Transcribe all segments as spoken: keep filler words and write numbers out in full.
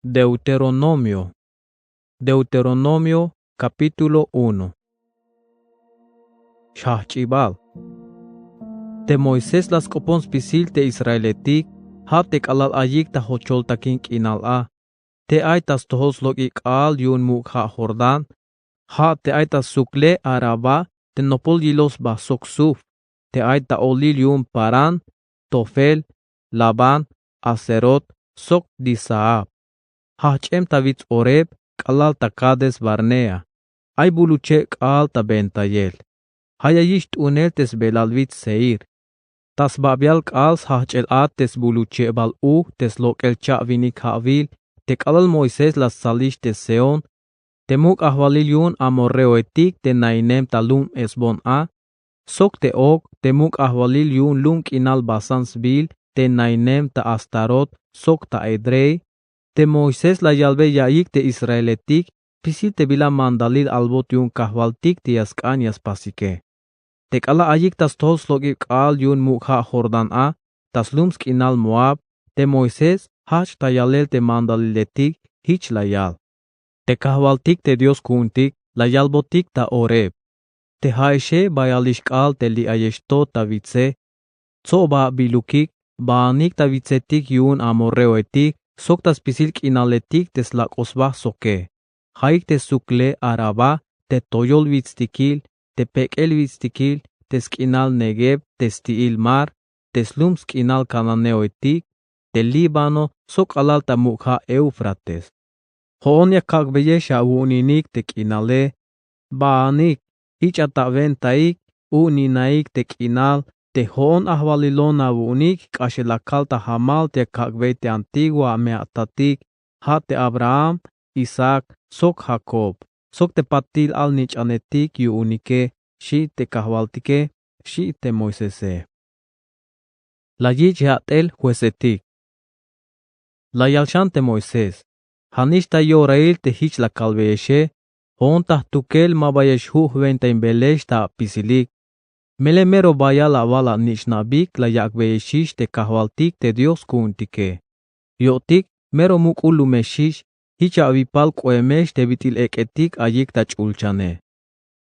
Deuteronomio. Deuteronomio, capítulo uno. Xjajch'ibal. Te Moisés la sk'opon spisil te Israeletik, ja' te k'alal ayik ta jocholtakin k'inal a, te ay ta stojol slok'ik k'aal yu'un muk' ja' Jordán, ja' te ay ta sukle Arabá te nopol yiloj sba sok Suf, te ay ta olil yu'un Parán, Tofel, Labán, Hazerot, sok Disahab. Jajch'em ta wits Horeb k'alal ta Cades Barnea, ay bulucheb k'aal ta bentayel. Ja' ya yich' t'unel te sbelal wits Seir. Ta sbabial k'aal sjajch'el a te sbuluchebal uj te slok'el cha'winik ja'wil, te k'alal Moisés la stsalix te Sehón, te muk' ajwalil yu'un amorreoetik te nainem ta lum Hesbón a, sok te Og te muk' ajwalil yu'un lum k'inal Basán sbiil te nainem ta Astarot sok ta Edrei. Te Moisés la yalbey ya'iyik te israeletik spisil te bila mandalil albot yu'un Kajwaltik te ya sk'an ya spasike. Te k'alal ayik ta stojol slok'ib k'aal yu'un muk' ja' Jordán a, ta slum sk'inal Moab, te Moisés jajch' ta yalel te mandaliletik jich la yal: Te Kajwaltik te Dios ku'untik la yalbotik ta Horeb: Te ja'exe bayalix k'aal te li' ayex to ta witse, tsob abilukik baanik ta witsetik yu'un amorreoetik sok ta spisil k'inaletik te slak'os sba soke, ja'ik te sukle Arabá, te toyol witstikil, te pek'el witstikil, te sk'inal Negueb, te sti'il mar, te slum sk'inal cananeoetik, te Líbano sok k'alal ta muk' ja' Éufrates. Jo'on ya kak'beyex awu'uninik te k'inale. Baanik, ich'a ta awentaik, u'uninaik te k'inal te jo'on ajwalilon awu'unik jk'axel la kal ta jamal te ya kak'bey te antiguo ame atatik, ja' te Abraham, Isaac sok Jacob, sok te patil alnich'anetik yu'unike, xi' te Kajwaltike, xi' te Moisese. La yich' yat'el juecetik. La yal xan te Moisés: Ja'nix ta yorail te jich la kalbeyexe, jo'on ta jtukel ma bayex ju' jwentainbelex ta apisilik. Melel mero bayal awal anich'nabik la yak'beyexix te Kajwaltik te Dios ku'untike. Yo'tik mero muk'ul lumexix, jich awipal k'oemex te bit'il ek'etik ayik ta ch'ulchane.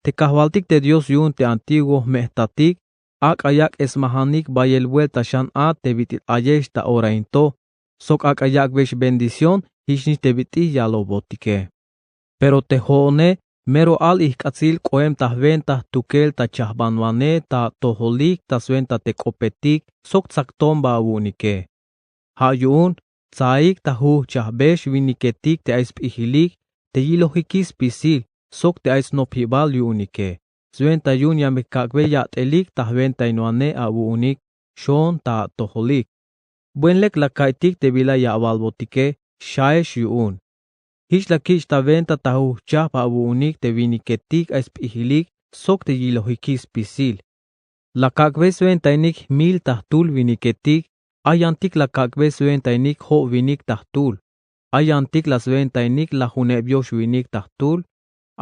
Te Kajwaltik te Dios yu'un te antiguo jme' jtatik, ak'a yak' smajanik bayel buelta xan a te bit'il ayex ta ora in to, sok ak'a yak'beyex bendición jichnix te bit'il yalobotike. Pero te jo'one mero alaj ijk'atsil k'oem ta jwenta jtukel ta chajbanwanej ta atojolik ta swenta te k'opetik sok tsaktomba awu'unike. Ja' yu'un tsaik ta jujchajbex winiketik te ay sp'ijilik, te yilojikix spisil sok te ay snopjibal yu'unike, swenta yu'un ya me kak'bey yat'elik ta jwentainwanej awu'unik xoon ta atojolik. Buen lek la ka'iytik te bila ya awalbotike: Xjaex yu'un. Jich la kich' ta wenta ta jujchajp awu'unik te winiketik ay sp'ijilik sok te yilojikix spisil. La kak'bey swentainik jmil ta jtul winiketik, ay yantik la kak'bey swentainik jo'winik ta jtul, ay yantik la swentainik lajuneb yoxwinik ta jtul,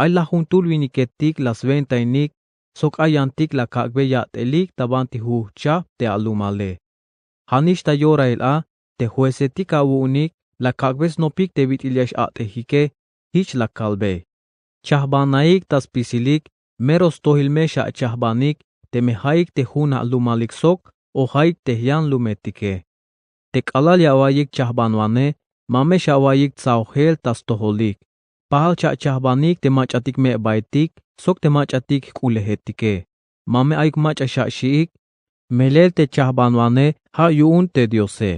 ay lajuntul winiketik la swentainik, sok ay yantik la kak'bey yat'elik ta banti jujchajp te alumale. Ja'nix ta yorail a, te juecetik awu'unik la kak'bey snopik te bit'il ya x-a'tejike, jich la kalbey: Chajbanaik ta spisilik, mero stojil me xachajbanik, teme ja'ik te jun alumalik sok o ja'ik te jyanlumetike. Te k'alal ya awa'iyik chajbanwanej, ma me xawa'iyik tsaojel ta stojolik. Pajal xachajbanik te mach'atik me'baetik sok te mach'atik jk'ulejetike. Ma me ayuk mach'a xaxi'ik, melel te chajbanwanej ja' yu'un te Diose.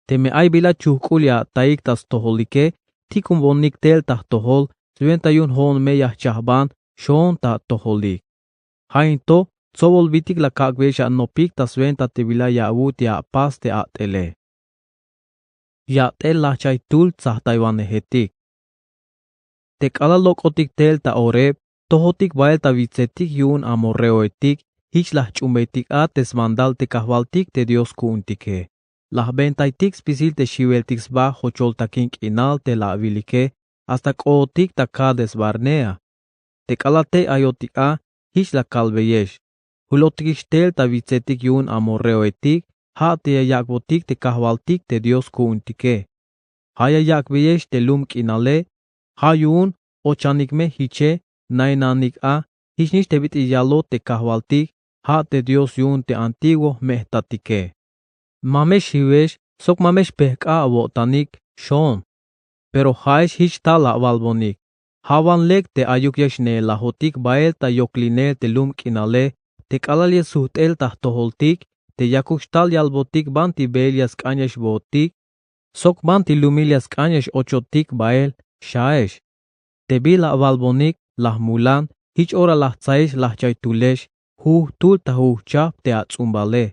Teme ay bila chujk'ul ya a'taik ta stojolike, tikunbonik tel ta jtojol swenta yu'un jo'on me ya jchajban xoon ta atojolik. Ja'into tsobolbitik la kak'beyex anopik ta swenta te bila ya awut ya apas te at'ele. Yat'el lajch'ay jtul tsajtaywanejetik. Te k'alal lok'otik tel ta Horeb, tojotik bael ta witsetik yu'un amorreoetik, jich la jch'uunbeytik a te smandal te Kajwaltik te Dios ku'untike. La jbentaytik spisil te xiweltik sba jocholtakin k'inal te la awilike, hasta k'ootik ta Cades Barnea. Te k'alal tey ayotik a, jich la kalbeyex: Julotikix tel ta witsetik yu'un amorreoetik, ja' te ya yak'botik te Kajwaltik te Dios ku'untike. Ja' ya yak'beyex te lum k'inale, ja' yu'un ochanik me jiche nainanik a, jichnix te bit'il yalot te kajwaltik, ja' te Dios yu'un te antiguo jme' jtatike. Ma me xiwex sok ma me xpejk'a awo'tanik xoon. Pero ja'ex jich tal awalbonik. Ja' wan lek te ayuk ya xneelajotik bael ta yoklinel te lum k'inale, te k'alal ya sujt'el ta jtojoltik, te yakuk xtal yalbotik banti beel ya sk'an ya xbootik sok banti lumil ya sk'an ya x-ochotik bael. Xaex te bila awalbonik, la jmulan, jich ora la jtsaex la jchaytulex, jujtul ta jujchajp te ats'umbale.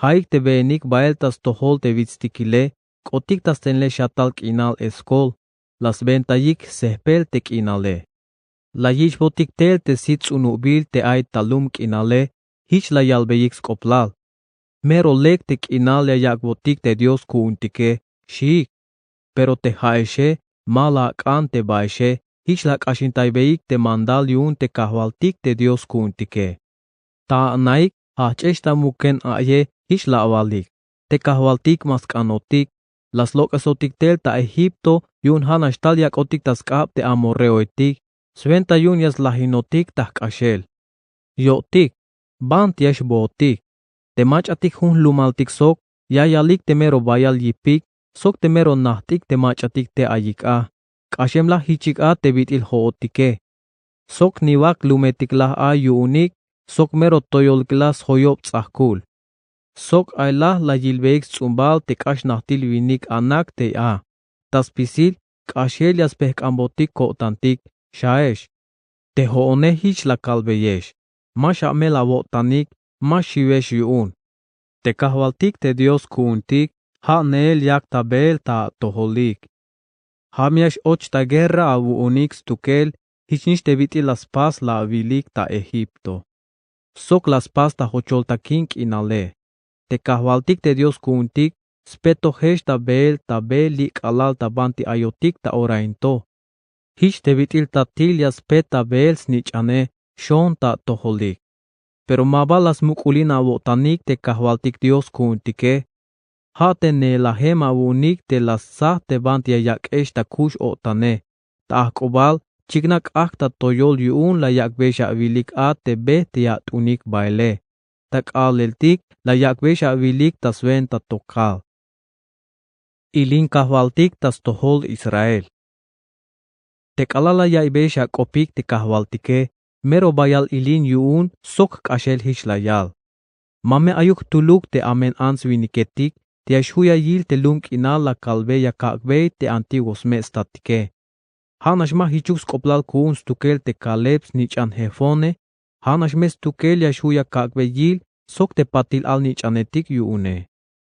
Ja'ik te beenik bael ta stojol te witstikile, k'otik ta stsenlel xatal k'inal Eskol, la swentayik sjsejpel te k'inale. La yich'botik tel te sit ts'unubil te ay ta lum k'inale, jich la yalbeyik sk'oplal. Mero lek te k'inal ya yak'botik te Dios ku'untike, xiik. Pero te ja'exe, ma la ak'an te ba'exe, jich la ak'axintaybeyik te mandal yu'un te kajwaltik te Dios ku'untike. Ta anaik, jajch'ex ta muken a'ye, jich la awalik. Te kajwaltik ma sk'anotik, la slok'esotik tel ta Egipto, yu'un ja' nax tal yak'otik ta sk'ab te amorreoetik, swenta yu'un ya slajinotik ta jk'axel. Yo'tik, banti ya xbootik. Te mach'atik jun jlumaltik sok, ya yalik te mero bayal yipik, sok te mero najt'ik te mach'atik te ayik a. K'axem la jichik a te bit'il jo'otike. Sok niwak lumetik la a yu'unik, sok mero toyolik la sjoyob ts'ajkul. Sok ay la la yilbeyik sts'umbal te k'ax najtil winik anak tey a. Ta spisil, k'axel ya spejk'ambotik ko'tantik. Xaex te jo'one jich la kalbeyex. Ma xamel awo'tanik, ma xiwex yu'un. Te kajwaltik te Dios ku'untik, ja' neel yak ta beel ta atojolik. Ja' me ya x-och ta guerra awu'unik stukel, jichnix te bit'il la spas la awilik ta Egipto, sok la spas ta jochol takin k'inale. Te kajwaltik te Dios ku'untik, spetojex ta beel ta be li' k'alal ta banti ayotik ta ora into. Jich te bit'il tatil ya spet ta beel snich'ane, xoon ta atojolik. Pero ma ba la smuk'ulin awo'tanik te kajwaltik Dios ku'untike. Ja' te neelajem awu'unik te la stsaj te banti ya yak'ex ta kux o'tane. Ta ajk'ubal, chiknak k'ajk' ta toyol yu'un la yak'beyex awilik a te be te ya at'unik baele. Ta k'aaleltik la yak'beyex awilik ta swenta tokal. Ilin kajwaltik ta stojol Israel. Te k'alal la ya'iybeyex ak'opik te kajwaltike, mero bayal ilin yu'un sok jk'axel jich la yal. Ma me ayuk jtuluk te amen ants winiketik te ya xju' ya yil te lum k'inal la kalbey ya kak'bey te antiguo sme' statike. Ja' nax ma jichuk sk'oplal ku'un stukel te Kaleb snich'an Jefone, ja' nax me stukel ya xju' ya kak'bey yil sok te patil alnich'anetik yu'une.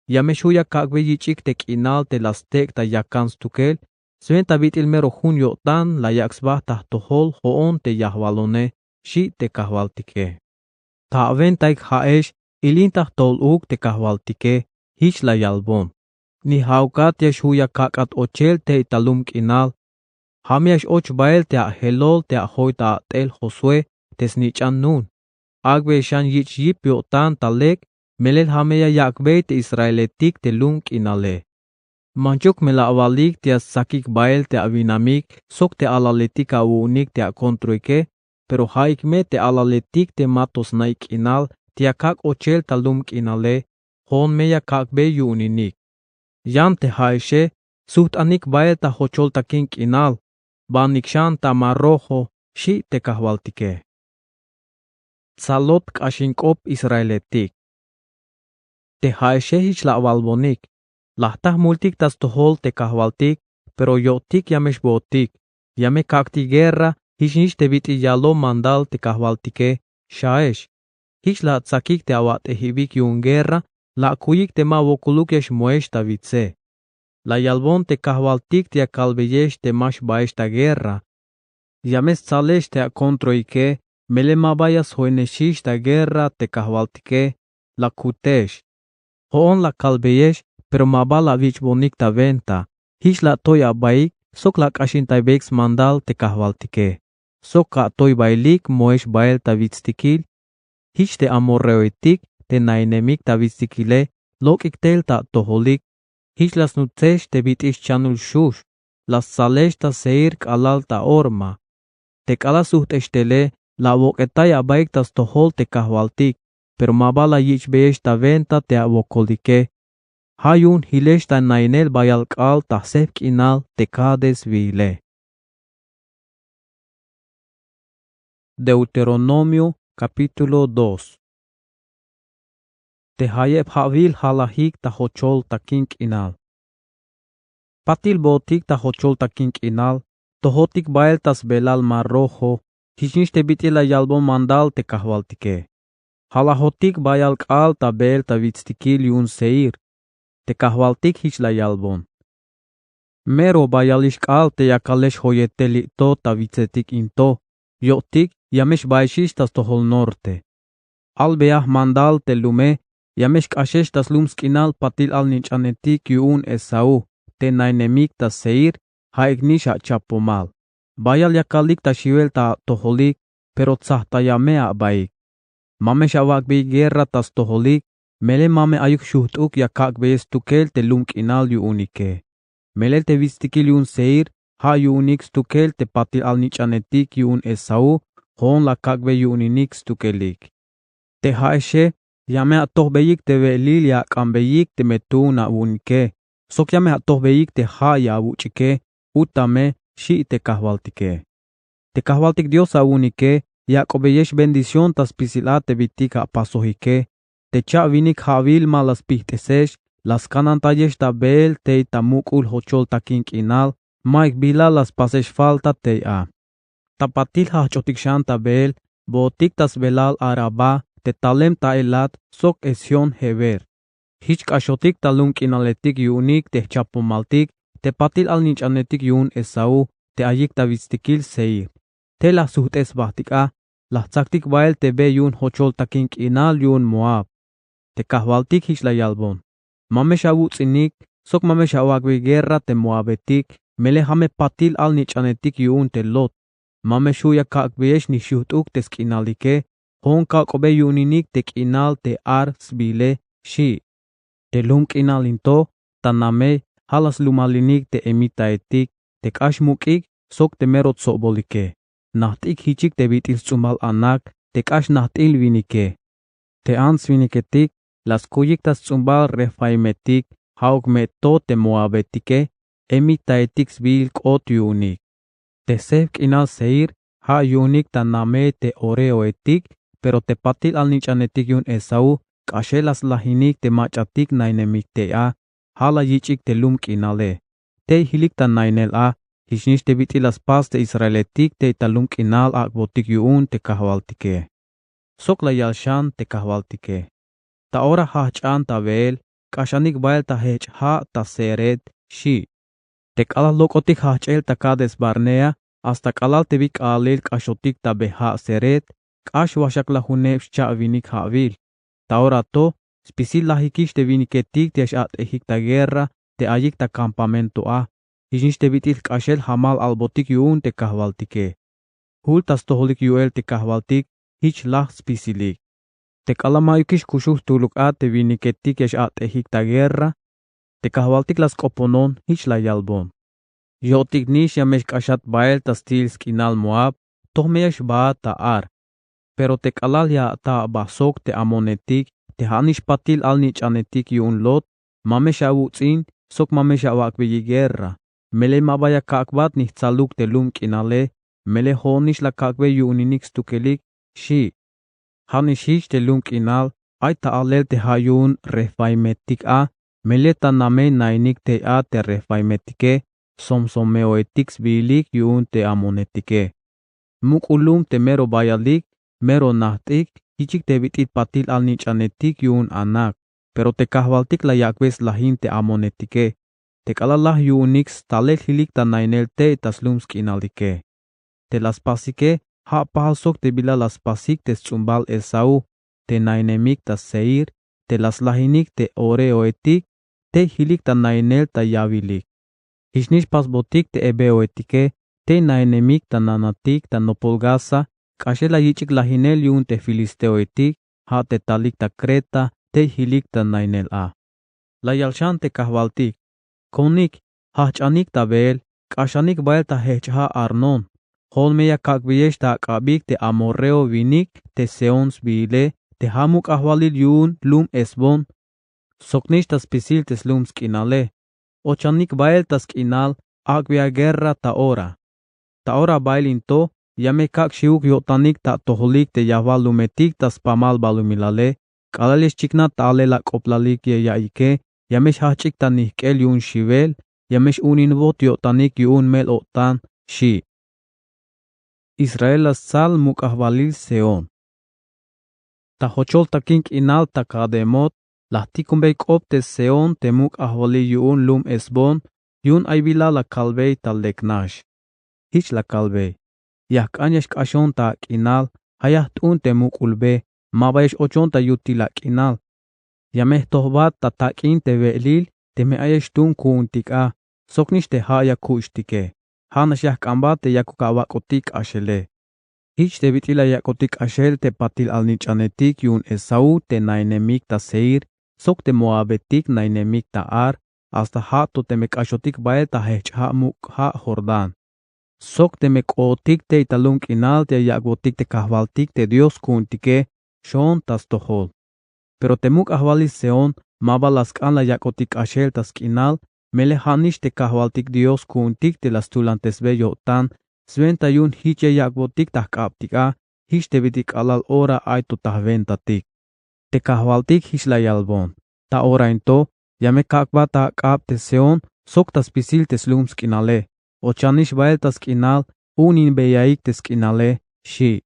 Ya me xju' ya kak'bey yich'ik te k'inal te la stek' ta yakan stukel, swenta bit'il mero jun yo'tan la yak' sba ta jtojol jo'on te yajwalone, xi' te kajwaltike. Ta awentaik ja'ex, ilin ta jtojol uuk te kajwaltike, jich la yalbon. Ni ja'ukat ya xju' ya kak'at ochel tey ta lum k'inal. Ja' me ya x-och bael te ajelol te ajoy ta a'tel Josué te snich'an Nun. Ak'beyex xan yich' yip yo'tan ta lek, melel ja' me ya yak'bey te israeletik te lum k'inale. Manchuk me la awalik te ya stsakik bael te awinamik sok te alaletik awu'unik te akontroike, pero ja'ik me te alaletik te ma to sna'ik k'inal te ya kak' ochel ta lum k'inale, jo'on me ya kak'bey yu'uninik. Yan te ja'exe, sujt'anik bael ta jochol takin k'inal, banik xan ta mar Rojo, xi' te kajwaltike. Tsalot k'axin k'op israeletik. Te ja'exe jich la awalbonik, la jta jmultik ta stojol te kajwaltik, pero yo'tik ya me xbootik, ya me kak'tik guerra, jichnix te bit'il yalom mandal te kajwaltike. Xaex jich la atsakik te awat'ejibik yu'un guerra, la akuyik te ma wokoluk ya xmoex ta witse. La yalbon te kajwaltik te ya kalbeyex te ma xbaex ta guerra. Ya me stsalex te akontroike, melel ma ba ya sjoinexix ta guerra te kajwaltike, la kutex. Jo'on la kalbeyex, pero ma ba la awich'bonik ta wenta. Jich la atoy abaik sok la ak'axintaybeyik smandal te kajwaltike, sok ka atoy bailik moex bael ta witstikil. Jich te amorreoetik te nainemik ta witstikile, lok'ik tel ta atojolik. Jich la snutsex te bit'il xchanul xux, la stsalex ta Seir k'alal ta Horma. Te k'alal sujt'ex tele, la awok'etay abaik ta stojol te Kajwaltik, pero ma ba la yich'beyex ta venta te awokolike. Ja' yu'un jilex ta nainel bayal k'aal ta jseb k'inal te Kades sbiile. Deuteronomio capítulo dos. Te jayeb ja'wil jalajik ta jochol takin k'inal. Patil bootik ta jochol takin k'inal, tojotik bael ta sbelal Mar Rojo, jichnix te bit'il la yalbon mandal te Kajwaltike. Jalajotik bayal k'aal ta beel ta witstikil yu'un Seir. Te Kajwaltik jich la yalbon: Mero bayalix k'aal te yakalex joyetel li' to ta witsetik in to, yo'tik ya me xbaexix ta stojol norte. Albea jmandal te lume, ya me xk'axex ta slum sk'inal patil alnich'anetik yu'un Esaú, te nainemik ta Seir, ja'ik nix achapomal. Bayal yakalik ta xiwel ta atojolik, pero tsajtaya me abaik. Ma me xawak'beyik guerra ta stojolik, melel ma me ayuk xujt'uk ya kak'beyex stukel te lum k'inal yu'unike. Melel te witstikil yu'un Seir, ja' yu'unik stukel te patil alnich'anetik yu'un Esaú, jo'on la kak'bey yu'uninik stukelik. Te ja'exe, ya me atojbeyik te we'elil ya ak'anbeyik teme tuun awu'unike, sok ya me atojbeyik te ja' ya awuch'ike, utame, xi' te Kajwaltike. Te Kajwaltik Dios awu'unike, ya ak'obeyex bendición ta spisil a te bitik apasojike. Te cha'winik ja'wil ma la spijt'esex, la skanantayex ta beel tey ta muk'ul jochol takin k'inal, ma'yuk bila la spasex falta tey a. Ta patil jajch'otik xan ta beel, bootik ta sbelal Arabá, te talem ta Elat sok Ezión-Geber. Jich k'axotik ta lum k'inaletik yu'unik te jchapomaltik te patil alnich'anetik yu'un Esaú, te ayik ta witstikil Seir. Tey la jsujt'es jbajtik a, la jtsaktik bael te be yu'un jochol takin k'inal yu'un Moab. Te Kajwaltik jich la yalbon: Ma me xawuts'inik, sok ma me xawak'bey guerra te moabetik, melel ja' me patil alnich'anetik yu'un te Lot. Ma me xju' ya kak'beyex nix xujt'uk te sk'inalike, jo'on kak'obey yu'uninik te k'inal te Ar sbiile, xi'. Te lum k'inal in to, ta namey, ja' la slumalinik te emitaetik, te k'ax muk'ik, sok te mero tsobolike. Najt'ik jichik te bit'il sts'umbal anak, te k'ax najt'il winike. Te ants winiketik, la skuyik ta sts'umbal Refaimetik, ja'uk me to te moabetike, emitaetik sbiil k'ot yu'unik. Te seb k'inal Seir, ja' yu'unik ta namey te horeoetik, pero te patil alnich'anetik yu'un Esaú, k'axel la slajinik te mach'atik nainemik tey a, ja' la yich'ik te lum k'inale. Tey jilik ta nainel a, jichnix te bit'il la spas te israeletik tey ta lum k'inal ak'botik yu'un te Kajwaltike. Sok la yal xan te Kajwaltike: Ta ora jajch'an ta weel, k'axanik bael ta jejch' ja' ta Zered, xi'. Te k'alal lok'otik jajch'el ta Kades Barnea, hasta k'alal te bi k'aalil k'axotik ta be ja' Zered, k'ax waxaklajuneb xcha'winik ja'wil. Ta ora to, spisil lajikix te winiketik te ya x-a't'ejik ta guerra te ayik ta campamento a, jichnix te bit'il jk'axel jamal albotik yu'un te Kajwaltike. Jul ta stojolik yu'el te Kajwaltik jich laj spisilik. Te k'alal ma'yukix kuxul jtuluk a te winiketik ya x-a't'ejik ta guerra, te Kajwaltik la sk'oponon jich la yalbon: Yo'tik nix ya me xk'axat bael ta stiil sk'inal Moab, toj me ya xbaat ta Ar. Pero te k'alal ya ata aba sok te amonetik, te ja' nix patil alnich'anetik yu'un Lot, ma me xawuts'in, sok ma me xawak'beyi guerra. Melel ma ba ya kak'bat nix jtsaluk te lum k'inale, melel jo'on nix la kak'bey yu'uninik stukelik, xi'. Ja' nix jich te lum k'inal, ay ta alel te ja' yu'un Refaimetik a, melel ta namey nainik tey a te Refaimetike, somsomeoetik sbiilik yu'un te amonetike. Muk'ul lum te mero bayalik, mero najt'ik, yichik te bit'il patil alnich'anetik yu'un Anac, pero te Kajwaltik la yak'bey slajin te amonetike. Te k'alal laj yu'unik stalel jilik ta nainel tey ta slum sk'inalike. Te la spasike, ja' pajal sok te bila la spasik te sts'umbal Esaú, te nainemik ta Seir, te la slajinik te horeoetik, tey jilik ta nainel ta yawilik. Jich nix pasbotik te heveoetike, tey nainemik ta nanatik ta nopol Gaza, k'axel la yich'ik lajinel yu'un te filisteoetik, ja' te talik ta Creta, tey jilik ta nainel a. La yal xan te Kajwaltik: Konik, jajch'anik ta beel, k'axanik bael ta jejch'ja' Arnón. Jo'on me ya kak'beyex ta ak'abik te amorreo winik te Sehón sbiile, te ja' muk' ajwalil yu'un lum Hesbón. Soknix ta spisil te slum sk'inale. Ochanik bael ta sk'inal, ak'beya guerra ta ora. Ta ora bael in to, ya me kak' xiwuk yo'tanik ta atojolik te yajwal lumetik ta spamal balumilale, k'alal ya xchiknat ta alel ak'oblalik ya ya'iyike, ya me xjajch'ik ta nijk'el yu'un xiwel, ya me x-uninbot yo'tanik yu'un mel-o'tan, xi'. Israel la stsal muk' ajwalil Sehón. Ta jochol takin k'inal ta Cademot, la jtikunbey k'op te Sehón te muk' ajwalil yu'un lum Hesbón, yu'un ay bila la kalbey ta lek nax. Jich la kalbey: Ya jk'an ya xk'axon ta ak'inal, ja' ya jt'un te muk'ulbe, ma ba ya x-ochon ta yutil ak'inal. Ya me jtojbat ta tak'in te we'lil teme ayex tuun ku'untik a, soknix te ja' ya kuxtike. Ja'nax ya jk'anbat te yakuk awak'otik k'axele. Jich te bit'il la yak'otik k'axel te patil alnich'anetik yu'un Esaú te nainemik ta Seir, sok te moabetik nainemik ta Ar, hasta ja' to teme k'axotik bael ta jejch'ja' muk' ja' Jordán. Sok teme k'ootik tey ta lum k'inal te ya yak'botik te kajwaltik te Dios ku'untike, xoon ta stojol. Pero te muk' ajwalil Sehón, ma ba la sk'an la yak'otik k'axel ta sk'inal, melel ja'nix te kajwaltik Dios ku'untik te la stulantesbe yo'tan, swenta yu'un jich ya yak'botik ta jk'abtik a, jich te bit'il k'alal ora ay to ta jwentatik. Te kajwaltik jich la yalbon: Ta ora in to, ya me kak'bat ta ak'ab te Sehón sok ta spisil te slum sk'inale. Ochanix bael ta sk'inal, u'uninbeyaik te sk'inale, xi'.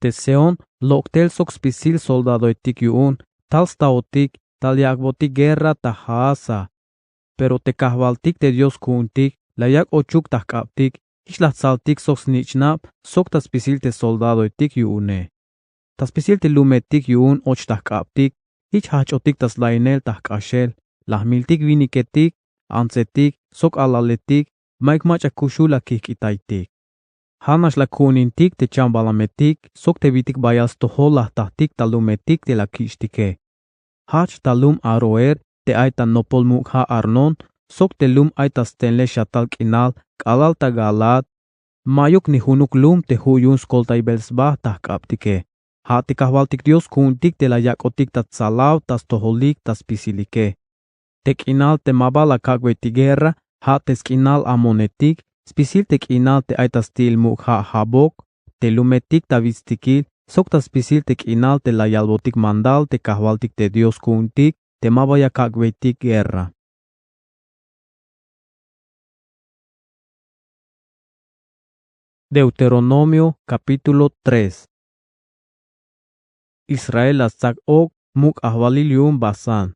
Te Sehón, lok' tel sok spisil soldadoetik yu'un, tal staotik, tal yak'botik guerra ta Jaasa. Pero te kajwaltik te Dios ku'untik, la yak' ochuk ta jk'abtik, jich la jtsaltik sok snich'nab, sok ta spisil te soldadoetik yu'une. Ta spisil te lumetik yu'un och ta jk'abtik, jich jajch'otik ta slainel ta jk'axel, la jmiltik winiketik, antsetik, sok alaletik, mayuk mach'a kuxul la kijk'itaytik. Ja'nax la ku'unintik te chambalametik, sok te bit'il bayal stojol la jtatik ta lumetik te la kich'tike. Jajch ta lum Aroer te ay ta nopol muk' ja' Arnón, sok te lum ay ta stenlej xatal k'inal k'alal ta Galaad, mayuk ni junuk lum te ju' yu'un skoltaybel sba ta jk'abtike. Ja' te kajwaltik Dios ku'untik te la yak'otik ta tsalaw ta stojolik ta spisilike. Te k'inal te ma ba la kak'beytik guerra, ja' te sk'inal amonetik, spisil te k'inal te ay ta sti'il muk' ja' Jaboc, te lumetik ta witstikil, sok ta spisil te k'inal te la yalbotik mandal te kajwaltik te Dios ku'untik te ma ba ya kak'beytik guerra. Deuteronomio capítulo tres. Israel la stsak ok muk' ajwalil yu'un Basán.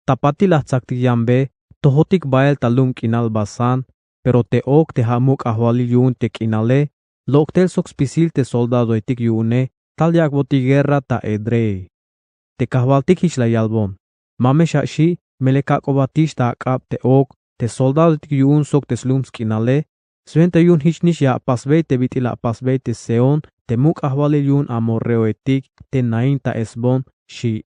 Ta patil la jtsaktik yanbe, tojotik bael ta lum k'inal Basán, pero te ok te ja' muk' ajwalil yu'un te k'inale, lok' tel sok spisil te soldadoetik yu'une, tal yak'botik guerra ta Edrei. Te kajwaltik jich la yalbon: Ma me xa'xi', melel kak'obatix ta ak'ab te ok, te soldadoetik yu'un sok te slum sk'inale, swenta yu'un jichnix ya apasbey te bit'il la apasbey te Sehón te muk' ajwalil yu'un amorreoetik te nain ta Hesbón, xi'.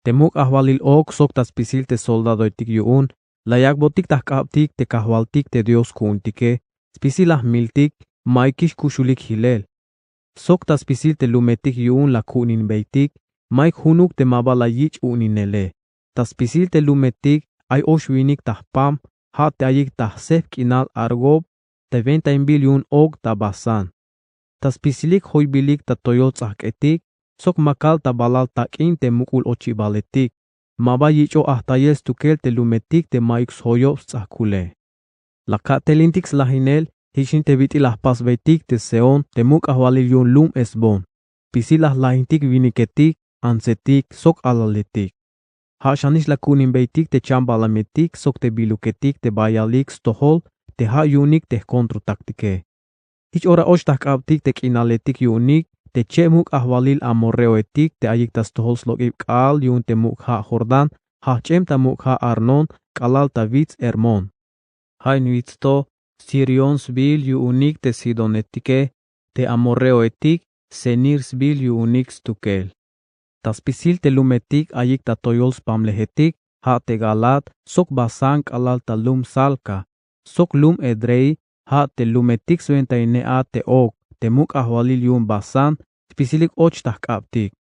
Te muk' ajwalil ok sok ta spisil te soldadoetik yu'un, la yak'botik ta jk'abtik te kajwaltik te Dios ku'untike, spisil la jmiltik, mayukix kuxulik jilel. Sok ta spisil te lumetik yu'un la ku'uninbeytik, mayuk junuk te ma ba la yich' u'uninele. Ta spisil te lumetik ay ox winik ta jpam, ja' te ayik ta jsejp k'inal Argob, te wentainbil yu'un Og ta Basán. Ta spisilik joybilik ta toyol ts'ajk'etik, sok makal ta balal tak'in te muk'ul ochibaletik, ma ba yich'oj ajtayel stukel te lumetik te mayuk sjoyob sts'ajkule. La ka'telintik slajinel jichnix te bit'il la jpasbeytik te Sehón te muk' ajwalil yu'un lum Hesbón. Spisil la jlajintik winiketik, antsetik, sok alaletik. Ja' xanix la ku'uninbeytik te chambalametik sok te biluketik te bayalik stojol te ja' yu'unik te jkontrotaktike. Jich ora och ta jk'abtik te k'inaletik yu'unik te cheb muk' ajwalil amorreoetik te ayik ta stojol slok'ib k'aal yu'un te muk' ja' Jordán, jajch'em ta muk' ja' Arnón k'alal ta wits Hermón. Ja' in wits to, Sirión sbiil yu'unik te sidonetike, te amorreoetik, Senir sbiil yu'unik stukel. Ta spisil te lumetik ayik ta toyol spamlejetik, ja' te Galaad sok Basán k'alal ta lum Salka, sok lum Edrei, ja' te lumetik swentaine a te ok te muk' ajwalil yu'un Basán, spisilik och ta jk'abtik.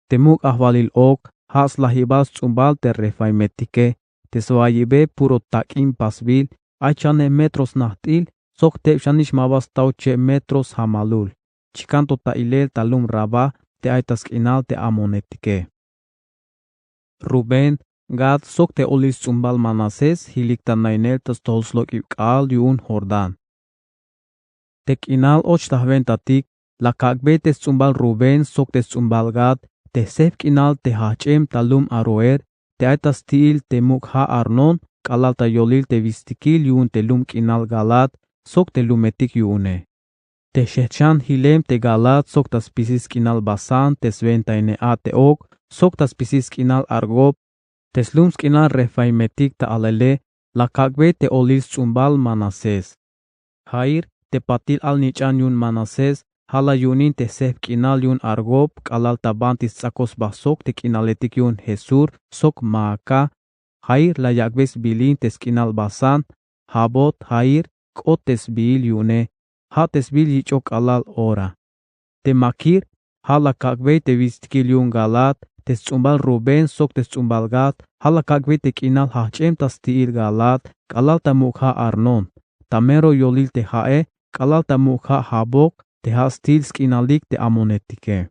Te muk' ajwalil ok ja' slajibal sts'umbal te refaimetike, te swayibe puro tak'in pasbil, ay chane metro snajt'il, sok teb xanix ma ba staw cheb metro sjamalul. Chikan to ta ilel ta lum Rabá te ay ta sk'inal te amonetike. Rubén, Gad sok te olil sts'umbal Manasés jilik ta nainel ta stojol slok'ib k'aal yu'un Jordán. Te k'inal och ta jwentatik la kak'bey te sts'umbal Rubén sok te sts'umbal Gad te sjep k'inal te jajch'em ta lum Aroer te ay ta sti'il te muk' ja' Arnón k'alal ta yolil te witstikil yu'un te lum k'inal Galaad sok te lumetik yu'une. Te xejtxan jilem te Galaad sok ta spisil sk'inal Basán te swentaine a te ok sok ta spisil sk'inal Argob, te slum sk'inal refaimetik ta alele, la kak'bey te olil sts'umbal Manasés. Jair, te patil alnich'an yu'un Manasés, ja' la yu'unin te sjep k'inal yu'un Argob k'alal ta banti sts'akos sba sok te k'inaletik yu'un Jesur sok Maacá. Jair la yak'bey sbilin te sk'inal Basán, Jabot Jair k'ot te sbiil yu'une, ja' te sbiil yich'oj k'alal ora. Te Makir, ja' la kak'bey te witstikil yu'un Galaad, te sts'umbal Rubén sok te sts'umbal Gad, ja' la kak'bey te k'inal jajch'em ta sti'il Galaad k'alal ta muk' ja' Arnón, ta mero yolil te ja'e k'alal ta muk' ja' Jabok te ja' sti'il sk'inalik te amonetike.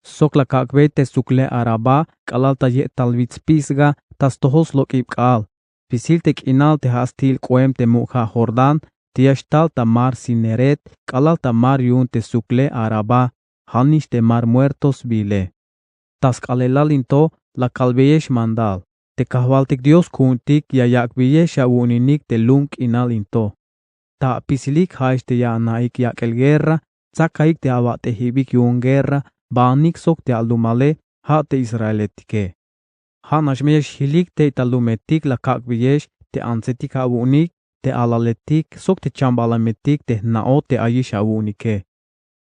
Sok la kak'bey te sukle Arabá k'alal ta ye'tal wits Pisga ta stojol slok'ib k'aal, spisil te k'inal te ja' sti'il k'oem te muk' ja' Jordán te ya xtal ta mar Cineret k'alal ta mar yu'un te sukle Arabá, ja'nix te mar Muerto sbiile. Ta sk'aalelal in to la kalbeyex mandal, te Kajwaltik Dios ku'untik ya yak'beyex awu'uninik te lum k'inal in to. Ta apisilik ja'ex te ya ana'ik yak'el guerra, tsakaik te awat'ejibik yu'un guerra, baanik sok te alumale, ja' te israeletike. Ja'nax me ya xjilik tey ta lumetik la kak'beyex te antsetik awu'unik, te alaletik sok te chambalametik te jna'oj te ayix awu'unike.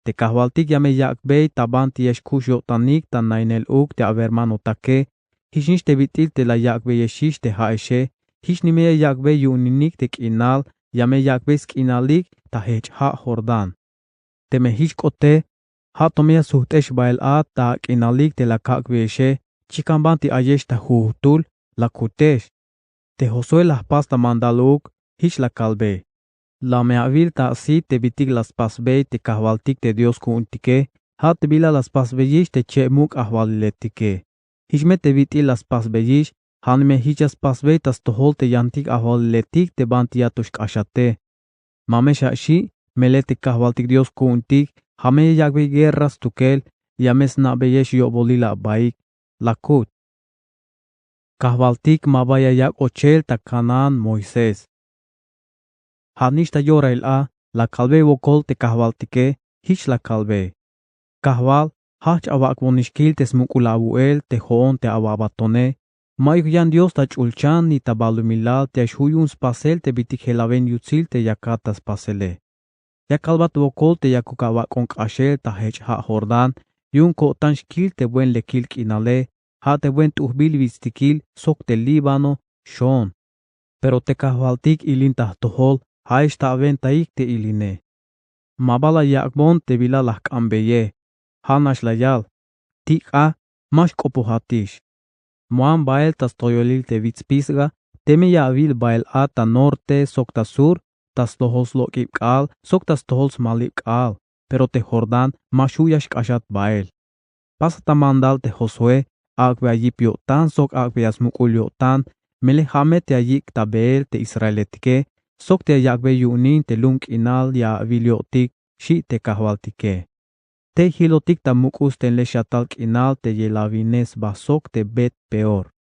Te Kajwaltik ya me yak'bey ta banti ya xkux yo'tanik ta nainel uuk te awermanotake. Jichnix te bit'il te la yak'beyexix te ja'exe, jich nimeya yak'bey yu'uninik te k'inal ya me yak'bey sk'inalik ta jejch' ja' Jordán. Teme jich k'ote, ja' to meya sujt'ex bael a ta ak'inalik te la kak'beyexe, chikan banti ayex ta jujtul la kutex. Te Josué la jpas ta mandal uuk, jich la kalbe: La me awil ta asit te bit'il la spasbey te Kajwaltik te Dios ku'untike, ja' te bila la spasbeyix te cheb muk' ajwaliletike. Jich me te bit'il la spasbeyix, ja' nime jich ya spasbey ta stojol te yantik ajwaliletik te banti ya to xk'axate. Ma me xaxi'y, melel te Kajwaltik Dios ku'untik ja' me ya yak'bey guerra stukel, ya me sna'beyex yo'bolil abaik, la kut. Kajwaltik ma ba ya yak' ochel ta Canaán Moisés. Ja'nix ta yorail a la kalbey wokol te Kajwaltike, jich la kalbey: Kajwal, jajch awak'bonix kil te smuk'ul awu'el te jo'on te awabatone. Ma'yuk yan Dios ta ch'ulchan ni ta balumilal te ya xju' yu'un spasel te bit'il jelaben yutsil te yakat ta spasele. Ya kalbat wokol te yakuk awak'on k'axel ta jejch' ja' Jordán, yu'un ko'tan xkil te buen lekil k'inale, ja' te buen t'ujbil witstikil sok te Líbano, xoon. Pero te Kajwaltik ilin ta jtojol, ja'ex ta awentaik te iline. Ma ba la yak'bon te bila la jk'anbeye. Ja'nax la yal: Tik' a, ma xk'opojatix. Moan bael ta stoyoelil te wits pisga, teme ya awil bael a ta norte sok ta sur, ta stojol slok'ib k'aal sok ta stojol smalib k'aal, pero te Jordán ma xju' ya xk'axat bael. Pasa ta mandal te Josué, ak'be ayip yo'tan sok ak'be ya smuk'ul yo'tan, melel ja' me te ya yik' ta beel te israeletike sok te ya yak'be yu'unin te lum k'inal ya awil yo'tik, xi' te Kajwaltike. Tey jilotik ta muk'ul stenlejix a tal k'inal te yelawine sba sok te Bet-peor.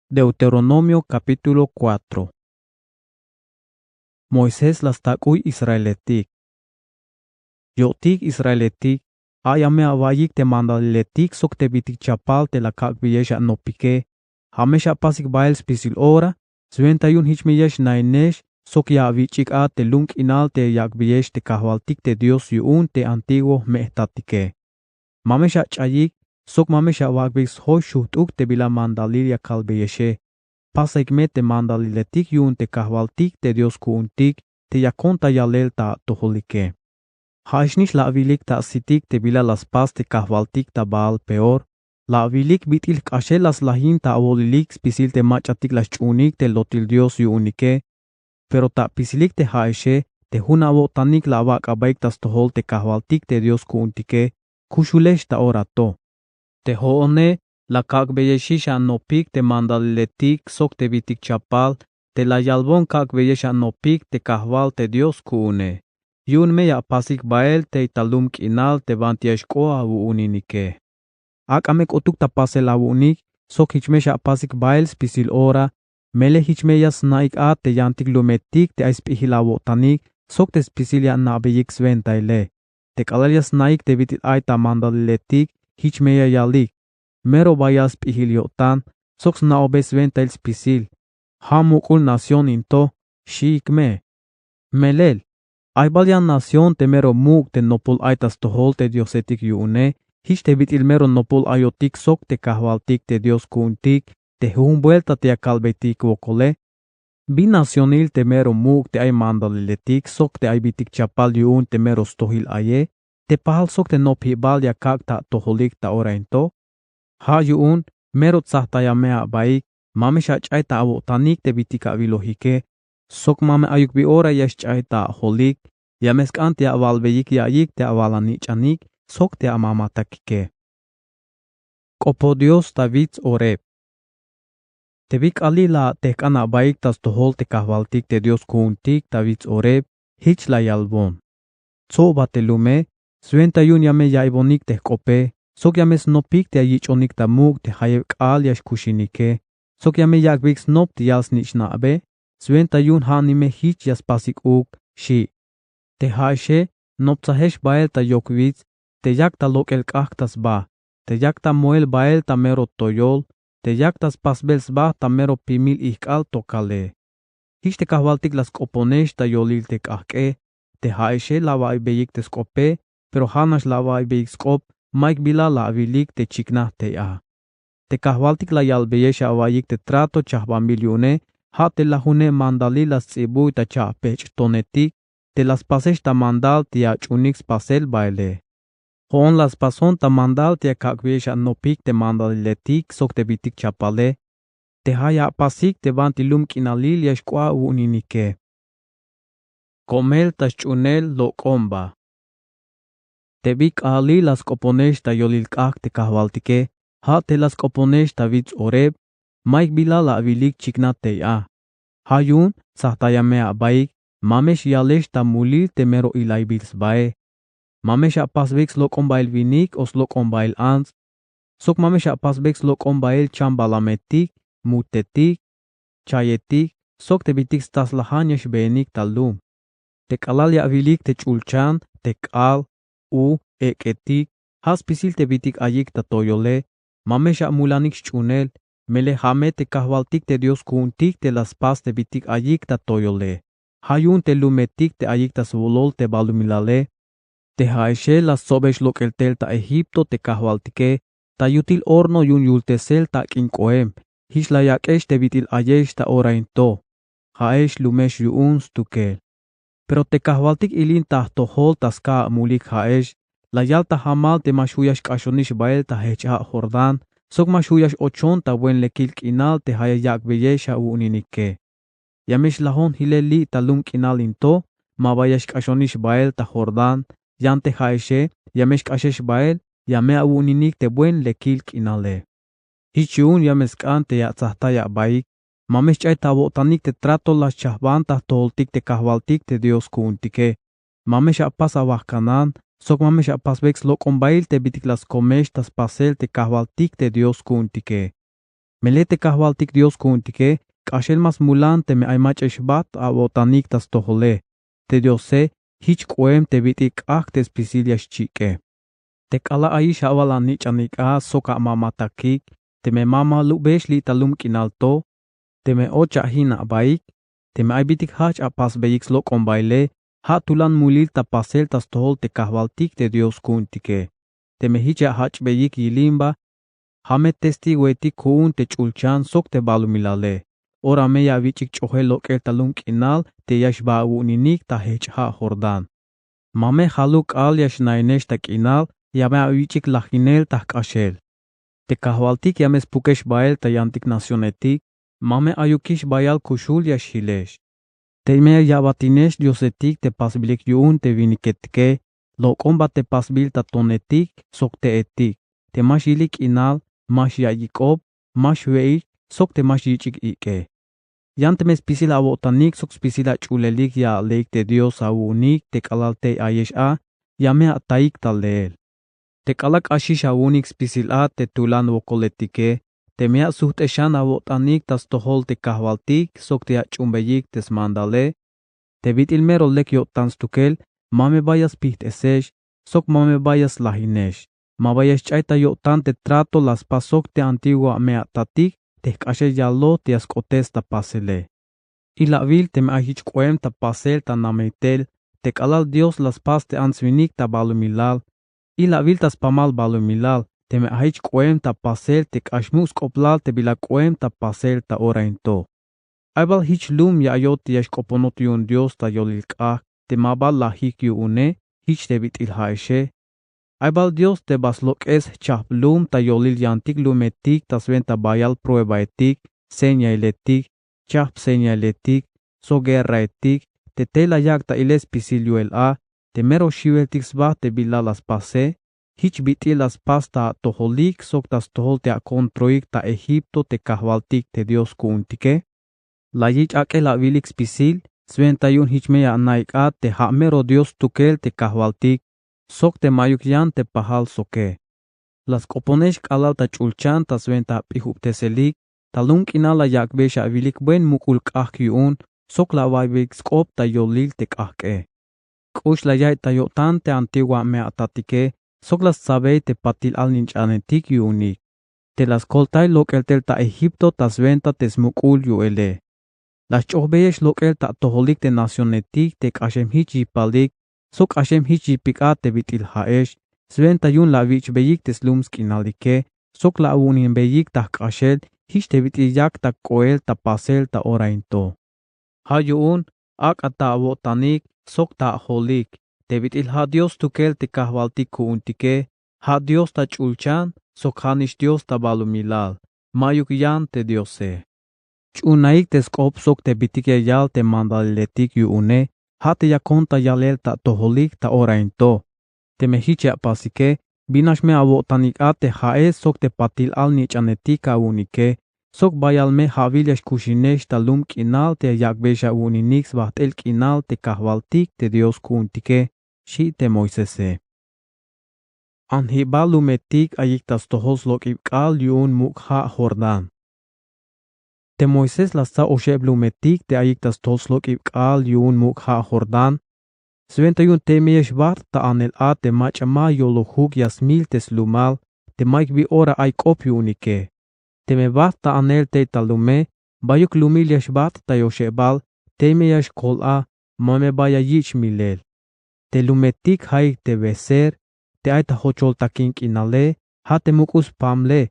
Deuteronomio capítulo cuatro. Moisés la stak'uy israeletik. Yo'tik israeletik, a ya me awa'iyik te mandaliletik sok te bit'il chapal te la kak'beyex anopike. Ja' me xapasik bael spisil ora, swenta yu'un jich me ya xnainex sok ya awich'ik a te lum k'inal te ya yak'beyex te Kajwaltik te Dios yu'un te antiguo jme' jtatike. Ma me xach'ayik sok ma me xawak'beyik sjoy xujt'uk te bila mandalil ya kalbeyexe. Pasik me te mandaliletik yu'un te kajwaltik te Dios ku'untik te yakon ta yalel ta atojolike. Ja'ex nix la awilik ta asitik te bila la spas te kajwaltik ta baal peor. La awilik bit'il jk'axel la slajin ta awolilik spisil te mach'atik la sch'uhunik te lotil Dios yu'unike. Pero ta apisilik te ja'exe, te jun awo'tanik la awak' abaik ta stojol te kajwaltik te Dios ku'untike, kuxulex ta ora to. Te jo'one la kak'beyexix anopik te mandaliletik sok te bitik chapal te la yalbon kak'beyex anopik te kajwal te Dios ku'une. Yu'un me ya apasik bael tey ta lum k'inal te banti ya xk'o awu'uninike. Ak'a me k'otuk ta pasel awu'unik sok jich me xapasik bael spisil ora. Melel jich me ya sna'ik a te yantik lumetik te ay sp'ijil awo'tanik sok te spisil ya ana'beyik swentaile. Te k'alal ya sna'ik te bit'il ay ta mandaliletik, jich me ya yalik: Mero bayal sp'ijil yo'tan sok sna'obey swentail spisil. Ja muk'ul nación in to, xiik me. Melel, ay bal yan nación te mero muk' te nopol ay ta stojol te Diosetik yu'une, jich te bit'il mero nopol ayotik sok te kajwaltik te Dios ku'untik te jujun buelta te ya kalbeytik wokole. Bin nacionil te mero muk' te ay mandaliletik sok te ay bitik chapal yu'un te mero stojil aye, te pajal sok te nopjibal ya kak' ta atojolik ta ora in to. Ja yu'un mero tsajtaya me abaik, ma me xach'ay ta awo'tanik te bitik awilojike, sok ma me ayuk bi ora ya xch'ay ta ajolik, ya me sk'an te awalbeyik ya'iyik te awal anich'anik sok te amamatakike. K'opoj Dios ta wits Horeb. Te bi k'aalil la atejk'an abaik ta stojol te kajwaltik te Dios ku'untik ta wits Horeb, jich la yalbon: Tsob a te lume, swenta yu'un ya me ya'iybonik te jk'ope, sok ya me snopik te ayich'onik ta muk' te jayeb k'aal ya xkuxinike, sok ya me yak'beyik snop te yal-snich'na'be, swenta yu'un ja'nime jich ya spasik uuk, xi'. Te ja'exe, noptsajex bael ta yok wits, te yak ta lok'el k'ajk' ta sba, te yak ta moel bael ta mero toyol, te yak ta spasbel sba ta mero pimil ijk'al to kale. Jich te kajwaltik la sk'oponex ta yolil te k'ajk'e. Te ja'exe la awa'iybeyik te sk'ope, pero ja'nax la awa'iybeyik sk'op mayuk bila la awilik te chiknaj tey a. Te kajwaltik la yalbeyex awa'iyik te trato chajbanbil yu'une, ja te lajuneb mandalil la sts'ibuy ta cha'pejch'tonetik, te la spasex ta mandal te ya ach'unik spasel baele. Jo'on la spason ta mandal te ya kak'beyex anopik te mandaliletik sok te bitik chapale, te ja ya apasik te banti lum k'inalil ya xk'o awu'uninike. Komel ta xch'uunel lok'omba. Te bi k'aalil la sk'oponex ta yolil k'ajk' te kajwaltike, ja te la sk'oponex ta wits Horeb, mayuk bila la awilik chiknaj tey a. Ja yu'un tsajtaya me abaik, ma me xyalex ta mulil te mero ilaybil sbae. Ma me xapasbeyik slok'ombail winik o slok'ombail ants, sok ma me xapasbeyik slok'ombail chambalametik, mutetik, chayetik, sok te bitik sta slajan ya xbeenik ta lum. Te k'alal ya awilik te ch'ulchan, te k'al, u, ek'etik, ja spisil te bitik ayik ta toyole, ma me xamulanik xch'uunel, melel ja me te kajwaltik te Dios ku'untik te la spas te bitik ayik ta toyole. Ja yu'un te lumetik te ayik ta swolol te balumilale. Te ja'exe la stsobex lok'el tel ta Egipto te kajwaltike, ta yutil horno yu'un yultesel tak'in k'oem, jich la yak'ex te bit'il ayex ta ora in to. Ja'ex lumex yu'un stukel. Pero te kajwaltik ilin ta jtojol ta skaj amulik ja'ex, la yal ta jamal te ma xju' ya xk'axonix bael ta jejch a' Jordán, sok ma xju' ya x-ochon ta buen lekil k'inal te ja ya yak'beyex awu'uninike. Ya me xlajon jilel li' ta lum k'inal in to, ma ba ya xk'axonix bael ta Jordán, yan te ja'exe, ya me xk'axex bael, ya me awu'uninik te buen lekil k'inale. Jich yu'un ya me sk'an te ya atsajtay abaik, ma me xch'ay ta awo'tanik te trato la xchajban ta jtojoltik te kajwaltik te Dios ku'untike. Ma me xapas awajkanan, sok ma me xapasbeyik slok'ombail te bitik la skomex ta spasel te kajwaltik te Dios ku'untike. Melel te kajwaltik Dios ku'untike, k'axel ma smulan teme ay mach'a ixbat awo'tanik ta stojole. Te Diose, jich k'oem te bit'il k'ajk' te spisil ya xchik'e. Te k'alal ayix awal anich'anik a sok amamatakik, teme ma malubex li' ta lum k'inal to, teme och ajin abaik, teme ay bitik jajch apasbeyik slok'ombaile, ja tulan mulil ta pasel ta stojol te kajwaltik te Dios ku'untike. Teme jich ya ach'beyik yilimba, ja' me testigoetik ku'un te ch'ulchan sok te balumilale. Ora me ya awich'ik ch'ojel lok'el ta lum k'inal te ya xba awu'uninik ta jejch' ja' Jordán. Ma me jaluk k'aal ya xnainex ta k'inal, ya me awich'ik lajinel ta jk'axel. Te kajwaltik ya me spukex bael ta yantik nacionetik, ma me ayukix bayal kuxul ya xjilex. Tey me ya ya'batinex diosetik te pasbilik yu'un te winiketike, lok'omba te pasbil ta tonetik sok te'etik, te ma xyilik k'inal, ma xya'iyik k'op, ma xwe'ik, sok te ma xyich'ik ik'e. Yan teme spisil awo'tanik sok spisil ach'ulelik ya aleik te Dios awu'unik te k'alal tey ayex a, ya me ataik ta leel. Te k'alal k'axix awu'unik spisil a te tulan wokoletike, teme ya sujt'exan awo'tanik ta stojol te kajwaltik sok te ach'uunbeyik te smandale, te bit'il mero lek yo'tan stukel, ma me bayal spijt'esex, sok ma me bayal slajinex. Ma bayal xch'ay ta yo'tan te trato la spas sok te antiguo ame'atatik te jk'axel yaloj te ya sk'otes ta pasele. Ilawil teme ay jich k'oem ta pasel ta namey tel, te k'alal Dios la spas te ants winik ta balumilal. Ilawil ta spamal balumilal teme ay jich k'oem ta pasel te k'ax muk' sk'oplal te bila k'oem ta pasel ta ora in to. Ay bal jich lum ya ayot te ya xk'oponot yu'un Dios ta yolil k'ajk' te ma bal lajik yu'une, jich te bit'il ja'exe. Ay bal Dios te ba slok'es jchajp lum ta yolil yantik lumetik ta swenta bayal pruebaetik, señailetik, chajp señailetik, sok guerraetik, te tey la yak' ta ilel spisil yu'el a, te mero xiweltik sba te bila la spase, jich bit'il la spas ta atojolik sok ta stojol te akontroik ta Egipto te kajwaltik te Dios ku'untike. La yich' ak'el awilik spisil, swenta yu'un jich me ya anaik a te ja' mero Dios stukel te kajwaltik, sok te ma'yuk yan te pajal soke. La sk'oponex k'alal ta ch'ulchan ta swenta ap'ijubteselik, ta lum k'inal la yak'beyex awilik buen muk'ul k'ajk' yu'un, sok la awa'iybeik sk'op ta yolil te k'ajk'e. K'ux la yaiy ta yo'tan te antiguo ame'atatike, sok la stsabey te patil alnich'anetik yu'unik. Te la skoltay lok'el tel ta Egipto ta swenta te smuk'ul yu'ele. La sch'ojbeyex lok'el ta atojolik te nacionetik te k'axem jich yipalik, sok k'axem jich yipik a te bit'il ja'ex, swenta yu'un la awich'beyik te slum sk'inalike, sok la awu'unbeyik ta jk'axel, jich te bit'il yak ta k'oel ta pasel ta ora in to. Ja' yu'un, ak'a ta awo'tanik sok ta ajolik, te bit'il ja' Dios stukel te kajwaltik ku'untike, ja' Dios ta ch'ulchan sok ja'nix Dios ta balumilal, ma'yuk yan te diose. Ch'uunaik te sk'op sok te bitik ya yal te mandaliletik yu'une, ja' te yakon ta yalel ta atojolik ta ora in to. Teme jich ya apasike, binax me awo'tanik a te ja'e sok te patil alnich'anetik awu'unike, sok bayal me ja'wil ya xkuxinex ta lum k'inal te ya yak'beyex awu'uninik sbajt'el k'inal te kajwaltik te Dios ku'untike, xi' te Moisese. Anjibal lumetik ayik ta stojol slok'ib k'aal yu'un muk' ja' Jordán. Te Moisés la stsa oxeb lumetik te ayik ta stojol slok'ib k'aal yu'un muk' ja' Jordán, swenta yu'un tey me ya xbajt' ta anel a te mach'a ma yolojuk ya smil te slumal, te mayuk bi ora ay k'op yu'unike. Teme bajt' ta anel tey ta lume, bayuk lumil ya xbajt' ta yoxebal, tey me ya xkol a, ma me ba ya yich' milel. Te lumetik ja'ik te Beser, te ay ta jochol takin k'inale, ja' te muk'ul spamle.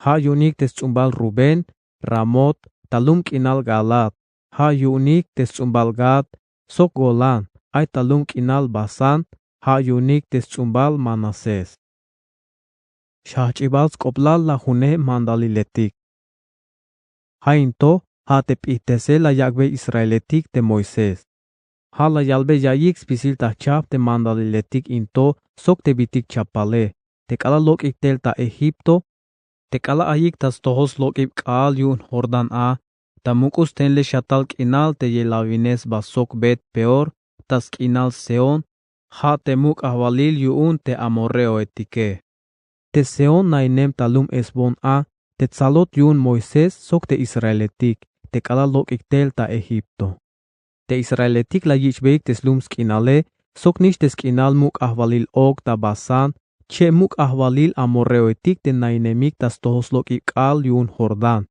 Ja' yu'unik te sts'umbal Rubén, Ramot, ta lum k'inal Galaad. Ja' yu'unik te sts'umbal Gad, sok Golán, ay ta lum k'inal Basán. Ja' yu'unik te sts'umbal Manasés. Xjajch'ibal sk'oplal lajuneb mandaliletik. Ja' in to, ja' te p'ijtesel la yak'bey israeletik te Moisés. Ja' la yalbey ya'iyik spisil ta jchajp te mandaliletik in to sok te bitik chapale, te k'alal lok'ik tel ta Egipto, te k'alal ayik ta stojol slok'ib k'aal yu'un Jordán a, ta muk'ul stenlej xatal k'inal te yelawinej sba sok Bet-peor, ta sk'inal Sehón, ja' te muk' ajwalil yu'un te amorreoetike. Te Sehón nainem ta lum Hesbón a, te tsalot yu'un Moisés sok te israeletik, te k'alal lok'ik tel ta Egipto. Te israeletik la yich'beyik te slum sk'inale, sok nix te sk'inal muk' ajwalil Og ta Basán, che' muk' ajwalil amorreoetik te nainemik ta stojol slok'ib k'aal yu'un Jordán.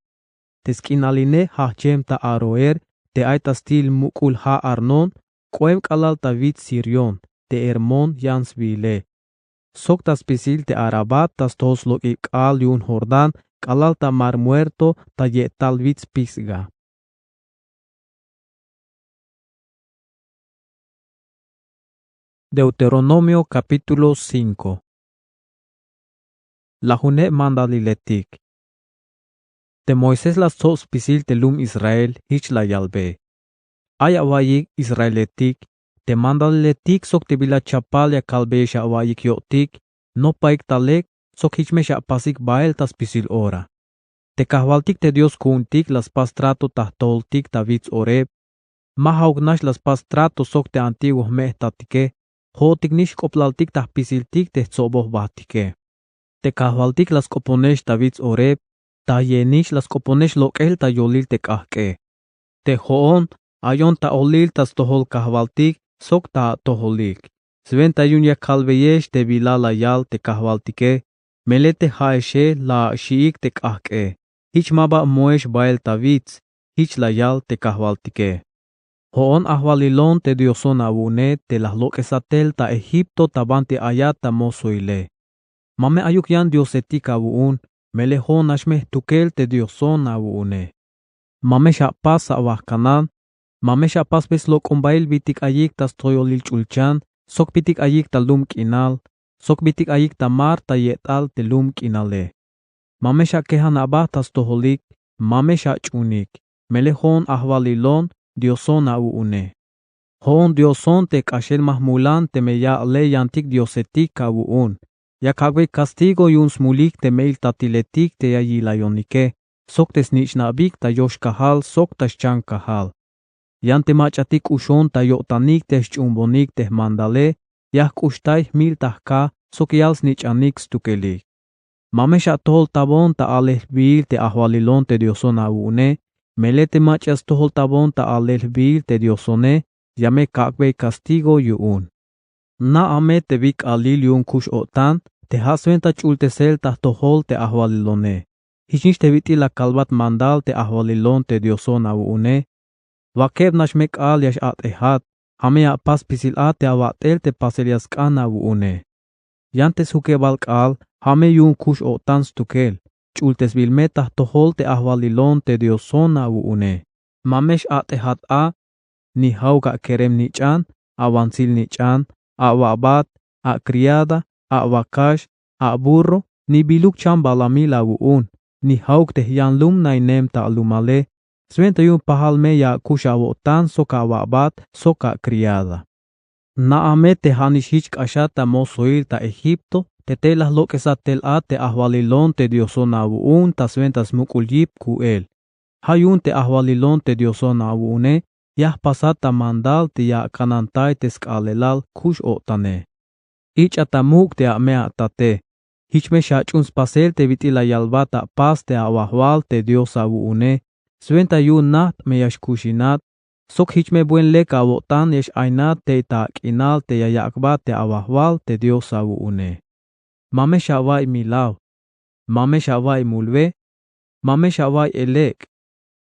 Te sk'inaline jajchem ta Aroer, te ay ta stil muk'ul ja' Arnón, k'oem k'alal ta wits Sirión, te Hermón yan swiile. sok ta spisil te Arabá ta stojol slok'ib k'aal yu'un Jordán k'alal ta mar Muerto ta ye'tal wits Pisga. Deuteronomio capítulo cinco. Lajuneb mandaliletik. Te Moisés la stsob spisil te lum Israel jich la yalbe: Ay awa'iyik Israeletik, te mandaliletik sok te bila chapal ya kalbeyex awa'iyik yo'tik, nopaik ta lek sok jich me xapasik bael ta spisil ora. Te Kajwaltik te Dios ku'untik la spas trato ta jtojoltik ta wits Horeb. Ma ja'uk nax la spas trato sok te antiguo jme'jtatike, jo'otik nix jk'oplaltik ta jpisiltik te jtsoboj jbahtike. Te Kajwaltik la sk'oponex ta wits Horeb, ta jyenix la sk'oponex lok'el ta yolil te k'ajk'e. Te jo'on ayon ta olil ta stojol Kajwaltik sok ta atojolik, swenta yu'un ya kalbeyex te bila la yal te Kajwaltike. Melel te ja'exe la axi'ik te k'ajk'e, jich ma ba moex bael ta wits, jich la yal te Kajwaltike. Jo'on ajwalilon te Dioson awu'une te la jlok'esat tel ta Egipto ta banti ayat ta mosoile. Ma me ayuk yan diosetik awu'un, melel jo'on nax me jtukel te Dioson awu'une. Ma me xapas awaj Canaán, ma me xapasbe slok'ombail bitik ayik ta stoyolil ch'ulchan, sok bitik ayik ta lum k'inal, sok bitik ayik ta mar ta ye'tal te lum k'inale. Ma me xakejan aba ta stojolik, ma me xach'uunik, melel jo'on ajwalilon Dioson awu'une. Jo'on Dioson te k'axel ma jmulan teme ya ale yantik diosetik awu'un. Ya kak'bey castigo yu'un smulik te me'iltatiletik te ya yilayonike, sok te snich'nabik ta yox kajal sok ta xchan kajal. Yan te mach'atik k'uxon ta yo'tanik te xch'uunbonik te jmandale, ya jk'uxtay jmil ta jka sok yal snich'anik stukelik. Ma me xatojoltabon ta alel jbiil te ajwalilon te Dioson awu'une, melel te mach'a stojoltabon ta alel jbiil te Diosone, ya me kak'bey castigo yu'un. Na'a me te bi k'aalil yu'un kux-o'tan te ja' swenta ch'ultesel ta jtojol te ajwalilone. Jichnix te bit'il la kalbat mandal te ajwalilon te Dioson awu'une. Wakeb nax me k'aal ya x-a'tejat, ja' me ya apas spisil a te awa'tel te pasel ya sk'an awu'une. Yan te sjukebal k'aal ja' me yu'un kux-o'tan stukel, ch'ultesbil me ta jtojol te ajwalilon te Dioson awu'une. Ma me x-a'tejat a, ni ja'uk akerem-nich'an, awantsil-nich'an, awa'bat, akriada, awakax, aburro, ni biluk cham balamil awu'un, ni ja'uk te jyanlumnainem ta alumale, swenta yu'un pajal me ya ak'ux awo'tan sok awa'bat sok akriada. Na'a me te ja'nix jich k'axat ta mosoil ta Egipto te tey la jlok'esat tel a te ajwalilon te Dioson awu'un ta swenta smuk'ul yip ku'el. Ja' yu'un te ajwalilon te Dioson awu'une ya jpasat ta mandal te ya ak'anantay te sk'aalelal kux-o'tane. Ich'a ta muk' te ame atate. Jich me xach'uun spasel te bit'il la yalbat apas te awajwal te Dios awu'une, swenta yu'un najt' me ya xkuxinat, sok jich me buen lek awo'tan ya x-aynat tey ta ak'inal te ya yak'bat te awajwal te Dios awu'une. Ma me xawa'iy milaw, ma me xawa'iy mulwe, ma me xawa'iy elek',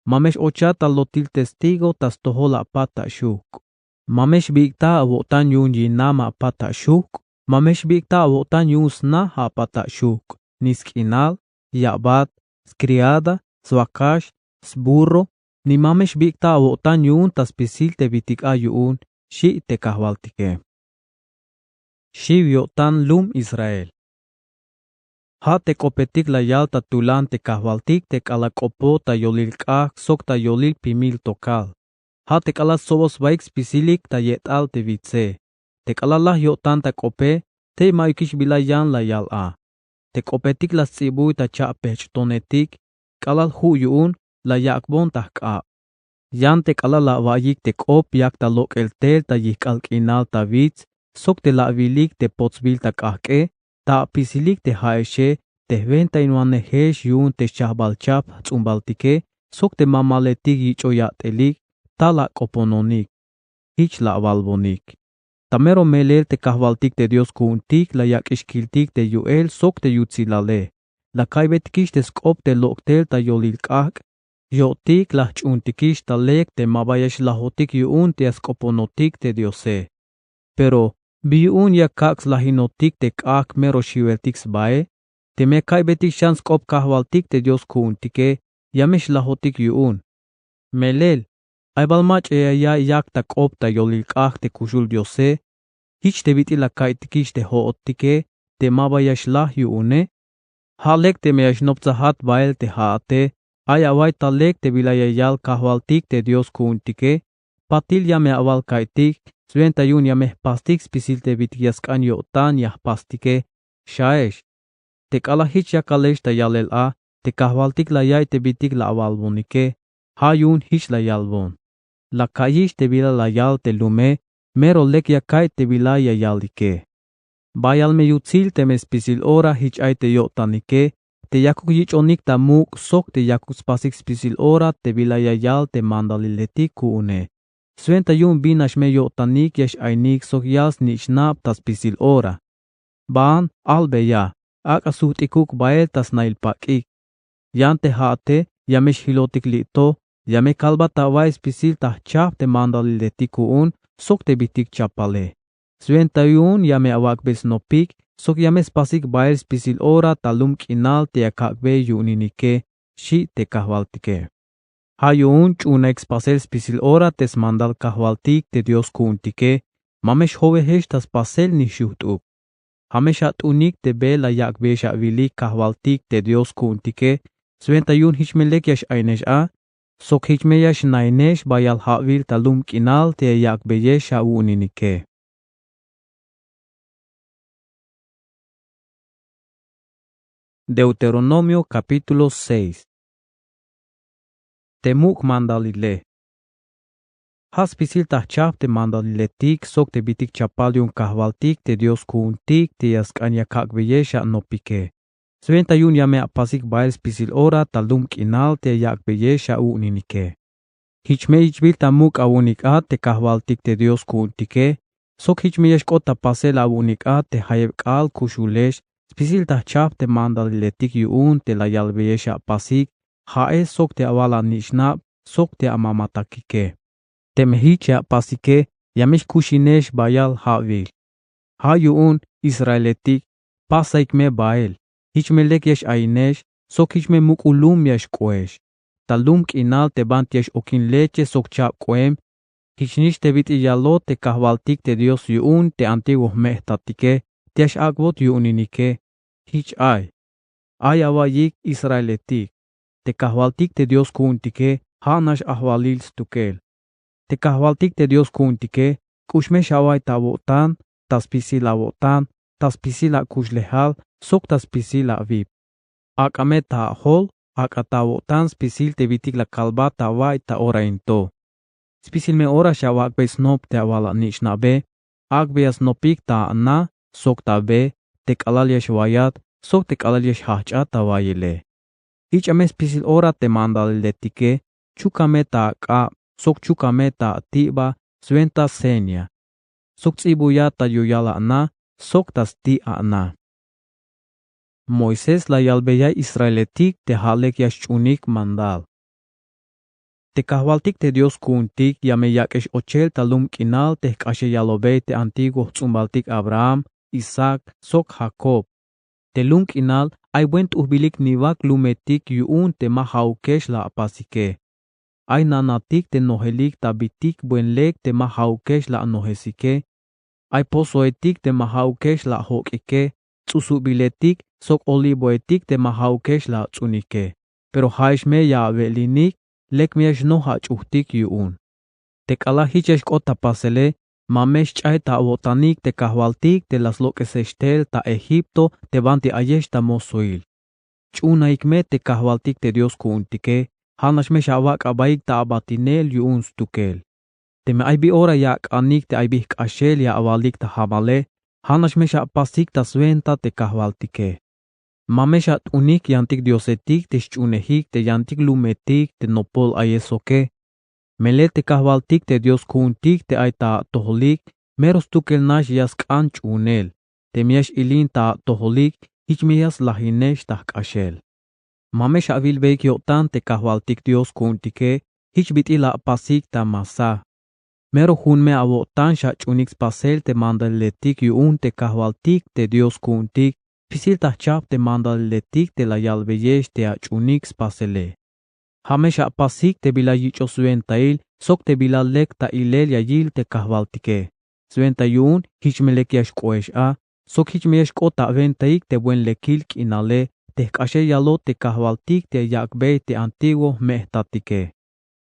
ma me x-ochat ta lotil testigo ta stojol apat ta xujk'. Ma me xbik'ta awo'tan yu'un yinam apat ta xujk', ma me xbik'ta awo'tan yu'un sna apat ta xujk', ni sk'inal, ya'bat, skriada, swakax, sburro, ni ma me xbik'ta awo'tan yu'un ta spisil te bitik ay yu'un, xi' te kajwaltike. Xiw yo'tan lum Israel. Ja' te k'opetik la yal ta tulan te kajwaltik te k'alal k'opoj ta yolil k'ajk' sok ta yolil pimil tokal. Ja' te k'alal stsoboj sbaik spisilik ta ye'tal te witse. Te k'alal laj yo'tan ta k'ope, tey ma'yukix bila yan la yal a. Te k'opetik la sts'ibuy ta cha'pejch' tonetik, k'alal ju' yu'un la yak'bon ta jk'ab. Yan te k'alal la awa'iyik te k'op yak ta lok'el tel ta yijk'al k'inal ta wits, sok te la awilik te potsbil ta k'ajk'e, ta apisilik te ja'exe, te jwentainwanejex yu'un te xchajbal-chajp jts'umbaltike, sok te mamaletik yich'oy yat'elik, tal ak'opononik, jich la awalbonik. Ta mero melel te kajwaltik te Dios ku'untik la yak'ix kiltik te yu'el sok te yutsilale. La ka'iybetikix te sk'op te lok' tel ta yolil k'ajk', yo'tik la jch'uuntikix ta lek te ma ba ya xlajotik yu'un te ya sk'oponotik te Diose. Pero Bi yu'un ya kak' slajinotik te k'ajk' mero xiweltik sbae? Teme ya kaiybetik xan sk'op kajwaltik te dios ku'untike, ya me xlajotik yu'un. Melel, ay bal mach'a ya ya'iy yak ta k'op ta yolil k'ajk' te kuxul diose? Jich te bit'il la kaiytikix te jo'otike, te ma ba ya xlaj yu'une. Ja' lek teme ya xnoptsajat bael te ja'ate, ay away ta lek te bila ya yal kajwaltik te dios ku'untike. Patil ya me awal kaiytik, swenta yu'un ya me jpastik spisil te bit'il ya sk'an yo'tan ya jpastike. Xaex, te k'alal jich yakalex ta yalel a, te kajwaltik la ya'iy te bit'il la awalbonike. Ja' yu'un jich la yalbon: La kaiyix te bila la yal te lume, mero lek ya kaiy te bila ya yalike. Bayal me yutsil teme spisil ora jich ay te yo'tanike, te yakuk yich'onik ta muk' sok te yakuk spasik spisil ora te bila ya yal te mandaliletik ku'une. Swenta yu'un bin nax me yo'tanik ya x-ainik sok ya snich'nab ta spisil ora. Baan albeya: Ak'a sujt'ikuk bael ta snail pak'ik. Yan te ja'ate ya me xjilotik li' to, ya me kalbat ta wa'iy spisil ta jchajp te mandaliletik ku'un sok te bit'il chapale. Swenta yu'un ya me awak'bey snopik sok ya me spasik bael spisil ora ta lum k'inal te ya kak'bey yu'uninike, xchi te kajwaltike. Ja' yu'un ch'uunaik spasel spisil ora te smandal kajwaltik te dios ku'untike. Ma me xjowejex ta spasel nix xujt'uk. Ja' me xat'unik te be la yak'beyex awilik kajwaltik te dios ku'untike, swenta yu'un jich me lek ya x-ainex a sok jich me ya xnainex bayal ja'wil ta lum k'inal te ya yak'beyex awu'uninike. Deuteronomio capítulo seis. Te muk' mandalile. Ja' spisil ta jchajp te mandaliletik sok te bit'il chapal yu'un kajwaltik te dios ku'untik te ya sk'an ya kak'beyex anopike. Swenta yu'un ya me apasik bael spisil ora ta lum k'inal te ya yak'beyex awu'uninike. Jich me yich'bil ta muk' awu'unik a te kajwaltik te dios ku'untike, sok jich me ya xk'ot ta pasel awu'unik a te jayeb k'aal kuxulex spisil ta jchajp te mandaliletik yu'un te la yalbeyex apasik, ja'e sok te awal anich'nab sok te amamatakike. Teme jich ya apasike, ya me xkuxinex bayal ja'wil. Ja' yu'un, israeletik, pasaik me bael. Jich me lek ya x-ainex sok jich me muk'ul lum ya xk'oex. Ta lum k'inal te banti ya x-okin leche sok chab k'oem, jichnix te bit'il yalot te kajwaltik te dios yu'un te antiguo jme'jtatike te ya x-ak'bot yu'uninike. Jich ay: Ay awa'iyik israeletik, te kajwaltik te dios ku'untike ja' nax ajwalil stukel. Te kajwaltik te dios ku'untike, k'ux me xaway ta awo'tan, ta spisil awo'tan, ta spisil akuxlejal sok ta spisil awip. Ak'a me ta ajol, ak'a ta awo'tan spisil te bit'il la kalbat awa'iy ta ora in to. Spisil me ora xawak'bey snop te awal anich'nabe, ak'beya snopik ta ana sok ta be, te k'alal ya xwayat sok te k'alal ya xjajch'at ta wayele. Ich'a me spisil ora te mandaliletike, chuka me ta ak'ab sok chuka me ta ati'ba swenta seña, sok ts'ibuya ta yuyal ana sok ta sti' ana. Moisés la yalbeya israeletik te ja' lek ya xch'uunik mandal. Te kajwaltik te dios ku'untik ya me yak'ex ochel ta lum k'inal te jk'axel yalobey te antiguo jts'umbaltik abraham, isaac sok jacob. Te lum k'inal ay buen t'ujbilik niwak lumetik yu'un te ma ja'ukex la apasike. Ay nanatik te nojelik ta bitik buen lek te ma ja'ukex la anojesike. Ay pozoetik te ma ja'ukex la ajok'ike, ts'usubiletik sok olivoetik te ma ja'ukex la ats'unike. Pero ja'ex me ya awe'linik, lek me ya xnoj ach'ujtik yu'un. Te k'alal jich ya xk'ot ta pasele, ma me xch'ay ta awo'tanik te kajwaltik te la slok'esex tel ta egipto te banti ayex ta mosoil. Ch'uunaik me te kajwaltik te dios ku'untike, ja' nax me xawak' abaik ta abatinel yu'un stukel. Teme ay bi ora ya ak'anik te ay bi jk'axel ya awalik ta jamale, ja' nax me xapasik ta swenta te kajwaltike. Ma me xat'unik yantik diosetik te xch'uunejik te yantik lumetik te nopol ayex soke. Melel te kajwaltik te dios ku'untik te ay ta atojolik, mero stukel nax ya sk'an ch'uunel. Teme ya x-ilin ta atojolik, jich me ya slajinex ta jk'axel. Ma me xawilbeyik yo'tan te kajwaltik dios ku'untike, jich bit'il la apasik ta masaj. Mero jun me awo'tan xach'uunik spasel te mandaliletik yu'un te Kajwaltik te Dios ku'untik spisil ta jchajp te mandaliletik te la yalbeyex te ach'uunik spasele. Ja' me xapasik te bila yich'oj swentail sok te bila lek ta ilel ya yil te Kajwaltike. Swenta yu'un jich me lek ya xk'o'ex a sok jich me ya xk'ot ta awentaik te buen lekil k'inale te jk'axel yalot te Kajwaltik te ya yak'bey te antiguo jme' jtatike.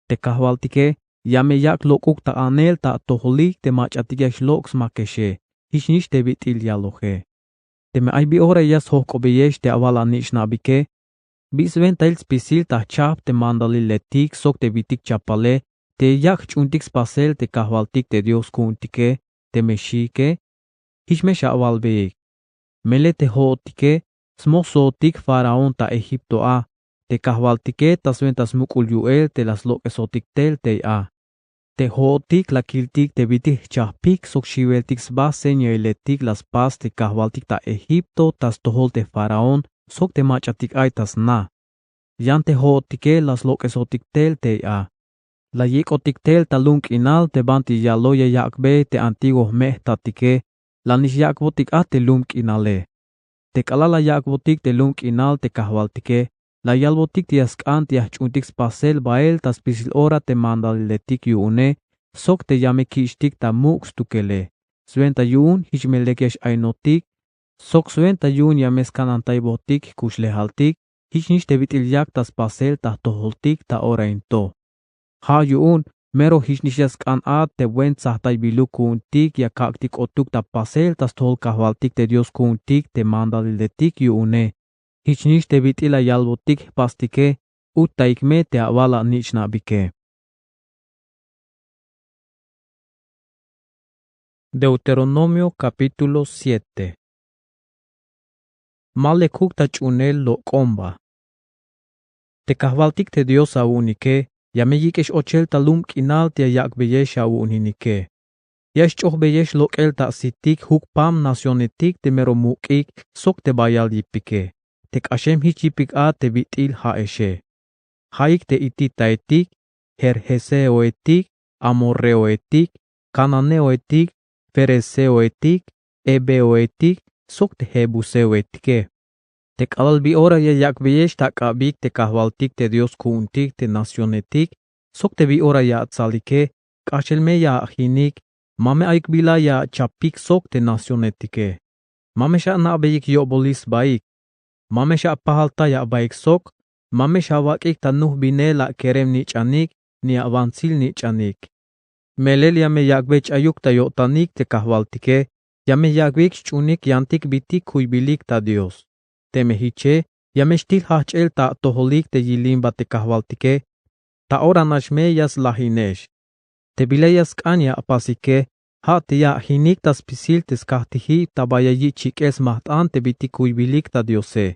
Te Kajwaltike ya me yak' lok'uk ta a'nel ta atojolik te mach'atik ya xlok' smakexe. Jichnix te bit'il yaloje. Teme ay bi ora ya sjojk'obeyex te awal anich'nabike, bi swentail spisil ta jchajp te mandaliletik sok te bitik chapale te ya yak' jch'uuntik spasel te Kajwaltik te Dios ku'untike? Teme xiike, jich me xawalbeik. Melel te jo'otike smojsootik faraón ta Egipto a, te Kajwaltike ta swenta smuk'ul yu'el te la slok'esotik tel tey a. Te jo'otik la kiltik te bit'il jchajpik sok xiweltik sba señailetik la spas te Kajwaltik ta Egipto ta stojol te faraón sok te mach'atik ay ta sna. Yan te jo'otike la slok'esotik tel tey a. La yik'otik tel ta lum k'inal te banti yaloj ya yak'bey te antiguo jme' jtatike. La nix yak'botik a te lum k'inale. Te k'alal la yak'botik te lum k'inal te Kajwaltike, la yalbotik te ya sk'an te ya jch'uuntik spasel bael ta spisil ora te mandaliletik yu'une sok te ya me kich'tik ta muk' stukele. Swenta yu'un jich me lek ya x-ainotik sok swenta yu'un ya me skanantaybotik jkuxlejaltik. Jichnix te bit'il yak ta spasel ta jtojoltik ta ora in to. Ja' yu'un mero jichnix ya sk'an a te buen tsajtaybiluk ku'untik ya kak'tik k'otuk ta pasel ta stojol Kajwaltik te Dios ku'untik te mandaliletik yu'une. Jichnix te bit'il la yalbotik jpastike, uttaik me te awal anich'nabike. Deuteronomio capítulo siete. Ma lekuk ta ch'uunel lok'omba. Te Kajwaltik te Dios awu'unike ya me yik'ex ochel ta lum k'inal te ya yak'beyex awu'unjinike. Ya xch'ojbeyex lok'el ta asitik jukpam nacionetik te mero muk'ik sok te bayal yipike, te k'axem jich yipik a te bit'il ja'exe. Ja'ik te hititaetik, gergeseoetik, amorreoetik, cananeoetik, ferezeoetik, heveoetik sok te jebuseoetike. Te k'alal bi ora ya yak'beyex ta ak'abik te Kajwaltik te Dios ku'untik te nacionetik sok te bi ora ya atsalike, k'axel me ya ajinik. Ma me ayuk bila ya achapik sok te nacionetike. Ma me xana'beyik yo'bolil sbaik. Ma me xapajaltay abaik sok. Ma me xawak'ik ta nujbinel akerem-nich'anik ni awantsil-nich'anik. Melel ya me yak'bey ch'ayuk ta yo'tanik te Kajwaltike. Ya me yak'beyik xch'uunik yantik bitik kuybilik ta Dios. Teme jiche, ya me xtil jajch'el ta atojolik te yilimba te Kajwaltike. Ta ora nax me ya slajinex. Te bila ya sk'an ya apasike, ja' te ya ajinik ta spisil te skajtijib ta ba ya yich' jik'el smajt'an te bitik kuybilik ta Diose.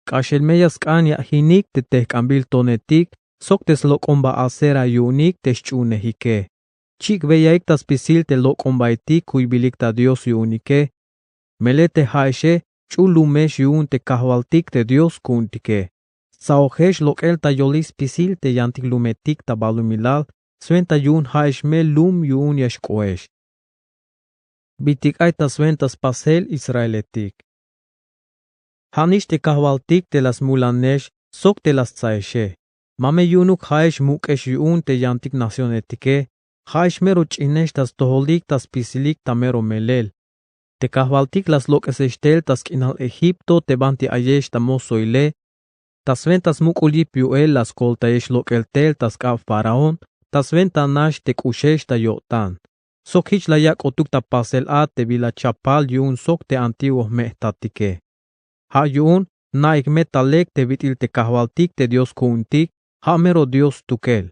K'axel me ya sk'an ya ajinik te tejk'anbil tonetik sok te slok'omba Asera yu'unik te xch'uunejike. Chik'beyaik ta spisil te lok'ombaetik kuybilik ta Dios yu'unike. Melel te ja'exe, ch'ul lumex yu'un te Kajwaltik te Dios ku'untike. Stsaojex lok'el ta yolil spisil te yantik lumetik ta balumilal, swenta yu'un ja'ex me lum yu'un ya xk'oex. Bitik ay ta swenta spasel Israeletik. Ja'nix te Kajwaltik te la smulanex sok te la stsaexe. Ma me yu'unuk ja'ex muk'ex yu'un te yantik nacionetike. Ja'ex mero ch'inex ta stojolik ta spisilik ta mero melel. Te Kajwaltik la slok'esex tel ta sk'inal Egipto te banti ayex ta mosoile. Ta swenta smuk'ul yip yu'el la skoltayex lok'el tel ta sk'ab faraón, ta swenta nax te k'uxex ta yo'tan. Sok jich la yak'otuk ta pasel a te bila chapal yu'un sok te antiguo jme' jtatike. Ja' yu'un, na'ik me ta lek te bit'il te Kajwaltik te Dios ku'untik, ja' mero Dios stukel.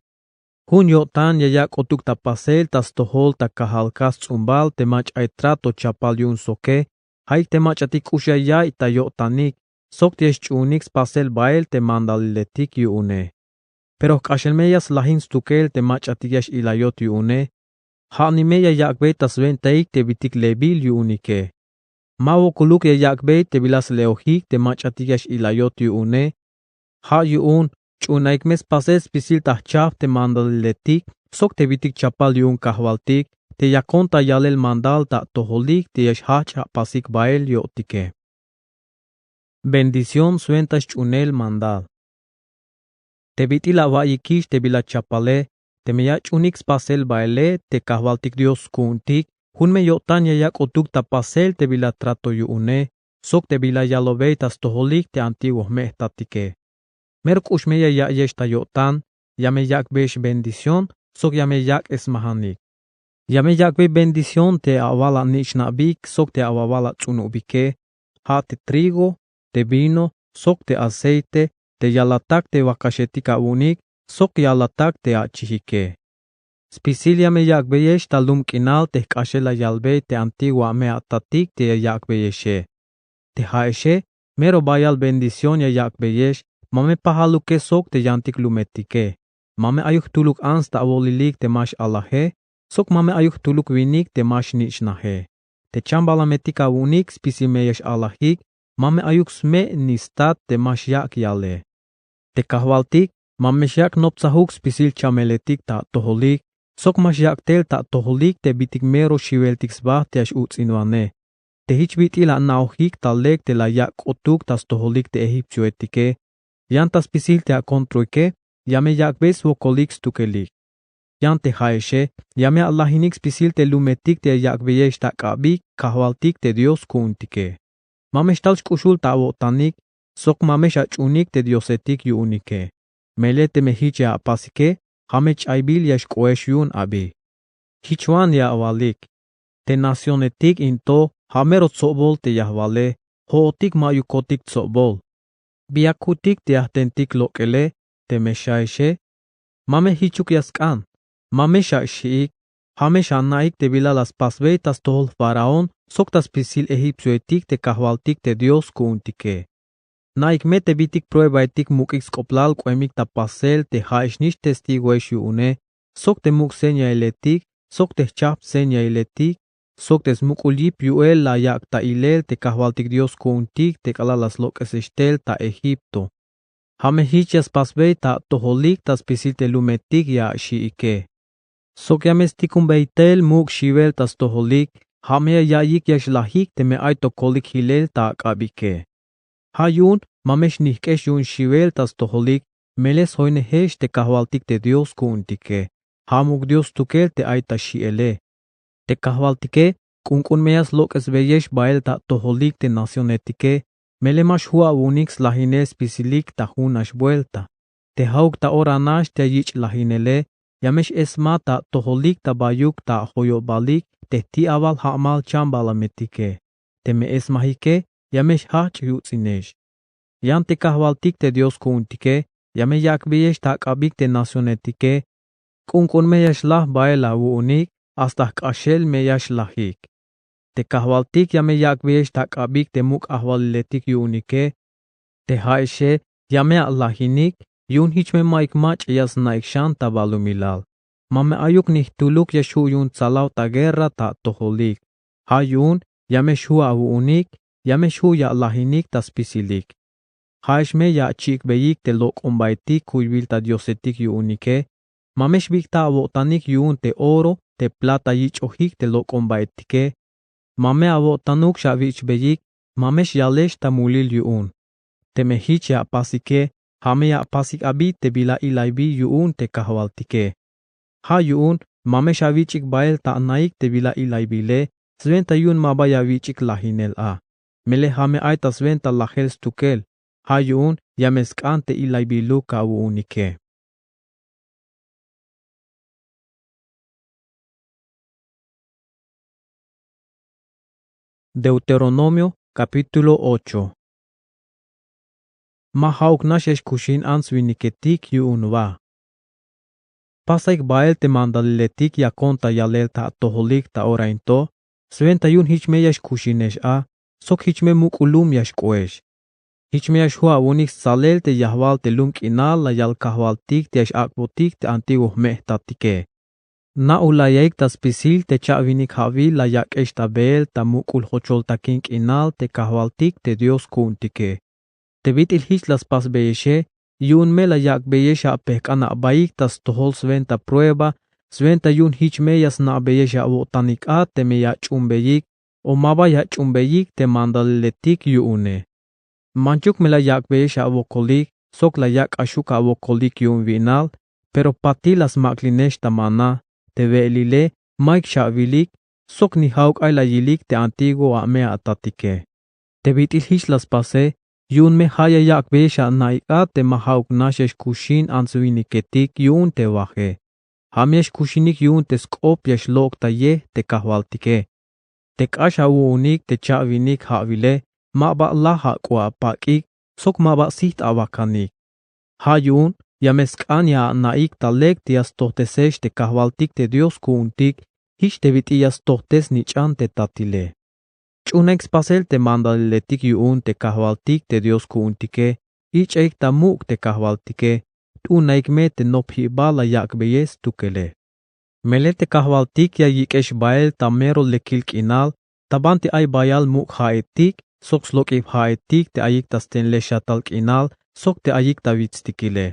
Jun yo'tan ya yak'otuk ta pasel ta stojol ta kajal kas ts'umbal te mach'a ay trato chapal yu'un soke, ja'ik te mach'atik k'ux ya yaiy ta yo'tanik sok te ya xch'uunik spasel bael te mandaliletik yu'une. Pero jk'axel me ya slajin stukel te mach'atik ya x-ilayot yu'une, ja'nix me ya yak'bey ta swentaik te bitik lebil yu'unike. Ma wokoluk ya yak'bey te bila sleojik te mach'atik ya x-ilayot yu'une. Ja' yu'un, ch'uunaik me spasel spisil ta jchajp te mandaliletik sok te bit'ik chapal yu'un kajwaltik te yakon ta yalel mandal ta atojolik te ya xjajch' apasik bael yo'tike. Bendición swenta sch'uunel mandal. Te bit'il awa'iyikix te bila chapale, teme ya ach'uunik spasel baele te kajwaltik Dios ku'untik, jun me yo'tan ya yak' k'otuk ta pasel te bila trato yu'une sok te bila yalobey ta stojolik te antiguo jme' jtatike. Mero k'ux me ya ya'iyex ta yo'tan, ya me yak'beyex bendición sok ya me yak' smajanik. Ya me yak'bey bendición te awal anich'nabik sok te awal ats'unubike, ja' te trigo, te vino sok te aceite, te yalatak te wakaxetik awu'unik sok yalatak te achijike. Spisil ya me yak'beyex ta lum k'inal te jk'axel la yalbey te antiguo ame atatik te ya yak'beyexe. Te ja'exe, mero bayal bendición ya yak'beyex, ma me pajaluke sok te yantik lumetike. Ma me ayuk jtuluk ants ta awolilik te ma x'alaje sok ma me ayuk jtuluk winik te ma xnich'naje. Te chambalametik awu'unik spisil me ya x'alajik, ma me ayuk sme' ni stat te ma xyak' yale. Te kajwaltik ma me xyak' noptsajuk spisil chameletik ta atojolik sok ma xyak' tel ta atojolik te bit'ik mero xiweltik sba te ya x'uts'inwane. Te jich bit'il ana'ojik ta lek te la yak' k'otuk ta stojolik te egipcioetike, yan ta spisil te akontroike, ya me yak'bey swokolik stukelik. Yan te ja'exe, ya me alajinik spisil te lumetik te ya yak'beyex ta ak'abik kajwaltik te Dios ku'untike. Ma me xtal xk'uxul ta awo'tanik sok ma me xach'uunik te diosetik yu'unike. Melel teme jich ya apasike, ja' me ch'aybil ya xk'oex yu'un abi. Jichwan ya awalik. Te nacionetik in to ja' mero tsobol te ya jwale, jo'otik ma'yukotik tsobol. Bi ya kutik te ya jtentik lok'ele, teme xja'exe, ma me jichuk ya sk'an, ma me xaxi'ik, ja' me xana'ik te bila la spasbey ta stojol faraón sok ta spisil egipcioetik te kajwaltik te Dios ku'untike. Na'ik me te bit'ik pruebaetik muk'ik sk'oplal k'oemik ta pasel te ja'ex nix testigoex yu'une, sok te muk' señailetik, sok te jchajp señailetik, sok te smuk'ul yip yu'el la yak' ta ilel te kajwaltik Dios ku'untik te k'alal la slok'esex tel ta Egipto. Ja' me jich ya spasbey ta atojolik ta spisil te lumetik ya axi'ike. Sok ya me stikunbey tel muk' xiwel ta stojolik, ja' me ya ya'iyik ya xlajik teme ay to kolik jilel ta ak'abike. Ja' yu'un ma me xnijk'ex yu'un xiwel ta stojolik, melel sjoynejex te kajwaltik te Dios ku'untike, ja' muk' Dios stukel te ay ta xi'ele. Te kajwaltike, k'unk'un me ya slok'esbeyex bael ta atojolik te nacionetike, melel ma xju' awu'unik slajinel spisilik ta junax buelta. Te ja'uk ta ora nax te ya yich' lajinele, ya me x-esmat ta atojolik ta bayuk ta ajoyobalik te jti'awal ja'mal chambalametike. Teme esmajike, ya me xjajch' yuts'inex. Yan te kajwaltik te Dios ku'untike, ya me yak'beyex ta ak'abik te nacionetike, k'unk'un me ya xlaj bael awu'unik, hasta jk'axel me ya xlajik. Te kajwaltik ya me yak'beyex ta ak'abik te muk' ajwaliletik yu'unike. Te ja'exe, ya me alajinik, yu'un jich me ma'yuk mach'a ya sna'ik xan ta balumilal. Ma me ayuk ni jtuluk ya xju' yu'un tsalaw ta guerra ta atojolik. Ja' yu'un, ya me xju' awu'unik, ya me xju' ya alajinik ta spisilik. Ja'ex me ya achi'ikbeyik te lok'ombaetik kuybil ta diosetik yu'unike, ma me xbik'ta awo'tanik yu'un te oro, te plata yich'ojik te lok'ombaetike. Ma me awo'tanuk xawich'beyik, ma me xyalex ta mulil yu'un. Teme jich ya apasike, ja' me ya apasik abi te bila ilaybil yu'un te kajwaltike. Ja' yu'un, ma me xawich'ik bael ta anaik te bila ilaybile, swenta yu'un maba ya awich'ik lajinel a. Melel ja' me ay ta swenta lajel stukel. Ja' yu'un, ya me sk'an te ilaybiluk awu'unike. Deuteronomio, capítulo ocho. Ma ja'uk nax ya xkuxin ants winiketik yu'un wa. Pasaik bael te mandaliletik yakon ta yalel ta atojolik ta ora in to, swenta yu'un jich me ya xkuxinex a, sok jich me muk'ul lum ya xk'oex. Jich me ya xju' awu'unik stsalel te yajwal te lum k'inal la yal kajwaltik te ya x-ak'botik te antiguo jme' jtatike. Na'ul la yaik ta spisil te cha'winik ja'wil la yak'ex ta beel ta muk'ul jochol takin k'inal te kajwaltik te Dios ku'untike. Te bit'il jich la spasbeyexe, yu'un me la yak'beyex apejk'an abaik ta stojol swenta prueba, Swenta yu'un jich me ya sna'beyex awo'tanik a teme ya ach'uunbeyik o ma ba ya ach'uunbeyik te mandaliletik yu'une. Manchuk me la yak'beyex awokolik sok la yak' k'axuk awokolik yu'un wi'nal, pero patil la smak'linex ta maná. Te we'elile mayuk xawilik sok ni ja'uk ay la yilik te antiguo a me atatike. Te bit'il jich la spase yu'un me ja' ya yak'beyex ana'ik a te ma ja'uk nax ya xkuxin ants winiketik yu'un te waje. Ja' me ya xkuxinik yu'un te sk'op ya xlok' ta ye te kajwaltike. Te k'ax awu'unik te cha'winik ja'wile ma ba laj ak'u apak'ik sok ma ba sijt awakanik. Ja' yu'un ya me sk'an ya ana'ik ta lek te ya stojtesex te kajwaltik te Dios ku'untik jich te bit'il ya stojtes snich'an te tatile. Ch'uunaik spasel te mandaliletik yu'un te kajwaltik te Dios ku'untike. Ich'aik ta muk' te kajwaltike. T'uunaik me te nopjibal la yak'beyel stukele. Melel te kajwaltik ya yik'ex bael ta mero lekil k'inal ta banti ay bayal muk' ja'etik sok slok'ib ja'etik te ayik ta stenlejxatal k'inal sok te ayik ta witstikile.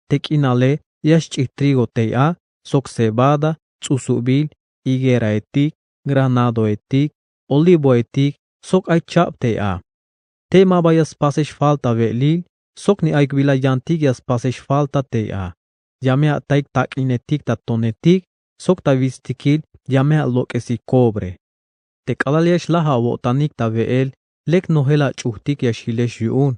Te k'inale ya xch'ij trigo tey a sok cebada, ts'usubil, higueraetik, granadoetik, olivoetik sok ay chab tey a. Tey ma ba ya spasex falta we'elil sok ni ayuk bila yantik ya spasex falta tey a. Ya me ataik tak'inetik ta tonetik sok ta witstikil ya me alok'esik cobre. Te k'alal ya xlaj awo'tanik ta we'el lek nojel ach'ujtik ya xjilex yu'un.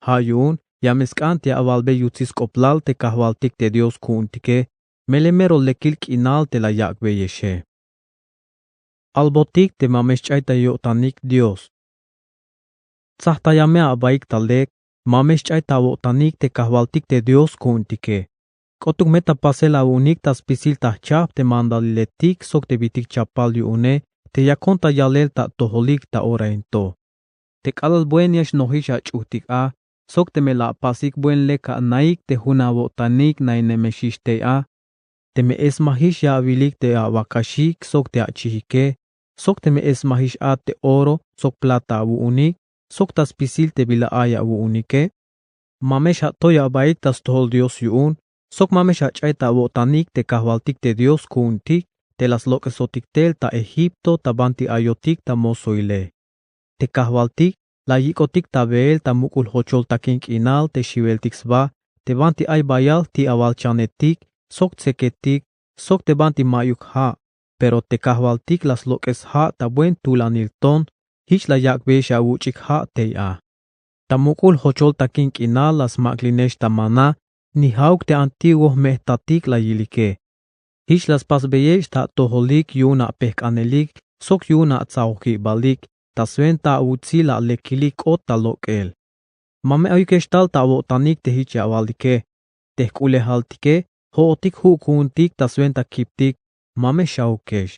Ja' yu'un ya me sk'an te ya awalbey yutsil sk'oplal te kajwaltik te Dios ku'untike. Melel mero lekil k'inal te la yak'beyexe. Albotik te ma me xch'ay ta yo'tanik Dios. Tsajtaya me abaik ta lek ma me xch'ay ta awo'tanik te kajwaltik te Dios ku'untike. K'otuk me ta pasel awu'unik ta spisil ta jchajp te mandaliletik sok te bitik chapal yu'une te yakon ta yalel ta atojolik ta orainto. Te k'alal buen ya xnojix ach'ujtik a sok teme la apasik buen lek ana'ik te jun awo'tanik na'inemexix tey a. Teme esmajix ya awilik te awakaxik sok te achijike sok teme esmajix a te oro sok plata awu'unik sok ta spisil te bila ay awu'unike. Ma me xatoy abaik ta stojol Dios yu'un sok ma me xach'ay ta awo'tanik te kajwaltik te Dios ku'untik te la slok'esotik tel ta Egipto ta banti ayotik ta mozoile. Te kajwaltik la yik'otik ta we'el ta muk'ul jochol takin k'inal te xiweltik sba te banti ay bayal jti' awalchanetik sok tseketik sok te banti ma'yuk ja'. Pero te kajwaltik la slok'es ja' ta buen tulanil ton. Jich la yak'beyex awuch'ik ja' tey a. Ta muk'ul jochol takin k'inal la smak'linex ta maná ni ja'uk te antiguo jme' jtatik la yilike. Jich la spasbeyex ta atojolik yu'un apejk'anelik sok yu'un atsajojibalik ta swenta awutsil alekilik k'ot ta lok'el. Ma me ayukex tal ta awo'tanik te jich ya awalike. Te jk'ulejaltike jo'otik ju' ku'untik ta swenta kiptik. Ma me xa'ukex.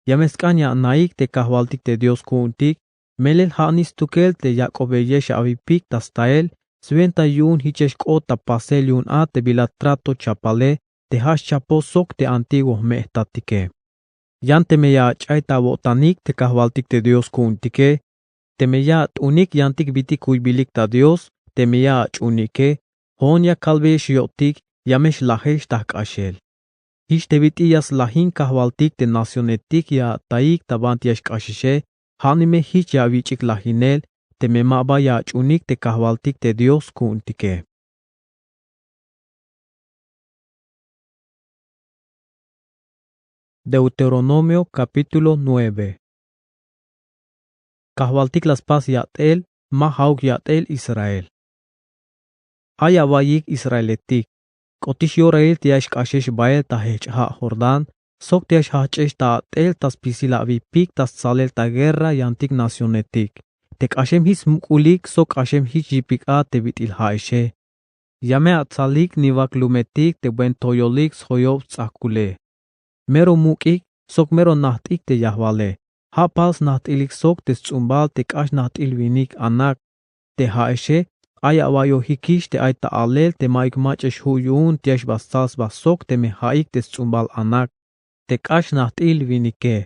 Ya me sk'an ya ana'ik te kajwaltik te Dios ku'untik. Melel ja'nix stukel te yak'obeyex awipik ta stael swenta yu'un jich ya xk'ot ta pasel yu'un a te bila trato chapale te ja' xchapo sok te antiguo jme' jtatike. Yan teme ya ach'ay ta awo'tanik te kajwaltik te Dios ku'untike. Teme ya at'unik yantik bitik kuybilik ta Dios. Teme ya ach'unike jo'on ya kalbeyex yo'tik ya me xlajex ta jk'axel. Jich te bit'il ya slajin kajwaltik te nacionetik ya ataik ta banti ya xk'axexe. Ja' ni me jich ya awich'ik lajinel teme ma ba ya ach'unik te kajwaltik te Dios ku'untike. Deuteronomio capítulo nueve. Kajwaltik la spas yat'el ma ja'uk yat'el Israel. Ay awa'iyik Israeletik, k'otix yorail te ya xk'axex bael ta jejch' ja' Jordán sok te ya xjajch'ex ta at'el ta spisil awipik ta stsalel ta guerra yantik nacionetik. Te k'axem jich smuk'ulik sok k'axem jich yipik a te bit'il ja'exe. Ya me atsalik niwak lumetik te buen toyolik sjoyob sts'ajkule. Mero muk'ik sok mero najt'ik te yajwale. Ja' pajal snajt'ilik sok te sts'umbal te k'ax najt'il winik anak. Te ja'exe ay awa'iyojikix te ay ta alel te ma'yuk mach'a xju' yu'un te ya xba stsal sba sok teme ja'ik te sts'umbal anak te k'ax najt'il winike.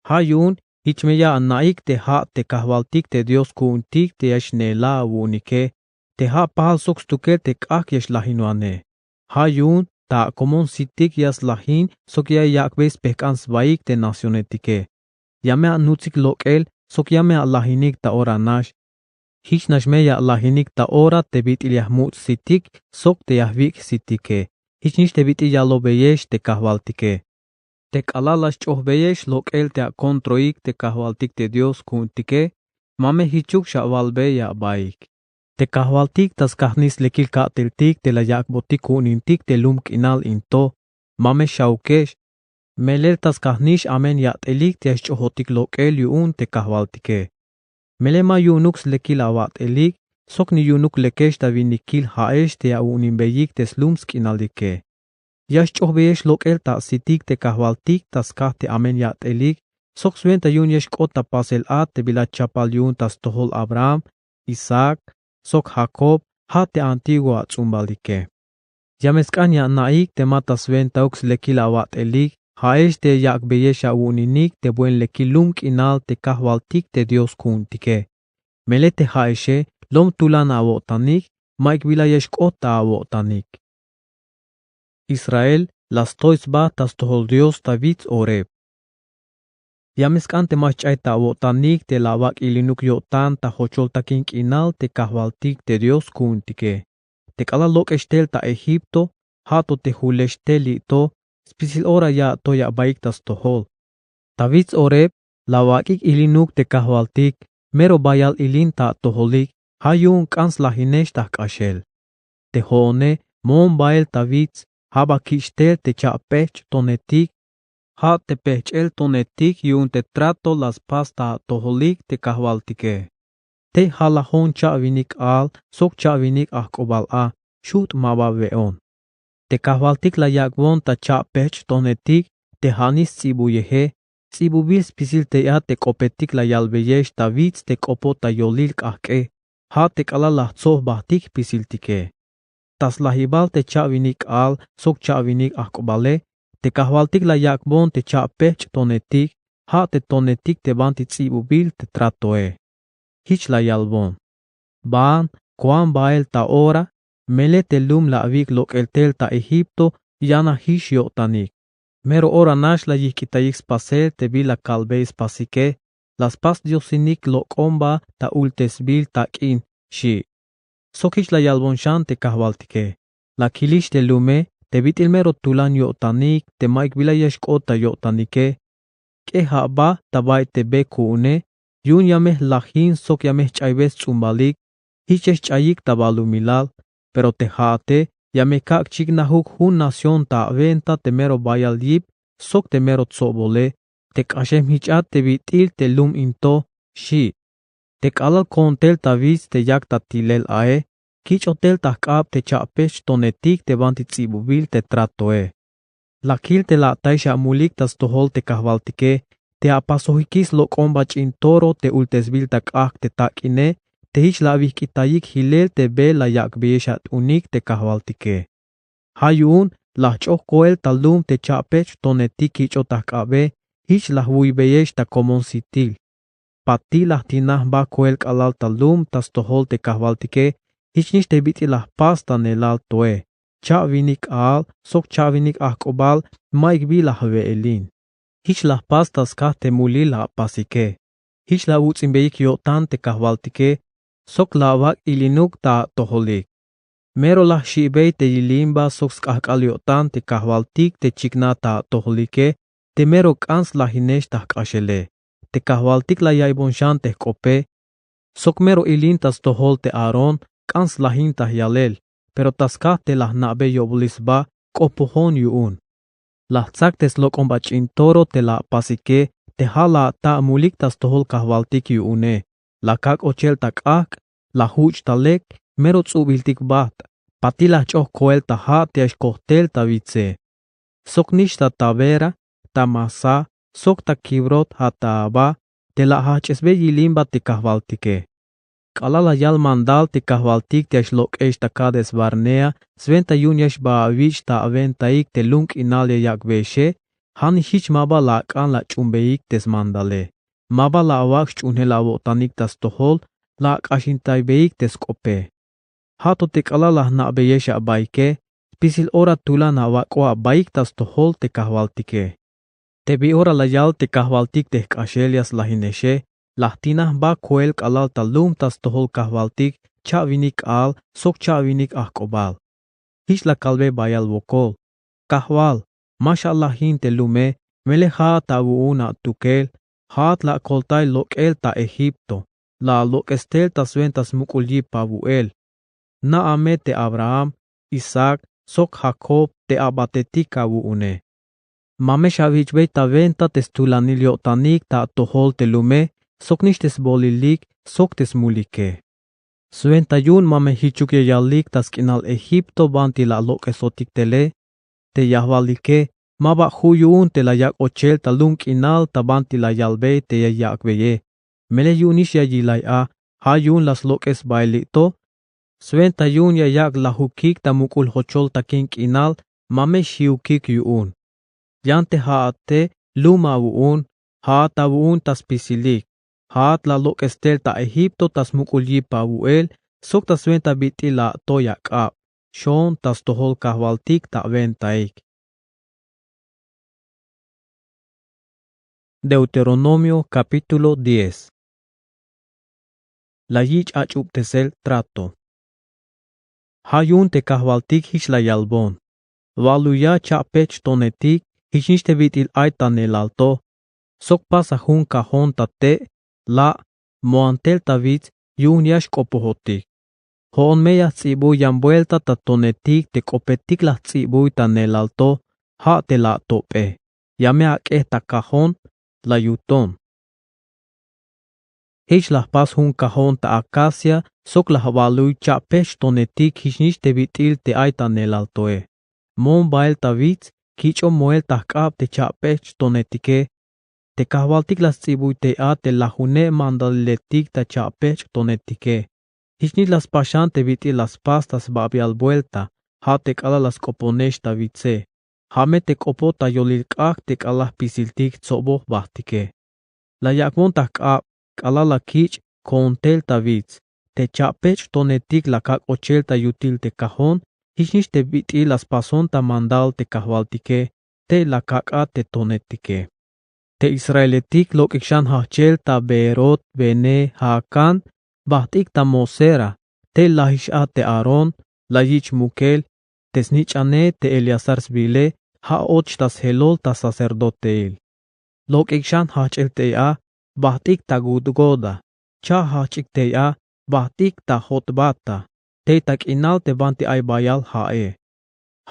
Ja' yu'un jich me ya ana'ik te ja' te kajwaltik te Dios ku'untik te ya xneela awu'unike. Te ja' pajal sok stukel te k'ajk' ya xlajinwane. Ja' yu'un ta akomon sitik ya slajin sok ya yak'bey spejk'an sbaik te nacionetike. Ya me anutsik lok'el sok ya me alajinik ta ora nax. Jich nax me ya alajinik ta ora te bit'il ya jmuts' sitik sok te ya jwik' sitike. Jichnix te bit'il yalobeyex te kajwaltike. Te k'alal la sch'ojbeyex lok'el te akontroik te kajwaltik te dios ku'untike, ma me jichuk xawalbey abaik. Te kajwaltik ta skajnix slekil ka'teltik te la yak'botik ku'unintik te lum k'inal in to. Ma me xawkex. Melel ta skajnix amen yat'elik te ya sch'ojotik lok'el yu'un te kajwaltike. Melel ma yu'unuk slekil awat'elik sok ni yu'unuk lekex ta winikil ja'ex te awu'uninbeyik te slum sk'inalike. Ya sch'ojbeyex lok'el ta asitik te kajwaltik ta skaj te amen yat'elik sok swenta yu'un ya xk'ot ta pasel a te bila chapal yu'un ta stojol abraham, isaac sok jacob, ja' te antiguo ats'umbalike. Ya me sk'an ya ana'ik te ma ta swentauk slekil awat'elik ja'ex te ya yak'beyex awu'uninik te buen lekil lum k'inal te kajwaltik te dios ku'untike. Melel te ja'exe lom tulan awo'tanik, ma'ik bila ya xk'ot ta awo'tanik. Israel la stoy sba ta stojol dios ta wits oreb. Ya me sk'an te ma xch'ay ta awo'tanik te la awak' ilinuk yo'tan ta jochol takin k'inal te kajwaltik te dios ku'untike. Te k'alal lok'ex tel ta egipto, ja' to te julex tel li' to, spisil ora ya atoy abaik ta stojol. Ta wits oreb la awak'ik ilinuk te kajwaltik, mero bayal ilin ta atojolik. Ja' yu'un k'an slajinex ta jk'axel. Te jo'one moon bael ta wits, ja' ba kich' tel te cha'pejch' tonetik. Ja' te pejch'el tonetik yu'un te trato la spas ta atojolik te kajwaltike. Tey ja' la joon cha'winik k'aal sok cha'winik ajk'ubal a, xujt' ma ba we'on. Te kajwaltik la yak'bon ta cha'pejch' tonetik te ja'nix sts'ibuyeje. Ts'ibubil spisil tey a te k'opetik la yalbeyex ta wits te k'opot ta yolil k'ajk'e, ja' te k'alal la jtso jbajtik jpisiltike. Ta slajibal te cha'winik k'aal sok cha'winik ajk'ubale, te kajwaltik la yak'bon te cha'pejch' tonetik, ja' te tonetik te banti ts'ibubil te tratoe. Jich la yalbon: Baan, koan bael ta ora, melel te lum la awik' lok'el tel ta egipto yanajix yo'tanik. Mero ora nax la yijk'itayik spasel te bila kalbey spasike. La spas diosinik lok'omba ta ultesbil tak'in, xi'. Sok jich la yalbon xan te kajwaltike: La kilix te lume te bit'il mero tulan yo'tanik te ma'ik bila ya xk'ot ta yo'tanike. K'e ja' ba ta bay te be ku'une, yu'un ya me jlajin sok ya me jch'aybey sts'umbalik. Jich ya xch'ayik ta balumilal. Pero te ja'ate ya me kak' chiknajuk jun nación ta awenta te mero bayal yip sok te mero tsobole. Te k'axem jich a te bit'il te lum in to, xi'. Te k'alal koon tel ta wits te yak ta tilel ae, kich'ot tel ta jk'ab te cha'pejch' tonetik te banti ts'ibubil te tratoe. La kil te la atayix amulik ta stojol te kajwaltike te apasojikix slok'omba ch'in toro te ultesbil ta k'ajk' te tak'ine, te jich la awijk'itayik jilel te be la yak'beyex at'unik te kajwaltike. Ja' yu'un la jch'oj koel ta lum te cha'pejch' tonetik kich'ot ta jk'abe. Jich la jwuybeyex ta komon sitil. Patil la jtinaj jba koel k'alal ta lum ta stojol te kajwaltike. Jichnix te bit'il la jpas ta neelal toe. Cha'winik k'aal sok cha'winik ajk'ubal, ma'ik bi la jwe'elin. Jich la jpas ta skaj te mulil la apasike. Jich la awuts'inbeyik yo'tan te kajwaltike sok la awak' ilinuk ta atojolik. Mero la jxi'bey te yilimba sok sk'ajk'al yo'tan te kajwaltik te chiknaj ta atojolike, te mero k'an slajinex ta jk'axele. Te kajwaltik la ya'iybon xan te jk'ope. Sok mero ilin ta stojol te aarón k'an slajin ta jyalel, pero ta skaj te la jna'bey yo'bolil sba k'opojon yu'un. La jtsak te slok'omba ch'in toro te la apasike te ja' la ata amulik ta stojol kajwaltik yu'une. La kak' ochel ta k'ajk', la juch' ta lek, mero ts'ubiltik bajt'. Patil la jch'oj koel ta ja' te ya xkoj tel ta witse. Sok nix ta tabera, ta masá sok ta kibrot jataabá, te la ajach'esbey yilimba te kajwaltike. K'alal la yal mandal te kajwaltik te ya xlok'ex ta kades-barnea swenta yu'un ya xba awich' ta awentaik te lum k'inal ya yak'beyexe, ja' nix jich ma ba la ak'an la ach'uunbeyik te smandale. Ma ba la awak' xch'uunjel awo'tanik ta stojol, la ak'axintaybeyik te sk'ope. Ja' to te k'alal la jna'beyex abaike, spisil ora tulan awak'o abaik ta stojol te kajwaltike. Te bi ora la yal te kajwaltik te jk'axel ya slajinexe, la jtina jba koel k'alal ta lum ta stojol kajwaltik cha'winik k'aal sok cha'winik ajk'obal. Jich la kalbe bayal wokol: Kajwal, ma xalajin te lume, melel ja'at awu'un atukel, ja'at la akoltay lok'el ta Egipto, la alok'es tel ta swenta smuk'ul yip awu'el. Na'a me te Abraham, Isaac sok Jacob te abatetik awu'une. Ma me xawich'bey ta wenta te stulanil yo'tanik ta atojol te lume, soknix te sbolilik sok te smulike. Swenta yu'un ma me jichuk ya yalik ta sk'inal Egipto banti la alok'esotik tele. Te yajwalike ma ba ju' yu'un te la yak' ochel ta lum k'inal ta banti la yalbey te ya yak'beye: Melel yu'unix ya yilay a, ja' yu'un la slok'es sbael li' to. Swenta yu'un ya yak' lajukik ta muk'ul jochol takin k'inal, ma me xjiukik yu'un. Yan te ja'ate lum awu'un, ja'at awu'un ta spisilik. Ja'at la alok'es tel ta Egipto ta smuk'ul yip awu'el sok ta swenta bit'il la atoy ak'ab, xoon ta stojol kajwaltik ta awentaik. Deuteronomio capítulo diez. La yich' ach'ubtesel trato. Ja' yu'un te kajwaltik jich la yalbon: Waluya cha'pechtonetik jichnix te bit'il ay ta neelal to. Sok pasa jun kajon ta te', la', moan tel ta wits yu'un ya xk'opojotik. Jo'on me ya jts'ibuy yan buelta ta tonetik te k'opetik la jts'ibuy ta neelal to, ja' te la atop'e. Ya me ak'ej ta kajon, la yuton. Jich la jpas jun kajon ta acacia sok la jwaluy cha'pechtonetik jichnix te bit'il te ay ta neelal toe. Moon bael ta wits, kich'on moel ta jk'ab te cha'pechtonetike. Te kajwaltik la sts'ibuy tey a te lajune mandaliletik ta cha'pechtonetike. Jichnix la spaxan te bit'il la spas ta sbabial buelta, ja' te k'alal la sk'oponex ta witse. Ja' me te k'opot ta yolil k'ajk' te k'alal jpisiltik ts'obo jbajtike. La yak'bon ta jk'ab, k'alal la kich' koon tel ta wits. Te cha'pechtonetik la kak' ochel ta yutil te kajon jichnix te bit'il la spason ta mandal te kajwaltike tey la kak'at te tonetike. Te israeletik lok'ik xan jajchel ta Beerot Bene Jaacán, bajt'ik ta Mosera, tey lajix a te Aarón, la yich' mukel, te snich'ane te Eleazar sbiile, ja' och ta sjelol ta sacerdoteil. Lok'ik xan jajch'el tey a, bajt'ik ta Gudgoda, cha' jajch'ik tey a, bajt'ik ta Jotbata, tey ta k'inal te banti ay bayal ja'e.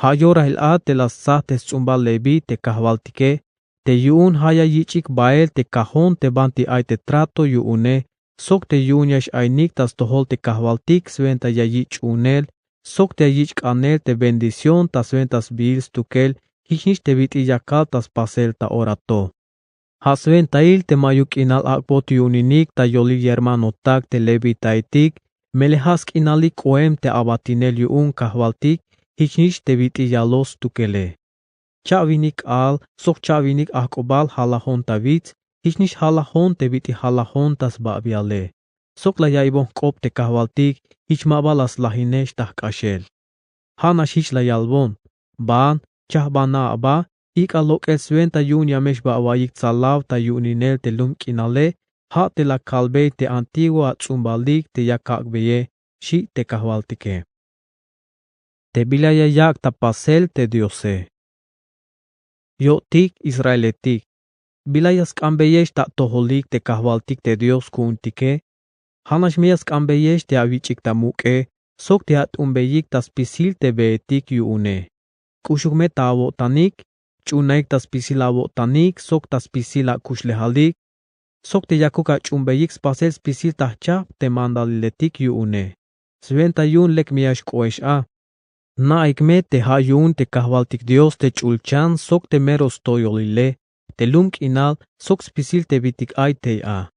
Ja' yorail a te la stsaj te sts'umbal Leví te kajwaltike, te yu'un ja' ya yich'ik bael te kajon te banti ay te trato yu'une, sok te yu'un ya x-ainik ta stojol te kajwaltik swenta ya yich' ch'uunel, sok te ya yich' k'anel te bendición ta swenta sbiil stukel jichnix te bit'il yakal ta spasel ta ora to. Ja' swentail te ma'yuk k'inal ak'bot yu'uninik ta yolil yermanotak te levitaetik, melel ja' sk'inalik k'oem te abatinel yu'un kajwaltik jichnix te bit'il yaloj stukele. Cha'winik k'aal sok cha'winik ajk'ubal jalajon ta wits, jichnix jalajon te bit'il jalajon ta sbabiale. Sok la ya'iybon jk'op te kajwaltik jich ma ba la slajinex ta jk'axel. Ja'nax jich la yalbon: Ban, chajbana aba, ik'a lok'el swenta yu'un ya me xba awa'iyik tsalaw ta yu'uninel te lum k'inale, ja' te la kalbey te antiguo ats'umbalik te ya kak'beye, xi' te kajwaltike. Te bila ya yak' ta pasel te Diose. Yo'tik israeletik, bila ya sk'anbeyex ta atojolik te kajwaltik te Dios ku'untike? Ja'nax me ya sk'anbeyex te awich'ik ta muk'e sok te at'umbeyik ta spisil te beetik yu'une. K'uxuk me ta awo'tanik, ch'uunaik ta spisil awo'tanik sok ta spisil akuxlejalik, sok te yakuk ach'uunbeyik spasel spisil ta jchajp te mandaliletik yu'une. Swenta yu'un lek me ya xk'oex a. Jna'ik me te ja' yu'un te kajwaltik Dios te ch'ulchan sok te mero stoyolile, te lum k'inal sok spisil te bitik ay tey a.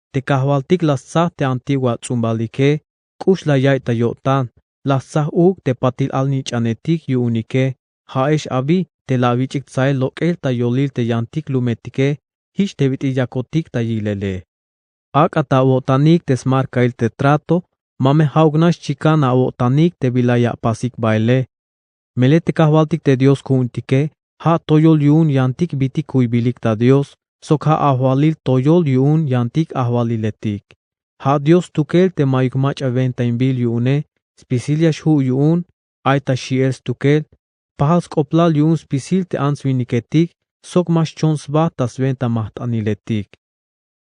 Te kajwaltik la stsaj te antiguo ats'umbalike, k'ux la yaiy ta yo'tan, la stsaj uuk te patil alnich'anetik yu'unike, ja'ex abi te la awich'ik tsael lok'el ta yolil te yantik lumetike, jich te bit'il yakotik ta yilele. Ak'a ta awo'tanik te smarkail te trato, ma me ja'uk nax chikan awo'tanik te bila ya apasik baele. Melel te kajwaltik te dios ku'untike, ja' toyol yu'un yantik bitik kuybilik ta dios, sok ja' ajwalil toyol yu'un yantik ajwaliletik. Ja' dios stukel te mayuk mach'a wentainbil yu'une. Spisil ya xju' yu'un, ay ta xi'el stukel, pajal sk'oplal yu'un spisil te ants-winiketik, sok ma xchon sba ta swenta majt'aniletik.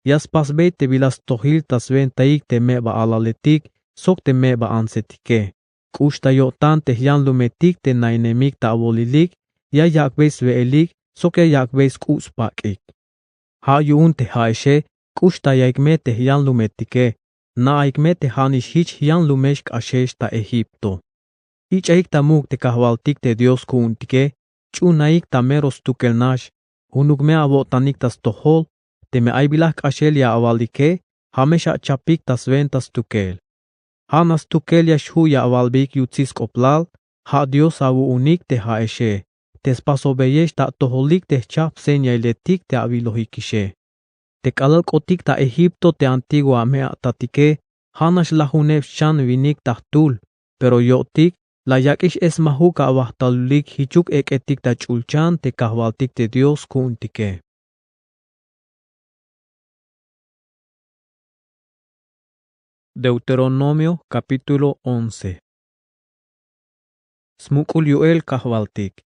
Ya spasbey te bila stojil ta swentaik te meba alaletik sok te meba antsetike. K'ux ta yo'tan te jyanlumetik te nainemik ta awolilik, ya yak'bey swe'elik sok ya yak'bey sk'u' spak'ik. Ja' yu'un te ja'exe, k'ux ta yaik me te jyanlumetike, na'aik me te ja'nix jich jyanlumex k'axex ta egipto. Ich'aik ta muk' te kajwaltik te dios ku'untike, ch'uunaik ta mero stukel nax, junuk me awo'tanik ta stojol. Teme ay bila jk'axel ya awalike, ja' me xachapik ta swenta stukel. Ja' nax stukel ya xju' ya awalbeyik yutsil sk'oplal. Ja' dios awu'unik te ja'exe, te spasobeyex ta atojolik te jchajp señailetik te awilojikixe. Te k'alal k'otik ta egipto te antiguo ame'atatike, ja' nax lajuneb xchan winik ta jtul. Pero yo'tik, la yak'ix esmajuk awajtalulik jichuk ek'etik ta ch'ulchan te kajwaltik te dios ku'untike. Deuteronomio capítulo once. Smuk'ul yu'el kajwaltik.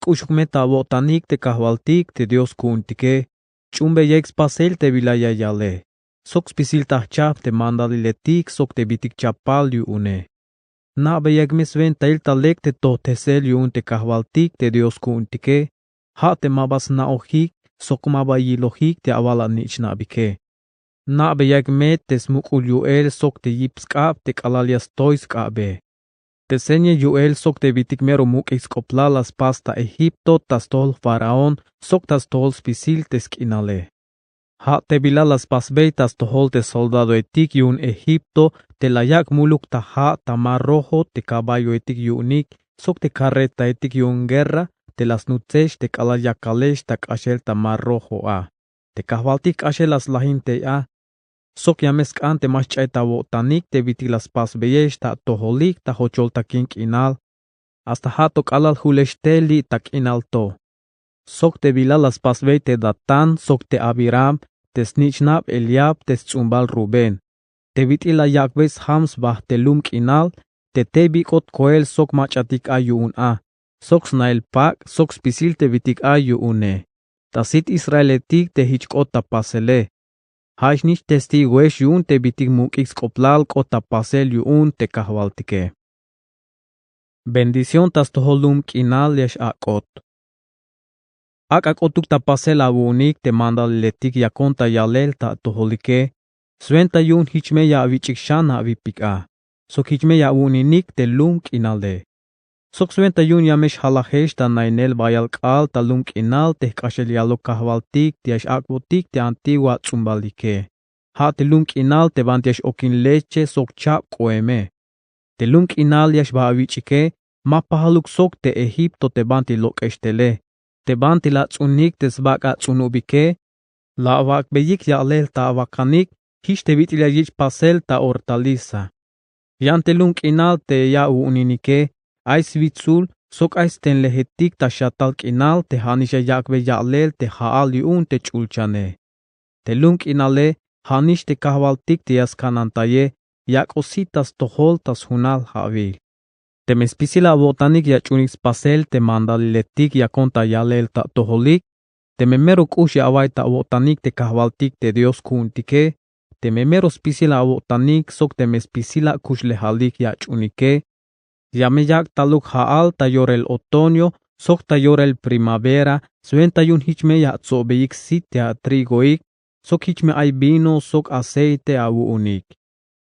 K'uxuk me ta awo'tanik te kajwaltik te dios ku'untike, ch'uunbeyaik spasel te bila ya yale, sok spisil ta jchajp te mandaliletik sok te bitik chapal yu'une. Na'beyaik me swentail ta lek te tojtesel yu'un te kajwaltik te dios ku'untike, ja' te ma ba sna'ojik sok ma ba yilojik te awal anich'nabike. Na'beyaik me te smuk'ul yu'el sok te yip sk'ab te k'alal ya stoy sk'abe. Te seña yu'el sok te bitik mero muk'ik sk'oplal la spas ta egipto ta stojol faraón sok ta stojol spisil te sk'inale. Ja' te bila la spasbey ta stojol te soldadoetik yu'un egipto, te la yak' muluk ta ja' ta mar rojo te caballoetik yu'unik sok te carretaetik yu'un guerra, te la snutsex te k'alal yakalex ta k'axel ta mar rojo a. Te kajwaltik k'axel la slajin tey a. Sok ya me sk'an te ma xch'ay ta awo'tanik te bitik la spasbeyex ta atojolik ta jochol takin k'inal, hasta ja' to k'alal julex tel li' ta k'inal to. Sok te bila la spasbey te datán sok te abiram, te snich'nab eliab te sts'umbal rubén, te bit'il la yak'bey sjam sba te lum k'inal, te tey bik'ot koel sok mach'atik ay yu'un a, sok snail pak' sok spisil te bitik ay yu'une, ta sit israeletik te jich k'ot ta pasele. Ja'ex nix testigoex yu'un te bitik muk'ik sk'oplal k'ot ta pasel yu'un te kajwaltike. Bendición ta stojol lum k'inal ya x-ak'ot. Ak'a k'otuk ta pasel awu'unik te mandaliletik yakon ta yalel ta atojolike, swenta yu'un jich me ya awich'ik xan awipik a, sok jich me ya awu'uninik te lum k'inale. Sok swenta yu'un ya me xjalajex ta nainel bayal k'aal ta lum k'inal te jk'axel yaloj kajwaltik te ya x-ak'botik te antiguo ats'umbalike. Ja' te lum k'inal te banti ya x-okin leche sok chab k'oeme. Te lum k'inal ya xba awich'ike, ma pajaluk sok te egipto te banti lok'ex tele, te banti la ats'unik te sbak' ats'unubike. La awak'beyik ya'lel ta awakanik, jich te bit'il ya yich' pasel ta hortaliza. Yan te lum k'inal te ya awu'uninike, ay switsul sok ay stenlejetik ta xatal k'inal te ja'nix ya yak'bey ya'lel te ja'al yu'un te ch'ulchane. Te lum k'inale, ja'nix te kajwaltik te ya skanantaye, yak'oj sit ta stojol ta sjunal ja'wil. Teme spisil awo'tanik ya ach'unik spasel te mandaliletik yakon ta yalel ta atojolik, teme mero k'ux ya awa'y ta awo'tanik te kajwaltik te dios ku'untike, teme mero spisil awo'tanik sok teme spisil akuxlejalik ya ach'unike, ya me yak' taluk ja'al ta yorel otoño sok ta yorel primavera, swenta yu'un jich me ya atsobeyik sit te atrigoik, sok jich me ay vino sok aceite awu'unik.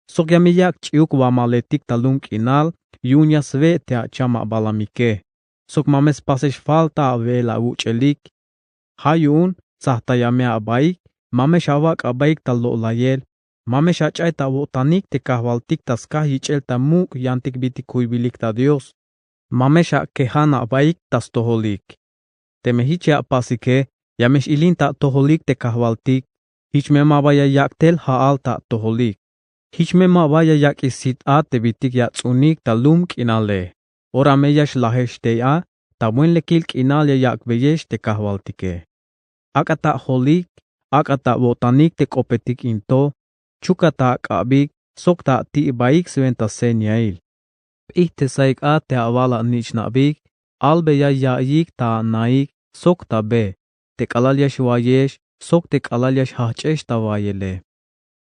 Sok ya me yak' ch'iuk wamaletik ta lum k'inal yu'un ya swe' te acham abalamike, sok ma me spasex falta awe'el awuch'elik. Ja' yu'un tsajtay ya me abaik, ma me xawak' abaik ta lo'layel, ma me xach'ay ta awo'tanik te kajwaltik ta skaj yich'el ta muk' yantik bitik kuybilik ta dios, ma me xakejan abaik ta stojolik. Teme jich ya apasike, ya me x-ilin ta atojolik te kajwaltik, jich me ma ba ya yak' tel ja'al ta atojolik. Jich me ma ba ya yak'ix sit a te bitik ya ats'unik ta lum k'inale. Ora me ya xlajex tey a, ta buen lekil k'inal ya yak'beyex te kajwaltike. Ak'a ta ajolik, ak'a ta awo'tanik te k'opetik in to, chuka ta ak'abik sok ta ati'baik swenta señail. P'ijtesayik a te awal anich'nabik, albeya ya'iyik ta anaik sok ta be, te k'alal ya xwayex sok te k'alal ya xjajch'ex ta wayele.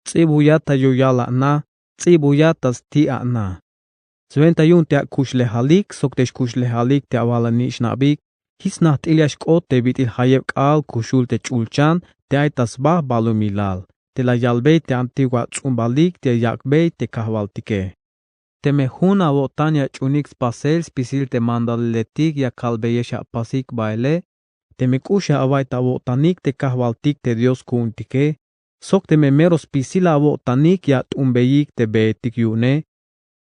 Ts'ibuya ta yoyal ana, ts'ibuya ta sti' ana. Swenta yu'un te akuxlejalik sok te xkuxlejalik te awal anich'nabik, jich snajt'il ya xk'ot te bit'il jayeb k'aal kuxul te ch'ulchan te ay ta sba balumilal, te la yalbey te antiguo ats'umbalik te ya yak'bey te kajwaltike. Teme jun awo'tan ya ach'uunik spasel spisil te mandaliletik ya kalbeyex apasik baele, teme k'ux ya awa'iy ta awo'tanik te kajwaltik te Dios ku'untike, sok teme mero spisil awo'tanik ya at'uunbeyik te beetik yu'une,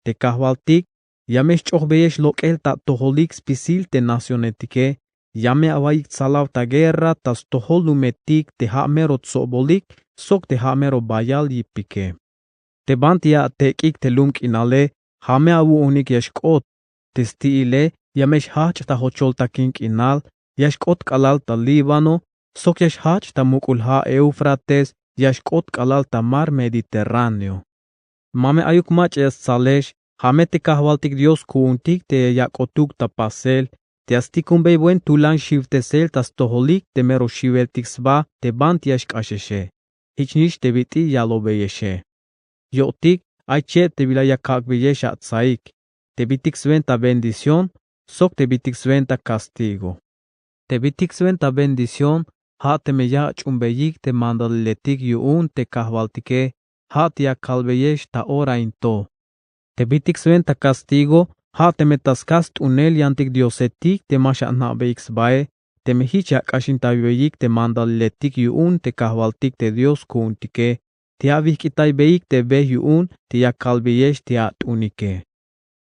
te kajwaltik ya me xch'ojbeyex lok'el ta atojolik spisil te nacionetike, ya me awa'iyik tsalaw ta guerra ta stojol lumetik te ja' mero tsobolik sok te ja' mero bayal yipike. Te banti ya atek'ik te lum k'inale, ja' me awu'unik ya xk'ot. Te sti'ile ya me xjajch' ta jochol takin k'inal, ya xk'ot k'alal ta Líbano, sok ya xjajch' ta muk'ul ja' Éufrates, ya xk'ot k'alal ta mar Mediterráneo. Ma me ayuk mach'a ya stsalex, ja' me te kajwaltik Dios ku'untik te ya yak'otuk ta pasel, te ya stikumbey buen tulan xiwtesel ta stojolik te mero xiweltik sba te banti ya xk'axexe. Jichnix te bit'il yalo'beyexe. Yo'tik ay cheb te bila ya kak'beyex atsaik, te bitik swenta bendición sok te bitik swenta castigo. Te bitik swenta bendición, ja' teme ya ach'uunbeyik te mandaliletik yu'un te kajwaltike, ja' te ya kalbeyex ta ora in to. Te bitik swenta castigo, ja' teme ta skaj st'unel yantik diosetik te ma xana'beyik sbae, teme jich ya ak'axintaybeyik te mandaliletik yu'un te kajwaltik te Dios ku'untike, te ya awijk'itaybeyik te be yu'un te ya kalbeyex te at'unike.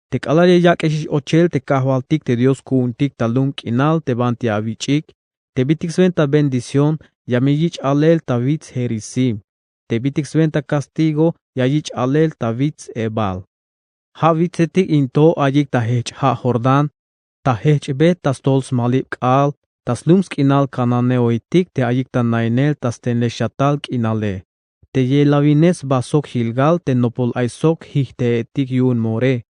Te k'alal ya yak'exix ochel te kajwaltik te Dios ku'untik ta lum k'inal te banti awich'ik, te bitik swenta bendición ya me yich' alel ta wits Gerisim, te bitik swenta castigo ya yich' alel ta wits Ebal. Ja' witsetik in to ayik ta jejch' ja' Jordán, ta jejch' be ta stojol smalib k'aal, ta slum sk'inal cananeoetik te ayik ta nainel ta stenlej xatal k'inale, te yelawinej sba sok Gilgal te nopol ay sok jijte'etik yu'un Moré.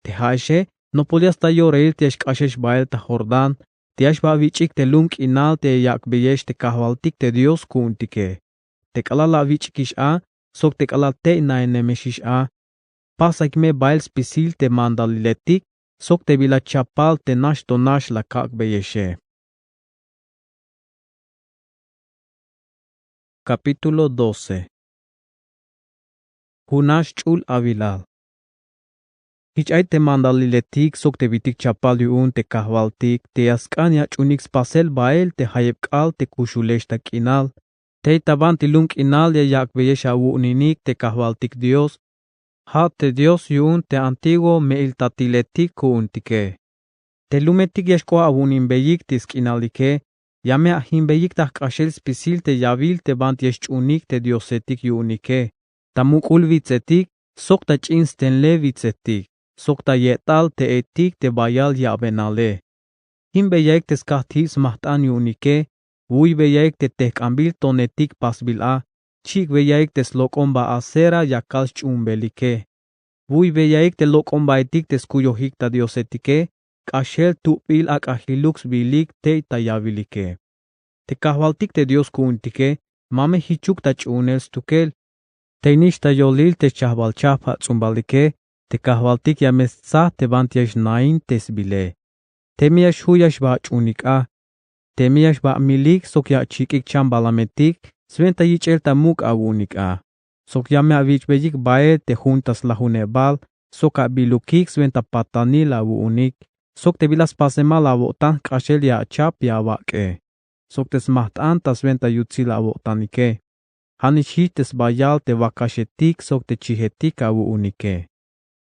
Te ja'exe nopol ya sta yorail te ya xk'axex bael ta Jordán, te ya xba awich'ik te lum k'inal te ya yak'beyex te kajwaltik te Dios ku'untike. Te k'alal awich'ikix a, sok te k'alal tey naenemexix a, pasayik me bael spisil te mandaliletik sok te bila chapal te nax to nax la kak'beyexe. Capítulo doce. Jun nax ch'ul awilal. Jich ay te mandaliletik sok te bitik chapal yu'un te kajwaltik te ya sk'an ya ach'uunik spasel bael te jayeb k'aal te kuxulex ta k'inal, tey ta banti lum k'inal ya yak'beyex awu'uninik te kajwaltik Dios, ja' te Dios yu'un te antiguo me'iltatiletik ku'untike. Te lumetik ya xk'oaj awu'uninbeyik te sk'inalike, ya me ajimbeyik ta jk'axel spisil te yawil te banti ya xch'uunik te diosetik yu'unike, ta muk'ul witsetik, sok ta ch'in stenlej witsetik, sok ta ye'tal te'etik te bayal ya'benale. Jimbeyaik te skajtjib smajt'an yu'unike, wuybeyaik te tejk'anbil tonetik pasbil a, chik'beyaik te slok'omba Asera yakal xch'uunbelike. Wuybeyaik te lok'ombaetik te skuyojik ta diosetike, k'axel tup'il ak'a jiluk sbilik tey ta yawilike. Te kajwaltik te Dios ku'untike, ma me jichuk ta ch'uunel stukel. Tey nix ta yolil te xchajbal chajp ats'umbalike, te kajwaltik ya me stsaj te banti ya xnain te sbile. Teme ya xju' ya xba ach'uunik a. Teme ya xba amilik sok ya achik'ik chambalametik, swenta yich'el ta muk' awu'unik a. Sok ya me awich'beyik bael te jun ta slajunebal, sok abilukik swenta patanil awu'unik, sok te bila spasemal awo'tan jk'axel ya achap ya awak'e, sok te smajt'an ta swenta yutsil awo'tanike. Ja' nix jich te sbayal te wakaxetik sok te chijetik awu'unike.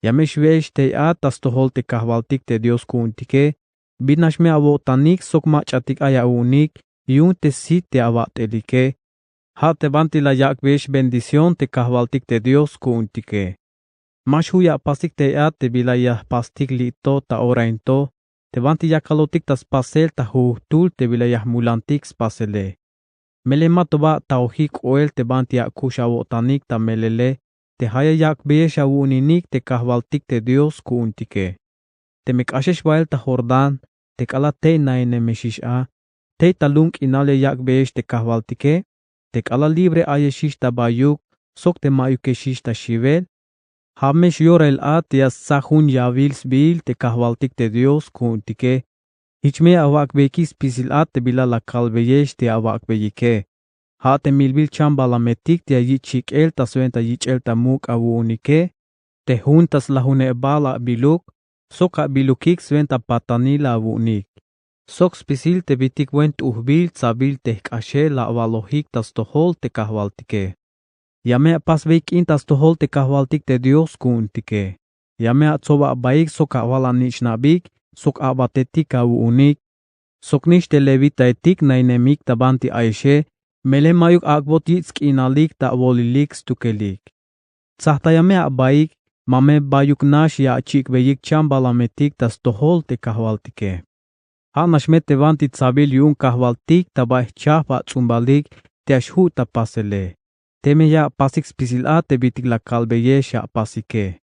Ya me xwe'ex tey a ta stojol te kajwaltik te Dios ku'untike, bin nax me awo'tanik sok mach'atik ay awu'unik, yu'un te sit te awat'elike. Ja' te banti la yak'beyex bendición te kajwaltik te Dios ku'untike. Ma xju' ya apasik tey a te bila ya jpastik li' to ta ora in to, te banti ya kalotik ta spasel ta jujtul te bila ya jmulantik spasele. Melel ma to ba ato'ojik k'oel te banti ak'ux awo'tanik ta melele, te ja' ya yak'beyex awu'uninik te kajwaltik te Dios ku'untike. Teme k'axex bael ta Jordán, te k'alal tey na'inemexix a, tey ta lum k'inal ya yak'beyex te kajwaltike, te k'alal libre ayexix ta bayuk sok te ma'yukexix ta xiwel. Ja' me xyorahil a te ya stsaj jun yawil sbiil te kajwaltik te Dios ku'untike. Jich me ya awak'beyikix spisil a te bila la kalbeyex te awak'beyike. Ja' te milbil chambalametik te ya yich' chik'el ta swenta yich'el ta muk' awu'unike, te jun ta slajunebal abiluk sok abilukik swenta patanil awu'unik, sok spisil te bitik buen t'ujbil tsabil te jk'axel awalojik ta stojol te kajwaltike. Ya me apasbeyik k'in ta stojol te kajwaltik te Dios ku'untike. Ya me atsob abaik sok awal anich'nabik sok abatetik awu'unik, sok nix te levitaetik na'inemik ta banti ayexe, melel ma'yuk ak'bot yich' sk'inalik ta awolilik stukelik. Tsajtaya me abaik, ma me bayuk nax ya achik'beyik chambalametik ta stojol te kajwaltike. Ja' nax me te banti tsabil yu'un kajwaltik ta bay jchajp ats'umbalik te ya xju' ta pasele. Teme ya apasik spisil a te bitik la kalbeyex ya apasike.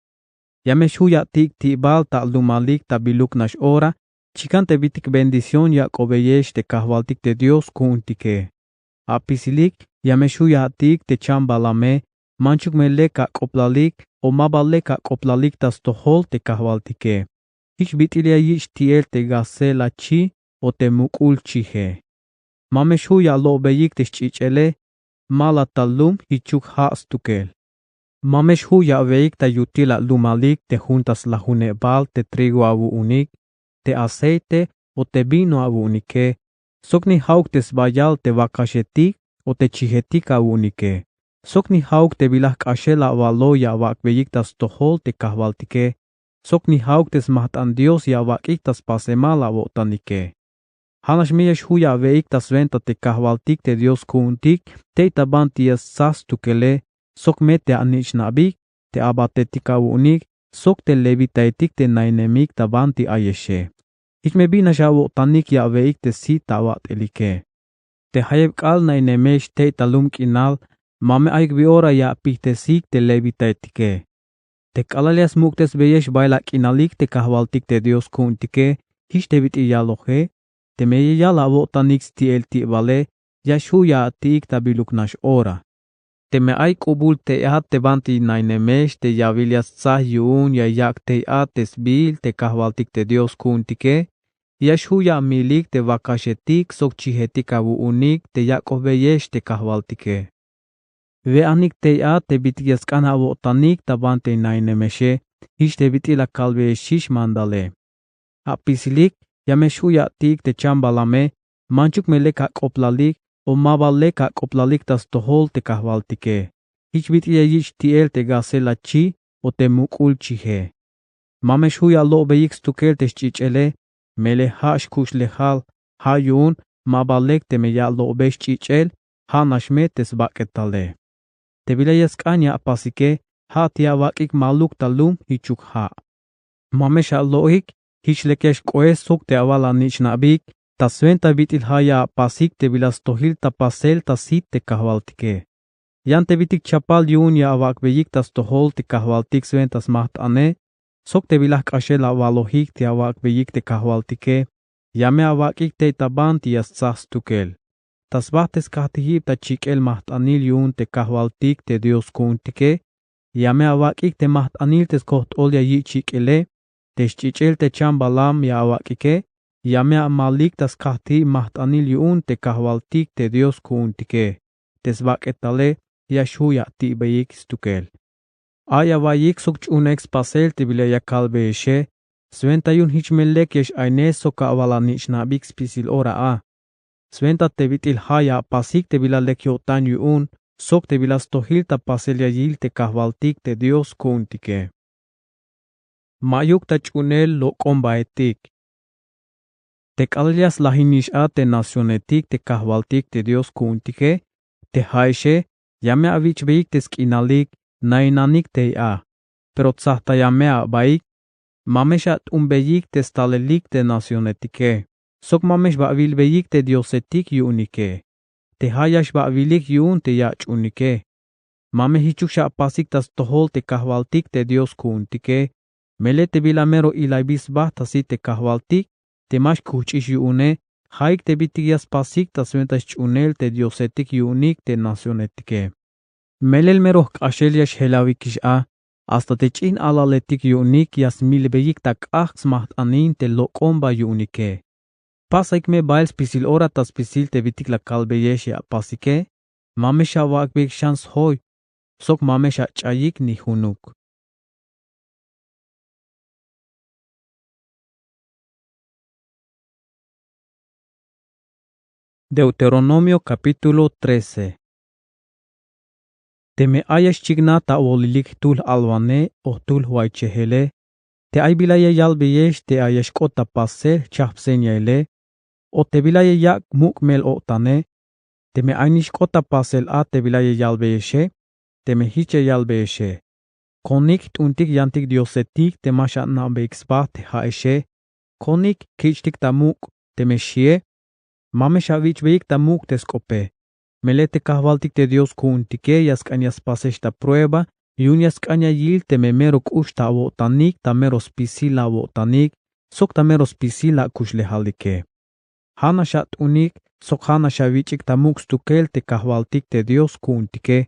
Ya me xju' ya ati'ik ti'bal ta alumalik ta biluk nax ora, chikan te bitik bendición yak'obeyex te kajwaltik te Dios ku'untike. Apisilik, ya me xju' ya ati'ik te chambalame, manchuk me lek ak'oblalik o ma ba lek ak'oblalik ta stojol te kajwaltike. Jich bit'il ya yich' ti'el te gacela chi o te muk'ul chije. Ma me xju' ya alo'beyik te sch'ich'ele, ma la ta lum jichuk ja' stukel. Ma me xju' ya awe'ik ta yutil alumalik te jun ta slajunebal te trigo awu'unik, te aceite o te vino awu'unike, sok ni ja'uk te sbayal te wakaxetik o te chijetik awu'unike, sok ni ja'uk te bila jk'axel awalo ya awak'beyik ta stojol te kajwaltike, sok ni ja'uk te smajt'an Dios ya awak'ik ta spasemal awo'tanike. Ja' nax me ya xju' ya awe'ik ta swenta te kajwaltik te Dios ku'untik tey ta banti ya stsaj stukele, sok me te anich'nabik, te abatetik awu'unik, sok te levitaetik te na'inemik ta banti ayexe. Jich me bin nax awo'tanik ya awe'ik te sit ta awat'elike. Te jayeb k'aal na'inemex tey ta lum k'inal, ma me ayuk bi ora ya apijtesik te levitaetike. Te k'alal ya smuk'tesbeyex bael ak'inalik te kajwaltik te Dios ku'untike, jich te bit'il yaloje, teme ya yal awo'tanik sti'el ti'bale, ya xju' ya ati'ik ta biluk nax ora. Teme ay k'ubul tey a te banti na'inemex te yawil ya stsaj yu'un ya yak' tey a te sbiil te kajwaltik te Dios ku'untike, ya xju' ya amilik te wakaxetik sok chijetik awu'unik te yak'ojbeyex te kajwaltike. We'anik tey a te bitik ya sk'an awo'tanik ta banti na'inemexe, jich te bit'il la kalbeyexix mandale. Apisilik, ya me xju' ya ati'ik te chambalame, manchuk me lek ak'oblalik o ma ba lek ak'oblalik ta stojol te kajwaltike. Jich bit'il ya yich' ti'el te gacela chi o te muk'ul chije. Ma me xju' ya alo'beyik stukel te sch'ich'ele, melel ja' xkuxlejal, ja' yu'un ma ba lek teme ya alo'bey sch'ich'el, ja' nax me te sbak'etale. Te bila ya sk'an ya apasike, ja' te ya awak'ik maluk ta lum jichuk ja'. Ma me xalo'ik, jich lek ya xk'oes sok te awal anich'nabik, ta swenta bit'il ja' ya apasik te bila stojil ta pasel ta sit te kajwaltike. Yan te bitik chapal yu'un ya awak'beyik ta stojol te kajwaltik swenta smajt'ane, sok te bila jk'axel awalojik te awak'beyik te kajwaltike, ya me awak'ik tey ta banti ya stsaj stukel. Ta sba te skajtijib ta chik'el majt'anil yu'un te kajwaltik te Dios ku'untike, ya me awak'ik te majt'anil te skojt'ol ya yich' chik'ele, te sch'ich'el te chambalam ya awak'ike, ya me amalik ta skajtijib majt'anil yu'un te kajwaltik te Dios ku'untike, te sbak'etale ya xju' ya ati'beyik stukel. Ay awa'iyik sok ch'uunejik spasel te bila ya kalbeyexe, swenta yu'un jich me lek ya x-aine sok awal anich'nabik spisil ora a. Swenta te bit'il ja' ya apasik te bila lek yo'tan yu'un sok te bila stojil ta pasel ya yil te kajwaltik te Dios ku'untike. Ma'yuk ta ch'uunel lok'ombaetik. Te k'alal ya slajinix a te nacionetik te kajwaltik te Dios ku'untike, te ja'exe ya me awich'beyik te sk'inalik na'inanik tey a. pero tsajtayame abaik. Ma me xat'unbeyik te stalelik te nacionetike, sok ma me xbawilbeyik te diosetik yu'unike. Te ja' ya xbawilik yu'un te yach'unike. Ma me jichuk xapasik ta stojol te kajwaltik te Dios ku'untike. Melel te bila mero ilaybil sba ta sit te kajwaltik, te ma xkujch'ix yu'une, ja'ik te bitik ya spasik ta swenta sch'unel te diosetik yu'unik te nacionetike. Melel mero jk'axel ya xjelawikix a, hasta te ch'in alaletik yu'unik ya smilbeyik ta k'ajk' smajt'anin te lok'omba yu'unike. Pasaik me bael spisil ora ta spisil te bitik la kalbeyex ya apasike. Ma me xawak'beyik xan sjoy, sok ma me xach'ayik ni junuk. Deuteronomio capítulo trece. Teme ay ya xchiknaj ta awolilik jtul j-alwane o jtul jwaychejele, te ay bila ya yalbeyex te ay ya xk'ot ta pasel jchajpsen yaele, o te bila ya yak' muk' mel-o'tane, teme ay nix xk'ot ta pasel a te bila ya yalbeyexe, teme jich ya yalbeyexe: Konik jt'untik yantik diosetik te ma xana'beyik sba te ja'exe, konik kich'tik ta muk', teme xie, ma me xawich'beyik ta muk' te sk'ope. Melel te kajwaltik te Dios ku'untike ya sk'an ya spasex ta prueba, yu'un ya sk'an ya yil teme mero k'ux ta awo'tanik ta mero spisil awo'tanik, sok ta mero spisil akuxlejalike. Ja' nax at'unik, sok ja' nax awich'ik ta muk' stukel te kajwaltik te Dios ku'untike,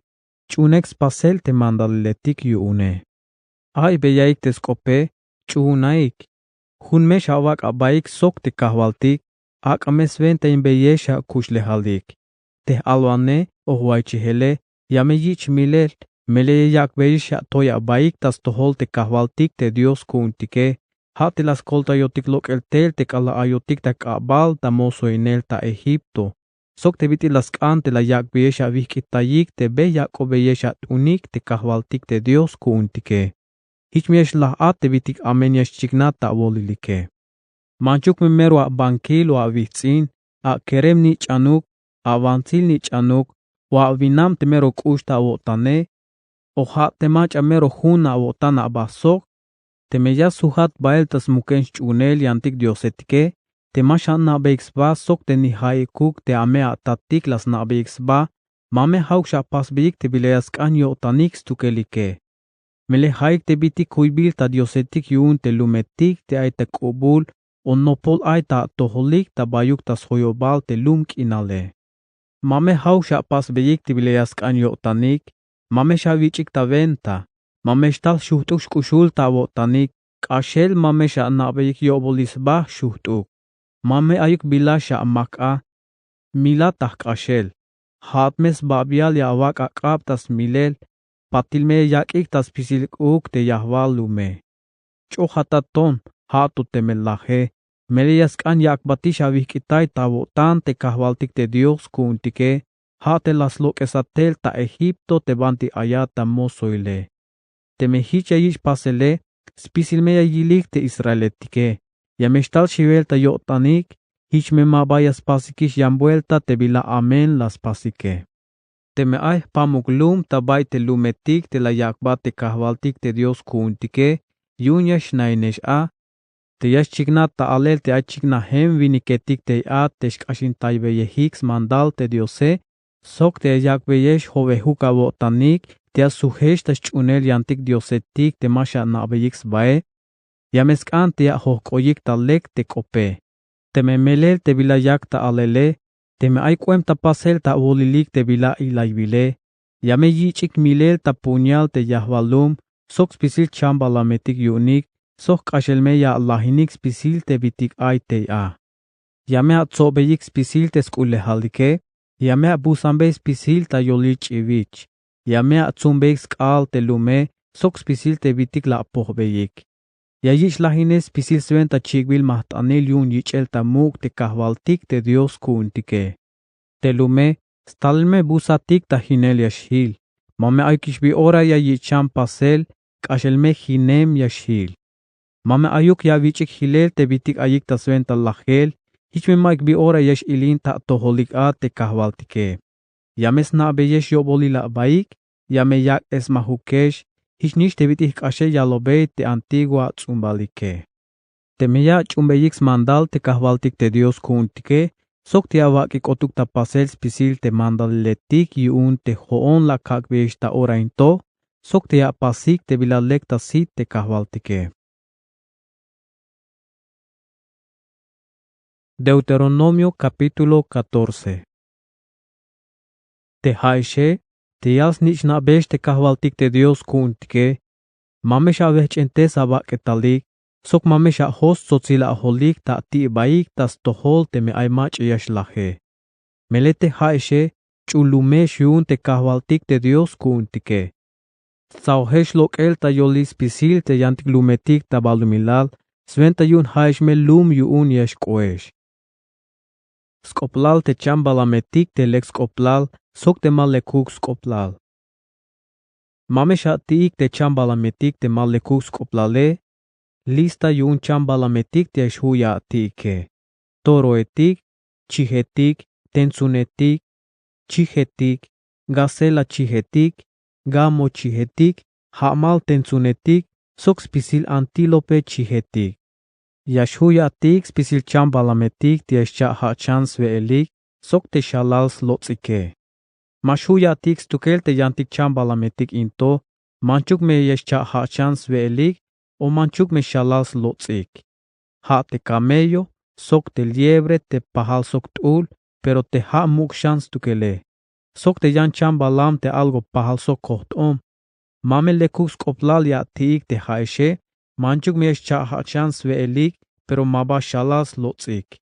ch'uunaik spasel te mandaliletik yu'une. Aibeyaik te sk'ope, ch'uunaik. Jun me xawak' abaik sok te kajwaltik, ak'a me swentainbeyex akuxlejalik. Te j-alwane o jwaychejele, ya me yich' milel, melel ya yak'beyex atoy abaik ta stojol te kajwaltik te Dios ku'untike, ja' te la skoltayotik lok'el tel te k'alal ayotik ta k'abal ta mozoinel ta Egipto, sok te bit'il la sk'an te la yak'beyex awijk'itayik te be yak'obeyex at'unik te kajwaltik te Dios ku'untike. Jich me ya xlaj a te bitik amen ya xchiknaj ta awolilike. Manchuk me mero abankil o awijts'in, akerem-nich'anuk, awantsil-nich'anuk, o awinam te mero k'ux ta awo'tane, o ja' te mach'a mero jun awo'tan aba sok, teme ya sjujat bael ta smuken sch'uunel yantik diosetike, te ma xana'beyik sba sok te ni ja'ikuk te ame atatik la sna'beyik sba, ma me ja'uk xapasbeyik te bila ya sk'an yo'tanik stukelike. Melel ja'ik te bitik kuybil ta diosetik yu'un te lumetik te ay ta k'ubul o nopol ay ta atojolik ta bayuk ta sjoyobal te lum k'inale. Ma me ja'uk xapasbeyik te bila ya sk'an yo'tanik, ma me xawich'ik ta wenta, ma me xtal xujt'uk xk'uxul ta awo'tanik, k'axel ma me xana'beyik yo'bolil sba xujt'uk. Ma me ayuk bila xamak a, milat ta jk'axel. Ja'at me sbabial ya awak' ak'ab ta smilel, patil me ya yak'ik ta spisil k'uuk te yajwal lume. Ch'ojat a ton, ja' to teme laje, melel ya sk'an yak'batix awijk'itay ta awo'tan te kajwaltik te Dios ku'untike, ja' te la slok'esat tel ta Egipto te banti ayat ta mozoile. Teme jich ya yich' pasele, spisil me ya yilik te israeletike, ya me xtal xiwel ta yo'tanik, jich me ma ba ya spasikix yan buelta te bila amen la spasike. Teme ay jpamuk lum ta bay te lumetik te la yak'bat te kajwaltik te Dios ku'untike, yu'un ya xnainex a, te ya xchiknaj ta alel te ay chiknajem winiketik tey a te xk'axintaybeyejik smandal te Diose, sok te ya yak'beyex jo'wejuk awo'tanik te ya sujex ta sch'uunel yantik diosetik te ma xana'beyik sbae, ya me sk'an te ya jojk'oyik ta lek te k'ope. Teme melel te bila yak ta alele, teme ay k'oem ta pasel ta awolilik te bila ilaywile, ya me yich'ik milel ta puñal te yajwal lum sok spisil chambalametik yu'unik, sok k'axel me ya alajinik spisil te bitik ay tey a. Ya me atsobeyik spisil te sk'ulejalike, ya me abusanbey spisil ta yolil ch'iwich, ya me atsumbeyik sk'aal te lume sok spisil te bitik la apojbeyik. Ya yich' lajinex spisil swenta chi'bil majt'anil yu'un yich'el ta muk' te kajwaltik te Dios ku'untike. Te lume, stalel me busatik ta jinel ya xjil. Ma me ayukix bi ora ya yich' xan pasel, k'axel me jinem ya xjil. Ma me ayuk ya awich'ik jilel te bitik ayik ta swenta lajel, jich me ma'yuk bi ora ya x-ilin ta atojolik a te kajwaltike. Ya me sna'beyex yo'bolil abaik, ya me yak'esmajukex, jich nix te bit'il jk'axel yalobey te antigua ats'umbalike. Teme ya ach'umbeyik smandal te kajwaltik te Dios ku'untike, sok te ya awak'ik k'otuk ta pasel spisil te mandaliletik yu'un te jo'on la akak'beyex ta ora in to, sok te ya apasik te bila lek ta sit te kajwaltike. Deuteronomio capítulo catorce. Te ja'exe, te ya snich'na'beyex te kajwaltik te Dios ku'untike, ma me xawejch'entes abak'etalik, sok ma me xajots tsotsila ajolik ta ati'baik ta stojol teme ay mach'a ya xlaje. Melel te ja'exe, ch'ul lumex yu'un te kajwaltik te Dios ku'untike. Stsajojex lok'el ta yolil spisil te yantik lumetik ta balumilal, swenta yu'un ja'ex me lum yu'un ya xk'oex. Sk'oplal te chambalametik te lek sk'oplal sok te ma lekuk sk'oplal. Ma me xati'ik te chambalametik te ma lekuk sk'oplale, lista yu'un chambalametik te ya xju' ya ati'ike: toroetik, chijetik, tentsunetik, chijetik, gacela chijetik, gamo chijetik, ja'mal tentsunetik, sok spisil antílope chijetik. Ya xju' ya ati'ik spisil chambalametik te ya xcha'ja'chan swe'elik sok te xalal slots'ike. Ma xju' ya ati'ik stukel te yantik chambalametik in to, manchuk me ya xcha'ja'chan swe'elik o manchuk me xalal slots'ik. Ja' te camello sok te liebre te pajal sok t'ul, pero te ja' muk' xan stukele. Sok te yan chambalam te algo pajal sok kojt'om. Ma me lekuk sk'oplal ya ati'ik te ja'exe, manchuk me ya xcha'ja'chan swe'elik, pero ma ba xalal slots'ik.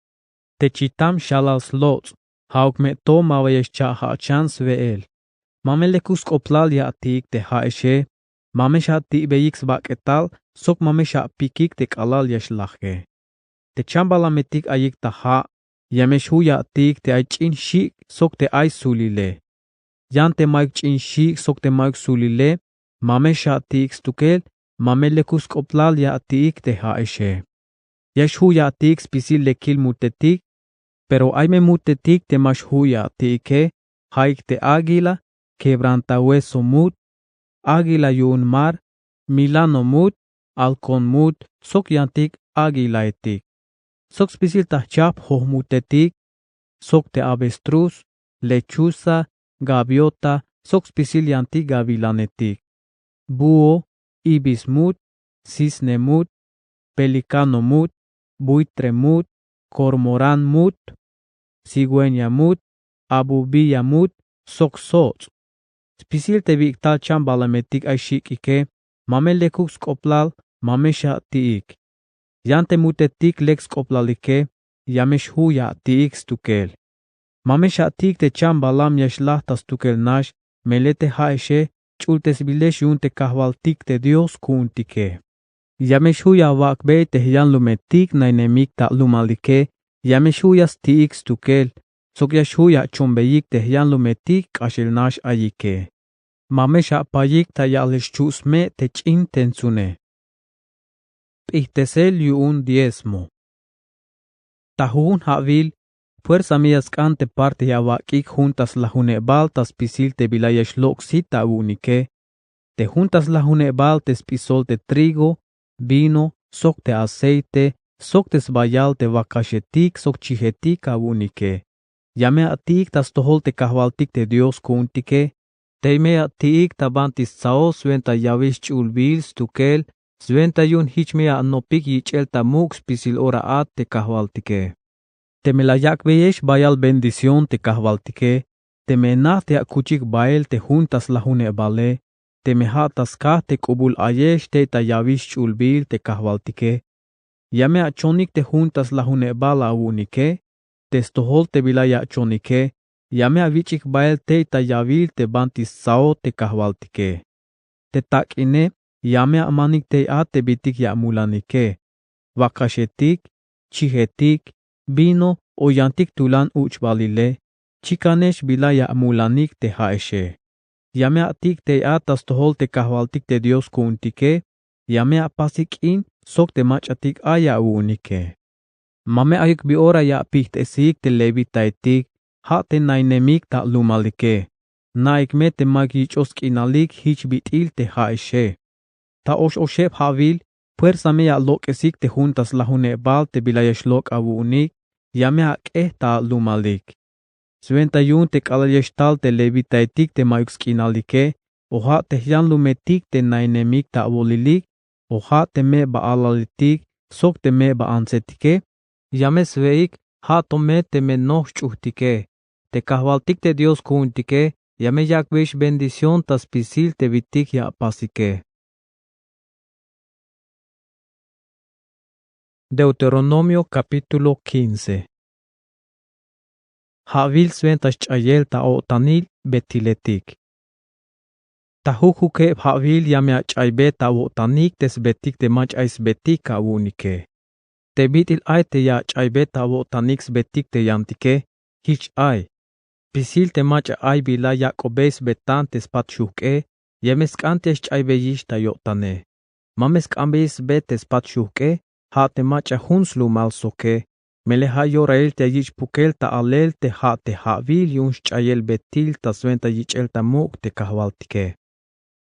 Te chitam xalal slots', ja'uk me to ma ba ya xcha'ja'chan swe'el. Ma me lekuk sk'oplal ya ati'ik te ja'exe, ma me xati'beyik sbak'etal sok ma me xapikik te k'alal ya xlaje. Te chambalametik ayik ta ja', ya me xju' ya ati'ik te ay ch'in xik' sok te ay sulile. Yan te ma'yuk ch'in xik' sok te ma'yuk sulile, ma me xati'ik stukel, ma me lekuk sk'oplal ya ati'ik te ja'exe. Ya xju' ya ati'ik spisil lekil mutetik, pero ay me mutetik te ma xju' ya ati'ike, ja'ik te águila, quebrantahueso mut, águila yu'un mar, milano mut, halcón mut, sok yantik águilaetik. Sok spisil ta jchajp jojmutetik, sok te avestruz, lechuza, gaviota, sok spisil yantik gavilanetik. Búho, ibis mut, cisne mut, pelícano mut, buitre mut, cormorán mut, cigüeña mut, abubiya mut, sok sots'. Spisil te bik'tal chambalametik ay xik'ike, ma me lekuk sk'oplal, ma me xati'ik. Yan te mutetik lek sk'oplalike, ya me xju' ya ati'ik stukel. Ma me xati'ik te chambalam ya xlaj ta stukel nax, melel te ja'exe, ch'ultesbilex yu'un te kajwaltik te Dios ku'untike. Ya me xju' ya awak'bey te jyanlumetik nainemik ta lumalike, ya me xju' ya sti'ik stukel, sok ya xju' ya achombeyik te jyanlumetik k'axel nax ayike. Ma me xapayik ta ya'lel xchu' sme' te ch'in tentsune. P'ijtesel yu'un diezmo. Ta jujun ja'wil, fuerza me ya sk'an te parte ya awak'ik jun ta slajunebal ta spisil te bila ya xlok' sit awu'unike. Te jun ta slajunebal te sp'isol te trigo, vino, sok te aceite, sok te sbayal te wakaxetik sok chijetik awu'unike. Ya me ati'ik ta stojol te kajwaltik te Dios ku'untike. Tey me ati'ik ta banti stsaho swenta yawil sch'ulbil stukel, swenta yu'un jich me anopik yich'el ta muk' spisil ora a te kajwaltike. Teme la yak'beyex bayal bendición te kajwaltike, teme naht ya akuchik bael te jun ta slajunebale, teme ja' ta skaj te k'ubul ayex tey ta yawil sch'ulbil te kajwaltike. Ya me achonik te jun ta slajunebal awu'unike, te stojol te bila ya achonike, ya me awich'ik bael tey ta yawil te banti stsaho te kajwaltike. Te tak'ine, ya me amanik tey a te bitik ya amulanike, wakaxetik, chijetik, vino o yantik tulan uch'balile, chikanex bila ya amulanik te ja'exe. Ya me ati'ik tey a ta stojol te kajwaltik te Dios ku'untike, ya me apasik k'in sok te mach'atik ay awu'unike. Ma me ayuk bi ora ya apijt'esik te levitaetik, ja' te nainemik ta lumalike. Na'ik me te mayuk yich'oj sk'inalik jich bit'il te ja'exe. Ta ox oxeb ja'wil, puersa me ya alok'esik te jun ta slajunebal te bila ya xlok' awu'unik, ya me ak'ej ta alumalik. Swenta yu'un te k'alal ya xtal te levitaetik te mayuk sk'inalike, o ja' te jyanlumetik te nainemik ta awolilik, o ja' te meba alaletik sok te meba antsetike, ya me swe'ik, ja' to me teme noj xch'ujtike. Te kajwaltik te Dios ku'untike ya me yak'beyex bendición ta spisil te bitik ya apasike. Deuteronomio capítulo quince. Ja'wil swenta xch'ayel ta o'tanil betiletik. Ta jujukeb ja'wil ya me ach'aybe ta awo'tanik te sbetik te mach'a ay sbetik awu'unike. Te bit'il ay te ya ach'aybe ta awo'tanik sbetik te yantike, jich ay. Spisil te mach'a ay bila yak'obey sbetan te spat xujk'e, ya me sk'an te ya xch'aybeyix ta yo'tane. Ma me sk'anbeyix sbe te spat xujk'e, ja' te mach'a jun slumal soke. Melel ja' yorail te ya yich' pukel ta alel te ja' te ja'wil yu'un xch'ayel betil ta swenta yich'el ta muk' te kajwaltike.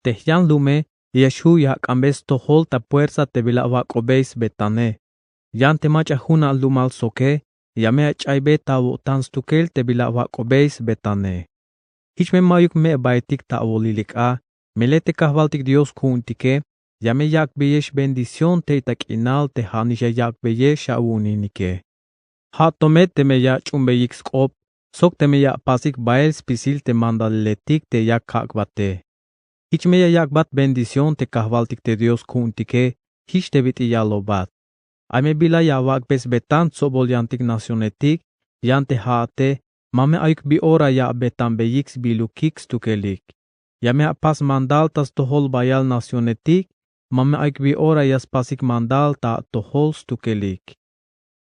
Te jyanlume ya xju' ya ak'anbe stojol ta puersa te bila awak'obey sbetane. Yan te mach'a jun alumal soke, ya me ach'aybe ta awo'tan stukel te bila awak'obey sbetane. Jich me mayuk me'baetik ta awolilik a, melel te kajwaltik Dios ku'untike ya me yak'beyex bendición tey ta k'inal te ja'nix ya yak'beyex awu'uninike. Ja' to me teme ya ach'umbeyik sk'op sok teme ya apasik bael spisil te mandaliletik te ya kak'bate. Jich me ya yak'bat bendición te kajwaltik te Dios ku'untike jich te bit'il yalbobat. Ay me bila ya awak'bey sbetan tsobol yantik nacionetik, yan te ja'ate ma me ayuk bi ora ya abetanbeyik sbilukik stukelik. Ya me apas mandal ta stojol bayal nacionetik, ma me ayuk bi ora ya spasik mandal ta atojol stukelik.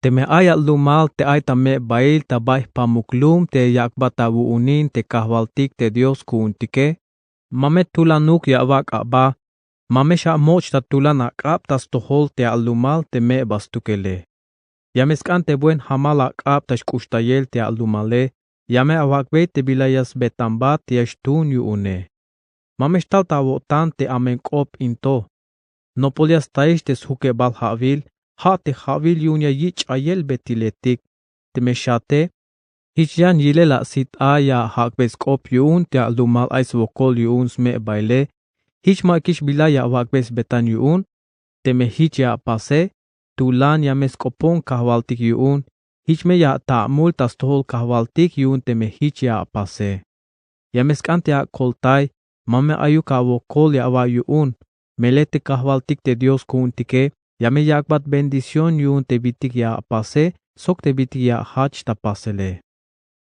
Teme ay alumal te ay ta me'bail ta bay jpamuk lum te ya yak'bat awu'unin te kajwaltik te Dios ku'untike, ma me tulanuk ya awak' aba, ma me xa'moch' ta tulan ak'ab ta stojol te alumal te me'ba stukele. Ya me sk'an te buen jamal ak'ab ta xk'uxtayel te alumale, ya me awak'bey te bila ya sbetanbat ya xtuun yu'une. Ma me xtal ta awo'tan te amen k'op in to. Nopol ya staix te sjukebal ja'wil, ja' te ja'wil yu'un ya yich' ch'ayel betiletik. Teme xate, jich yan yilel asit a ya ajak'bey sk'op yu'un te alumal ay swokol yu'un sme'baile, jich ma'yukix bila ya awak'bey sbetan yu'un. Teme jich ya apase, tulan ya me sk'opon kajwaltik yu'un, jich me ya ata'mul ta stojol kajwaltik yu'un teme jich ya apase. Ya me sk'an te akoltay, ma me ayuk awokol ya awa'iy yu'un, melel te kajwaltik te Dios ku'untike ya me yak'bat bendición yu'un te bitik ya apase sok te bitik ya ajach ta pasele.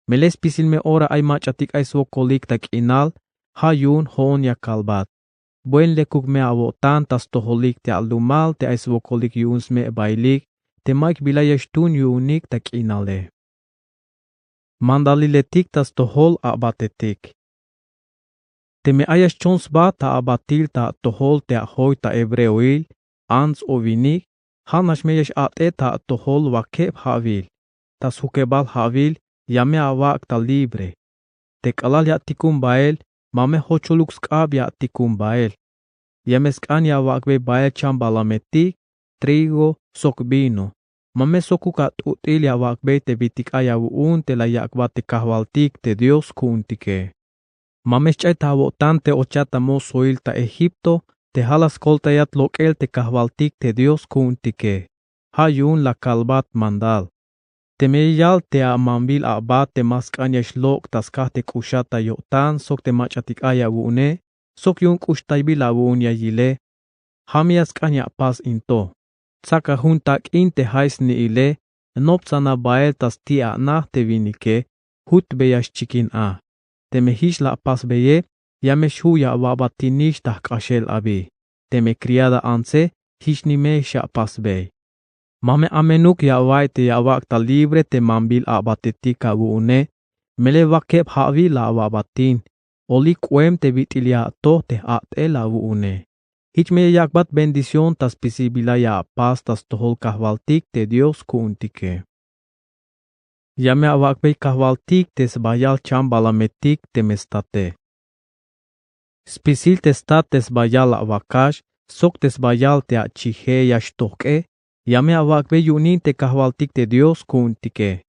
Melel spisil me ora ay mach'atik ay swokolik ta k'inal, ja' yu'un jo'on ya kalbat. Buen lekuk me awo'tan ta stojolik te alumal te ay swokolik yu'un sme'bailik te ma'yuk bila ya xtuun yu'unik ta k'inale. Mandaliletik ta stojol a'batetik. Teme ay ya xchon sba ta a'batil ta atojol te ajoy ta hebreoil, ants o winik, ja'nax me ya x-a'tej ta atojol wakeb ja'wil. Ta sjukebal ja'wil ya me awak' ta libre. Te k'alal ya atikun bael, ma me jocholuk sk'ab ya atikun bael. Ya me sk'an ya awak'bey bael chambalametik, trigo sok vino. Ma me sokuk at'ut'il ya awak'bey te bitik ay awu'un te la yak'bat te kajwaltik te Dios ku'untike. Ma me xch'ay ta awo'tan te ochat ta mosoil ta Egipto te ja' la skoltayat lok'el te kajwaltik te Dios ku'untike. Ja' yu'un la kalbat mandal. Teme ya yal te amambil a'bat te ma sk'an ya xlok' ta skaj te k'uxat ta yo'tan sok te mach'atik ay awu'une, sok yu'un k'uxtaybil awu'un ya yile, ja' me ya sk'an ya apas in to. Tsaka jun tak'in te jay sni'ile, noptsana bael ta sti' ana te winike, jutbeya xchikin a. Teme jich la apasbeye, ya me xju' ya awa'batinix ta jk'axel abi. Teme criada antse, jich ni me xapasbey. Ma me amenuk ya awa'iy te ya awak' ta libre te mambil a'batetik awu'une, melel wakeb ja'wil la awa'batin, olik k'oem te bit'il ya atoj te j-a'tel awu'une. Jich me ya yak'bat bendición ta spisil bila ya apas ta stojol kajwaltik te Dios ku'untike. Ya me awak'bey kajwaltik te sbayal chambalametik teme state. Spisil te stat te sbayal awakax sok te sbayal te achije ya xtojk'e, ya me awak'be yu'unin te kajwaltik te Dios ku'untike.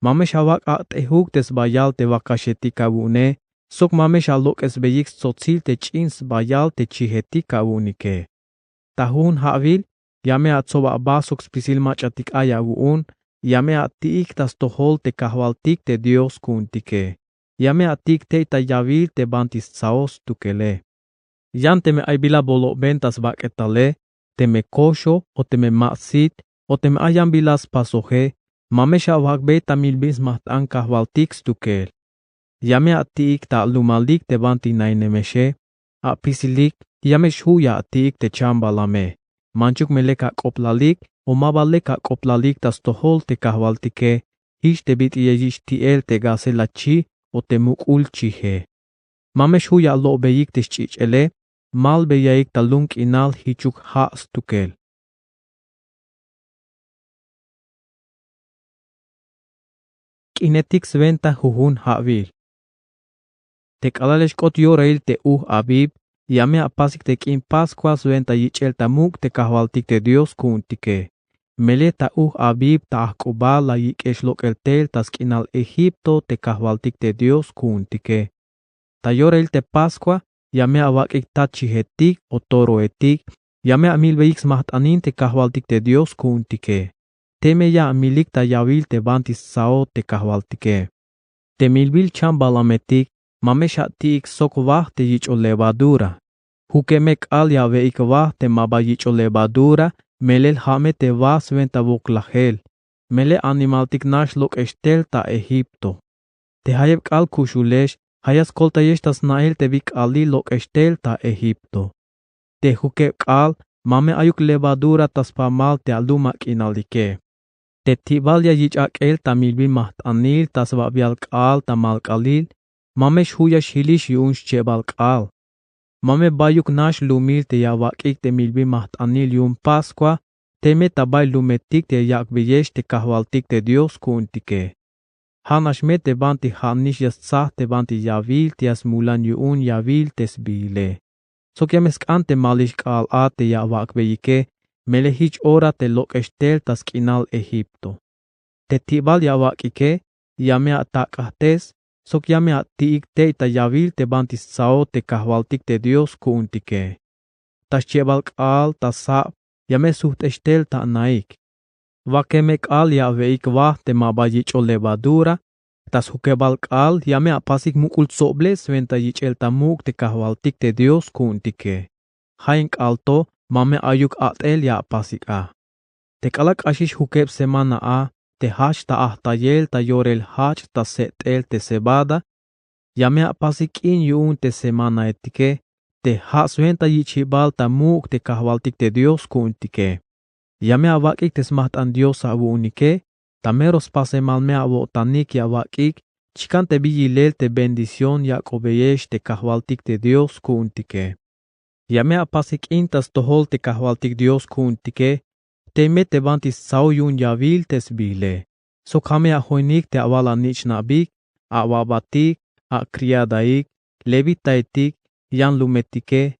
Ma me xawak' a't'ejuk te sbayal te wakaxetik awu'une, sok ma me xalok'esbeyik stsotsil te ch'in sbayal te chijetik awu'unike. Ta jujun ja'wil ya me atsob aba sok spisil mach'atik ay awu'un, ya me ati'ik ta stojol te kajwaltik te Dios ku'untike. Ya me ati'ik tey ta yawil te banti stsao stukele. Yan teme ay bila boloben ta sbak'etale, teme koxo o teme ma sit o teme ay yan bila spasoje, ma me xawak'bey ta milbil smajt'an kajwaltik stukel. Ya me ati'ik ta alumalik te banti nainemexe. Apisilik ya me xju' ya ati'ik te chambalame. Manchuk me lek ak'oplalik o ma ba lek ak'oplalik ta stojol te kajwaltike, jich te bit'iye yich' ti'el te gacela chi o te muk'ul chije. Ma me xju' ya lo'beyik te xch'ich'ele. Malbeyaik ta lum k'inal jichuk ja' stukel. K'inetik swenta jujun ja'wil. Te k'alal ya xk'ot yorail te uj Abib, ya me apasik te k'in Pascua swenta yich'el ta muk' te kajwaltik te Dios ku'untike. Melel ta uj Abib ta ajk'ubal la yik'ex lok'el tel ta sk'inal Egipto te kajwaltik te Dios ku'untike. Ta yorail te Pascua ya me awak'ik tat chijetik o toroetik, ya me amilbeyik smajt'anin te kajwaltik te Dios ku'untike. Teme ya amilik ta yawil te banti stsao te kajwaltike. Te milbil chambalametik ma me xati'ik sok waj te yich'ol levadura. Jukeb me k'aal ya awe'ik waj te ma ba yich'ol levadura, melel ja' me te waj swenta woklajel. Melel animaltik nax lok'ex tel ta Egipto. Te jayeb k'aal kuxulex, ja' ya skoltayex ta sna'el te bi k'aalil lok'ex tel ta Egipto. Te jukeb k'aal ma me ayuk levadura ta spamal te alum ak'inalike. Te ti'bal ya yich' ak'el ta milbil majt'anil ta sbabial k'aal ta malk'alil, ma me xju' ya xjilix yu'un schebal k'aal. Ma me bayuk nax lumil te ya awak'ik te milbil majt'anil yu'un Pascua, teme ta bay lumetik te ya yak'beyex te kajwaltik te Dios ku'untike. Ja' nax me te banti ja'nix ya stsaj te banti yawil te ya smulan yu'un yawil te sbiile. Sok ya me sk'an te malix k'aal a te ya awak'beyike, melel jich ora te lok'ex tel ta sk'inal Egipto. Te ti'bal ya awak'ike ya me atak'ajtes, sok ya me ati'ik tey ta yawil te banti stsao te kajwaltik te Dios ku'untike. Ta schebal k'aal ta sab ya me sujt'ex tel ta anaik. Wakeb me k'aal ya awe'ik waj te ma ba yich'ol levadura, ta sjukebal k'aal ya me apasik muk'ul tsoble swenta yich'el ta muk' te kajwaltik te Dios ku'untike. Ja' in k'aal to ma me ayuk a'tel ya apasik a. Te k'alal k'axix jukeb semana a te jajch ta ajtayel ta yorel jajch ta set'el te cebada, ya me apasik k'in yu'un te semanaetike, te ja' swenta yich'jibal ta muk' te kajwaltik te Dios ku'untike. Ya me awak'ik te smajt'an Dios awu'unike, ta mero spasemal me awo'tanik ya awak'ik chikan te bi yilel te bendición yak'obeyex te kajwaltik te Dios ku'untike. Ya me apasik k'in ta stojol te kajwaltik Dios ku'untike, tey me te banti stsao yu'un yawil te sbiile. Sok ja' me ajoinik te awal anich'nabik, awabatik, akriadaik, levitaetik, yan lumetike,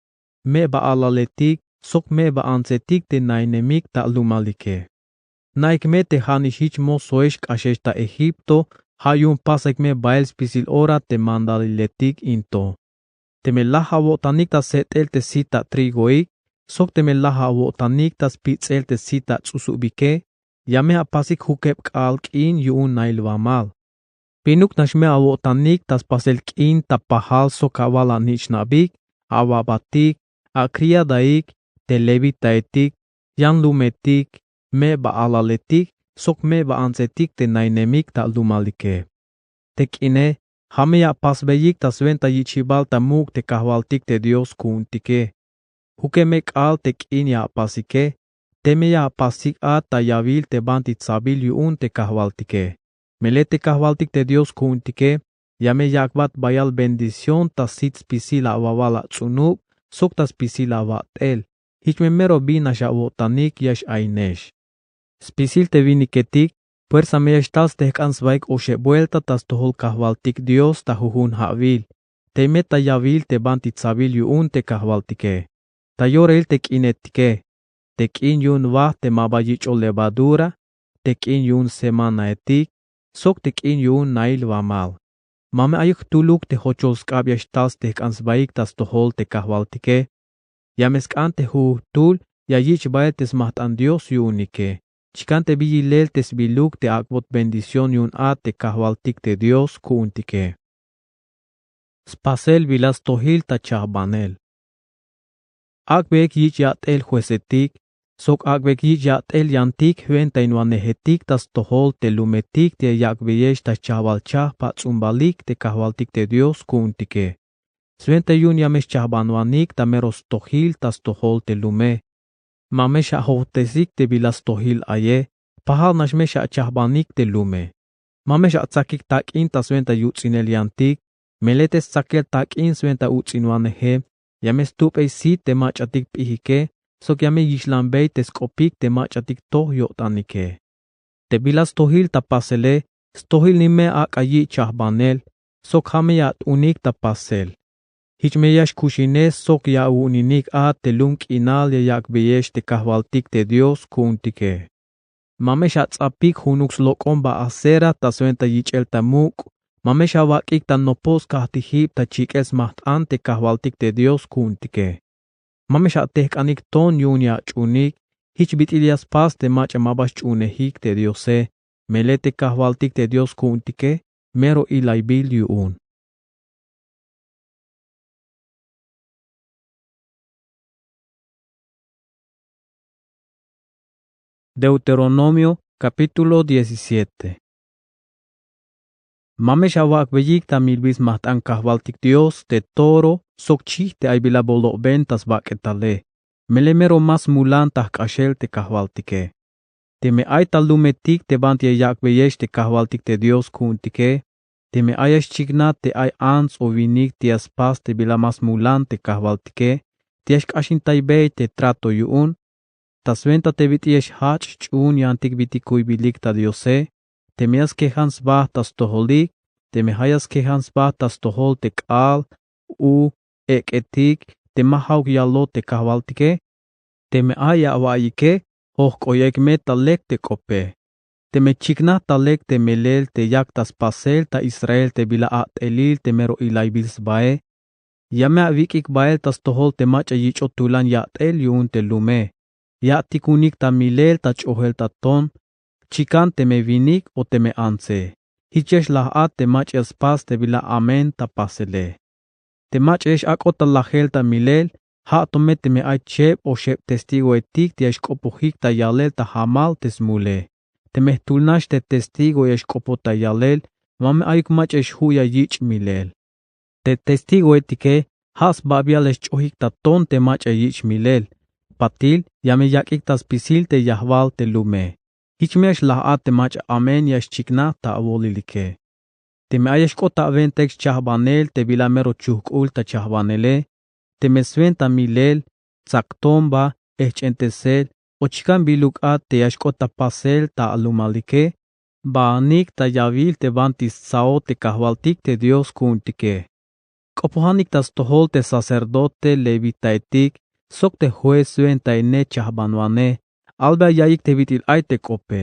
me'ba alaletik, sok me'ba antsetik te nainemik ta alumalike. Na'ik me te ja'nix jich mosoex k'axex ta Egipto, ja' yu'un pasaik me bael spisil ora te mandaliletik in to. Teme laj awo'tanik ta set'el te sit ta trigoik, sok teme laj awo'tanik ta spits'el te sit ta ts'usubike, ya me apasik jukeb k'aal k'in yu'un nailwamal. Pinuk nax me awo'tanik ta spasel k'in ta pajal sok awal anich'nabik, awabatik, akriadaik, te levitaetik, yan lumetik, me'ba alaletik, sok me'ba antsetik te nainemik ta alumalike. Te k'ine, ja' me ya apasbeyik ta swenta yich'jibal ta muk' te kajwaltik te Dios ku'untike. Jukeb me k'aal te k'in ya apasike, teme ya apasik a ta yawil te banti tsabil yu'un te kajwaltike. Melel te kajwaltik te Dios ku'untike, ya me yak'bat bayal bendición ta sit spisil awawal ats'unub, sok ta spisil awat'el. Jich me mero bin nax awo'tanik ya x-ainex. Spisil te winiketik, puersa me ya xtal stejk'an sbaik oxeb buelta ta stojol kajwaltik Dios ta jujun ja'wil. tey me ta yawil te banti tsabil yu'un te kajwaltike. Ta yorahil te k'inetike, te k'in yu'un waj te ma ba yich'oj levadura, te k'in yu'un semanaetik, sok te k'in yu'un nail wamal. Ma me ayuk jtuluk te jochol sk'ab ya xtal stejk'an sbaik ta stojol te kajwaltike. Ya me sk'an te jujujtul ya yich' bael te smajt'an Dios yu'unike. Chikan te bi yilel te sbiluk te ak'bot bendición yu'un a te kajwaltik te Dios ku'untike. Spasel bila stojil ta chajbanel. Ak'beik yich' ya'tel juecetik, sok ak'beik yich' ya'tel yantik jwentainwanejetik ta stojol te lumetik te ya yak'beyex ta sjajwal chajp ats'umbalik te kajwaltik te Dios ku'untike. Swenta yu'un ya me xchajbanwanik ta mero stojil ta stojol te lume. Ma me xajojtesik te bila stojil aye, pajal nax me xachajbanik te lume. Ma me xatsakik tak'in ta swenta yuts'inel yantik, melel te stsakel tak'in swenta uts'inwaneje, ya me stup'ey sit te mach'atik p'ijike, sok ya me yixlanbey te sk'opik te mach'atik toj yo'tanike. Te bila stojil ta pasele, stojilnime ak'a yich' chajbanel, sok ja' me ya at'unik ta pasel. Jich me ya xkuxinej sok ya awu'uninik a te lum k'inal ya yak'beyex te kajwaltik te Dios ku'untike. Ma me xats'apik junuk slok'omba acera ta swenta yich'el ta muk', ma me xawak'ik ta nopol skajtijib ta chik'el smajt'an te kajwaltik te Dios ku'untike. Ma me xatejk'anik ton yu'un ya ach'uunik, jich bit'il ya spas te mach'a ma ba xch'uunejik te Diose, melel te kajwaltik te Dios ku'untike mero ilaybil yu'un. Deuteronomio capítulo diecisiete. Ma me xawak'beyik ta milbil smajt'an kajwaltik Dios te toro sok chij te ay bila bolo'ben ta sbak'etale, melel mero ma smulan ta jk'axel te kajwaltike. Teme ay ta lumetik te banti ya yak'beyex te kajwaltik te Dios ku'untike, teme ay ya xchiknaj te ay ants o winik te ya spas te bila ma smulan te kajwaltike, te ya xk'axintaybey te trato yu'un, ta swenta te bit'il ya xjach' ch'uun yantik bit'il kuybilik ta Diose, teme ya skejan sba ta stojolik, teme ja' ya skejan sba ta stojol te k'aal, u, ek'etik, te ma ja'uk yalot te kajwaltike, teme ay ya awa'iyike, jojk'oyaik me ta lek te k'ope. Teme chiknaj ta lek te melel te yak ta spasel ta Israel te bila a'telil te mero ilaybil sbae, ya me awik'ik bael ta stojol te mach'a yich'ot tulan ya'tel yu'un te lume. Ya atikunik ta milel ta ch'ojel ta ton, chikan teme winik o teme antse. Jich ya xlaj-at te mach'a ya spas te bila amen ta pasele. Te mach'a ya x-ak'ot ta lajel ta milel, ja' to me teme ay cheb o xeb testigoetik te ya xk'opojik ta yalel ta jamal te smule. Teme jtul nax te testigo ya xk'opoj ta yalel, ma me ayuk mach'a ya xju' ya yich' milel. Te testigoetike ja' sbabial ya xch'ojik ta ton te mach'a ya yich' milel. Patil ya me yak'ik ta spisil te yajwal te lume. Jich me ya xlaj-at te mach'a amen ya xchiknaj ta awolilike. Teme ay ya xk'ot ta awentaik schajbanel te bila mero chujk'ul ta chajbanele, teme swenta milel, tsaktomba, ejch'entesel, o chikan biluk a te ya xk'ot ta pasel ta alumalike, baanik ta yawil te banti stsaot te kajwaltik te Dios ku'untike. K'opojanik ta stojol te sacerdote levitaetik sok te juez swentaine chajbanwanej, albey aya'iyik te bit'il ay te k'ope.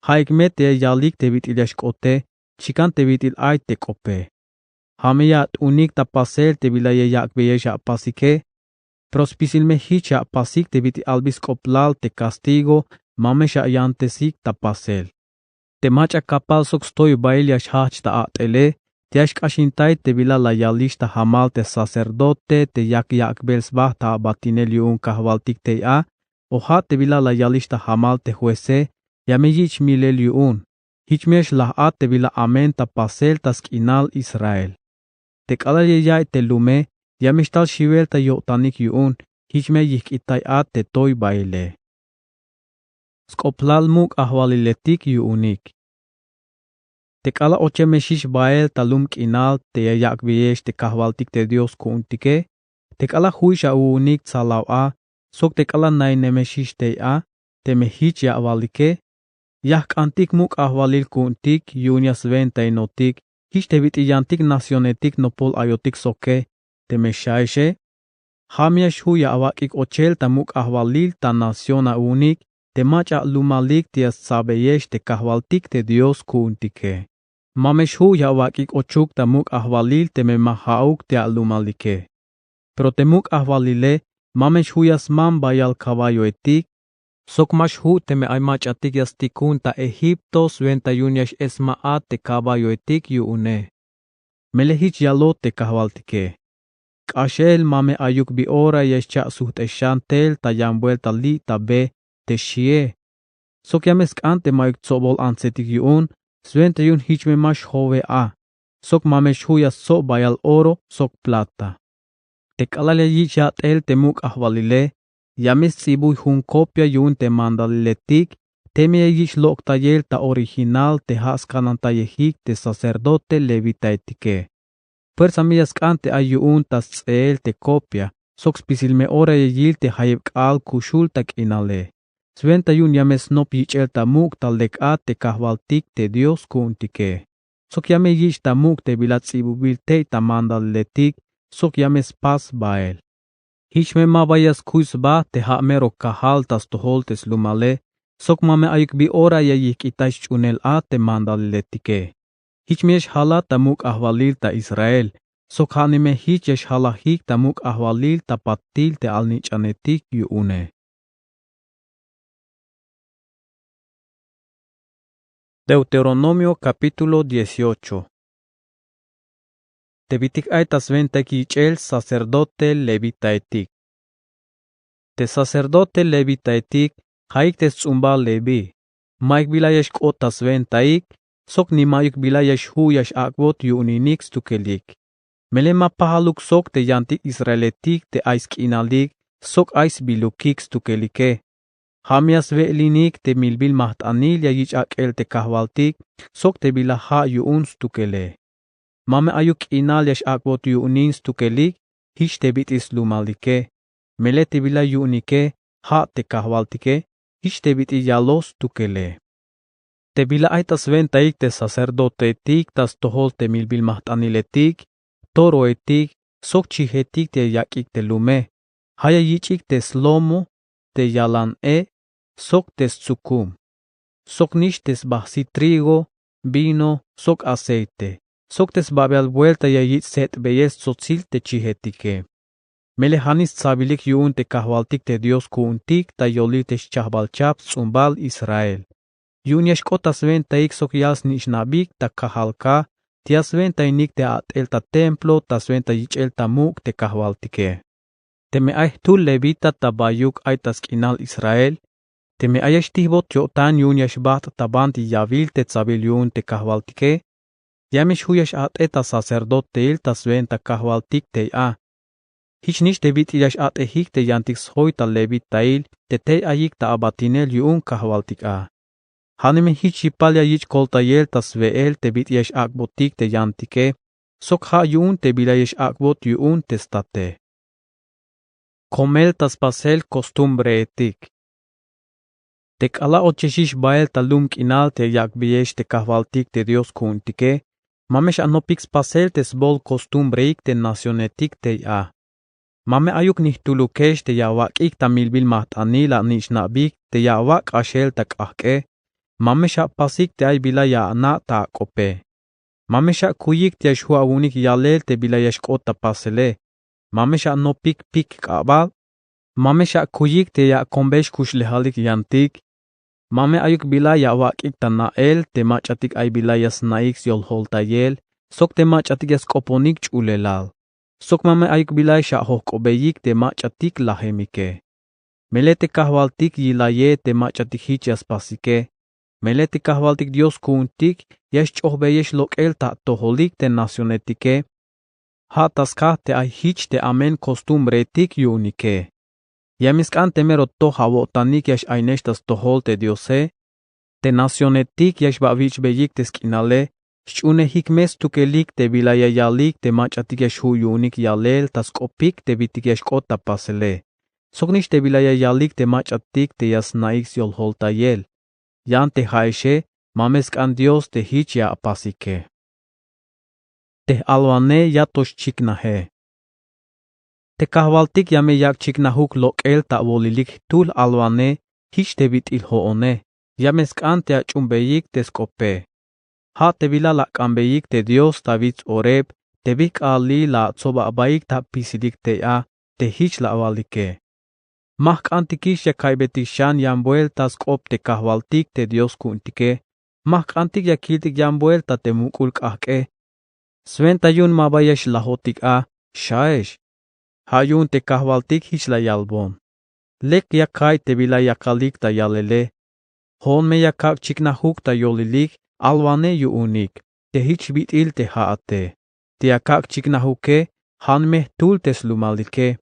Ja'ik me te ya yalik te bit'il ya xk'ote, chikan te bit'il ay te k'ope. Ja' me ya at'unik ta pasel te bila ya yak'beyex apasike, pero spisil me jich ya apasik te bit'il albil sk'oplal te castigo ma me xayantesik ta pasel. Te mach'a kapal sok stoybail ya xjajch ta a'tele, te ya xk'axintay te bila la yalix ta jamal te sacerdote te yak yak'bel sba ta abatinel yu'un kajwaltik tey a, o ja' te bila la yalix ta jamal te jueze, ya me yich' milel yu'un. Jich me ya xlaj-at te bila amen ta pasel ta sk'inal Israel. Te k'alal ya ya'iy te lume, ya me xtal xiwel ta yo'tanik yu'un, jich me ya yijk'itay-at te toybaile. Sk'oplal muk' ajwaliletik yu'unik. Te k'alal ochemexix bael ta lum k'inal te ya yak'beyex te kajwaltik te Dios ku'untike, te k'alal ju'ix awu'unik tsalaw a, sok te k'alal nainemexix tey a, teme jich ya awalike, ya jk'antik muk' ajwalil ku'untik yu'un ya swentainotik, jich te bit'il yantik nacionetik nopol ayotik soke. Teme xaexe, ja' me ya xju' ya awak'ik ochel ta muk' ajwalil ta nación awu'unik te mach'a alumalik te ya stsabeyex te kajwaltik te Dios ku'untike. Ma me xju' ya awak'ik ochuk ta muk' ajwalil teme ma ja'uk te alumalike. Pero te muk' ajwalile ma me xju' ya smam bayal caballoetik, sok ma xju' teme ay mach'atik ya stikun ta Egipto swenta yu'un ya x-esma a te caballoetik yu'une. Melel jich yaloj te kajwaltike: K'axel ma me ayuk bi ora ya xcha' sujt'exan tel ta yan buelta li' ta be te xie. Sok ya me sk'an te ma'yuk tsobol antsetik yu'un, swenta yu'un jich me ma xjove a, sok ma me xju' ya stsob bayal oro sok plata. Te k'alal ya yich' ya'tel te muk' ajwalile, ya me sts'ibuy jun copia yu'un te mandaliletik, teme ya yich' lok'tayel ta original te ja' skanantayejik te sacerdote levitaetike. Fuerza me ya sk'an te ay yu'un ta sts'eel te copia, sok spisil me ora ya yil te jayeb k'aal kuxul ta k'inale. Swenta yu'un ya me snop yich'el ta muk' ta lek a te kajwaltik te Dios ku'untike. Sok ya me yich' ta muk' te bila ts'ibubil tey ta mandaliletik, sok ya me spas bael. Jich me maba ya skuy sba te ja' mero kajal ta stojol te slumale, sok ma me ayuk bi ora ya yijk'itay sch'uunel a te mandaliletike. Jich me ya xjalat ta muk' ajwalil ta Israel, sok ja'neme jich ya xjalajik ta muk' ajwalil ta patil te alnich'anetik yu'une. Deuteronomio capítulo dieciocho. Te bit'il ay ta swentaik yich'el sacerdote levitaetik. Te sacerdote levitaetik ja'ik te sts'umbal Leví, ma'yuk bila ya xk'ot ta swentaik, sok ni ma'yuk bila ya xju' ya x-ak'bot yu'uninik stukelik. Melel ma pajaluk sok te yantik israeletik te ay sk'inalik sok ay sbilukik stukelike. Ja' me ya swe'elinik te milbil majt'anil ya yich' ak'el te kajwaltik sok te bila ja' yu'un stukele. Ma me ayuk k'inal ya x-ak'bot yu'unin stukelik jich te bit'il slumalike. Melel te bila yu'unike ja' te kajwaltike, jich te bit'il yaloj stukele. Te bila ay ta swentaik te sacerdoteetik ta stojol te milbil majt'aniletik, toroetik, sok chijetik te ya yak'ik te lume, ja' ya yich'ik te slomo, te yalan e', sok te stsukum, sok nix te sbajsi trigo, vino, sok aceite, sok te sbabial buelta ya yich' set'beyel stsotsil te chijetike. Melel ja'nix stsabilik yu'un te kajwaltik te Dios ku'untik ta yolil te xchajbal chajp sts'umbal Israel. Yu'un ya xk'ot ta swentaik sok yal snich'nabik ta kajal ka, te ya swentainik te a'tel ta templo ta swenta yich'el ta muk' te kajwaltike. Teme ay jtul levita ta bayuk ay ta sk'inal Israel, teme ay ya xtijbot yo'tan yu'un ya xbajt' ta banti yawil te tsabil yu'un te kajwaltike, ya me xju' ya x-a'tej ta sacerdoteil ta swenta kajwaltik tey a. Jich nix te bit'il ya x-a'tejik te yantik sjoy ta levitail te tey ayik ta abatinel yu'un kajwaltik a. Ja'neme jich yipal ya yich' koltayel ta swe'el te bit'il ya x-ak'botik te yantike, sok ja' yu'un te bila ya x-ak'bot yu'un te state. Komel ta spasel kostumbreetik. Te k'alal ochexix bael ta lum k'inal te ya yak'beyex te kajwaltik te Dios ku'untike, ma me x-anopik spasel te sbool kostumbreik te nacionetik tey a. Ma me ayuk ni jtulukex te ya awak'ik ta milbil majt'anil anich'nabik te ya awak' k'axel ta k'ajk'e. Ma me x-apasik te ay bila ya ana' ta ak'ope. Ma me x-akuyik te ya xju' awu'unik yalel te bila ya xk'ot ta pasele. Ma me x-anopik pik k'abal. Ma me x-akuyik te ya akombeyex kuxlejalik yantik. Ma me ayuk bila ya awak'ik ta na'el te mach'atik ay bila ya sna'ik syoljoltayel sok te mach'atik ya sk'oponik ch'ulelal. Sok ma me ayuk bila x-ajojk'obeik te mach'atik lajemike. Melel te kajwaltik yilaye te mach'atik jich ya spasike. Melel te kajwaltik Dios ku'untik ya xch'ojbeyex lok'el ta atojolik te nacionetike. Ja' ta skaj te ay jich te amen kostumbreetik yu'unike. Ya me sk'an te mero toj awo'tanik ya x-ainex ta stojol te Diose. Te nacionetik ya xba awich'beyik te sk'inale, xch'uunejik me stukelik te bila ya yalik te mach'atik ya xju' yu'unik yalel ta sk'opik te bit'il ya xk'ot ta pasele. Sok nix te bila ya yalik te mach'atik te ya sna'ik syoljoltayel. Yan te ja'exe, ma me sk'an Dios te jich ya apasike. Te j-alwanej ya to xchiknaje. Te kajwaltik ya me yak' chiknajuk lok'el ta awolilik jtul alwanej jich te bit'il jo'one. Ya me sk'an te ach'uunbeyik te sk'ope. Ja' te bila la ak'anbeyik te Dios ta wits oreb te bi jk'alil la atsob abaik ta apisilik tey a te jich la awalike. Ma jk'antikix ya ka'ybetik xan yan buelta sk'op te kajwaltik te Dios ku'untike. Ma jk'antik ya kiltik yan buelta te muk'ul k'ajk'e. Swenta yu'un ma ba ya xlajotik a, xaex. Ja' yu'un te kajwaltik jich la yalbon. Lek ya ka'iy te bila yakalik ta yalele. Jo'on me ya kak' chiknajuk ta yolilik alwanej yu'unik te jich bit'il te ja'ate. Te ya kak' chiknajuke jan me jtul te slumalike.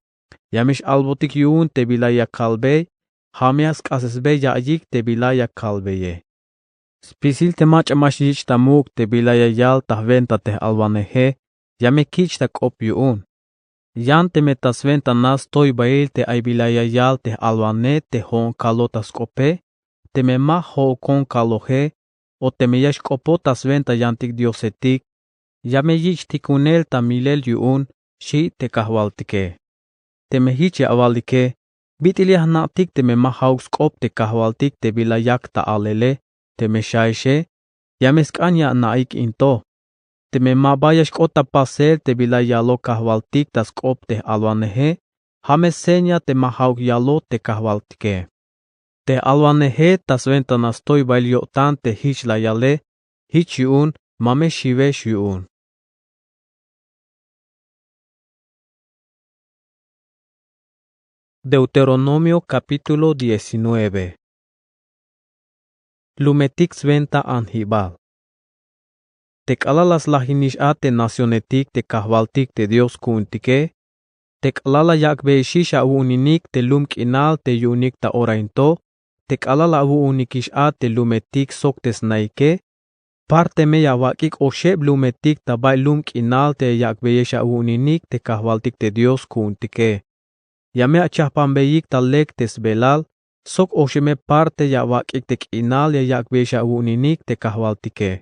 Ya me x-albotik yu'un te bila ya kalbey. Ja' me ya sk'asesbey ya'iyik te bila ya kalbeye. Spisil te mach'a ma xyich' ta muk' te bila ya yal ta jwenta te j-alwaneje, ya me kich' ta k'op yu'un. Yan teme ta swentanas stoybail te ay bila ya yal te j-alwanej te jo'on kaloj ta sk'ope, teme ma jo'okon kaloje, o teme ya xk'opoj ta swenta yantik diosetik, ya me yich' tikunel ta milel yu'un, xi' te kajwaltike. Teme jich ya awalike, bit'il ya jna'tik teme ma ja'uk sk'op te kajwaltik te bila yak ta alele, teme xaexe, ya me sk'an ya ana'ik in to. Teme ma ba ya xk'ot ta pasel te bila yaloj kajwaltik ta sk'op te j-alwaneje, ja' me seña te ma ja'uk yaloj te kajwaltike. Te j-alwaneje ta swentanas stoybail yo'tan te jich la yale, jich yu'un ma me xiwex yu'un. Deuteronomio capítulo diecinueve. Lumetik swenta anjibal. Te k'alal la slajinix a te nacionetik te kajwaltik te Dios ku'untike, te k'alal la yak'beyexix awu'uninik te lum k'inal te yu'unik ta ora in to, te k'alal awu'unikix a te lumetik sok te snaike, parte me ya awak'ik oxeb lumetik ta bay lum k'inal te ya yak'beyex awu'uninik te kajwaltik te Dios ku'untike. Ya me achajpanbeyik ta lek te sbelal, sok oxeb me parte ya awak'ik te k'inal ya yak'beyex awu'uninik te kajwaltike.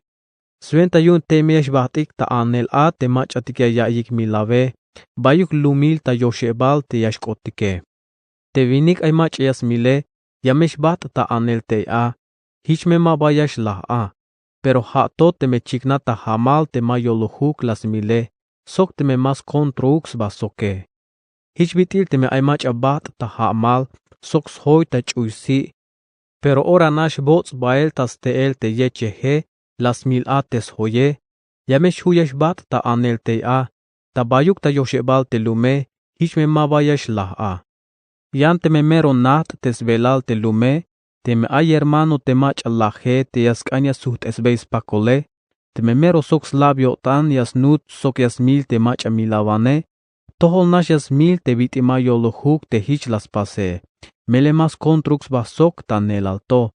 Swenta yu'un tey me ya xbajt'ik ta anel a te mach'atik ya ya'iyik milawe, bayuk lumil ta yoxebal te ya xk'otike. Te winik ay mach'a ya smile, ya me xbajt' ta anel tey a, jich me ma ba ya xlaj a. Pero ja' to teme chiknaj ta jamal te ma yolojuk la smile, sok teme ma skontrouk sba soke. Jich bit'il teme ay mach'a bajt' ta jamal sok sjoy ta ch'uy si', pero ora nax bots' bael ta ste'el te yecheje la smil a te sjoye, ya me xju' ya xbajt' ta anel tey a, ta bayuk ta yoxebal te lume, jich me ma ba ya xlaj a. Yan teme mero najt' te sbelal te lume, teme ay hermano te mach'a laje te ya sk'an ya sujt'esbey spakole, teme mero sok slab yo'tan ya snuts sok ya smil te mach'a milawane, tojol nax ya smil te bit'il ma yolojuk te jich la spase, melel ma skontrouk sba sok ta neelal to.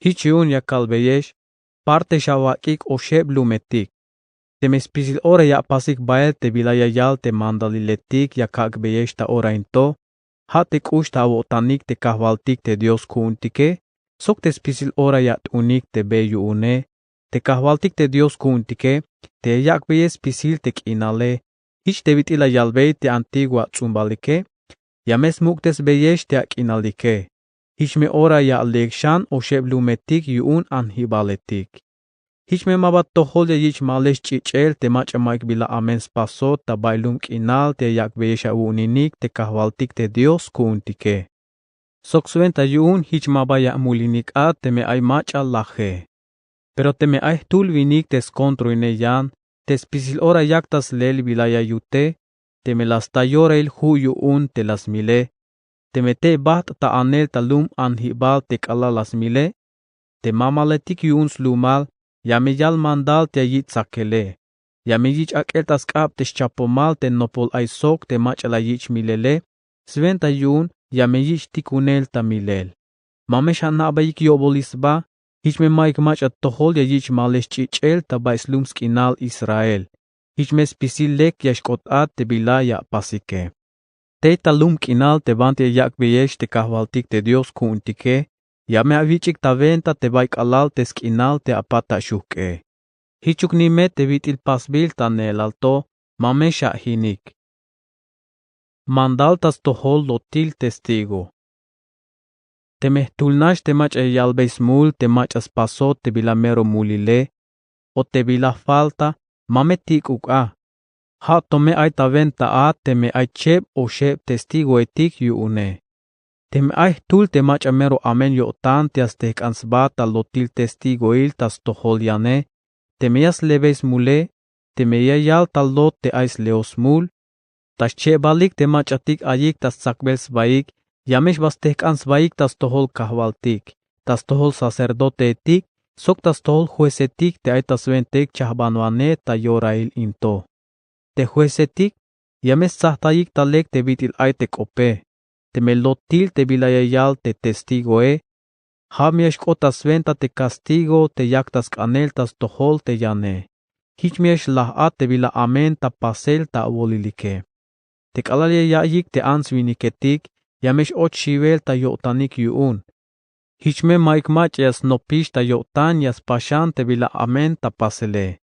Jich yu'un ya kalbeyex, parte xawak'ik oxeb lumetik. Teme spisil ora ya apasik bael te bila ya yal te mandaliletik ya kak'beyex ta ora in to, ja' te k'ux ta awo'tanik te kajwaltik te Dios ku'untike, sok te spisil ora ya at'unik te be yu'une, te kajwaltik te Dios ku'untike, te ya yak'beyex spisil te k'inale, jich te bit'il la yalbey te antiguo ats'umbalike, ya me smuk'tesbeyex te ak'inalike. Jich me ora ya alek xan oxeb lumetik yu'un anjibaletik. Jich me ma ba tojol ya yich' malex ch'ich'el te mach'a ma'yuk bila amen spasot ta bay lum k'inal te ya yak'beyex awu'uninik te kajwaltik te Dios ku'untike. Sok swenta yu'un jich ma ba ya amulinik a teme ay mach'a laje. Pero teme ay jtul winik te skontroine yan, te spisil ora yak ta sleel bila ya yute, teme la sta yorail ju' yu'un te la smile, teme tey bajt' ta anel ta lum anjibal te k'alal la smile, te mamaletik yu'un slumal, ya me yal mandal te ya yich' tsakele, ya me yich' ak'el ta sk'ab te xchapomal te nopol ay sok te mach'a la yich' milele, swenta yu'un ya me yich' tikunel ta milel. Ma me xana'beyik yo'bolil sba, jich me ma'yuk mach'a tojol ya yich' malex ch'ich'el ta bay slum sk'inal Israel, jich me spisil lek ya xk'ot a te bila ya apasike. Tey ta lum k'inal te banti ya yak'beyex te kajwaltik te Dios ku'untike, ya me awich'ik ta wenta te bay k'alal te sk'inal te apat ta xujk'e. Jichuk nime te bit'il pasbil ta neelal to, ma me xa'ijinik. Mandal ta stojol lotil testigo. Teme jtul nax te mach'a ya yalbey smul te mach'a spasot te bila mero mulile o te bila falta, ma me tik'uk a. Ja' to me ay ta wenta a teme ay cheb o xeb testigoetik yu'une. Teme ay jtul te mach'a mero amen yo'tan te ya stejk'an sba ta lotil testigoil ta stojol yane, teme ya slebey smule, teme ya yal ta lot te ay sleo smul, ta xchebalik te mach'atik ayik ta stsakbel sbaik, ya me xba stejk'an sbaik ta stojol kajwaltik, ta stojol sacerdoteetik, sok ta stojol juecetik te ay ta swentaik chajbanwanej ta yorail in to. Te juecetik ya me stsajtayik ta lek te bit'il ay te k'ope. Teme lotil te bila ya yal te testigoe, ja' me ya xk'ot ta swenta te castigo te yak ta sk'anel ta stojol te yane. Jich me ya xlaj a te bila amen ta pasel ta awolilike. Te k'alal ya ya'iyik te ants winiketik, ya me x-och xiwel ta yo'tanik yu'un. Jich me ma'yuk mach'a ya snopix ta yo'tan ya spaxan te bila amen ta pasele.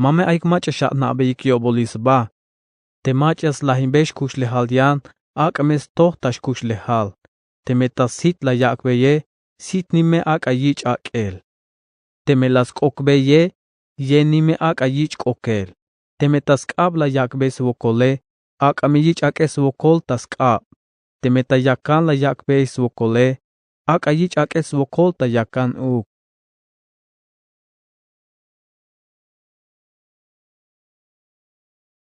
Ma me ayuk mach'a xana'beyik yo'bolil sba. Te mach'a ya slajinbey xkuxlejal yan, ak'a me stoj ta xkuxlejal. Teme ta sit la yak'beye, sit nime ak'a yich' ak'el. Teme la sk'okbeye, ye nime ak'a yich' k'okel. Teme ta sk'ab la yak'bey swokole, ak'a me yich' ak'el swokol ta sk'ab. Teme ta yakan la yak'bey swokole, ak'a yich' ak'el swokol ta yakan uk.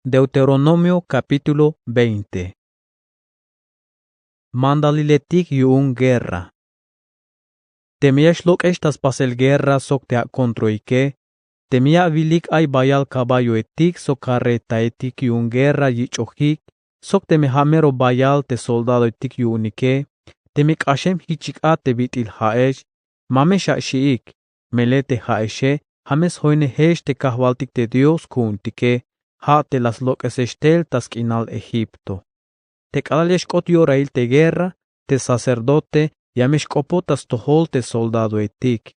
Deuteronomio capítulo veinte. Mandaliletik yu'un guerra. Teme ya xlok'ex ta spasel guerra sok te akontroike, teme ya awilik ay bayal caballoetik sok carretaetik yu'un guerra yich'ojik, sok teme ja' mero bayal te soldadoetik yu'unike, teme k'axem jichik a te bit'il ja'ex, ma me xaxi'ik, melel te ja'exe ja' me sjoynejex te kajwaltik te Dios ku'untike, ja' te la slok'esex tel ta sk'inal Egipto. Te k'alal ya xk'ot yorail te guerra, te sacerdote ya me xk'opoj ta stojol te soldadoetik.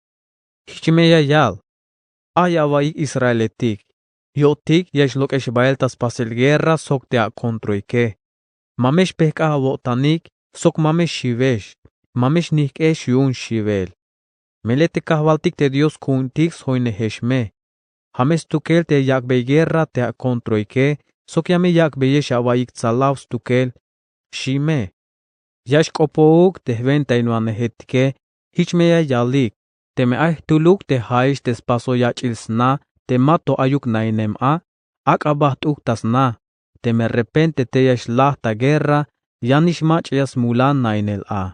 Jich me ya yal: Ay awaiyik Israeletik, yo'tik ya xlok'ex bael ta spasel guerra sok te akontroike. Ma me xpejk'aj awo'tanik sok ma me xiwex, ma me xnijk'ex yu'un xiwel. Melel te kajwaltik te Dios ku'untik sjoynejex me. Ja' me stukel te ya yak'bey guerra te akontroike sok ya me yak'beyex awaiyik tsalaw stukel, xi' me. Ya xk'opojuk te jwentainwanejetike, jich me ya yalik: Teme ay jtuluk te ja'ex te spaso yach'il sna te ma to ayuk nainem a, ak'a ba jt'uk ta sna. Teme repente te ya xlaj ta guerra, yanix mach'a ya smulan nainel a.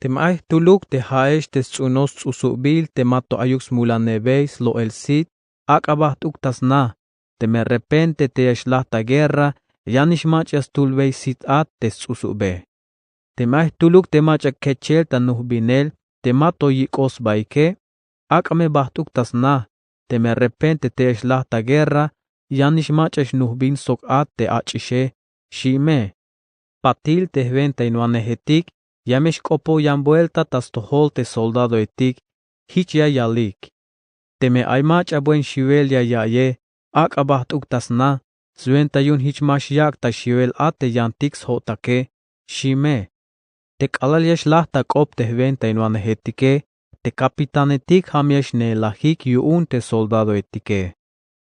Teme ay jtuluk te ja'ex te sts'unos sts'usubil te ma to ayuk smulanebey slo'el sit, ak'a ba jt'uk ta sna. Teme repente te ya xlaj ta guerra, yanix mach'a ya stulbey sit a te sts'usube. Teme ay jtuluk te mach'a kechel ta nujbinel te ma to yik'oj sbaike, ak'a me ba jt'uk ta sna. Teme repente te ya xlaj ta guerra, yanix mach'a ya xnujbin sok a te ach'ixe, xi' me. Patil te jwentainwanejetik ya me xk'opoj yan buelta ta stojol te soldadoetik, jich ya yalik: Teme ay mach'a buen xiwel ya ya'iye, ak'a ba jt'uk ta sna, swenta yu'un jich ma xyak' ta xiwel a te yantik sjo'take, xi' me. Te k'alal ya xlaj ta k'op te jwentainwanejetike, te capitanetik ja' me ya xneelajik yu'un te soldadoetike: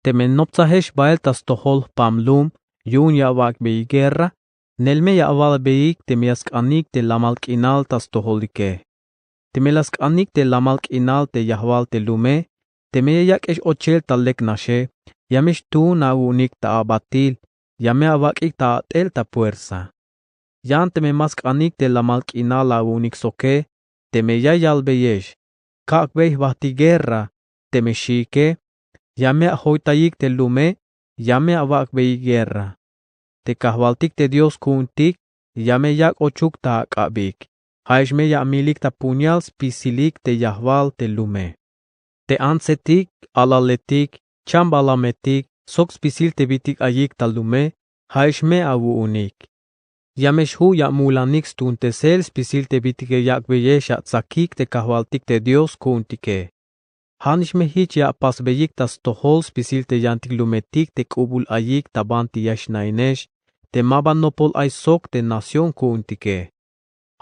Teme noptsajex bael ta stojol jpam lum yu'un ya awak'beyik guerra, neel me ya awalbeyik teme ya sk'anik te lamal k'inal ta stojolike. Teme la sk'anik te lamal k'inal te yajwal te lume, teme ya yak'ex ochel ta lek naxe, ya me xtuun awu'unik ta abatil, ya me awak'ik ta at'el ta puersa. Yan teme ma sk'anik te lamal k'inal awu'unik soke, teme ya yalbeyex: Kak'bey jbajtik guerra, teme xiike, ya me ajoytayik te lume, ya me awak'beyik guerra. Te kajwaltik te Dios ku'untik ya me yak' ochuk ta ak'abik, ja'ex me ya amilik ta puñal spisilik te yajwal te lume. Te antsetik, alaletik, chambalametik sok spisil te bit'il ayik ta lume, ja'ex me awu'unik. Ya me xju' ya amulanik stuuntesel spisil te bit'il ya yak'beyex atsakik te kajwaltik te Dios ku'untike. Ja' nix me jich ya apasbeyik ta stojol spisil te yantik lumetik te k'ubul ayik ta banti ya xna'inex te ma ba nopol ay sok te nación ku'untike.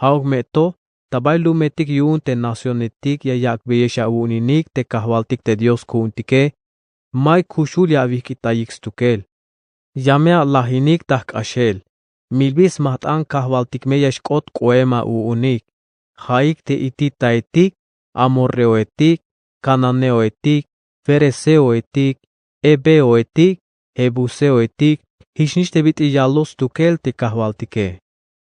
Ja'uk me to ta bay lumetik yu'un te nacionetik ya yak'beyex awu'uninik te kajwaltik te Dios ku'untike, ma'yuk kuxul ya awijk'itayik stukel. Ya me alajinik ta jk'axel, milbil smajt'an kajwaltik me ya xk'ot k'oem awu'unik, ja'ik te hititaetik, amorreoetik, cananeoetik, ferezeoetik, heveoetik, jebuseoetik. Jich nix te bit'il yaloj stukel te kajwaltike.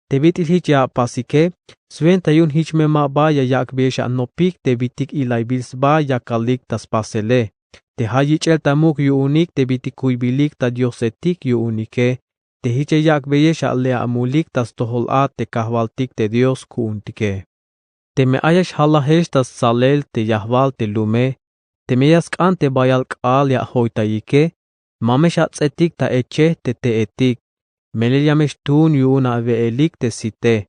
Te bit'il jich ya apasike, swenta yu'un jich me ma ba ya yak'beyex anopik te bitik ilaybil sba yakalik ta spasele, te ja' yich'el ta muk' yu'unik te bitik kuybilik ta diosetik yu'unike, te jich ya yak'beyex ale' amulik ta stojol a te kajwaltik te Dios ku'untike. Teme ay ya xjalajex ta stsalel te yajwal te lume, teme ya sk'an te bayal k'aal ya ajoytayike, ma me xats'etik ta echej te te'etik, melel ya me xtuun yu'un awe'elik te site.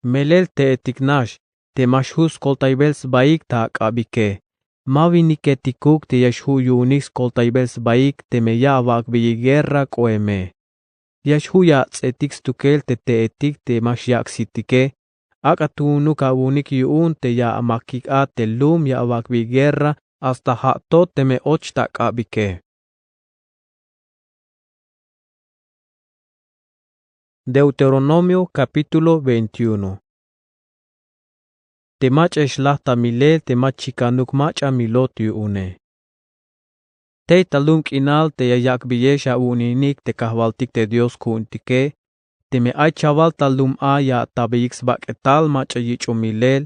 Melel te'etik nax te ma xju' skoltaybel sbaik ta ak'abike. Ma winiketikuk te ya xju' yu'unik skoltaybel sbaik teme ya awak'beyik guerra k'oeme. Ya xju' ya ats'etik stukel te te'etik te ma xyak' sitike. Ak'a tuunuk awu'unik yu'un te ya amakik a te lum ya awak'beyik guerra hasta ja' to teme och ta ak'abike. Deuteronomio capítulo veintiuno. Te mach'a ya xlaj ta milel te ma chikanuk mach'a milot yu'une. Tey ta lum k'inal te ya yak'beyex awu'uninik te kajwaltik te Dios ku'untike, teme ay chawal ta lum a ya atabeyik sbak'etal mach'a yich'o milel,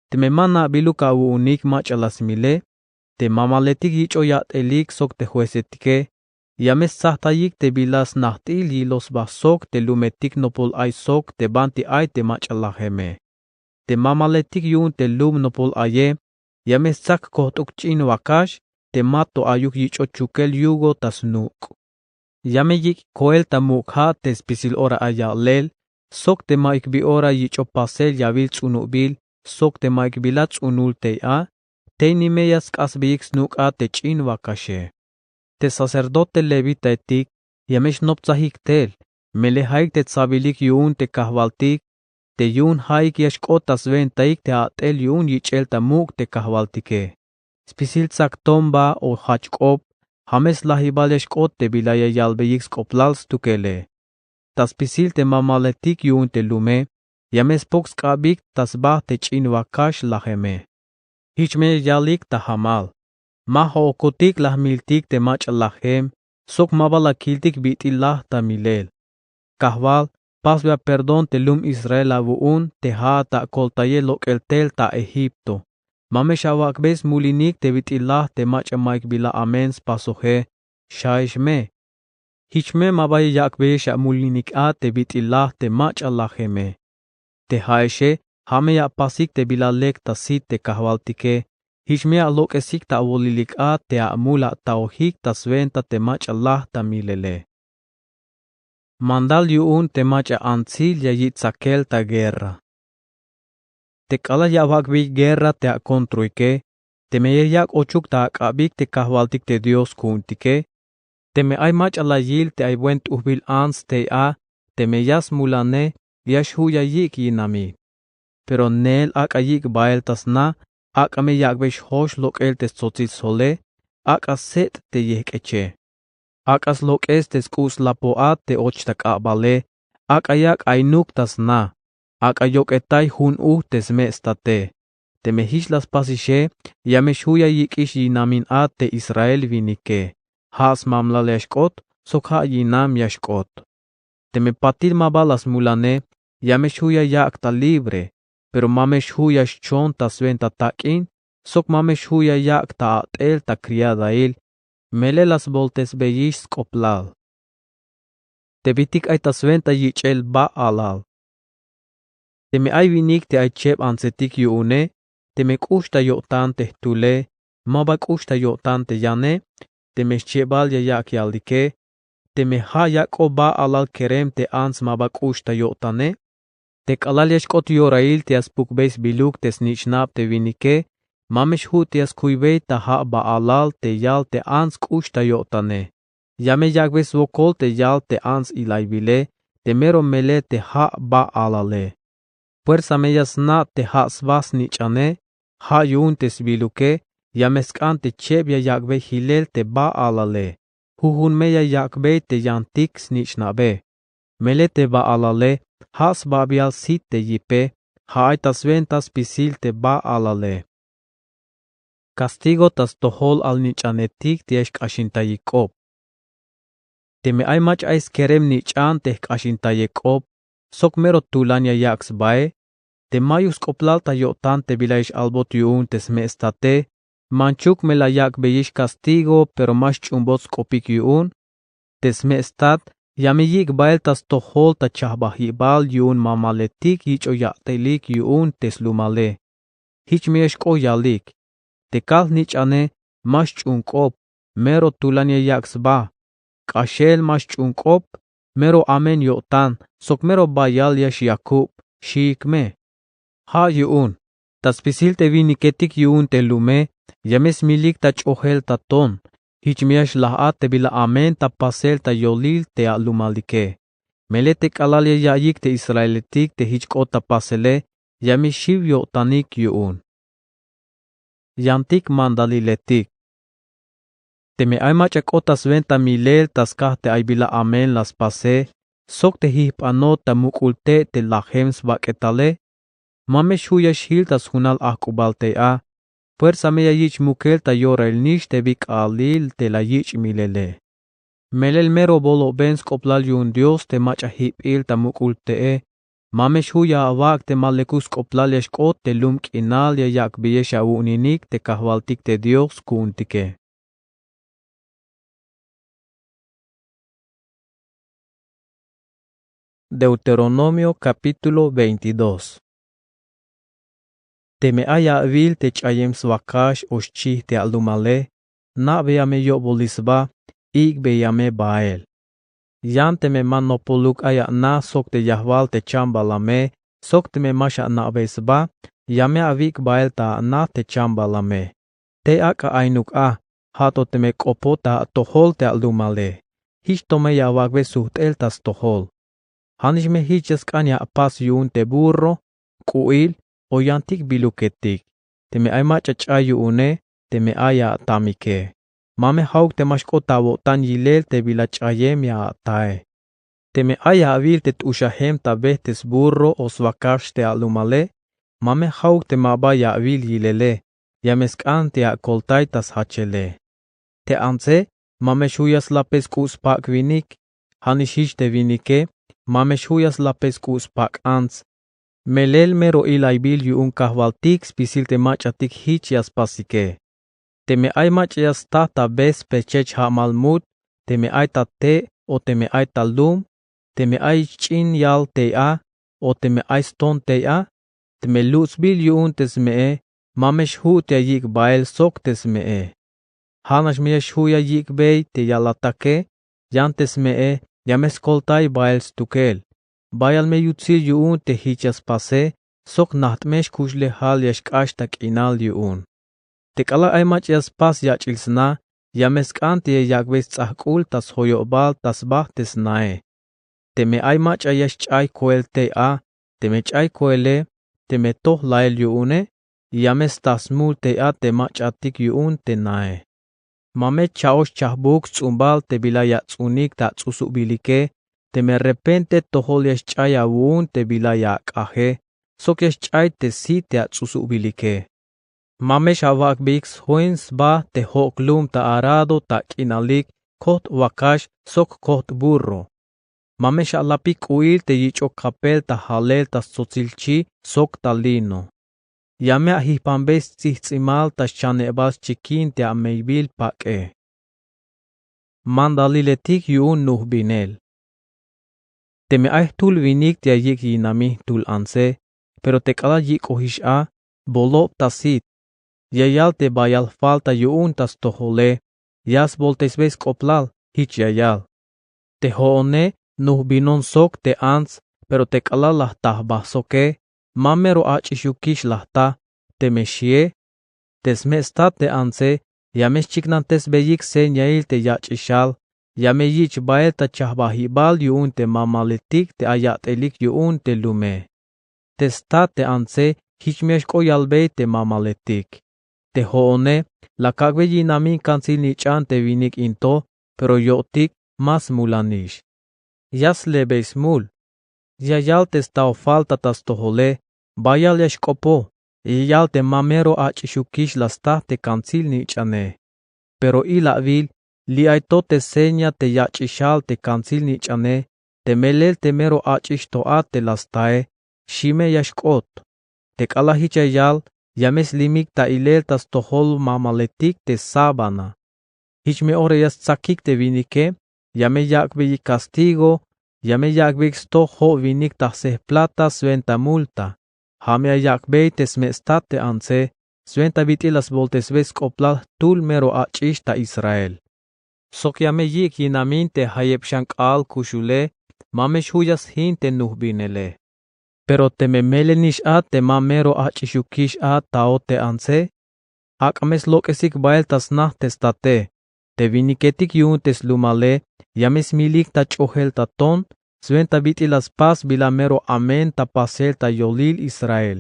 teme ma nabiluk awu'unik mach'a la smile, te mamaletik yich'o yat'elik sok te juezetike, ya me stsajtayik te bila snajt'il yiloj sba sok te lumetik nopol ay sok te banti ay te mach'a lajeme. Te mamaletik yu'un te lum nopol aye, ya me stsak kojt'uk ch'in wakax te ma to ayuk yich'o chukel yugo ta snuk'. Ya me yik' koel ta muk' ja' te spisil ora ay ya'lel, sok te ma'yuk bi ora yich'o pasel yawil ts'unubil sok te ma'yuk bila ts'unul tey a, tey ni me ya sk'asbeyik snuk' a te ch'in wakaxe. Te sacerdote levitaetik ya me xnoptsajik tel, melel ja'ik te tsabilik yu'un te kajwaltik, te yu'un ja'ik ya xk'ot ta swentaik te at'el yu'un yich'el ta muk' te kajwaltike. Spisil tsak tomba o jach k'op, ja' me slajibal ya xk'ot te bila ya yalbeyik sk'oplal stukele. Ta spisil te mamaletik yu'un te lume, ya me spok sk'abik ta sba te ch'in wakax lajeme. Jich me ya yalik ta jamal. Ma jo'okotik la jmiltik te mach'a lajem, sok ma ba la kiltik bit'il laj ta milel. Kajwal, pasbe aperdón te lum Israel awu'un te ja' at akoltayel lok'el tel ta Egipto. Ma me xawak'bey smulinik te bit'il laj te mach'a ma'yuk bila amen spasoje, xjaex me. Jich me ma ba ya yak'beyex amulinik a te bit'il laj te mach'a lajeme. Te ja'exe, ja' me ya apasik te bila lek ta sit te kajwaltike, jich me ya alok'esik ta awolilik a te amul ataojik ta swenta te mach'a laj ta milele. Mandal yu'un te mach'a antsil ya yich' tsakel ta guerra. Te k'alal ya awak'beyik guerra te akontroike, teme ya yak' ochuk ta ak'abik te kajwaltik te Dios ku'untike, teme ay mach'a la yil te ay buen t'ujbil ants tey a, teme ya smulane, ya xju' ya yik' yinamit. Pero neel ak'a yik' bael ta sna, ak'a me yak'bey xjox lok'el te stsotsil sole, ak'a set' te yejk'eche. Ak'a slok'es te sk'u' slapo a te och ta k'abale, ak'a yak' aynuk ta sna, ak'a yok'etay jun uj te sme' state. Teme jich la spasixe, ya me xju' ya yik'ix yinamin a te Israel winike. Ja' smamlal ya xk'ot, sok ja' yinam ya xk'ot. Teme patil ma ba la smulane, ya me xju' ya yak' ta libre, pero ma me xju' ya xchon ta swenta tak'in, sok ma me xju' ya yak' ta at'el ta criadail, melel la sboltesbeyix sk'oplal. Te bitik ay ta swenta yich'el ba'alal. Teme ay winik te ay cheb antsetik yu'une, teme k'ux ta yo'tan te jtule, ma ba k'ux ta yo'tan te yane, teme xchebal ya yak' yalike, teme ja' ya k'o ba'alal kerem te ants ma ba k'ux ta yo'tane, te k'alal ya xk'ot yorail te ya spukbey sbiluk te snich'nab te winike, Ma me xju' te ya skuybey ta ja' ba'alal te yal te ants k'ux ta yo'tane. Ya me yak'bey swokol te yal te ants ilaybile te mero melel te ja' ba'alale. Puersa me ya sna' te ja' sba snich'ane, ja' yu'un te sbiluke ya me sk'an te cheb ya yak'bey jilel te ba'alale. Jujun me ya yak'bey te yantik snich'nabe. Melel te ba'alale ja' sbabial sit te yipe, ja' ay ta swenta spisil te ba'alale. Kastigo ta stojol alnich'anetik te ya xk'axintayik k'op. Teme ay mach'a ay skerem nich'an te jk'axintayek k'op, sok mero tulan ya yak' sbae, te mayuk sk'oplal ta yo'tan te bila ya x-albot yu'un te sme' state, manchuk me la yak'beyix kastigo pero ma xch'uunbot sk'opik yu'un. Te sme' stat ya me yik' bael ta stojol ta chajbajibal yu'un mamaletik yich'o ya'telik yu'un te slumale. Jich me ya xk'ot yalik. Te kal jnich'ane ma xch'uun k'op, mero tulan ya yak' sba. K'axel ma xch'uun k'op, mero amen yo'tan sok mero bayal ya xyakub, xiik me. Ja' yu'un ta spisil te winiketik yu'un te lume ya me smilik ta ch'ojel ta ton. Jich me ya xlaj a te bila amen ta pasel ta yolil te alumalike. Melel te k'alal ya ya'iyik te israeletik te jich k'ot ta pasele, ya me xiw yo'tanik yu'un. Yantik mandaliletik. Teme ay mach'a k'ot ta swenta milel ta skaj te ay bila amen la spase sok te jijp'anot ta muk'ul te' te lajem sbak'etale, ma me xju' ya xjil ta sjunal ajk'ubal tey a. Puersa me ya yich' mukel ta yorail nix te bi k'aalil te la yich' milele. Melel mero boloben sk'oplal yu'un Dios te mach'a jip'il ta muk'ul te'e. Ma me xju' ya awak' te ma lekuk sk'oplal ya xk'ot te lum k'inal ya yak'beyex awu'uninik te kajwaltik te Dios ku'untike. Deuteronomio capítulo veintidós. Teme ay awil te ch'ayem swakax o xchij te alumale, na'beya me yo'bolil sba, ik'beya me bael. Yan teme ma nopoluk ay ana sok te yajwal te chambalame, sok teme ma xana'bey sba, ya me awik' bael ta ana te chambalame. Tey ak'a aynuk a, ja' to teme k'opot ta atojol te alumale. Jich to me ya awak'bey sujt'el ta stojol. Ja'nix me jich ya sk'an ya apas yu'un te burro, k'u'il o yantik biluketik. Teme ay mach'a ch'ay yu'une, teme ay atamike, ma me ja'uk te ma xk'ot ta awo'tan yilel te bila ch'ayem ya atae. Teme ay awil te t'uxajem ta bejt te sburro o swakax te alumale, ma me ja'uk te ma ba ya awil yilele, ya me sk'an te akoltay ta sjachele. Te antse, ma me xju' ya slapey sk'u' spak' winik, ja'nix jich te winike, ma me xju' ya slapey sk'u' spak' ants. Melel mero ilaybil yu'un kajwaltik spisil te mach'atik jich ya spasike. Teme ay mach'a ya staj ta be spechech ja'mal mut, teme ay ta te' o teme ay ta lum, teme ay ch'in yal tey a, o teme ay ston tey a, teme luts'bil yu'un te sme'e, ma me xju' te ya yik' bael sok te sme'e. Ja'nax me ya xju' ya yik'bey te yalatake, yan te sme'e, ya me skoltay bael stukel. Bayal me yutsil yu'un te jich ya spase, sok najt' me xkuxlejal ya xk'ax ta k'inal yu'un. Te k'alal ay mach'a ya spas yach'il sna, ya me sk'an te ya yak'bey sts'ajk'ul ta sjoyobal ta sba te snae. Teme ay mach'a ya xch'ay koel tey a, teme ch'ay koele, teme toj lael yu'une, ya me sta smul tey a te mach'atik yu'un te nae. Ma me cha'ox chajbuk sts'umbal te bila ya ats'unik ta ats'usubilike, teme repente tojol ya xch'ay awu'un te bila ya ak'aje, sok ya xch'ay te sit te ats'usubilike. Ma me xawak'beyik sjoen sba te jo'k lum ta arado ta k'inalik kojt' wakax sok kojt' burro. Ma me xalapik k'u'il te yich'ok kapel ta jalel ta stsotsil chi sok ta lino. Ya me ajijpanbey stsijts'imal ta xchanebal xchikin te ameybil pak'e. Mandaliletik yu'un nujbinel. Teme ay jtul winik te ya yik' yinami jtul antse, pero te k'alal yik'ojix a, bolob ta sit. Ya yal te bayal falta yu'un ta stojole, ya sboltesbey sk'oplal, jich ya yal. Te jo'one nujbinon sok te ants, pero te k'alal la jta jba soke, ma mero ach'ixukix la jta, teme xie, Te sme stat te antse ya me xchiknantesbeyik señail te yach'ixal, ya me yich' bael ta chajbajibal yu'un te mamaletik te ay yat'elik yu'un te lume. Te stat te antse jich me ya xk'ox yalbey te mamaletik. Te jo'one la kak'bey yinamin kantsil nich'an te winik in to, pero yo'tik ma smulanix. Ya slebey smul. Ya yal te staofalta ta stojole, bayal ya xk'opo, ya yal te ma mero ach'ixukix la sta te kantsil nich'ane. Pero ilawil, li' ay to te seña te yach'ixal te kantsil nich'ane, te melel te mero ach'ix to a te la stae, xime ya xk'ot. Te k'alal jich ya yal, ya me slimik ta ilel ta stojol mamaletik te sábana. Jich me ora ya stsakik te winike, ya me yak'beyik castigo, ya me yak'beyik sto jo' winik ta jse plata swenta multa. Ja' me ya yak'bey te sme stat te antse, swenta bit'il la sboltesbey sk'oplal jtul mero ach'ix ta Israel. Sok ya me yi'ik yinamin te jayeb xan k'aal kuxule, ma me xju' ya sjin te nujbinele. Pero teme melelnix a te ma mero ach'ixukix a taot te antse, ak'a me slok'esik bael ta sna te state. Te winiketik yu'un te slumale ya me smilik ta ch'ojel ta ton, swenta bit'il la spas bila mero amen ta pasel ta yolil Israel.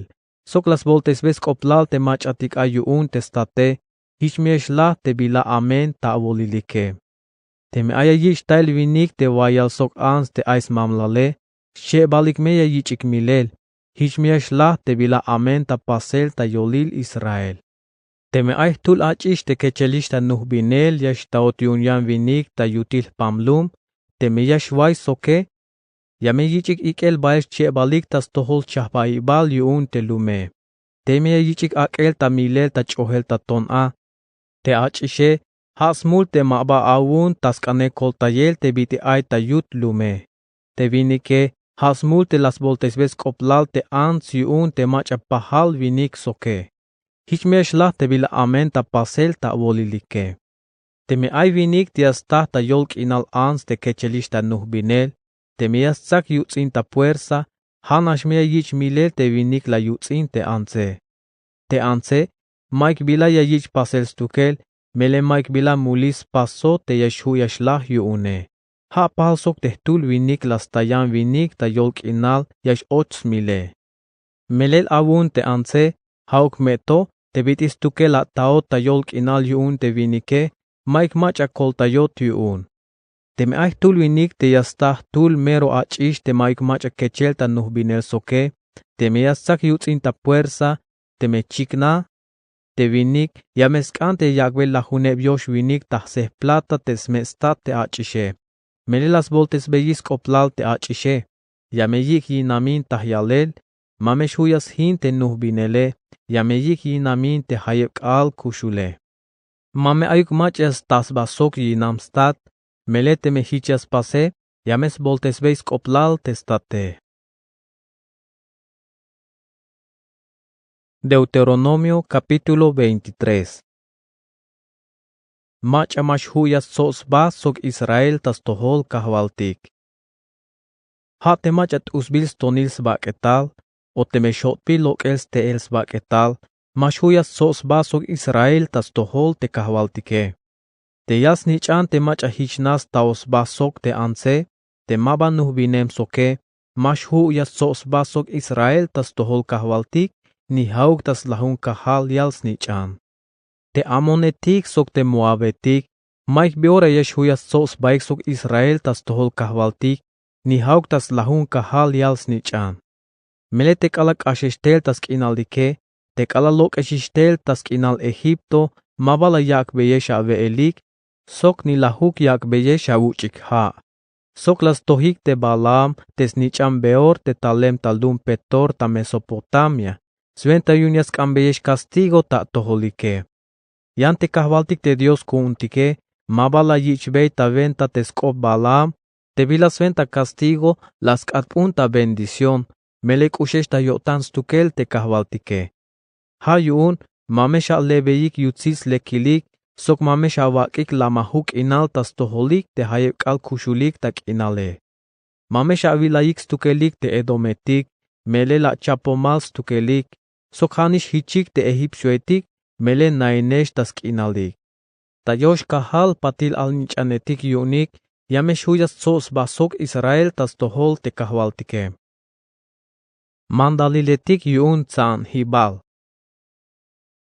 Sok la sboltesbey sk'oplal te mach'atik a yu'un te state, jich me ya xlaj te bila amen ta awolilike. Teme ay ya yich' tael winik te wayal sok ants te ay smamlale, xchebalik me ya yich'ik milel, jich me ya xlaj te bila amen ta pasel ta yolil Israel. Teme ay jtul ach'ix te kechelix ta nujbinel ya xtaot yu'un yan winik ta yutil jpam lum, teme ya xway soke, ya me yich'ik ik'el bael xchebalik ta stojol chajbajibal yu'un te lume. Teme ya yich'ik ak'el ta milel ta ch'ojel ta ton a. Te ach'ixe, ja' smul te ma ba awu'un ta sk'anej koltayel te bit'il ay ta yut lume. Te winike, ja' smul te la sboltesbey sk'oplal te ants yu'un te mach'a pajal winik soke. Jich me ya xlaj te bila amen ta pasel ta awolilike. Teme ay winik te ya staj ta yol k'inal ants te kechelix ta nujbinel, teme ya stsak yuts'in ta puersa, ja'nax me ya yich' milel te winik la yuts'in te antse. Te antse, mayuk bila ya yich' pasel stukel, melel mayuk bila mulil spaso te ya xju' ya xlaj yu'une. Ja' pajal sok te jtul winik la sta yan winik ta yol k'inal ya x-och smile. Melel awu'un te antse, ja'uk me to te bit'il stukel ataot ta yol k'inal yu'un te winike, mayuk mach'a koltayot yu'un. Teme ay jtul winik te ya sta jtul mero ach'ix te mayuk mach'a kechel ta nujbinel soke, teme ya stsak yuts'in ta puersa, teme chikna, te winik ya me sk'an te yak'bey lajuneb yox winik ta jse plata te sme stat te ach'ixe. Melel la sboltesbeyik sk'oplal te ach'ixe. Ya me yi'ik yinamin ta jyalel, ma me xju' ya sjin te nujbinele, ya me yi'ik yinamin te jayeb k'aal kuxule. Ma me ayuk mach'a ya sta sba sok yinam stat, melel teme jich ya spase, ya me sboltesbey sk'oplal te state. Deuteronomio capítulo veintitrés. Mach'a ma xju' ya stsob sba sok Israel ta stojol kajwaltik. Ja' te mach'a t'usbil stonil sbak'etal, o teme xot'bil lok'el ste'el sbak'etal, ma xju' ya stsob sba sok Israel ta stojol te kajwaltike. Te yal snich'an te mach'a jich nax staob sba sok te antse, te ma ba nujbinem soke, ma xju' ya stsob sba sok Israel ta stojol kajwaltik, ni ja'uk ta slajun kajal yal snich'an. Te amonetik sok te moabetik, mayuk bi ora ya xju' ya stsob sbaik sok Israel ta stojol kajwaltik, ni ja'uk ta slajun kajal yal snich'an. Melel te k'alal k'axex tel ta sk'inalike, te k'alal lok'exix tel ta sk'inal Egipto, ma ba la yak'beyex awe'elik, sok ni lajuk yak'beyex awuch'ik ja'. Sok la stojik te Balaam te snich'an Beor te talem ta lum Petor ta Mesopotamia, swenta yu'un ya sk'anbeyex castigo ta atojolike. Yan te kajwaltik te Dios ku'untike, ma ba la yich'bey ta wenta te sk'op Balaam, te bila swenta castigo la sk'atp'un ta bendición, melel k'uxex ta yo'tan stukel te kajwaltike. Ja' yu'un, ma me x-a'lebeyik yutsil slekilik, sok ma me x-awak'ik lamajuk k'inal ta stojolik te jayeb k'aal kuxulik ta k'inale. Ma me x-awilayik stukelik te edometik, melel la achapomal stukelik, sok ja'nix jichik te egipcioetik, melel nainex ta sk'inalik. Ta yox kajal patil alnich'anetik yu'unik, ya me xju' ya stsob sba sok Israel ta stojol te kajwaltike. Mandaliletik yu'un tsa'anjibal.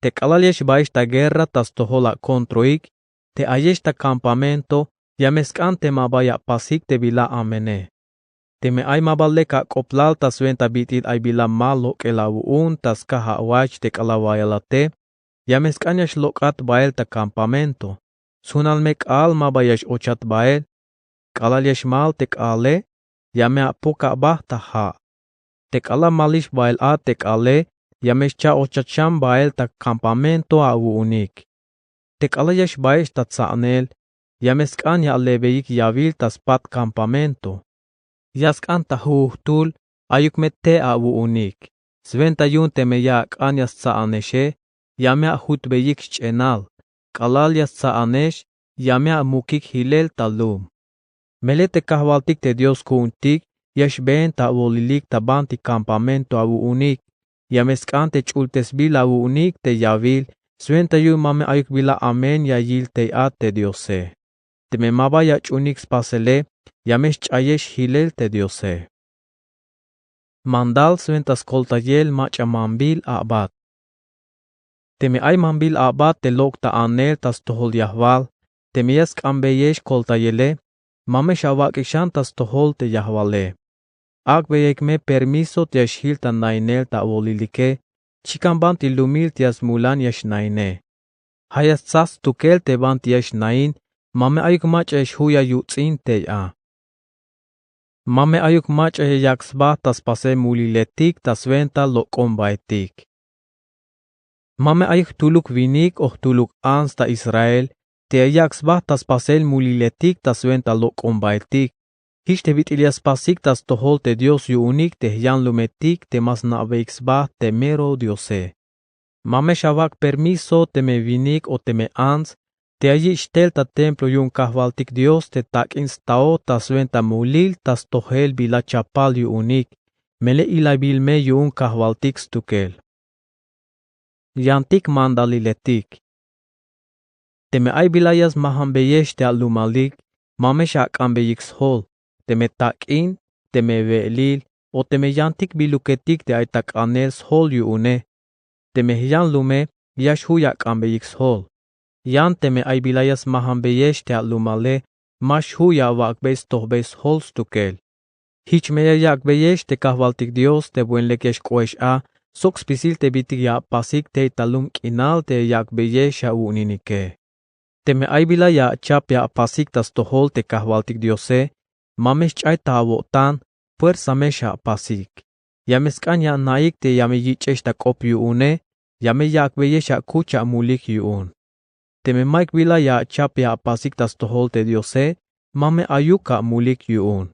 Te k'alal ya xbaex ta guerra ta stojol akontroik, te ayex ta campamento, ya me sk'an te ma ba ya apasik te bila amene. Teme ay ma ba lek ak'oblal ta swenta bit'il ay bila ma lok'el awu'un ta skaj awach te k'alal wayalate, ya me sk'an ya xlok'at bael ta campamento. Sjunal me k'aal ma ba ya x-ochat bael. K'alal ya xmal te k'aale, ya me apok aba ta ja'. Te k'alal malix bael a te k'aale, ya me xcha' ochat xan bael ta campamento awu'unik. Te k'alal ya xbaex ta tsa'anel, ya me sk'an ya alebeyik yawil ta spat campamento. Ya sk'an ta jujtul ayuk me te' awu'unik. Swenta yu'un teme ya ak'an ya stsa'anexe, ya me ajutbeyik sch'enal. K'alal ya stsa'anex, ya me amukik jilel ta lum. Melel te kajwaltik te Dios ku'untik ya xbeen ta awolilik ta banti campamento awu'unik. Ya me sk'an te ch'ultesbil awu'unik te yawil, swenta yu'un ma me ayuk bila amen ya yil tey a te Diose. Teme ma ba ya ach'uunik spasele, ya me xch'ayex jilel te Diose. Mandal swenta skoltayel mach'a manbil a'bat. Teme ay manbil a'bat te lok' ta anel ta stojol yajwal, teme ya sk'anbeyex koltayele, ma me xawak'ik xan ta stojol te yajwale. Ak'beyaik me permiso te ya xjil ta nainel ta awolilike, chikan banti lumil te ya smulan ya xnaine. Ja' ya stsaj stukel te banti ya xnain, ma me ayuk mach'a ya xju' ya yuts'in tey a. Ma me ayuk mach'a ya yak' sba ta spasel muliletik ta swenta lok'ombaetik. Ma me ayuk jtuluk winik o jtuluk ants ta Israel te ya yak' sba ta spasel muliletik ta swenta lok'ombaetik, jich te bit'il ya spasik ta stojol te Dios yu'unik te jyanlumetik te ma sna'beyik sba te mero Diose. Ma me xawak' permiso teme winik o teme ants te ya yich' tel ta templo yu'un kajwaltik Dios te tak'in stao ta swenta mulil ta stojel bila chapal yu'unik, melel ilaybil me yu'un kajwaltik stukel. Yantik mandaliletik. Teme ay bila ya smajambeyex te alumalik, ma me xak'anbeyik sjol, teme tak'in, teme we'elil, o teme yantik biluketik te ay ta k'anel sjol yu'une. Teme jyanlume ya xju' ya ak'anbeyik sjol. Yan teme ay bila ya smajambeyex te alumale, ma xju' ya awak'bey stojbey sjol stukel. Jich me ya yak'beyex te kajwaltik Dios te buen lek ya xk'oex a sok spisil te bit'il ya apasik tey ta lum k'inal te ya yak'beyex awu'unike. Teme ay bila ya achap ya apasik ta stojol te kajwaltik Diose, ma me xch'ay ta awo'tan, puersa me xapasik. Ya me sk'an ya ana'ik te ya me yich'ex ta k'op yu'une, ya me yak'beyex akuch amulik yu'un. Teme mayuk bila ya achap ya apasik ta stojol te Diose, ma me ayuk amulik yu'un.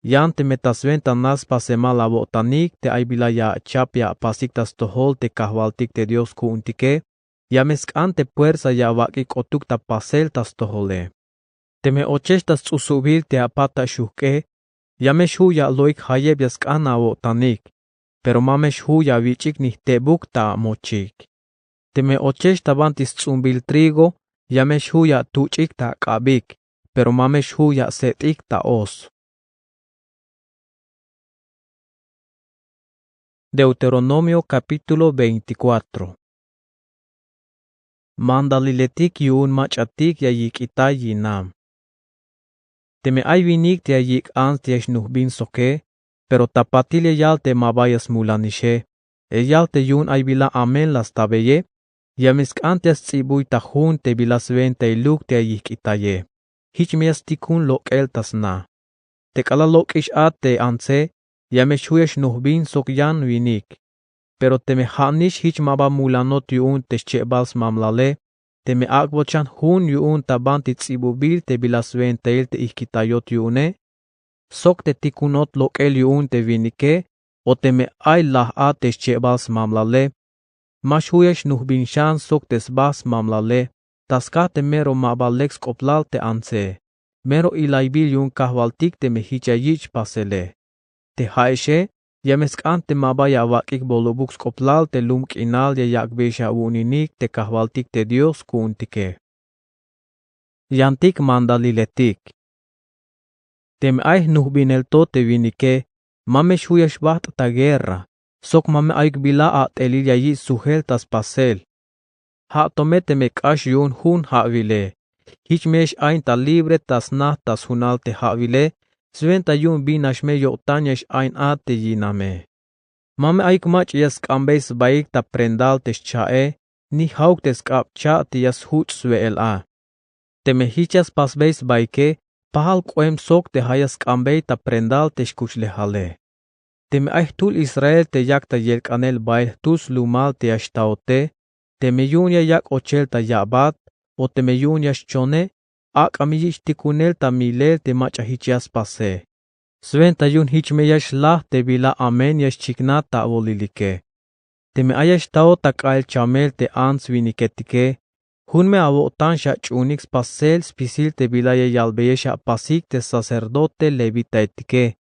Yan teme ta swenta na spasemal awo'tanik te ay bila ya achap ya apasik ta stojol te kajwaltik te Dios ku'untike, ya me sk'an te puersa ya awak'ik k'otuk ta pasel ta stojole. Teme ochex ta sts'usubil te apat ta xujk'e, ya me xju' ya alo'ik jayeb ya sk'an awo'tanik, pero ma me xju' ya awich'ik ni jtebuk ta amochik. Teme ochex ta banti sts'umbil trigo, ya me xju' ya atuch'ik ta ak'abik, pero ma me xju' ya aset'ik ta os. Deuteronomio capítulo veinticuatro. Mandaliletik yu'un mach'atik ya yik'itay yinam. Teme ay winik te ya yik' ants te ya xnujbin soke, pero ta patil ya yal te ma ba ya smulanixe, ya yal te yu'un ay bila amen la stabeye, ya me sk'an te ya sts'ibuy ta jun te bila swentailuk te ya yijk'itaye. Jich me ya stikun lok'el ta sna. Te k'alal lok'ix a te antse, ya me xju' ya xnujbin sok yan winik. Pero teme ja'nix jich ma ba mulanot yu'un te xchebal smamlale, teme ak'bot xan jun yu'un ta banti ts'ibubil te bila swentail te ijkitayot yu'une, sok te tikunot lok'el yu'un te winike, o teme ay laj a te xchebal smamlale, ma xju' ya xnujbin xan sok te sba smamlale, ta skaj te mero ma ba lek sk'oplal te antse, mero ilaybil yu'un kajwaltik teme jich ya yich' pasele. Te ja'exe, Ya me sk'an te ma ba ya awak'ik bolobuk sk'oplal te lum k'inal ya yak'beyex awu'uninik te kajwaltik te Dios ku'untike. Yantik mandaliletik. Teme ay jnujbinel to te winike, ma me xju' ya xbajt' ta guerra, sok ma me ayuk bila a'telil ya yich' sujel ta spasel. Ja' to me teme k'ax yu'un jun ja'wile, jich me ya x-ain ta libre ta sna ta sjunal te ja'wile, swenta yu'un bin nax me yo'tan ya x-ain a te yiname. Ma me ayuk mach'a ya sk'anbey sbaik ta prendal te xcha'e, ni ja'uk te sk'ab cha' te ya sjuch' swe'el a. Teme jich ya spasbey sbaike, pajal k'oem sok te ja' ya sk'anbey ta prendal te xkuchlejale. Teme ay jtul Israel te yak ta yelk'anel bael jtul slumal te ya xtaote, teme yu'un ya yak' ochel ta ya'bat, o teme yu'un ya xchone, ak'a me yich' tikunel ta milel te mach'a jich ya spase. Swenta yu'un jich me ya xlaj te bila amen ya xchiknaj ta awolilike. Teme ay ya xtaot ta k'a'el chamel te ants winiketike, jun me awo'tan xach'uunik spasel spisil te bila ya yalbeyex apasik te sacerdote levitaetike,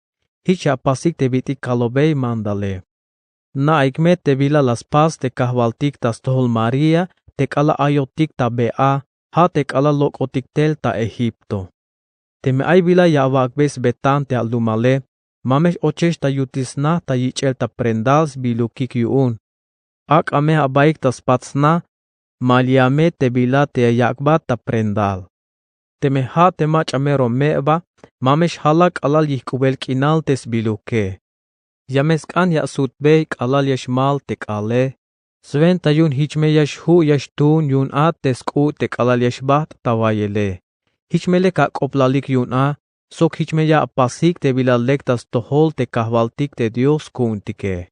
jich apasik te bit'il kalobey mandale. Na'ik me te bila la spas te kajwaltik ta stojol María te k'alal ayotik ta be a, ja' te k'alal lok'otik tel ta Egipto. Teme ay bila ya awak'bey sbetan te alumale, ma me x-ochex ta yutil sna ta yich'el ta prendal sbilukik yu'un. Ak'a me abaik ta spat sna, maliya me te bila te ya yak'bat ta prendal. Teme ja' te mach'a mero meba, ma me xjala k'alal yijk'ubel k'inal te sbiluke. Ya me sk'an ya asutbey k'alal ya xmal te k'aale. Swenta yu'un jich me ya xju' ya xtuun yu'un a te sk'u' te k'alal ya xbajt' ta wayele. Jich me lek ak'oblalik yu'un a, sok jich me ya apasik te bila lek ta stojol te kajwaltik te Dios ku'untike.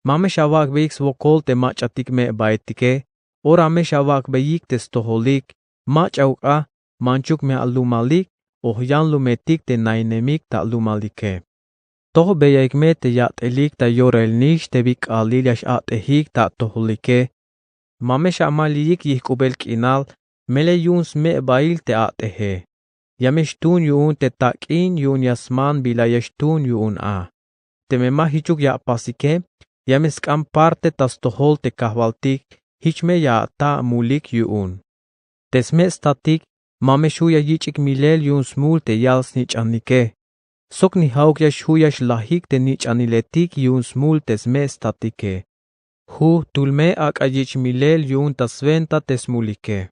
Ma me xawak'beyik swokol te mach'atik me'baetike, ora me xawak'beyik te stojolik, mach'auk a, manchuk me alumalik, o jyanlumetik te nainemik ta alumalike. Tojbeyaik me te yat'elik ta yorail nix te bi k'aalil ya x-a'tejik ta atojolike. Ma me xamaliyik yijk'ubel k'inal, melel yu'un sme'bail te a'teje. Ya me xtuun yu'un te tak'in yu'un ya sman bila ya xtuun yu'un a. Teme ma jichuk ya apasike, ya me sk'an parte ta stojol te kajwaltik, jich me ya ata amulik yu'un. Te sme' statik, ma me xju' ya yich'ik milel yu'un smul te yal-snich'anike. Sok ni ja'uk ya xju' ya xlajik te nich'aniletik yu'un smul te sme' statike. Ju' jtul me ak'a yich' milel yu'un ta swenta te smulike.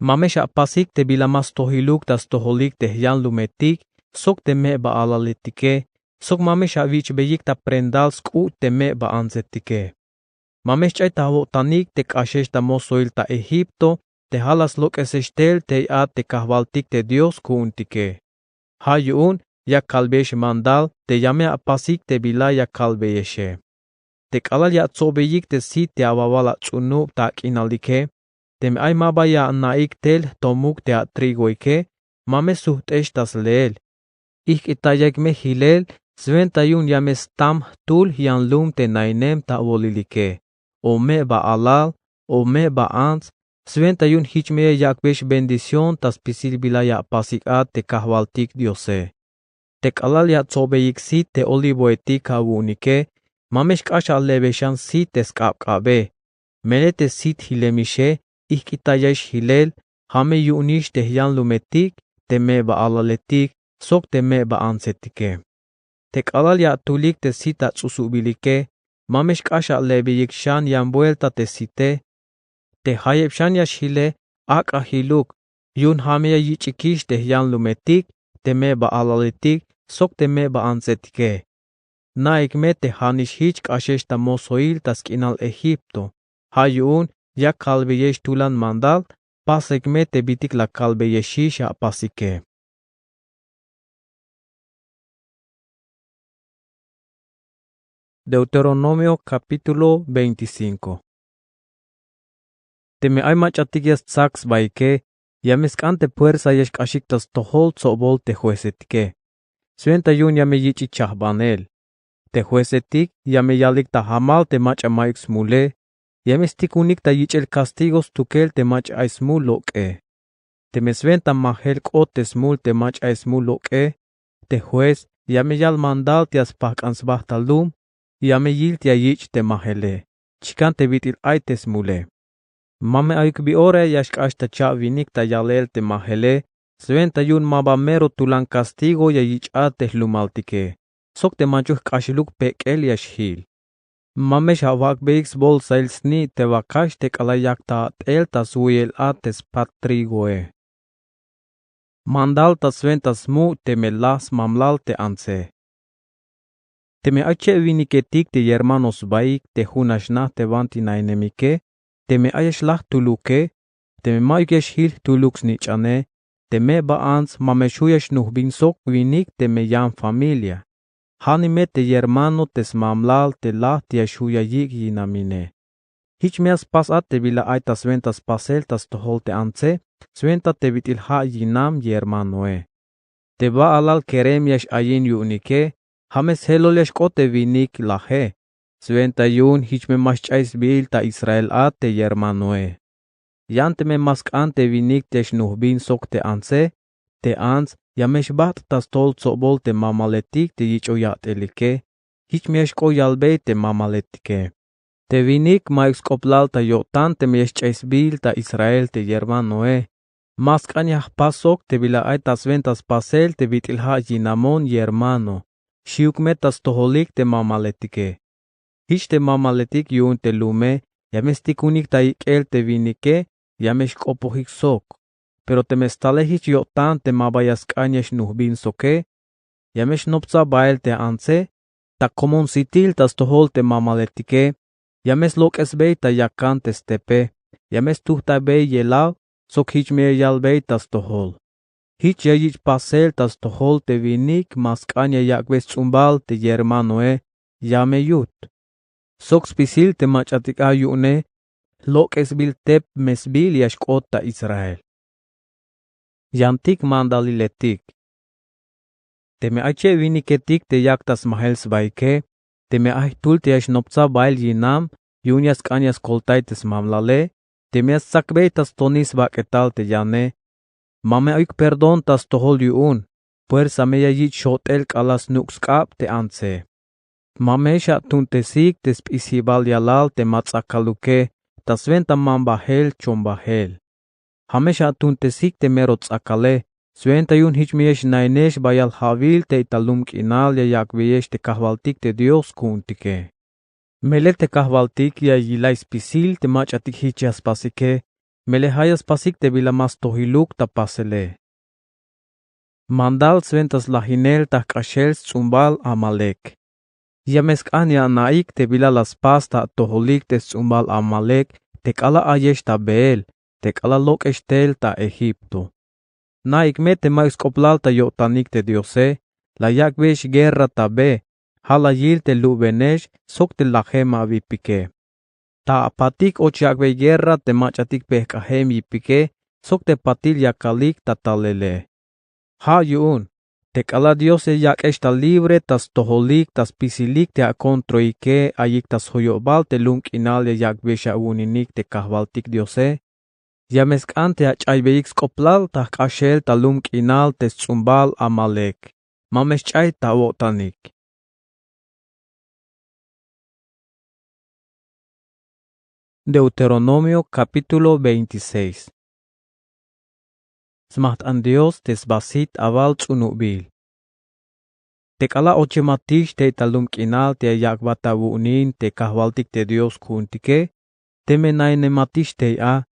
Ma me xapasik te bila ma stojiluk ta stojolik te jyanlumetik, sok te me'ba'alaletike, sok ma me xawich'beyik ta prendal sk'u' te me'ba'antsetike. Ma me xch'ay ta awo'tanik te k'axex ta mosoil ta Egipto, te ja' la slok'esex tel tey a te kajwaltik te Dios ku'untike. Ja' yu'un ya kalbeyex mandal te ya me apasik te bila ya kalbeyexe. Te k'alal ya atsobeyik te sit te awawal ats'unub ta ak'inalike, teme ay ma ba ya ana'ik tel jtomuk te atrigoike, ma me sujt'ex ta sleel. Ijk'itayaik me jilel, swenta yu'un ya me stam jtul jyanlum te nainem ta awolilike, o me'ba'alal, o me'ba'ants, swenta yu'un jich me ya yak'beyex bendición ta spisil bila ya apasik a te kajwaltik Diose. Te k'alal ya atsobeyik sit te olivoetik awu'unike, ma me xk'ax ale'beyex xan sit te sk'abk'abe. Melel te sit jilemixe, ijk'itayaix jilel, ja' me yu'unix te jyanlumetik, te me'ba'alaletik, sok te me'ba'antsetike. Te k'alal ya atulik te sit ats'usubilike, ma me xk'ax ale'beyik xan yan buelta te site. Te jayeb xan ya xjile, ak'a jiluk, yu'un ja' me ya yich'ikix te jyanlumetik, te me'ba'alaletik, sok te me'ba'antsetike. Na'ik me te ja'nix jich k'axex ta mosoil ta sk'inal Egipto. Ja' yu'un ya kalbeyex tulan mandal, pasek me te bitik la kalbeyexix apasike. Deuteronomio capítulo veinticinco. Teme ay mach'atik ya stsak sbaike, ya me sk'an te puersa ya xk'axik ta stojol tsobol te juezetike. Swenta yu'un ya me yich'ik chajbanel. Te juezetik ya me yalik ta jamal te mach'a ma'yuk smule, ya me stikunik ta yich'el castigo stukel te mach'a ay smul lok'e. Teme swenta majel k'ot te smul te mach'a ay smul lok'e, te juez ya me yal mandal te ya spajk'an sba ta lum, Ya me yil te ya yich' te majele, chikan te bit'il ay te smule. Ma me ayuk bi ora ya xk'ax ta cha'winik ta yalel te majele, swenta yu'un ma ba mero tulan kastigo ya yich'at te jlumaltike, sok te manchuk jk'axeluk pek'el ya xjil. Ma me xawak'beyik sbolsail sni' te wakax te k'alal yak ta a'tel ta swuyel a te spat trigoe. Mandal ta swenta smuch' teme laj smamlal te antse. Teme ay cheb winiketik te yermano sbaik te jun nax naj te banti nainemike, teme ay ya xlaj jtuluke, teme ma'yuk ya xjil jtuluk snich'ane, teme ba ants ma me xju' ya xnujbin sok winik teme yan familia. Ja'nime te yermano te smamlal te laj te ya xju' ya yik' yinamine. Jich me ya spas a te bila ay ta swenta spasel ta stojol te antse, swenta te bit'il ja' yinam yermanoe. Te ba'alal kerem ya x-ayin yu'unike, ja' me sjelol ya xk'ot te winik laje. Swenta yu'un jich me ma xch'ay sbiil ta Israel a te yermanoe. Yan teme ma sk'an te winik te xnujbin sok te antse, te ants ya me xbajt' ta stojol tsobol te mamaletik te yich'oy ya'telike, jich me ya xk'ot yalbey te mamaletike. Te winik ma'yuk sk'oplal ta yo'tan teme ya xch'ay sbiil ta Israel te yermanoe. Ma sk'an ya jpas sok te bila ay ta swenta spasel te bit'il ja' yinamon yermano, xiwuk me ta stojolik te mamaletike. Jich te mamaletik yu'un te lume ya me stikunik ta ik'el te winike, ya me xk'opojik sok. Pero teme stale jich yo'tan te ma ba ya sk'an ya xnujbin soke, ya me xnoptsaj bael te antse, ta komon sitil ta stojol te mamaletike, ya me slok'esbey ta yakan te stepe, ya me stujtaybey yelaw, sok jich me ya yalbey ta stojol. Jich ya yich' pasel ta stojol te winik ma sk'an ya yak'bey sts'umbal te yermanoe, ya me yut. Sok spisil te mach'atik ay yu'une, lok'esbil tep me sbiil ya xk'ot ta Israel. Yantik mandaliletik. Teme ay cheb winiketik te yak ta smajel sbaike, teme ay jtul te ya xnoptsaj bael yinam, yu'un ya sk'an ya skoltay te smamlale, teme ya stsakbey ta stonil sbak'etal te yane, ma me ayuk perdón ta stojol yu'un, puersa me ya yich' xot'el k'alal snuk' sk'ab te antse. Ma me xatuuntesik te sp'isibal yalal te ma ts'akaluke, ta swenta manbajel chombajel. Ja' me xatuuntesik te mero ts'akale, swenta yu'un jich me ya xnainex bayal ja'wil tey ta lum k'inal ya yak'beyex te kajwaltik te Dios ku'untike. Melel te kajwaltik ya yilay spisil te mach'atik jich ya spasike, melel ja' ya spasik te bila ma stojiluk ta pasele. Mandal swenta slajinel ta jk'axel sts'umbal Amalek. Ya me sk'an ya ana'ik te bila la spas ta atojolik te sts'umbal Amalek te k'alal ayex ta beel, te k'alal lok'ex tel ta Egipto. Na'ik me te ma'yuk sk'oplal ta yo'tanik te Diose, la yak'beyex guerra ta be, ja' la yil te lubenex sok te lajem awipike. Ta apatik och yak'bey guerra te mach'atik pejk'ajem yipike sok te patil yakalik ta talele. Ja' yu'un, te k'alal Dios ya yak'ex ta libre ta stojolik ta spisilik te akontroike ayik ta sjoyobal te lum k'inal ya yak'beyex awu'uninik te kajwaltik Diose, ya me sk'an te ach'aybeyik sk'oplal ta jk'axel ta lum k'inal te sts'umbal Amalek. Ma me xch'ay ta awo'tanik. Deuteronomio capítulo veintiséis. Smajt'an Dios te sbasit awal ts'unubil. Te k'alal ochematix tey ta lum k'inal te ya yak'bat awu'unin te kajwaltik te Dios ku'untike, teme nainematix tey a,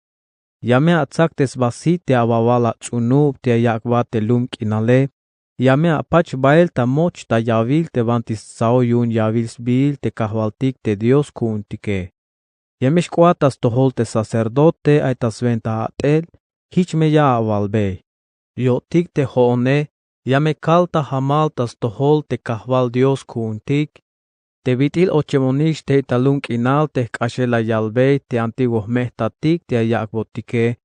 ya me atsak te sbasit te awawal ats'unub te ya yak'bat te lum k'inale, ya me apach bael ta moch ta yawil te banti stsaoy yu'un yawil sbiil te kajwaltik te Dios ku'untike. Ya me xk'oat ta stojol te sacerdote ay ta swenta a'tel, jich me ya awalbey. Yo'tik te jo'one, ya me kal ta jamal ta stojol te kajwal Dios ku'untik, te bit'il ochemonix tey ta lum k'inal te jk'axel la yalbey te antiguo jme'jtatik te ya yak'botike,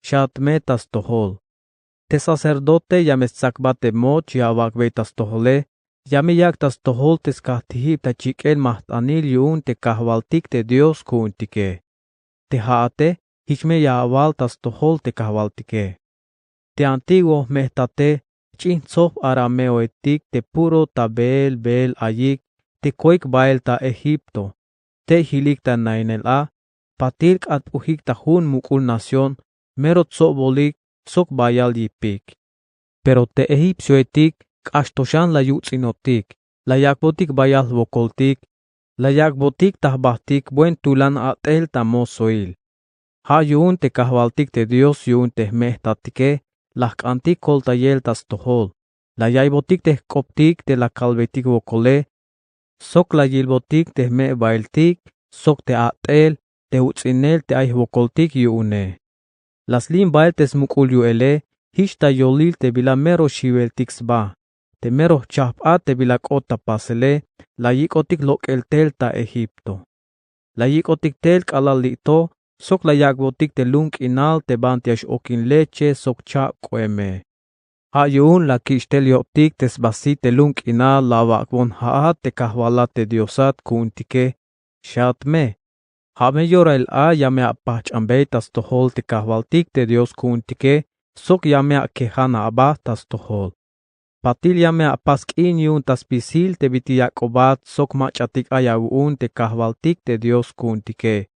xat me ta stojol. Te sacerdote ya me stsakbat te moch ya awak'bey ta stojole, ya me yak' ta stojol te skajtijib ta chik'el majt'anil yu'un te kajwaltik te Dios ku'untike. Te ja'ate, jich me ya awal ta stojol te kajwaltike. Te antiguo jme'jtate, ch'in jtsob arameoetik te puro ta beel beel ayik, te koik bael ta Egipto. Tey jilik ta nainel a, patil k'atp'ujik ta jun muk'ul nación mero tsobolik sok bayal yipik. Pero te egipcioetik k'ax to xan la yuts'inotik, la yak'botik bayal jwokoltik, la yak'botik ta jbajtik buen tulan a'tel ta mosoil. Ja' yu'un te kajwaltik te Dios yu'un te jme' jtatike la jk'antik koltayel ta stojol. La ya'iybotik te jk'optik te la kalbeytik wokole, sok la yilbotik te jme' baeltik sok te a'tel te uts'inel te ay jwokoltik yu'une. La slim bael te smuk'ul yu'ele, jich ta yolil te bila mero xiweltik sba. Te mero jchajp a te bila k'ot ta pasele, la yik'otik lok'el tel ta Egipto. La yik'otik tel k'alal li'to, sok la yak'botik te lum k'inal te banti ya x-okin leche sok chab k'oeme. Ja' yu'un la kich' tel yo'tik te sba sit te lum k'inal la awak'bon ja'at te kajwalat te Diosat ku'untike, xaat me. Ja' me yorail a ya me apajch'anbey ta stojol te kajwaltik te Dios ku'untike, sok ya me akejan aba ta stojol. Patil ya me apas k'in yu'un ta spisil te bit'il ya ak'obat sok mach'atik ay awu'un te kajwaltik te Dios ku'untike.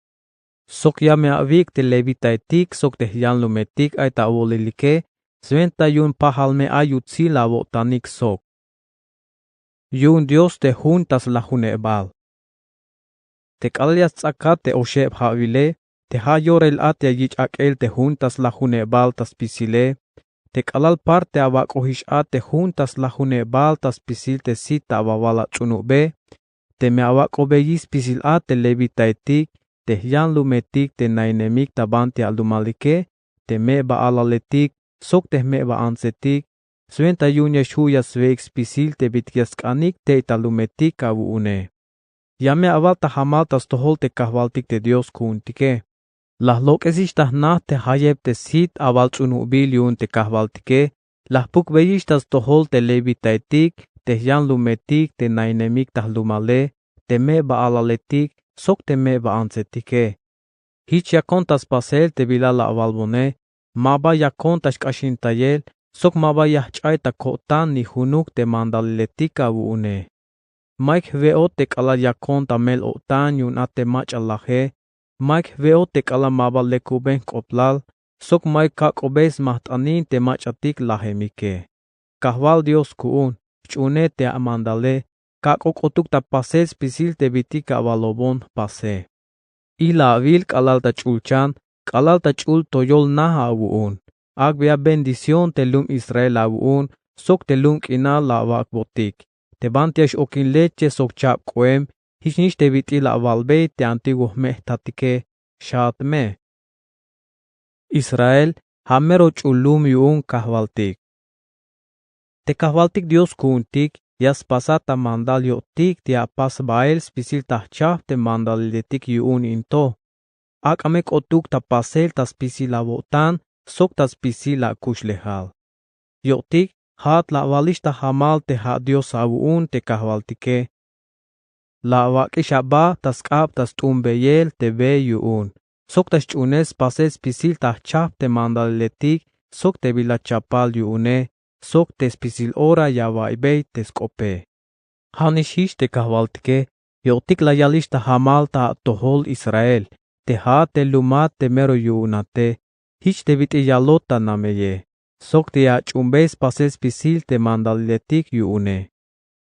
Sok ya me awik' te levitaetik sok te jyanlumetik ay ta awolilike, swenta yu'un pajal me ay yutsil awo'tanik sok. Yu'un Dios te jun ta slajunebal. Te k'alal ya sts'akat te oxeb ja'wile, te ja' yorail a te ya yich' ak'el te jun ta slajunebal ta spisile, te k'alal parte awak'ojix a te jun ta slajunebal ta spisil te sit ta awawal ats'unube, teme awak'obeyix spisil a te levitaetik, te jyanlumetik, te nainemik ta banti alumalike, te me'ba alaletik, sok te jme'ba antsetik, swenta yu'un ya xju' ya swe'ik spisil te bit'il ya sk'anik tey ta lumetik awu'une. Ya me awal ta jamal ta stojol te kajwaltik te Dios ku'untike. La jlok'esix ta jna te jayeb te sit awal ts'unubil yu'un te kajwaltike, la jpukbeyix ta stojol te levitaetik, te jyanlumetik, te nainemik ta jlumale, te me'ba alaletik, sok te me'ba antsetike. Jich yakon ta spasel te bila la awalbone, maba yakon ta xk'axintayel, sok maba ya jch'ay ta ko'tan ni junuk te mandaliletik awu'une. Mayuk jwe'ot te k'alal yakon ta mel-o'tan yu'un a te mach'a laje, mayuk jwe'ot te k'alal maba lekuben jk'oblal, sok mayuk kak'obe smajt'anin te mach'atik lajemike. Kajwal Dios ku'un, jch'uune te amandale, kak'o k'otuk ta pasel spisil te bit'il ya awalobon jpase. Ila awil k'alal ta ch'ulchan, k'alal ta ch'ul toyol naj awu'un. Ak'beya bendición te lum Israel awu'un, sok te lum k'inal la awak'botik. Te banti ya x-okin leche sok chab k'oem, jichnix te bit'il la awalbey te antiguo jme' jtatike, xaat me. Israel ja' mero ch'ul lum yu'un kajwaltik. Te kajwaltik Dios ku'untik ya spasat ta mandal yo'tik te ya apas bael spisil ta jchajp te mandaliletik yu'un in to. Ak'a me k'otuk ta pasel ta spisil awo'tan sok ta spisil akuxlejal. Yo'tik ja'at la awalix ta jamal te ja' Dios awu'un te kajwaltike. La awak'ix aba ta sk'ab ta st'unbeyel te be yu'un, sok ta xch'uunel spasel spisil ta jchajp te mandaliletik sok te bila chapal yu'une, sok te spisil ora ya awa'iybe te sk'ope. Ja'nix jich te kajwaltike, yo'tik la yalix ta jamal ta atojol Israel, te ja'at te lumat te mero yu'unate, jich te bit'il yalot ta nameye, sok te ya ach'uunbey spasel spisil te mandaliletik yu'une.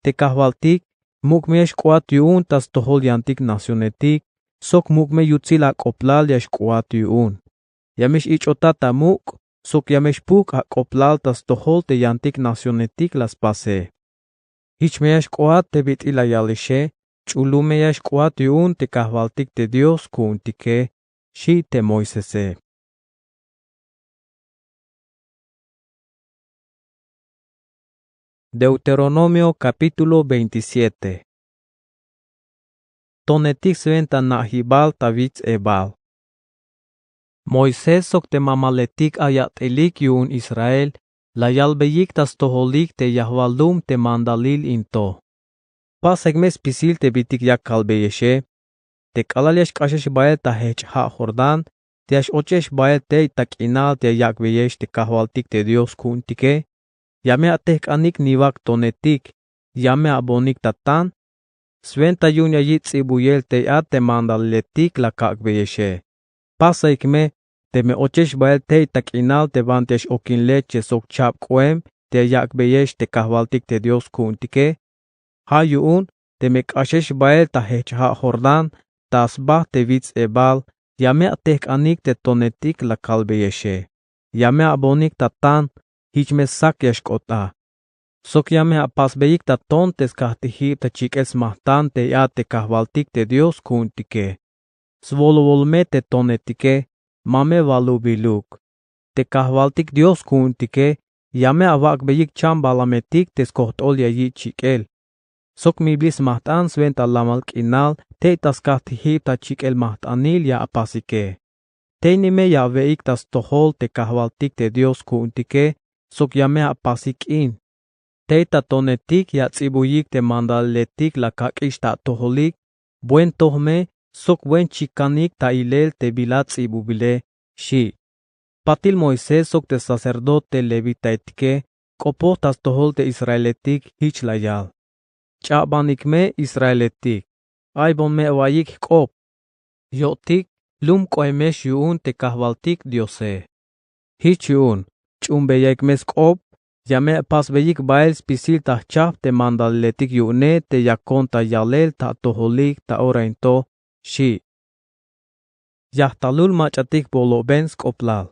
Te kajwaltik, muk' me ya xk'oat yu'un ta stojol yantik nacionetik, sok muk' me yutsil ak'oblal ya xk'oat yu'un. Ya me x-ich'otat ta muk', sok ya me xpujk' ak'oblal ta stojol te yantik nacionetik la spase. Jich me ya xk'oat te bit'il la yalixe, ch'ul lum me ya xk'oat yu'un te kajwaltik te Dios ku'untike, xi' te Moisese. Deuteronomio capítulo veintisiete. Tonetik swenta na'jibal ta wits ebal. Moisés sok te mamaletik ay yat'ilik yu'un Israel la yalbeyik ta stojolik te yajwal lum te mandalil in to. Pasek me spisil te bit'il ya kalbeyexe. Te k'alal ya xk'axex bael ta jejch' ja' Jordán, te ya x-ochex bael tey ta k'inal te ya yak'beyex te kajwaltik te Dios ku'untike, ya me atejk'anik niwak tonetik, ya me abonik ta tan, Swenta yu'un ya yich' ts'ibuyel tey a te mandaliletik la kak'beyexe. Pasaik me, teme ochex bael tey ta k'inal te banti ya x-okin leche sok chab k'oem te ya yak'beyex te kajwaltik te Dios ku'untike. Ja' yu'un teme k'axex bael ta jejch' ja' Jordán ta sba te wits ebal, ya me atejk'anik te tonetik la kalbeyexe. Ya me abonik ta tan, jich me sak ya xk'ot a. Sok ya me apasbeyik ta ton te skajtijib ta chik'el smajtan tey a te kajwaltik te Dios ku'untike. Swolowol me te tonetike, ma me walubiluk. Te kajwaltik Dios ku'untike ya me awak'beyik chambalametik te skojt'ol ya yich' chik'el. Sok mibil smajt'an swenta lamal k'inal tey ta skajtijib ta chik'el majt'anil ya apasike. Tey ni me ya awe'ik ta stojol te kajwaltik te Dios ku'untike, sok ya me apasik k'in. Tey ta tonetik ya ats'ibuyik te mandaliletik la kak'ix ta atojolik, buen toj me sok buen chikanik ta ilel te bila ts'ibubile, xi'. Patil Moisés sok te sacerdote levitaetike k'opoj ta stojol te israeletik, jich la yal: Ch'abanik me israeletik, aybon me awa'yik jk'op. Yo'tik lum k'oemex yu'un te kajwaltik Diose. Jich yu'un ch'uunbeyaik me sk'op, ya me apasbeyik bael spisil ta jchajp te mandaliletik yu'une te yakon ta yalel ta atojolik ta ora in to, xi'. Yajtalul mach'atik bolo'ben sk'oplal.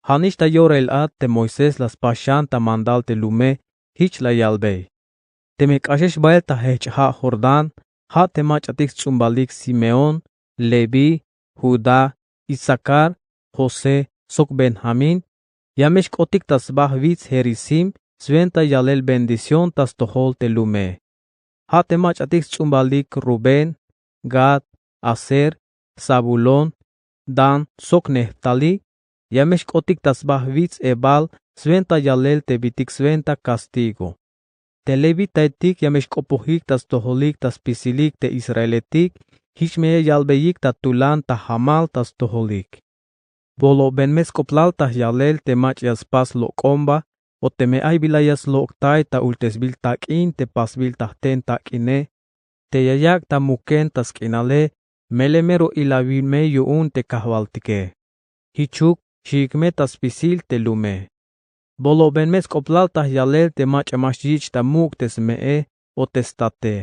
Ja' nix ta yorail a te Moisés la spas xan ta mandal te lume, jich la yalbey: Teme k'axex bael ta jejch' ja' Jordán, ja' te mach'atik sts'umbalik Simeón, Leví, Judá, Isacar, José sok Benjamín, ya me xk'otik ta sba wits Gerisim swenta yalel bendición ta stojol te lume. Ja' te mach'atik sts'umbalik Rubén, Gad, Aser, Zabulón, Dan sok Neftalí, ya me xk'otik ta sba wits ebal swenta yalel te bitik swenta castigo. Te levitaetik ya me xk'opojik ta stojolik ta spisilik te israeletik, jich me ya yalbeyik ta tulan ta jamal ta stojolik. Bolo'ben me sk'oplal ta yalel te mach'a ya spas lok'omba, o teme ay bila ya slok'tay ta ultesbil tak'in te pasbil ta jten tak'ine, te ya yak' ta muken ta sk'inale, melel mero ilawil me yu'un te kajwaltike. Jichuk, xiik me ta spisil te lume. Bolo'ben me sk'oplal ta yalel te mach'a ma xyich' ta muk' te sme'e o te state.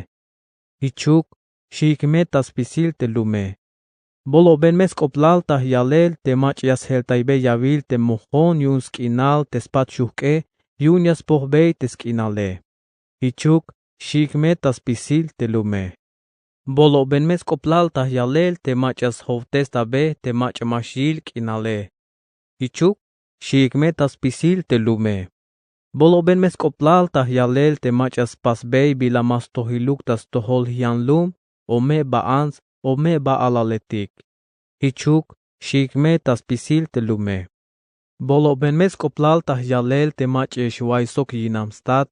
Jichuk, xiik me ta spisil te lume. Bolo'ben me sk'oplal ta yalel te mach'a ya sjeltaybey yawil te mojon yu'un sk'inal te spat xujk'e yu'un ya spojbey te sk'inale. Jichuk, xiik me ta spisil te lume. Bolo'ben me sk'oplal ta yalel te mach'a ya sjowtestabey te mach'a ma xyil k'inale. Jichuk, xiik me ta spisil te lume. Bolo'ben me sk'oplal ta yalel te mach'a ya spasbey bila ma stojiluk ta stojol jyanlum o me'ba ants o me'ba alaletik. Jichuk, xiik me ta spisil te lume. Bolo'ben me sk'oplal ta yalel te mach'a ya xway sok yinam stat,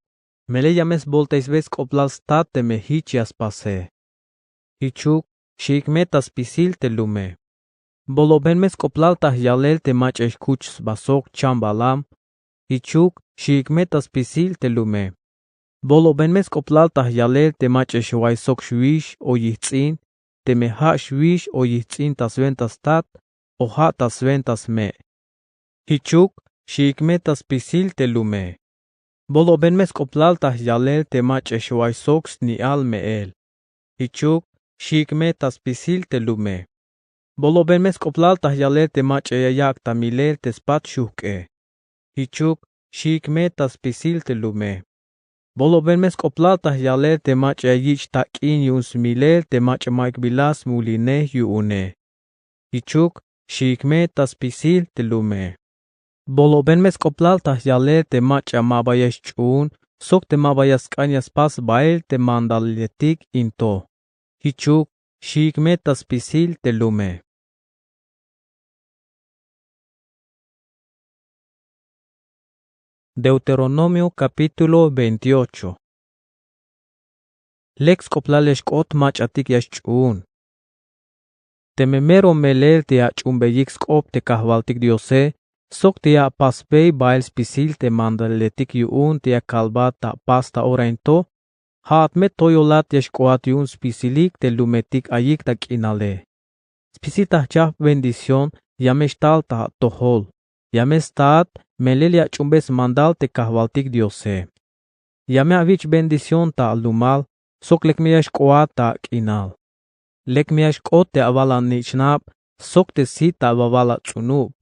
melel ya me sboltaysbey sk'oplal stat teme jich ya spase. Jichuk, xiik me ta spisil te lume. Bolo'ben me sk'oplal ta yalel te mach'a ya xkuch sba sok chambalam. Jichuk, xiik me ta spisil te lume. Bolo'ben me sk'oplal ta yalel te mach'a ya xway sok xwix o yijts'in, teme ja' xwix o yijts'in ta swenta stat o ja' ta swenta sme'. Jichuk, xiik me ta spisil te lume. Bolo'ben me sk'oplal ta yalel te mach'a ya xway sok sni'al me'el. Jichuk, xiik me ta spisil te lume. Bolo'ben me sk'oplal ta yalel te mach'a ya yak' ta milel te spat xujk'e. Jichuk, xiik me ta spisil te lume. Bolo'ben me sk'oplal ta yalel te mach'a ya yich' tak'in yu'un smilel te mach'a ma'yuk bila smulinej yu'une. Jichuk, xiik me ta spisil te lume. Bolo'ben me sk'oplal ta yalel te mach'a maba ya xch'uun sok te maba ya sk'an ya spas bael te mandaliletik in to. Jichuk, xiik me ta spisil te lume. Deuteronomio capítulo veintiocho. Lek sk'oplal ya xk'ot mach'atik ya xch'uun. Teme mero melel te ya ach'uunbeyik sk'op te kajwaltik Diose sok te ya apasbey bael spisil te mandaliletik yu'un te ya kalbat ta apas ta ora in to, Ja'at me toyolat ya xk'oat yu'un spisilik te lumetik ayik ta k'inale. Spisil ta jchajp bendición ya me xtal ta atojol. Ya me staat melel ya ach'umbey smandal te Kajwaltik Diose. Ya me awich' bendición ta alumal sok lek me ya xk'oat ta ak'inal. Lek me ya xk'ot te awal anich'nab sok te sit ta awawal ats'unub.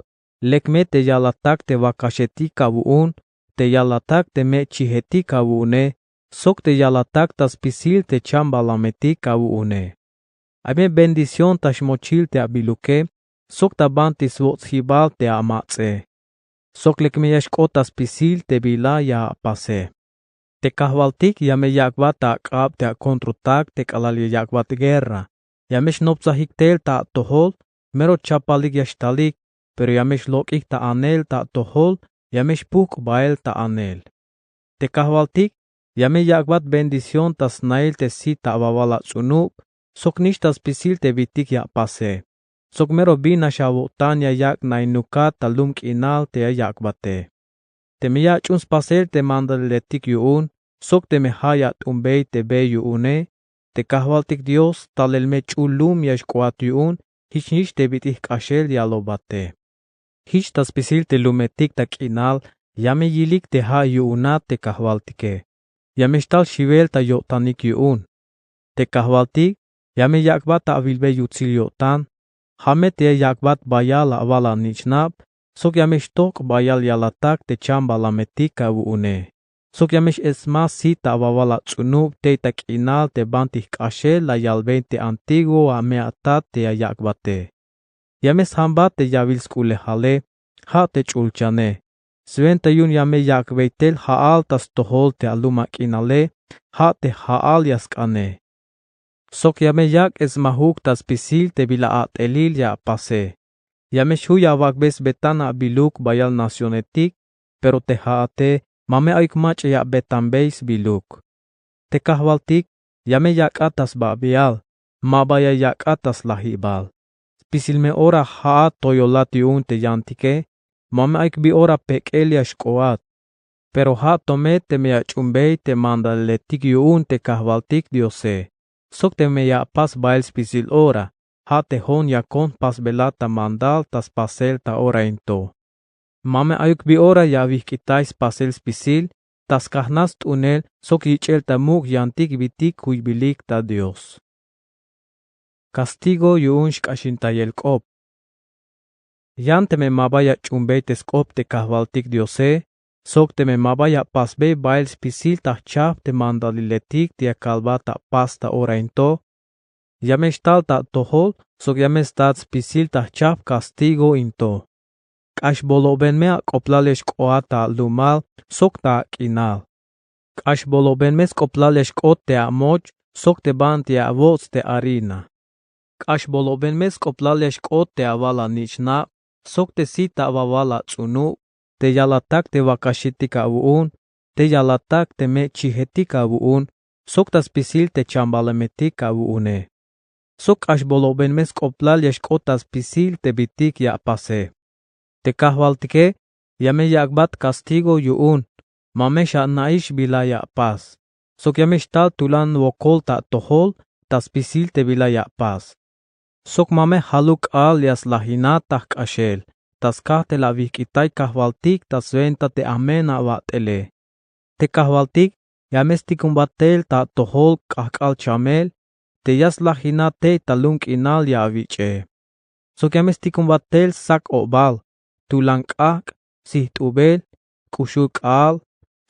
Lek me te yalatak te wakaxetik awu'un, te yalatak te me'chijetik awu'une, sok te yalatak ta spisil te chambalametik awu'une. Ay me bendición ta xmochil te abiluke sok ta banti swots'jibal te amats'e. Sok lek me ya xk'ot ta spisil te bila ya apase. Te Kajwaltik ya me yak'bat ta ak'ab te akontrotak te k'alal ya yak'bat guerra. Ya me xnoptsajik tel ta atojol, mero chapalik ya xtalik, pero ya me xlok'ik ta anel ta atojol, ya me xpujk' bael ta anel. Te Kajwaltik ya me yak'bat bendición ta snail te sit ta awawal ats'unub, sok nix ta spisil te bitik ya apase. Sok mero bin nax awo'tan ya yak' nainukat ta lum k'inal te ya yak'bate. Teme ya ach'un spasel te mandaliletik yu'un, sok teme ja' ya at'unbey te be yu'une, te Kajwaltik Dios talel me ch'ul lum ya xk'oat yu'un, jichnix te bit'il jk'axel yalobate. Jich ta spisil te lumetik ta k'inal ya me yilik te ja' yu'unat te Kajwaltike. Ya me xtal xiwel ta yo'tanik yu'un. Te Kajwaltik ya me yak'bat ta awilbey yutsil yo'tan. Ja' me te ya yak'bat bayal awal anich'nab, sok ya me xtojk'o bayal yalatak te chambalametik awu'une. Sok ya me x-ets'ma sit ta awawal ats'unub tey ta k'inal te banti jk'axel la yalben te antiguo a me atat te ya yak'bate. Ya me sjambat te yawil sk'ulejale, ja' te ch'ulchane. Swenta yu'un ya me yak'bey tel ja'al ta stojol te alum ak'inale, ja' te ja'al ya sk'ane. Sok ya me yak' ets'majuk ta spisil te bila a'telil ya apase. Ya me xju' ya awak'bey sbetan abiluk bayal nacionetik, pero te ja'ate ma me ayuk mach'a ya abetanbey sbiluk. Te Kajwaltik ya me yak'at ta sbabial, ma ba ya yak'at ta slajibal. Spisil me ora ja'at toyolat yu'un te yantike, ma me ayuk bi ora pek'el ya xk'oat. Pero ja' to me teme ya ach'umbey te mandaliletik yu'un te Kajwaltik Diose, sok teme ya apas bael spisil ora, ja' te jo'on yakon jpasbelat ta mandal ta spasel ta ora in to. Ma me ayuk bi ora ya awijk'itay spasel spisil ta skajnal st'unel sok yich'el ta muk' yantik bitik juybilik ta Dios. Kastigo yu'un xk'axintayel k'op. Yan teme ma ba ya ach'umbey te sk'op te Kajwaltik Diose, sok teme ma ba ya apasbey bael spisil ta jchajp te mandaliletik te ya kalbat ta apas ta ora in to, ya me xtal ta atojol sok ya me staat spisil ta jchajp kastigo in to. K'ax bolobel me ak'oblal ya xk'oat ta alumal sok ta ak'inal. K'ax bolobel me sk'oblal ya xk'ot te amoch sok te banti awots' te harina. K'ax bolobel me sk'oblal ya xk'ot te awal anich'nab sok te sit ta awawal ats'unub, te yalatak te wakaxetik awu'un, te yalatak te me'chijetik awu'un, sok ta spisil te chambalametik awu'une. Sok k'ax bolobel me sk'oblal ya xk'ot ta spisil te bitik ya apase. Te Kajwaltike ya me yak'bat kastigo yu'un, ma me xana'ix bila ya apas, sok ya me xtal tulan wokol ta atojol ta spisil te bila ya apas. Sok ma me jaluk k'aal ya slajinat ta jk'axel ta skaj te la awijk'itay Kajwaltik ta swenta te amen awat'ele. Te Kajwaltik ya me stikonbat tel ta atojol k'ajk'al chamel te ya slajinat tey ta lum k'inal ya awich'e. Sok ya me stikonbat tel sak-o'bal, tulan k'ajk', sijt'ubel, k'uxul k'aal,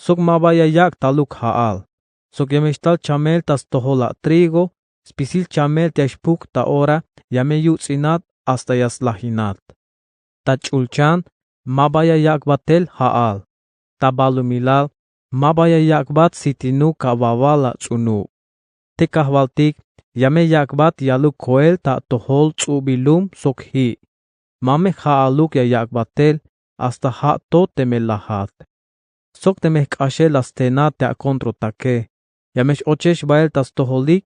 sok ma ba ya yak' taluk ja'al. Sok ya me xtal chamel ta stojol atrigo, spisil chamel te ya xpujk' ta ora ya me yuts'inat hasta ya slajinat. Ta ch'ulchan ma ba ya yak'bat tel ja'al. Ta balumilal ma ba ya yak'bat sitinuk awawal ats'unub. Te Kajwaltik ya me yak'bat yaluk koel ta atojol ts'ubil lum sok ji'. Ma me ja'aluk ya yak'bat tel, hasta ja' to teme lajat. Sok teme jk'axel la stenat te akontrotake, ya me x-ochex bael ta stojolik.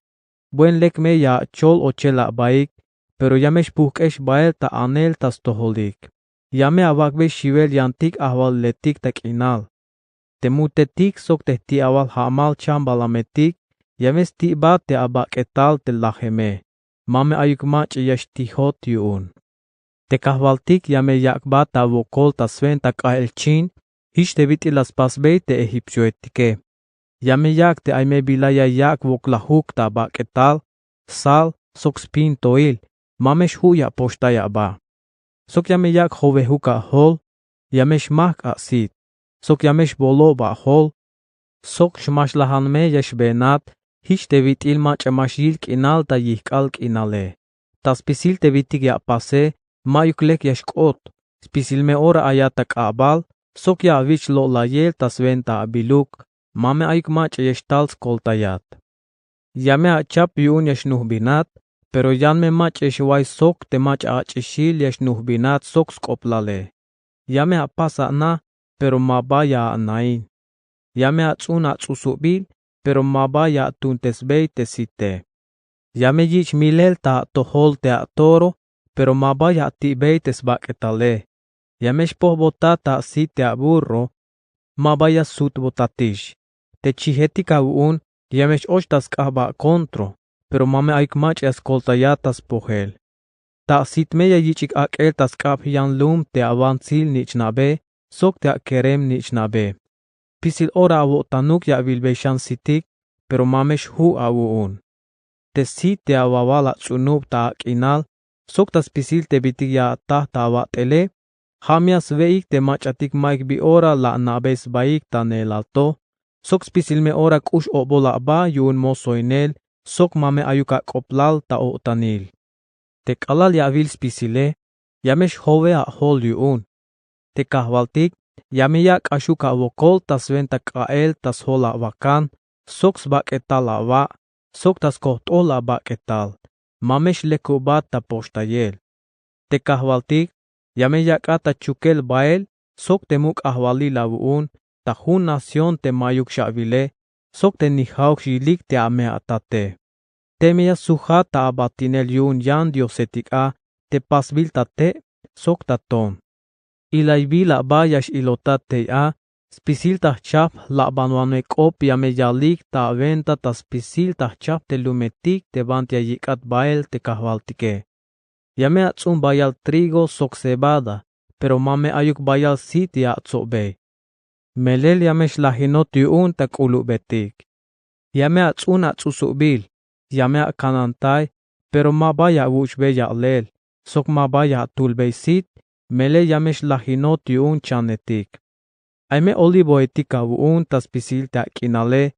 Buen lek me ya achol ochel abaik, pero ya me xpujk'ex bael ta anel ta stojolik. Ya me awak'bey xiwel yantik ajwaliletik ta k'inal. Te mutetik sok te jti'awal ja'mal chambalametik ya me sti'bat te abak'etal te lajeme. Ma me ayuk mach'a ya xtijot yu'un. Te kajwaltik ya me yak'bat ta awokol ta swenta k'a'el chin jich te bit'il la spasbey te egipcioetike. Ya me yak' te ay me bila ya yak' woklajuk ta abak'etal, sal sok spintoil. Ma me xju' ya apoxtay aba. Sok ya me yak' jowejuk ajol, ya me xmajk' asit, sok ya me xbolob ajol, sok xmaxlajan me ya xbenat jich te bit'il mach'a ma xyil k'inal ta yijk'al k'inale. Ta spisil te bitik ya apase, ma'yuk lek ya xk'ot. Spisil me ora ayat ta k'abal, sok ya awich' lo'layel ta swenta abiluk. Ma me ayuk mach'a ya xtal skoltayat. Ya me achap yu'un ya xnujbinat, pero yan me mach'a ya xway sok te mach'a ach'ixil ya xnujbinat sok sk'oplale. Ya me apas ana, pero ma ba ya anain. Ya me ats'un ats'usubil, pero ma ba ya atuntesbey te site. Ya me yich' milel ta atojol te atoro, pero ma ba ya ati'bey te sbak'etale. Ya me xpojbotat ta asit te aburro, ma ba ya sutbotatix. Te chijetik awu'un ya me x-och ta sk'ab akontro, pero ma me ayuk mach'a ya skoltayat ta spojel. Ta asit me ya yich'ik ak'el ta sk'ab jyan lum te awantsil nich'nabe sok te akerem nich'nabe. Spisil ora awo'tanuk ya awilbey xan sitik, pero ma me xju' awu'un. Te sit te awawal ats'unub ta ak'inal sok ta spisil te bitik ya ataj ta awat'ele, ja' me ya swe'ik te mach'atik ma'yuk bi ora la ana'bey sbaik ta neelal to, sok spisil me ora k'ux obol aba yu'un mosoinel sok ma me ayuk ak'oblal ta o'tanil. Te k'alal ya awil spisile, ya me xjowe ajol yu'un. Te kajwaltik ya me yak' k'axuk awokol ta swenta k'a'el ta sjol awakan sok sbak'etal awa' sok ta skojt'ol abak'etal. Ma me xlekubat ta poxtayel. Te kajwaltik ya me yak'at ta chukel bael sok te muk' ajwalil awu'un ta jun nación te ma'yuk xawile sok te ni ja'uk xyilik te ame atate. Teme ya sujat ta abatinel yu'un yan diosetik a te pasbil ta te' sok ta ton. Ilaybil aba ya x-ilotat tey a, spisil ta jchajp jlabanwanej k'op ya me yalik ta awenta ta spisil ta jchajp te lumetik te banti ya yik'at bael te kajwaltike. Ya me ats'un bayal trigo sok cebada, pero ma me ayuk bayal sit ya atsobey. Melel ya me xlajinot yu'un ta k'ulubetik. Ya me ats'un ats'usubil, ya me akanantay, pero ma ba ya awuch'bey ya'lel, sok ma ba ya atulbey sit, melel ya me xlajinot yu'un chanetik. Ay me olivoetik awu'un ta spisil te ak'inale,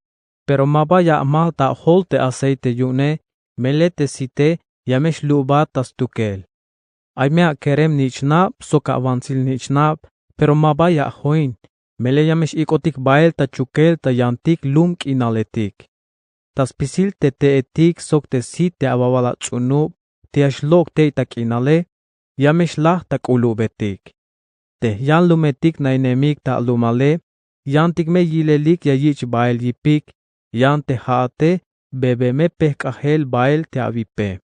pero ma ba ya amal ta ajol te aceite yu'une, melel te site ya me xlu'bat ta stukel. Ay me akerem nich'nab sok awantsil nich'nab, pero ma ba ya ajoin, melel ya me x-ik'otik bael ta chukel ta yantik lum k'inaletik. Ta spisil te te'etik sok te sit te awawal ats'unub te ya xlok' tey ta k'inale, ya me xlaj ta k'ulubetik. Te jyan lumetik nainemik ta alumale, yantik me yilelik ya yich' bael yipik, yan te ja'ate bebe me pejk'ajel bael te awipe.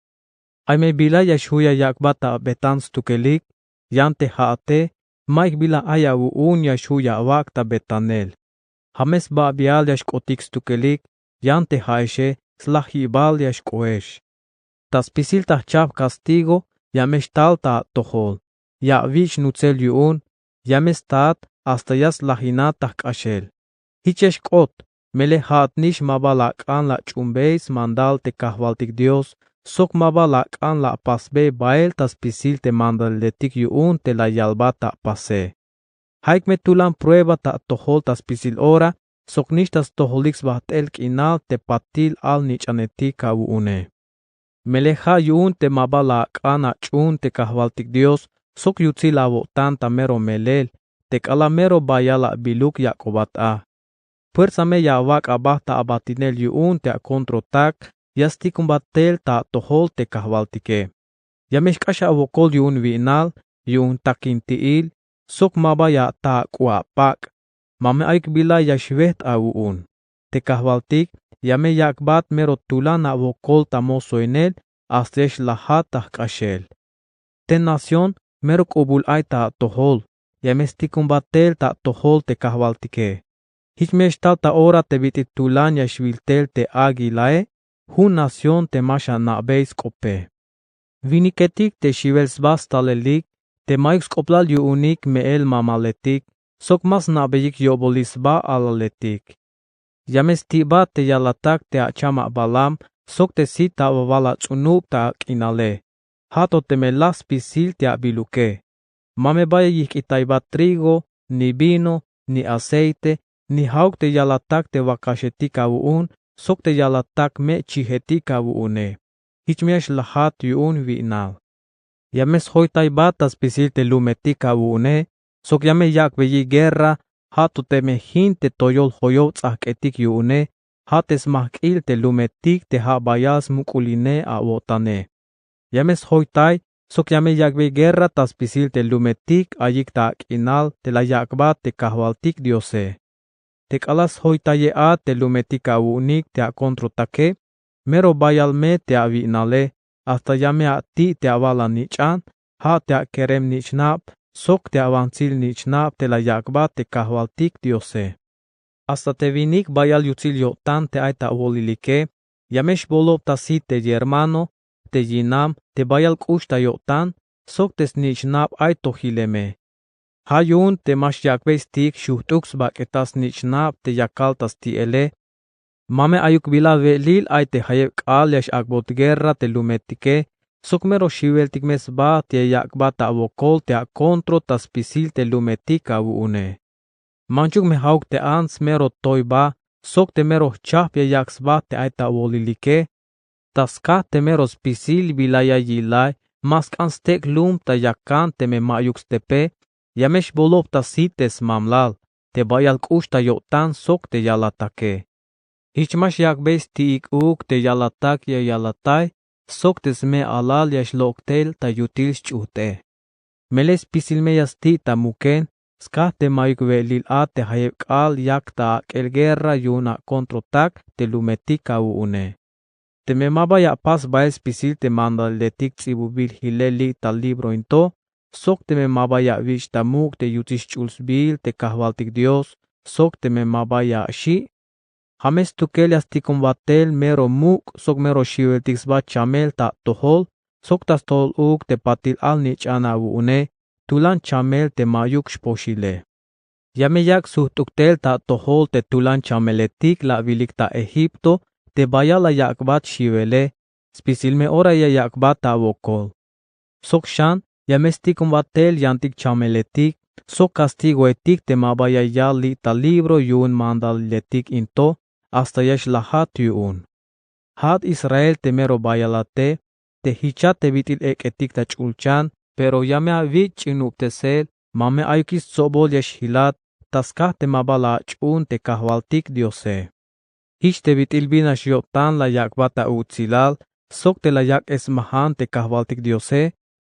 Ay me bila ya xju' ya yak'bat ta abetan stukelik, yan te ja'ate ma'yuk bila ay awu'un ya xju' ya awak' ta betanel. Ja' me sbabial ya xk'otik stukelik, yan te ja'exe slajibal ya xk'oex. Ta spisil ta jchajp castigo ya me xtal ta atojol, ya awich' nutzel yu'un, ya me staat hasta ya slajinat ta jk'axel. Jich ya xk'ot, melel ja'atnix ma ba la ak'an la ach'umbey smandal te kajwaltik Dios, sok ma ba la ak'an la apasbey bael ta spisil te mandaliletik yu'un te la yalbat ta apase. Ja'ik me tulan prueba ta atojol ta spisil ora, sok nix ta stojolik sbajt'el k'inal te patil al-nich'anetik awu'une. Melel ja' yu'un te ma ba la ak'an ach'uun te kajwaltik Dios sok yutsil awo'tan ta mero melel, te k'alal mero bayal abiluk yak'obat a. Fuerza me ya awak' aba ta abatinel yu'un te akontrotak ya stikonbat tel ta atojol te kajwaltike. Ya me xk'ax awokol yu'un wi'nal, yu'un takinti'il, sok ma ba ya ata ak'u apak'. Ma me ayuk bila ya xwejt' awu'un. Te kajwaltik ya me yak'bat mero tulan awokol ta mosoinel hasta ya xlajat ta jk'axel. Te nación mero k'ubul ay ta atojol, ya me stikonbat tel ta atojol te kajwaltike. Jich me ya xtal ta ora te bit'il tulan ya xwil tel te águilae, jun nación te ma xana'bey sk'ope. Winiketik te xiwel sba stalelik te ma'yuk sk'oplal yu'unik me'el mamaletik sok ma sna'beyik yo'bolil sba alaletik. Ya me sti'bat te yalatak te ach'am a Balaam sok te sit ta awal ats'unub ta ak'inale, ja' to teme laj spisil te abiluke. Ma me bayal yijk'itaybat trigo, ni vino, ni aceite, ni ja'uk te yalatak te wakaxetik awu'un sok te yalatak me' chijetik awu'une. Jich me ya xlajat yu'un wi'nal. Ya me sjoytaybat ta spisil te lumetik awu'une sok ya me yak'beyik guerra, ja' to teme jin te toyol joyow ts'ajk'etik yu'une, ja' te smajk'il te lumetik te ja' bayal smuk'uline awo'tane. Ya me sjoytay sok ya me yak'bey guerra ta spisil te lumetik ayik ta ak'inal te la yak'bat te kajwaltik Diose. Te k'alal sjoytaye a te lumetik awu'unik te akontrotake, mero bayal me te awi'nale, hasta ya me ati' te awal anich'an, ja' te akerem-nich'nab sok te awantzil-nich'nab te la yak'bat te kajwaltik Diose. Hasta te winik bayal yutsil yo'tan te ay ta awolilike, ya me xbolob ta sit te yermano, te yinam te bayal k'ux ta yo'tan sok te snich'nab ay to jileme. Ja' yu'un te ma xyak'bey sti'ik xujt'uk sbak'etal snich'nab te yakal ta sti'ele. Ma me ayuk bila we'lil ay te jayeb k'aal ya x-ak'bot guerra te lumetike sok mero xiweltik me sba te ya yak'bat ta awokol te akontro ta spisil te lumetik awu'une. Manchuk me ja'uk te ants mero toy ba sok te mero jchajp ya yak' sba te ay ta awolilike. Ta skaj te mero spisil bila ya yilay, ma sk'an stek' lum ta yakan teme ma'yuk stepe, ya me xbolob ta sit te smamlal te bayal k'ux ta yo'tan sok te yalatake. Jich ma xyak'bey sti'ik uuk te yalatak ya yalatay sok te sme-alal ya xlok' tel ta yutil sch'ujt'e. Melel spisil me ya sti' ta muken, skaj te ma'yuk we'lil a te jayeb k'aal yak ta ak'el guerra yu'un akontrotak te lumetik awu'une. Teme ma ba ya apas bael spisil te mandaliletik ts'ibubil jilel li' ta libro in to, sok teme ma ba ya awich' ta muk' te yutsil sch'ul sbiil te kajwaltik Dios, sok teme ma ba ya axi', ja' me stukel ya stikonbat tel mero muk' sok mero xiweltik sba chamel ta atojol sok ta stojol uuk te patil al-nich'an awu'une, tulan chamel te ma'yuk xpoxile. Ya me yak' sujt'uk tel ta atojol te tulan chameletik la awilik ta Egipto te bayal la yak'bat xiwele, spisil me ora ya yak'bat ta awokol. Sok xan ya me stikonbat tel yantik chameletik sok kastigoetik te ma ba ya yal li' ta libro yu'un mandaliletik in to, hasta ya xlajat yu'un. Ja'at Israel te mero bayalate, te jichat te bit'il ek'etik ta ch'ulchan, pero ya me awich' ch'inubtesel, ma me ayukix stsobol ya xjilat, ta skaj te ma ba la ach'uun te kajwaltik Diose. Jich te bit'il bin nax yo'tan la yak'bat ta utsilal sok te la yak'esmajan te kajwaltik Diose,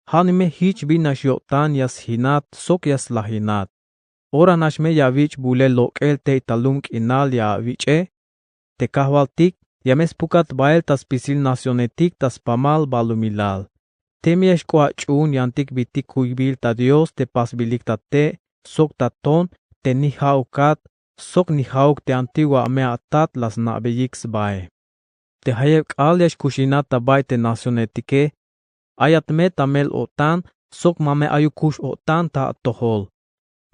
ja'nime jich bin nax yo'tan ya sjinat sok ya slajinat. Ora nax me ya awich' bulel lok'el tey ta lum k'inal ya awich'e. Te kajwaltik ya me spukat bael ta spisil nacionetik ta spamal balumilal. Teme ya xk'ob ach'uun yantik bitik kuybil ta Dios te pasbilik ta te' sok ta ton, te ni ja'ukat sok ni ja'uk te antiguo a me atat la sna'beyik sbae. Te jayeb k'aal ya xkuxinat ta bay te nacionetike, ayat me ta mel-o'tan sok ma me ayuk kux-o'tan ta atojol.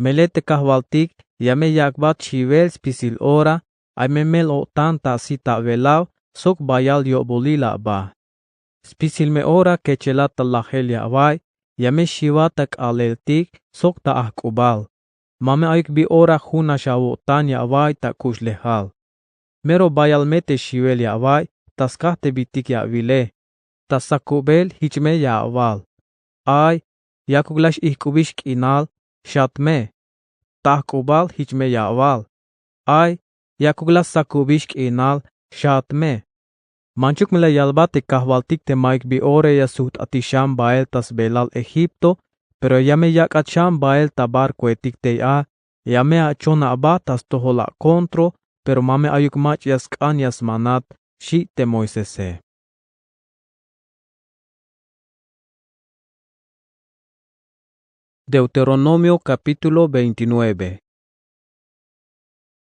Melel te kajwaltik ya me yak'bat xiwel spisil ora, ay me mel-o'tan ta asit awelaw sok bayal yo'bolil aba. Spisil me ora kechelat ta lajel ya awa'iy, ya me xiwat ta k'aaleltik sok ta ajk'ubal. Ma me ayuk bi ora jun nax awo'tan ya awa'iy ta kuxlejal. Mero bayal me te xiwel ya awa'iy ta skaj te bitik ya awile. Ta sakubel jich me ya awal: Ay, yakuk la x-ijk'ubix k'inal, xat me. Ta ajk'ubal jich me ya awal: Ay, yakuk la sakubix k'inal, xat me. Manchuk me la yalbat te kajwaltik te ma'yuk bi ora ya sujt'atix xan bael ta sbelal Egipto, pero ya me yak'at xan bael ta barcoetik tey a, ya me achon aba ta stojol akontro, pero ma me ayuk mach'a ya sk'an ya smanat, xi' te Moisese. Deuteronomio capítulo veintinueve.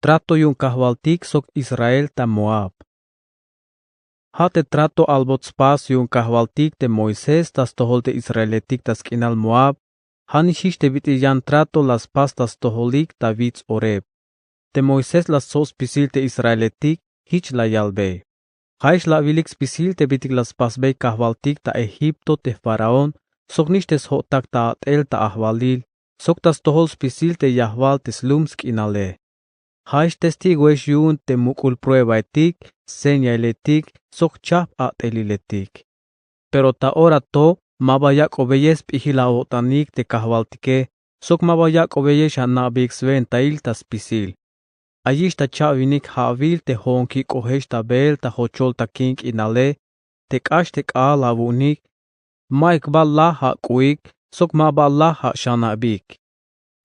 Trato yu'un kajwaltik sok Israel ta Moab. Ja' te trato albot spas yu'un kajwaltik te Moisés ta stojol te israeletik ta sk'inal Moab. Ja' nix jich te bit'il yan trato la spas ta stojolik ta wits Horeb. Te Moisés la stsob spisil te israeletik, jich la yalbe: Ja'ex la awilik spisil te bit'il la spasbey kajwaltik ta Egipto te faraón, sok nix te sjo'tak ta a'tel ta ajwalil, sok ta stojol spisil te yajwal te slum sk'inale. Ja'ex testigoex yu'un te muk'ul pruebaetik, señaeletik, sok chajp a'teliletik. Pero ta ora to, maba yak'obeyex sp'ijil awo'tanik te kajwaltike, sok maba yak'obeyex ana'beyik swentail ta spisil. Ayix ta cha'winik ja'wil te jo'onkik k'ojex ta beel ta jochol ta kin k'inale, te k'ax te k'aal awu'unik, ma'yuk ba laj ak'u'ik, sok maba laj axana'bik.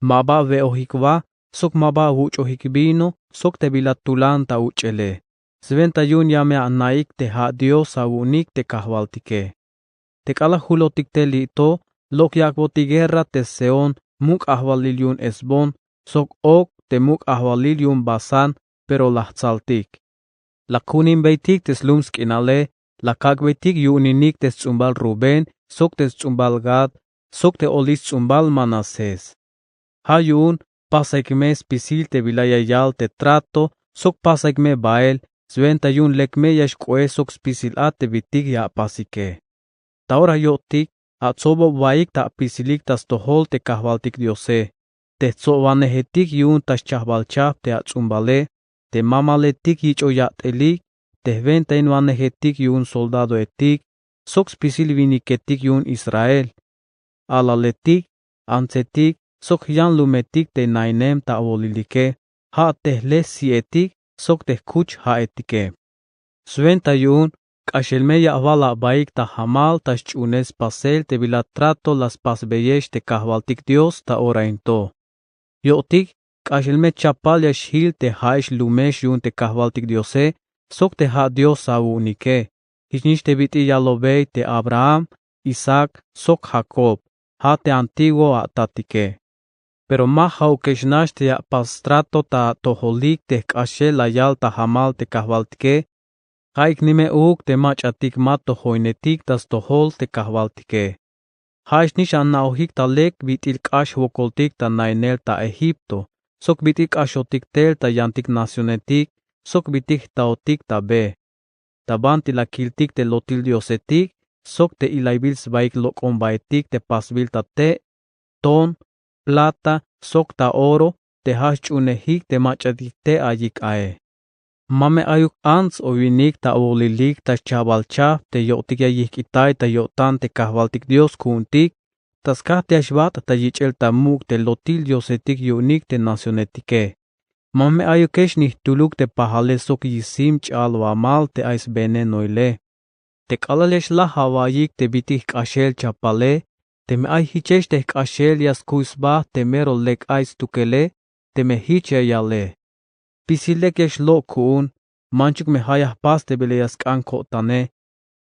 Maba awe'ojik wa, sok maba awuch'ojik vino, sok te bila tulan ta uch'ele. Swenta yu'un ya me ana'ik te ja' Dios awu'unik te kajwaltike. Te k'alal julotik tel li' to, lok' yak'botik guerra te Sehón, muk' ajwalil yu'un Hesbón, sok Og te muk' ajwalil yu'un Basán, pero la jtsaltik. La kuninbeytik te slum sk'inale, la kak'beytik yu'uninik te sts'umbal Rubén, sok te sts'umbal Gad, sok te olil sts'umbal Manasés. Ja' yu'un, pasaik me spisil te bila ya yal te trato, sok pasaik me bael, swenta yu'un lek me ya xk'oej sok spisil a te bit'il ya apasike. Ta ora yo'tik, atsobobwaik ta apisilik ta stojol te kajwaltik Diose, te jtsobwanejetik yu'un ta xchajbal-chajp te ats'umbale, te mamaletik yich'oy ya'telik, te jwentainwanejetik yu'un soldadoetik, sok spisil winiketik yu'un Israel. Alaletik, antsetik, sok jyanlumetik te nainem ta awolilike, ja' te jle si'etik, sok te jkuch ja'etike. Swenta yu'un, k'axel me ya awal abaik ta jamal ta xch'uunel spasel te bila trato la spasbeyex te kajwaltik Dios ta ora in to. Yo'tik, k'axel me chapal ya xjil te ja'ex lumex yu'un te kajwaltik Diose, sok te ja' Dios awu'unike, jich nix te bit'il yalobey te Abraham, Isaac, sok Jacob, ja' te antiguo atatike. Pero ma ja'ukex nax te ya apas strato ta atojolik te jk'axel la yal ta jamal te kajwaltike. Ja'ik nime uuk te mach'atik ma to joinetik ta stojol te kajwaltike. Ja'ex nix ana'ojik ta lek bit'il k'ax jwokoltik ta nainel ta Egipto, sok bit'il k'axotik tel ta yantik nacionetik, sok bit'il jtaotik ta be. Ta banti la kiltik te lotil diosetik, sok te ilaybil sbaik lok'ombaetik te pasbil ta te', ton, plata, sok ta oro, te ja' xch'uunejik te mach'atik te' ayik ae. Ma me ayuk ants o winik ta awolilik ta xchajbal-chajp te yo'tik ya yijk'itay ta yo'tan te kajwaltik Dios ku'untik, ta skaj te ya xbajt' ta yich'el ta muk' te lotil diosetik yu'unik te nacionetike. Ma me ayukex ni jtuluk te pajale sok yisim ch'a'al wamal te ay svenenoile. Te k'alal ya xlaj awa'iyik te bit'il jk'axel chapale, teme ay jichex te jk'axel ya skuy sba te mero lek ay stukele, teme jich ya yale: Spisil lek ya xlok' ku'un, manchuk me ja' ya jpas te bila ya sk'an ko'tane.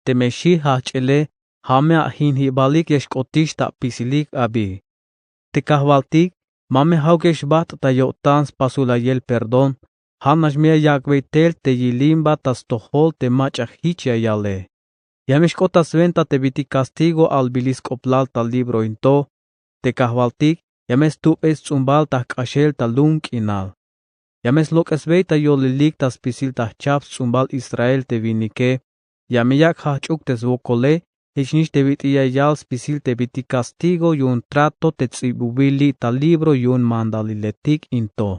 Teme xi jajch'ele, ja' me ajinjibalik ya xk'otix ta apisilik abi. Te kajwaltik, ma me ja'ukex xbajt' ta yo'tan spasulayel perdón, ja'nax me ya yak'bey tel te yilimba ta stojol te mach'a jich ya yale. Ya me xk'ot ta swenta te bit'il castigo albilil sk'oplal ta libro in to. Te kajwaltik, ya me stup'ey sts'umbal ta jk'axel ta lum k'inal. Ya me slok'esbey ta yolilik ta spisil ta jchajp sts'umbal Israel te winike. Ya me yak' jajch'uk te swokole, jich nix te bit'il ya yal spisil te bit'il castigo yu'un trato te ts'ibubil li' ta libro yu'un mandaliletik in to.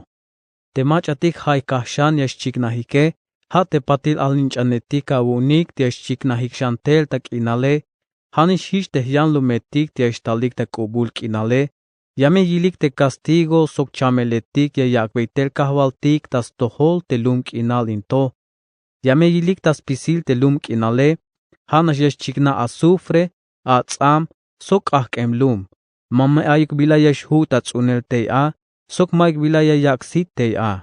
Te mach'atik ja'ik kajxan ya xchiknajike, ja' te patil alinch'anetik awu'unik te ya xchiknajik xan tel ta k'inale. Ja' nix jich te jyanlumetik te ya xtalik ta k'ubul k'inale. Ya me yilik te castigo sok chameletik ya yak'bey tel kajwaltik ta stojol te lum k'inal in to. Ya me yilik ta spisil te lum k'inale, ja'nax ya xchiknaj azufre, ats'am, sok k'ajk'em lum. Ma me ayuk bila ya xju' ta ts'uunel tey a, sok mayuk bila ya yak' sit tey a.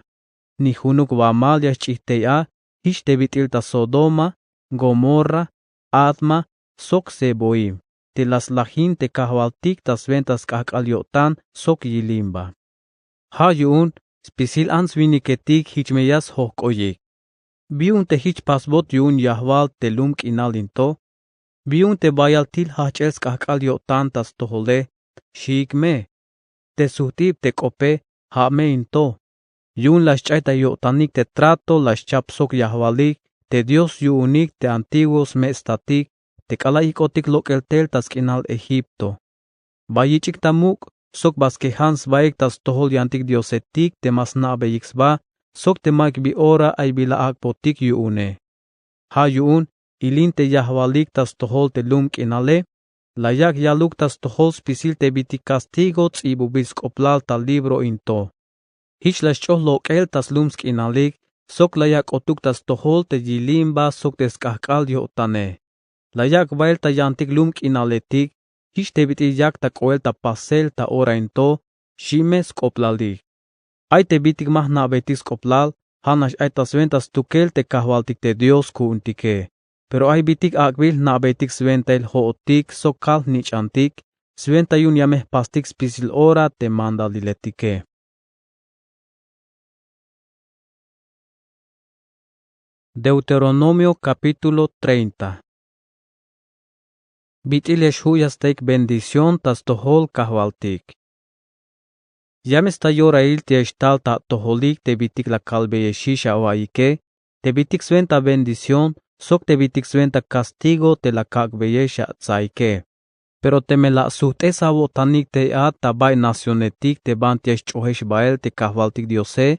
Ni junuk wamal ya xch'ij tey a, jich te bit'il ta Sodoma, Gomorra, Adma, sok Seboim, te la slajin te kajwaltik ta swenta sk'ajk'al yo'tan sok yilimba. Ja' yu'un, spisil ants-winiketik jich me ya sjojk'oyik. Bi yu'un te jich pasbot yu'un yajwal te lum k'inal in to? Bi yu'un te bayal til jajch'el sk'ajk'al yo'tan ta stojole? Xiik me. Te sujt'ib te k'ope, ja' me in to. Yu'un la sch'ay ta yo'tanik te trato la schap sok yajwalik te Dios yu'unik te antiguo sme' statik te k'alal ijk'otik lok'el tel ta sk'inal Egipto. Ba yich'ik ta muk' sok ba skejan sbaik ta stojol yantik diosetik te ma sna'beyik sba sok te mayuk bi ora ay bila ak'botik yu'une. Ja' yu'un, ilin te yajwalik ta stojol te lum k'inale, la yak' yaluk ta stojol spisil te bitik castigo ts'ibubil sk'oplal ta libro in to. Jich la sch'oj lok'el ta slum sk'inalik sok la yak' k'otuk ta stojol te yilimba sok te sk'ajk'al yo'tane. La yak' bael ta yantik lum k'inaletik jich te bit'il yak ta k'oel ta pasel ta ora in to, xi' me sk'oplalik. Ay te bitik ma jna'beytik sk'oplal, ja'nax ay ta swenta stukel te kajwaltik te Dios ku'untike. Pero ay bitik ak'bil jna'beytik swentail jo'otik sok kal-jnich'antik, swenta yu'un ya me jpastik spisil ora te mandaliletike. Deuteronomio capítulo treinta. Bit'il ya xju' ya staik bendición ta stojol kajwaltik. Ya me sta yorail te ya xtal ta atojolik te bitik la kalbeyexix awa'iyike, te bitik swenta bendición sok te bitik swenta castigo te la kak'beyex atsaike. Pero teme la asujt'es awo'tanik tey a ta bay nacionetik te banti ya xch'ojex bael te kajwaltik Diose,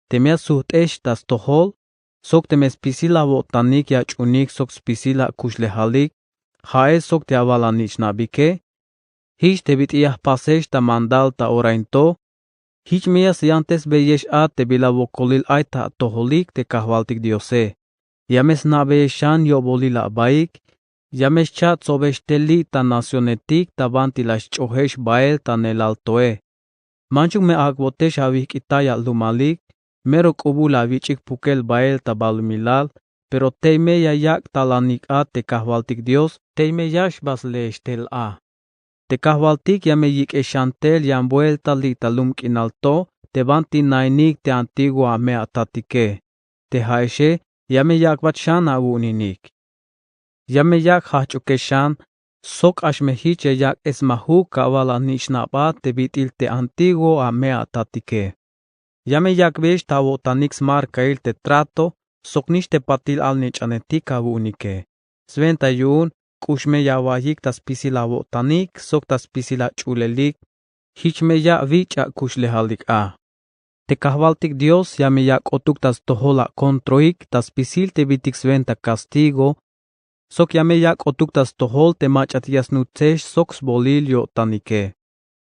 teme ya sujt'ex ta stojol, sok teme spisil awo'tanik ya ach'uunik sok spisil akuxlejalik, ja'ex sok te awal anich'nabike, jich te bit'il ya jpasex ta mandal ta ora in to, jich me ya syantesbeyex a te bila wokolil ay ta atojolik te kajwaltik Diose. Ya me sna'beyex xan yo'bolil abaik, ya me xcha' tsobex tel li' ta nacionetik ta banti la xch'ojex bael ta neelal toe. Manchuk me ak'botex awijk'itay alumalik, mero k'ubul awich'ik pukel bael ta balumilal, pero tey me ya yak' talanik a te kajwaltik Dios, tey me ya xbaslejex tel a. Te kajwaltik ya me yik'ex xan tel yan buelta li' ta lum k'inal to te banti nainik te antiguo ame'atatike. Te ja'exe ya me yak'bat xan awu'uninik. Ya me yak' jajch'ukex xan sok k'ax me jich ya yak' esmajuk awal anich'nab a te bit'il te antiguo ame'atatike. Ya me yak'beyex ta awo'tanik smarkail te trato soknix te patil alnich'anejtik awu'unike. Swenta yu'un k'ux me ya awa'iyik ta spisil awo'tanik sok ta spisil ach'ulelik, jich me ya awich' akuxlejalik a. Te kajwaltik Dios ya me yak' k'otuk ta stojol akontroik ta spisil te bitik swenta castigo, sok ya me yak' k'otuk ta stojol te mach'atik ya snutsex sok sbolil yo'tanike.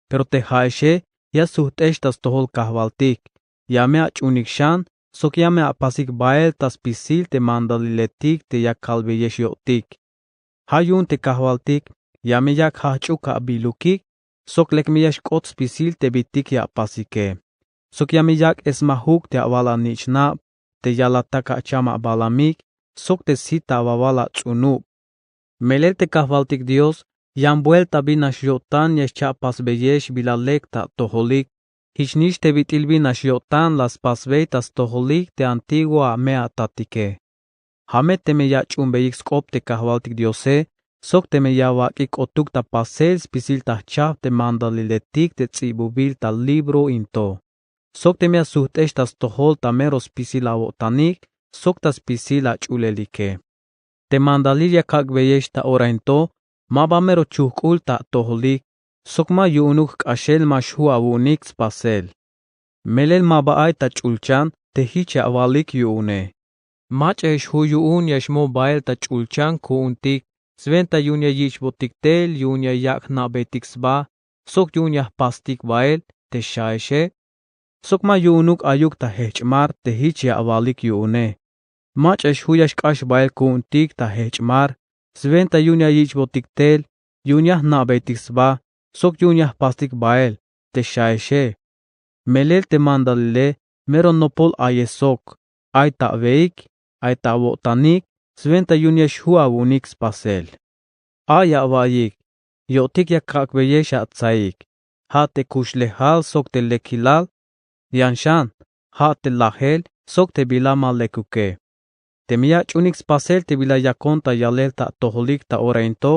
Pero te ja'exe ya sujt'ex ta stojol kajwaltik, ya me ach'uunik xan sok ya me apasik bael ta spisil te mandaliletik te ya kalbeyex yo'tik. Ja' yu'un te kajwaltik ya me yak' jajch'uk abilukik sok lek me ya xk'ot spisil te bitik ya apasike. Sok ya me yak' esmajuk te awal anich'nab, te yalatak acham abalamik sok te sit awawal ats'unub. Melel te kajwaltik Dios yan buelta bin nax yo'tan ya xcha' pasbeyex bila lek ta atojolik, jichnix te bit'il bin nax yo'tan la spasbey ta stojolik te antiguo ame'atatike. Ja' me teme ya ach'uunbeyik sk'op te kajwaltik Diose sok teme ya awak'ik k'otuk ta pasel spisil ta jchajp te mandaliletik te ts'ibubil ta libro in to, sok teme ya sujt'ex ta stojol ta mero spisil awo'tanik sok ta spisil ach'ulelike. Te mandalil ya kak'beyex ta ora in to ma ba mero chujk'ul ta atojolik, sok ma yu'unuk jk'axel ma xju' awu'unik spasel. Melel ma ba ay ta ch'ulchan te jich ya awalik yu'une. Mach'a ya xju' yu'un ya xmo bael ta ch'ulchan ku'untik swenta yu'un ya yich'botik tel yu'un ya yak' jna'beytik sba sok yu'un ya jpastik bael te xja'exe. Sok ma yu'unuk ayuk ta jejch' mar te jich ya awalik yu'une. Mach'a ya xju' ya xk'ax bael ku'untik ta jejch' mar swenta yu'un ya yich'botik tel yu'un ya jna'beytik sba sok yu'un ya jpastik bael te xja'exe. Melel te mandalile mero nopol ayex sok, ay ta aweik, ay ta awo'tanik swenta yu'un ya xju' awu'unik spasel. Ay awa'iyik, yo'tik ya kak'beyex atsaik, ja' te kuxlejal sok te lekilal, Yan xan, ja' te lajel sok te bila ma lekuke. Teme ya ach'uunik spasel te bila yakon ta yalel ta atojolik ta ora in to,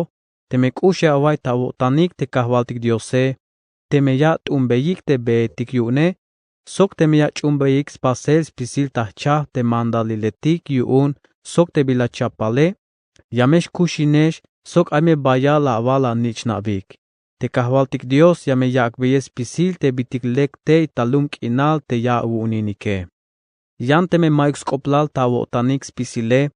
teme k'uxej awa'iy ta awo'tanik te kajwaltik Diose, teme ya at'uhunbeyik te beetik yu'une, sok teme ya ach'uhunbeyik spasel spisil ta jchajp te mandaliletik yu'un sok te bila chapale, ya me xkuxinex sok ay me bayal awal anich'nabik. Te kajwaltik Dios ya me yak'beyex spisil te bitik lek tey ta lum k'inal te ya awu'uninike. Yan teme ma'yuk sk'oplal ta awo'tanik spisile,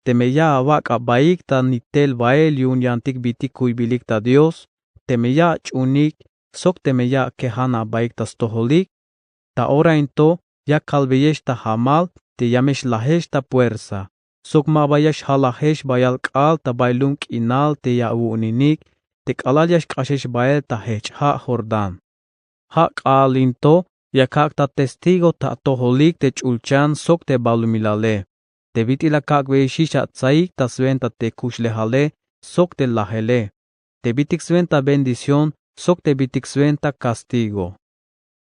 teme ya awak' abaik ta nitel bael yu'un yantik bitik kuybilik ta Dios, teme ya ach'uunik sok teme ya akejan abaik ta stojolik, ta ora in to ya kalbeyex ta jamal te ya me xlajex ta puersa, sok ma ba ya xjalajex bayal k'aal ta bay lum k'inal te ya awu'uninik, te k'alal ya xk'axex bael ta jejch' ja' Jordán. Ja' k'aal in to ya kak' ta testigo ta atojolik te ch'ulchan sok te balumilale, te bit'il akak'beyexix atsaik ta swenta te kuxlejale sok te lajele, te bitik swenta bendición sok te bitik swenta castigo.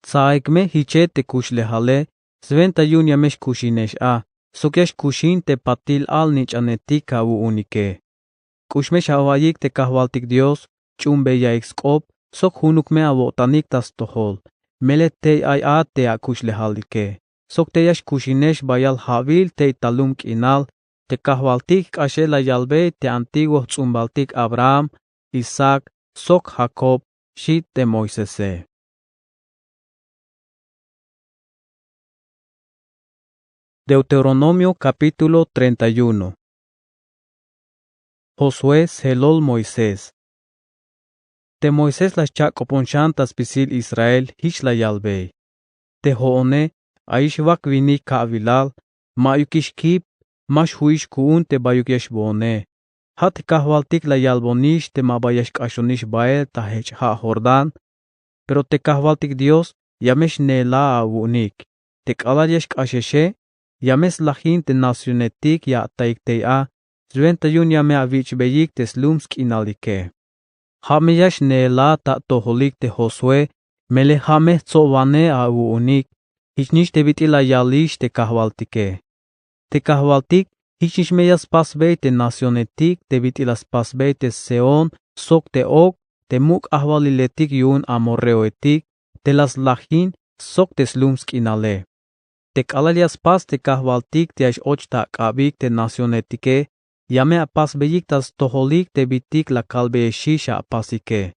Tsaik me jiche te kuxlejale, swenta yu'un ya me xkuxinex a, sok ya xkuxin te patil alnich'anetik awu'unike. K'ux me xawa'iyik te kajwaltik Dios, ch'uhunbeyaik sk'op, sok junuk me awo'tanik ta stojol, melel tey ay a te akuxlejalike, sok tey ya xkuxinex bayal ja'wil tey ta lum k'inal te kajwaltik jk'axel la yalbey te antiguo jts'umbaltik Abraham, Isaac, sok Jacob, xi' te Moisese. Deuteronomio capítulo treinta y uno. Josué sjelol Moisés. Te Moisés la xcha'k'opon xan ta spisil Israel jich la yalbey: Te jo'one, ayix wak winik ka'wilal, ma'yukix kip, ma xju'ix ku'un te bayuk ya xboone. Ja' te kajwaltik la yalbonix te ma ba ya xk'axonix bael ta jejch' ja' Jordán, pero te kajwaltik Dios ya me xneela awu'unik. Te k'alal ya xk'axexe, ya me slajin te nacionetik ya ataik tey a, swenta yu'un ya me awich'beyik te slum sk'inalike. Ja' me ya xneela ta atojolik te Josué, melel ja' me jtsobane awu'unik, jichnix te bit'il la yalix te kajwaltike. Te kajwaltik jichnix me ya spasbey te nacionetik te bit'il la spasbey te Sehón sok te Og, te muk' ajwaliletik yu'un amorreoetik, te la slajin sok te slum sk'inale. Te k'alal ya spas te kajwaltik te ya x-och ta ak'abik te nacionetike, ya me apasbeyik ta stojolik te bitik la kalbeyexix apasike.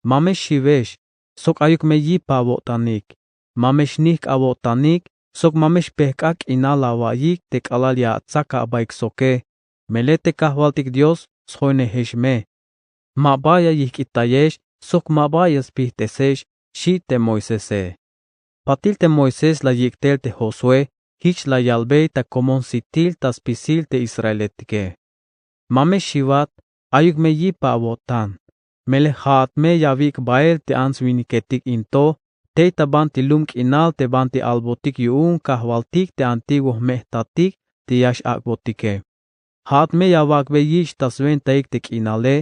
Ma me xiwex, sok ayuk me yip awo'tanik. Ma me xnijk' awo'tanik, sok ma me xpejk'a k'inal awa'iyik te k'alal ya atsak abaik soke, melel te kajwaltik Dios sjoynejex me. Ma ba ya yijk'itayex, sok ma ba ya spijt'esex, xi' te Moisese. Patil te Moisés la yik' tel te Josué jich la yalbey ta komon sitil ta spisil te israeletike. Ma me xiwat, ayuk me yip awo'tan. Melel ja'at me ya awik' bael te ants winiketik in to, tey ta banti lum k'inal te banti albotik yu'un kajwaltik te antiguo jme' jtatik te ya x-ak'botike. Ja'at me ya awak'bey yich' ta swentaik te k'inale.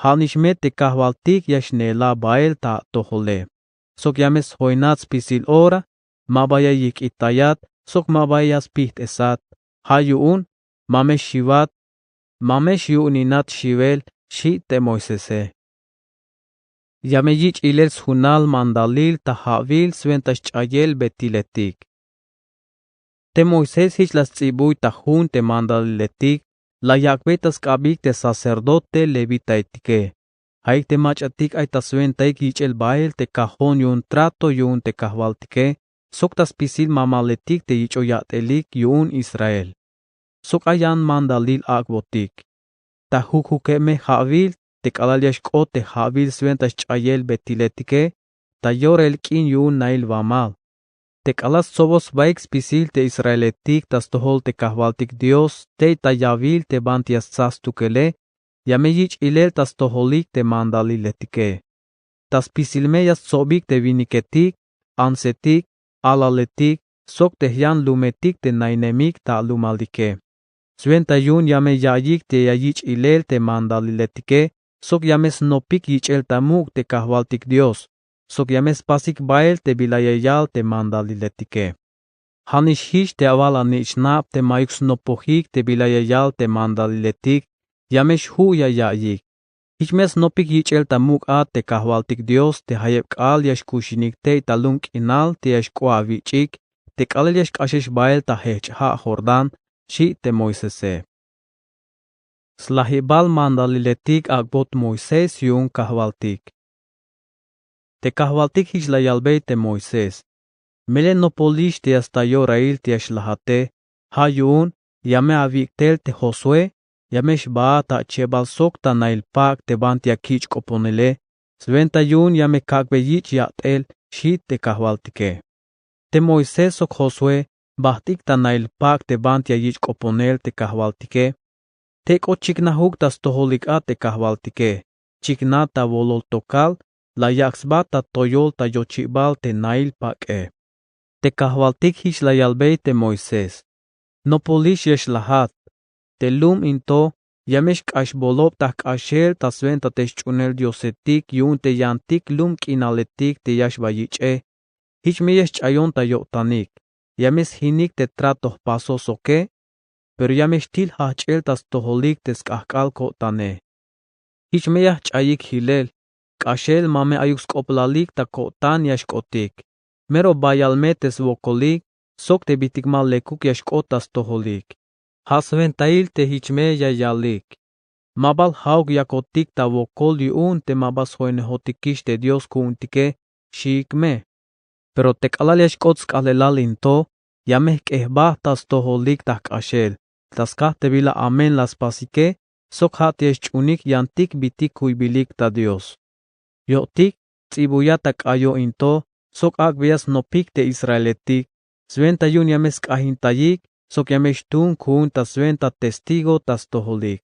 Ja'nix me te kajwaltik ya xneela bael ta atojole, sok ya me sjoynat spisil ora, ma ba ya yijk'itayat sok ma ba ya spijt'esat. Ja' yu'un, ma me xiwat, ma me xyu'uninat xiwel, xi' te Moisese. Ya me yich' ilel sjunal mandalil ta ja'wil swenta xch'ayel betiletik. Te Moisés jich la sts'ibuy ta jun te mandaliletik la yak'bey ta sk'abik te sacerdote levitaetike. Ja'ik te mach'atik ay ta swentaik yich'el bael te kajon yu'un trato yu'un te kajwaltike, sok ta spisil mamaletik te yich'oy ya'telik yu'un Israel. Sok ay yan mandalil ak'botik. Ta jukjukeb me ja'wil te k'alal ya xk'ot te ja'wil swenta xch'ayel betiletike, ta yorel k'in yu'un nail wamal. Te k'alal stsobot sbaik spisil te israeletik ta stojol te kajwaltik Dios tey ta yawil te banti ya stsaj stukele, ya me yich' ilel ta stojolik te mandaliletike. Ta spisil me ya stsobik te winiketik, antsetik, alaletik, sok te jyanlumetik te nainemik ta alumalike. Swenta yu'un ya me ya'iyik te ya yich' ilel te mandaliletike, sok ya me snopik yich'el ta muk' te kajwaltik Dios, sok ya me spasik bael te bila ya yal te mandaliletike. Ja' nix jich te awal anich'nab te mayuk snopojik te bila ya yal te mandaliletik, ya me xju' ya ya'iyik. Jich me ya snopik yich'el ta muk' a te Kajwaltik Dios te jayeb k'aal ya xkuxinik tey ta lum k'inal te ya xk'o awich'ik, te k'alal ya xk'axex bael ta jejch' ja' Jordán, xi' te Moisese. Slajibal mandaliletik ak'bot Moisés yu'un Kajwaltik. Te Kajwaltik jich la yalbey te Moisés: Melel nopolix te ya sta yorail te ya xlajate, ja' yu'un ya me awik' tel te Josué, ya me xbaat ta ach'ebal sok ta nail pak' te banti ya kich' k'oponele, swenta yu'un ya me kak'bey yich' yat'el, xi' te Kajwaltike. Te Moisés sok Josué bajt'ik ta nail pak' te banti ya yich' k'oponel te Kajwaltike. Tey k'ot chiknajuk ta stojolik a te Kajwaltike, chiknaj ta wolol tokal la yak' sba ta toyol ta yochibal te nail pak'e. Te Kajwaltik jich la yalbey te Moisés: Nopolix ya xlajat. Te lum in to ya me xk'axbolob ta jk'axel ta swenta te sch'unel Diosetik yu'un te yantik lum k'inaletik te ya xba yich'e. Jich me ya xch'ayon ta yo'tanik, ya me sjinik te trato jpasoj soke, pero ya me xtil jajch'el ta stojolik te sk'ajk'al ko'tane. Jich me ya jch'ayik jilel, k'axel ma me ayuk sk'oplalik ta ko'tan ya xk'otik, mero bayal me te swokolik sok te bitik ma lekuk ya xk'ot ta stojolik. Ja' swentail te jich me ya yalik: Ma bal ja'uk yakotik ta wokol yu'un te ma ba sjoinejotikix te Dios ku'untike, xiik me. Pero te k'alal ya xk'ot sk'ahlelal in to, ya me jk'ejbaj ta stojolik ta jk'axel, ta skaj te bila amen la spasike, sok ja' te ya xch'unik yantik bitik kuybilik ta Dios. Yo'tik, ts'ibuya ta k'ayo in to, sok ak'beya snopik te israeletik, swenta yu'un ya me sk'ajintayik sok ya me xtuun ku'un ta swenta testigo ta stojolik.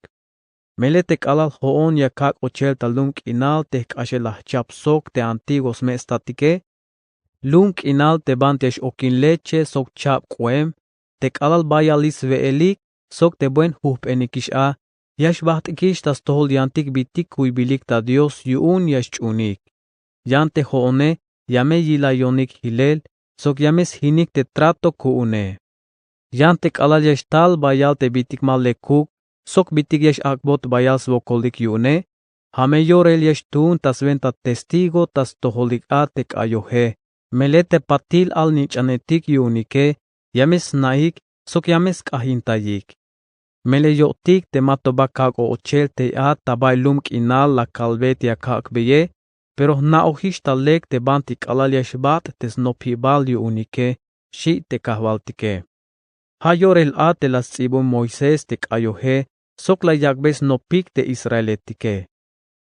Melel te k'alal jo'on ya kak' ochel ta lum k'inal te jk'axel la jchap sok te antiguo sme' statike, lum k'inal te banti ya x-okin leche sok chab k'oem, te k'alal bayalil swe'elik sok te buen jujp'enikix a, ya xbajt'ikix ta stojol yantik bitik kuybilik ta Dios yu'un ya xch'unik. Yan te jo'one ya me yilayonik jilel sok ya me sjinik te trato ku'une. Yan te k'alal ya xtal bayal te bitik ma lekuk sok bitik ya x-ak'bot bayal swokolik yu'une, ja' me yorel ya xtuun ta swenta testigo ta stojolik a te k'ayoje. Melel te patil alnich'anetik yu'unike ya me sna'ik sok ya me sk'ajintayik. Melel yo'tik te ma to ba kak'oj ochel tey a ta bay lum k'inal la kalbey te ya kak'beye, pero jna'ojix ta lek te banti k'alal ya xbat' te snopjibal yu'unike, xi' te Kajwaltike. Ja' yorel a te la sts'ibon Moisés te k'ayoje sok la yak'bey snopik te israeletike.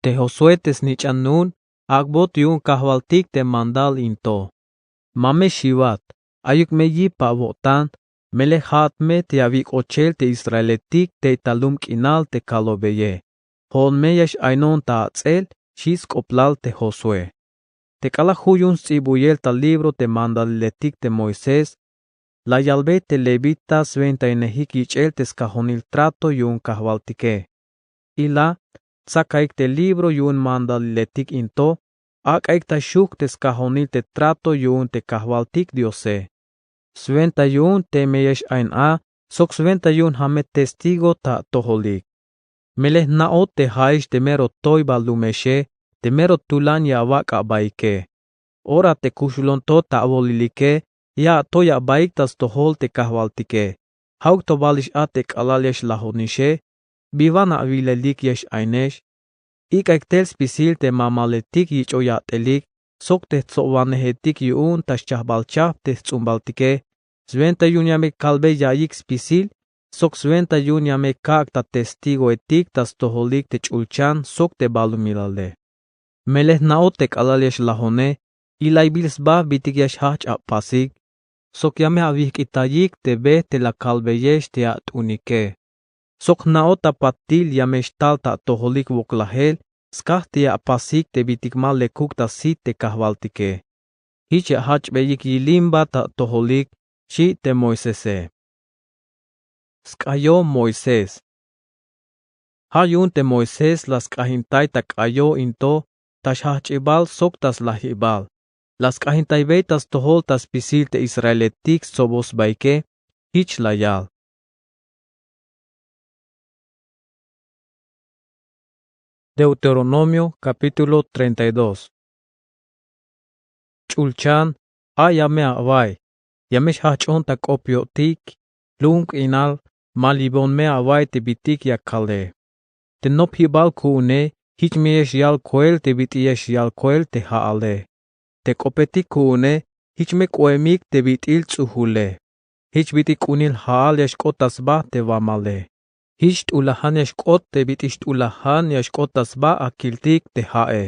Te Josué te snich'an nu'un ak'bot yu'un Kajwaltik te mandal in to: Ma me xiwat, ayuk me yip awo'tan, melel ja'at me te awik' ochel te israeletik tey ta lum k'inal te kalobeye. Jo'on me ya x-ainon ta ats'el, xi' sk'oplal te Josué. Te k'alal ju' yu'un sts'ibuyel ta libro te mandaliletik te Moisés, la yalbey te levita swentainejik yich'el te skajonil trato yu'un Kajwaltike. Ila, tsakaik te libro yu'un mandaliletik in to, ak'aik ta xujk te skajonil te trato yu'un te Kajwaltik Diose. Swenta yu'un teme ya x-ain a sok swenta yu'un ja' me testigo ta atojolik. Melel jna'ot te ja'ex te mero toy ba lumexe, te mero tulan ya awak' abaike. Ora te kuxulon to ta awolilike, ya atoy abaik ta stojol te Kajwaltike. Ja'uk to balix a te k'alal ya xlajonixe, bi wan awilelik ya x-ainex. Ik'aik tel spisil te mamaletik yich'oy yat'elik sok te jtsobwanejetik yu'un ta xchajbal chajp te jts'umbaltike, swenta yu'un ya me kalbey ya'iyik spisil sok swenta yu'un ya me kak' ta testigoetik ta stojolik te ch'ulchan sok te balumilale. Melel jna'ot te k'alal ya xlajone, ilaybil sba bitik ya xjajch' apasik, sok ya me awijk'itayik te be te la kalbeyex te at'unike. Sok jna'ot ta patil ya me xtal ta atojolik woklajel skaj te ya apasik te bitik ma lekuk ta sit te Kajwaltike. Jich ya ajach'beyik yilimba ta atojolik, xi' te Moisese. Sk'ayo Moisés. Ja' yu'un te Moisés la sk'ajintay ta k'ayo in to ta xjajch'ibal sok ta slajibal. La sk'ajintaybey ta stojol ta spisil te israeletik stsoboj sbaike. Jich la yal. Deuteronomio capítulo treinta y dos. Ch'ulchan, a ya me away, ya me xjajch'on ta k'op yo'tik, lu'um k'inal ma libon me away te bitik ya kale. Te nopjibal ku'une jich me ya xyal koel te bit'il ya xyal koel te ja'ale. Te k'opetik ku'une jich me k'oemik te bit'il ts'ujule. Jich bit'il k'unil ja'al ya xk'ot ta sba te wamale. Jich t'ulajan ya xk'ot te bit'il xt'ulajan ya xk'ot ta sba akiltik te ja'e.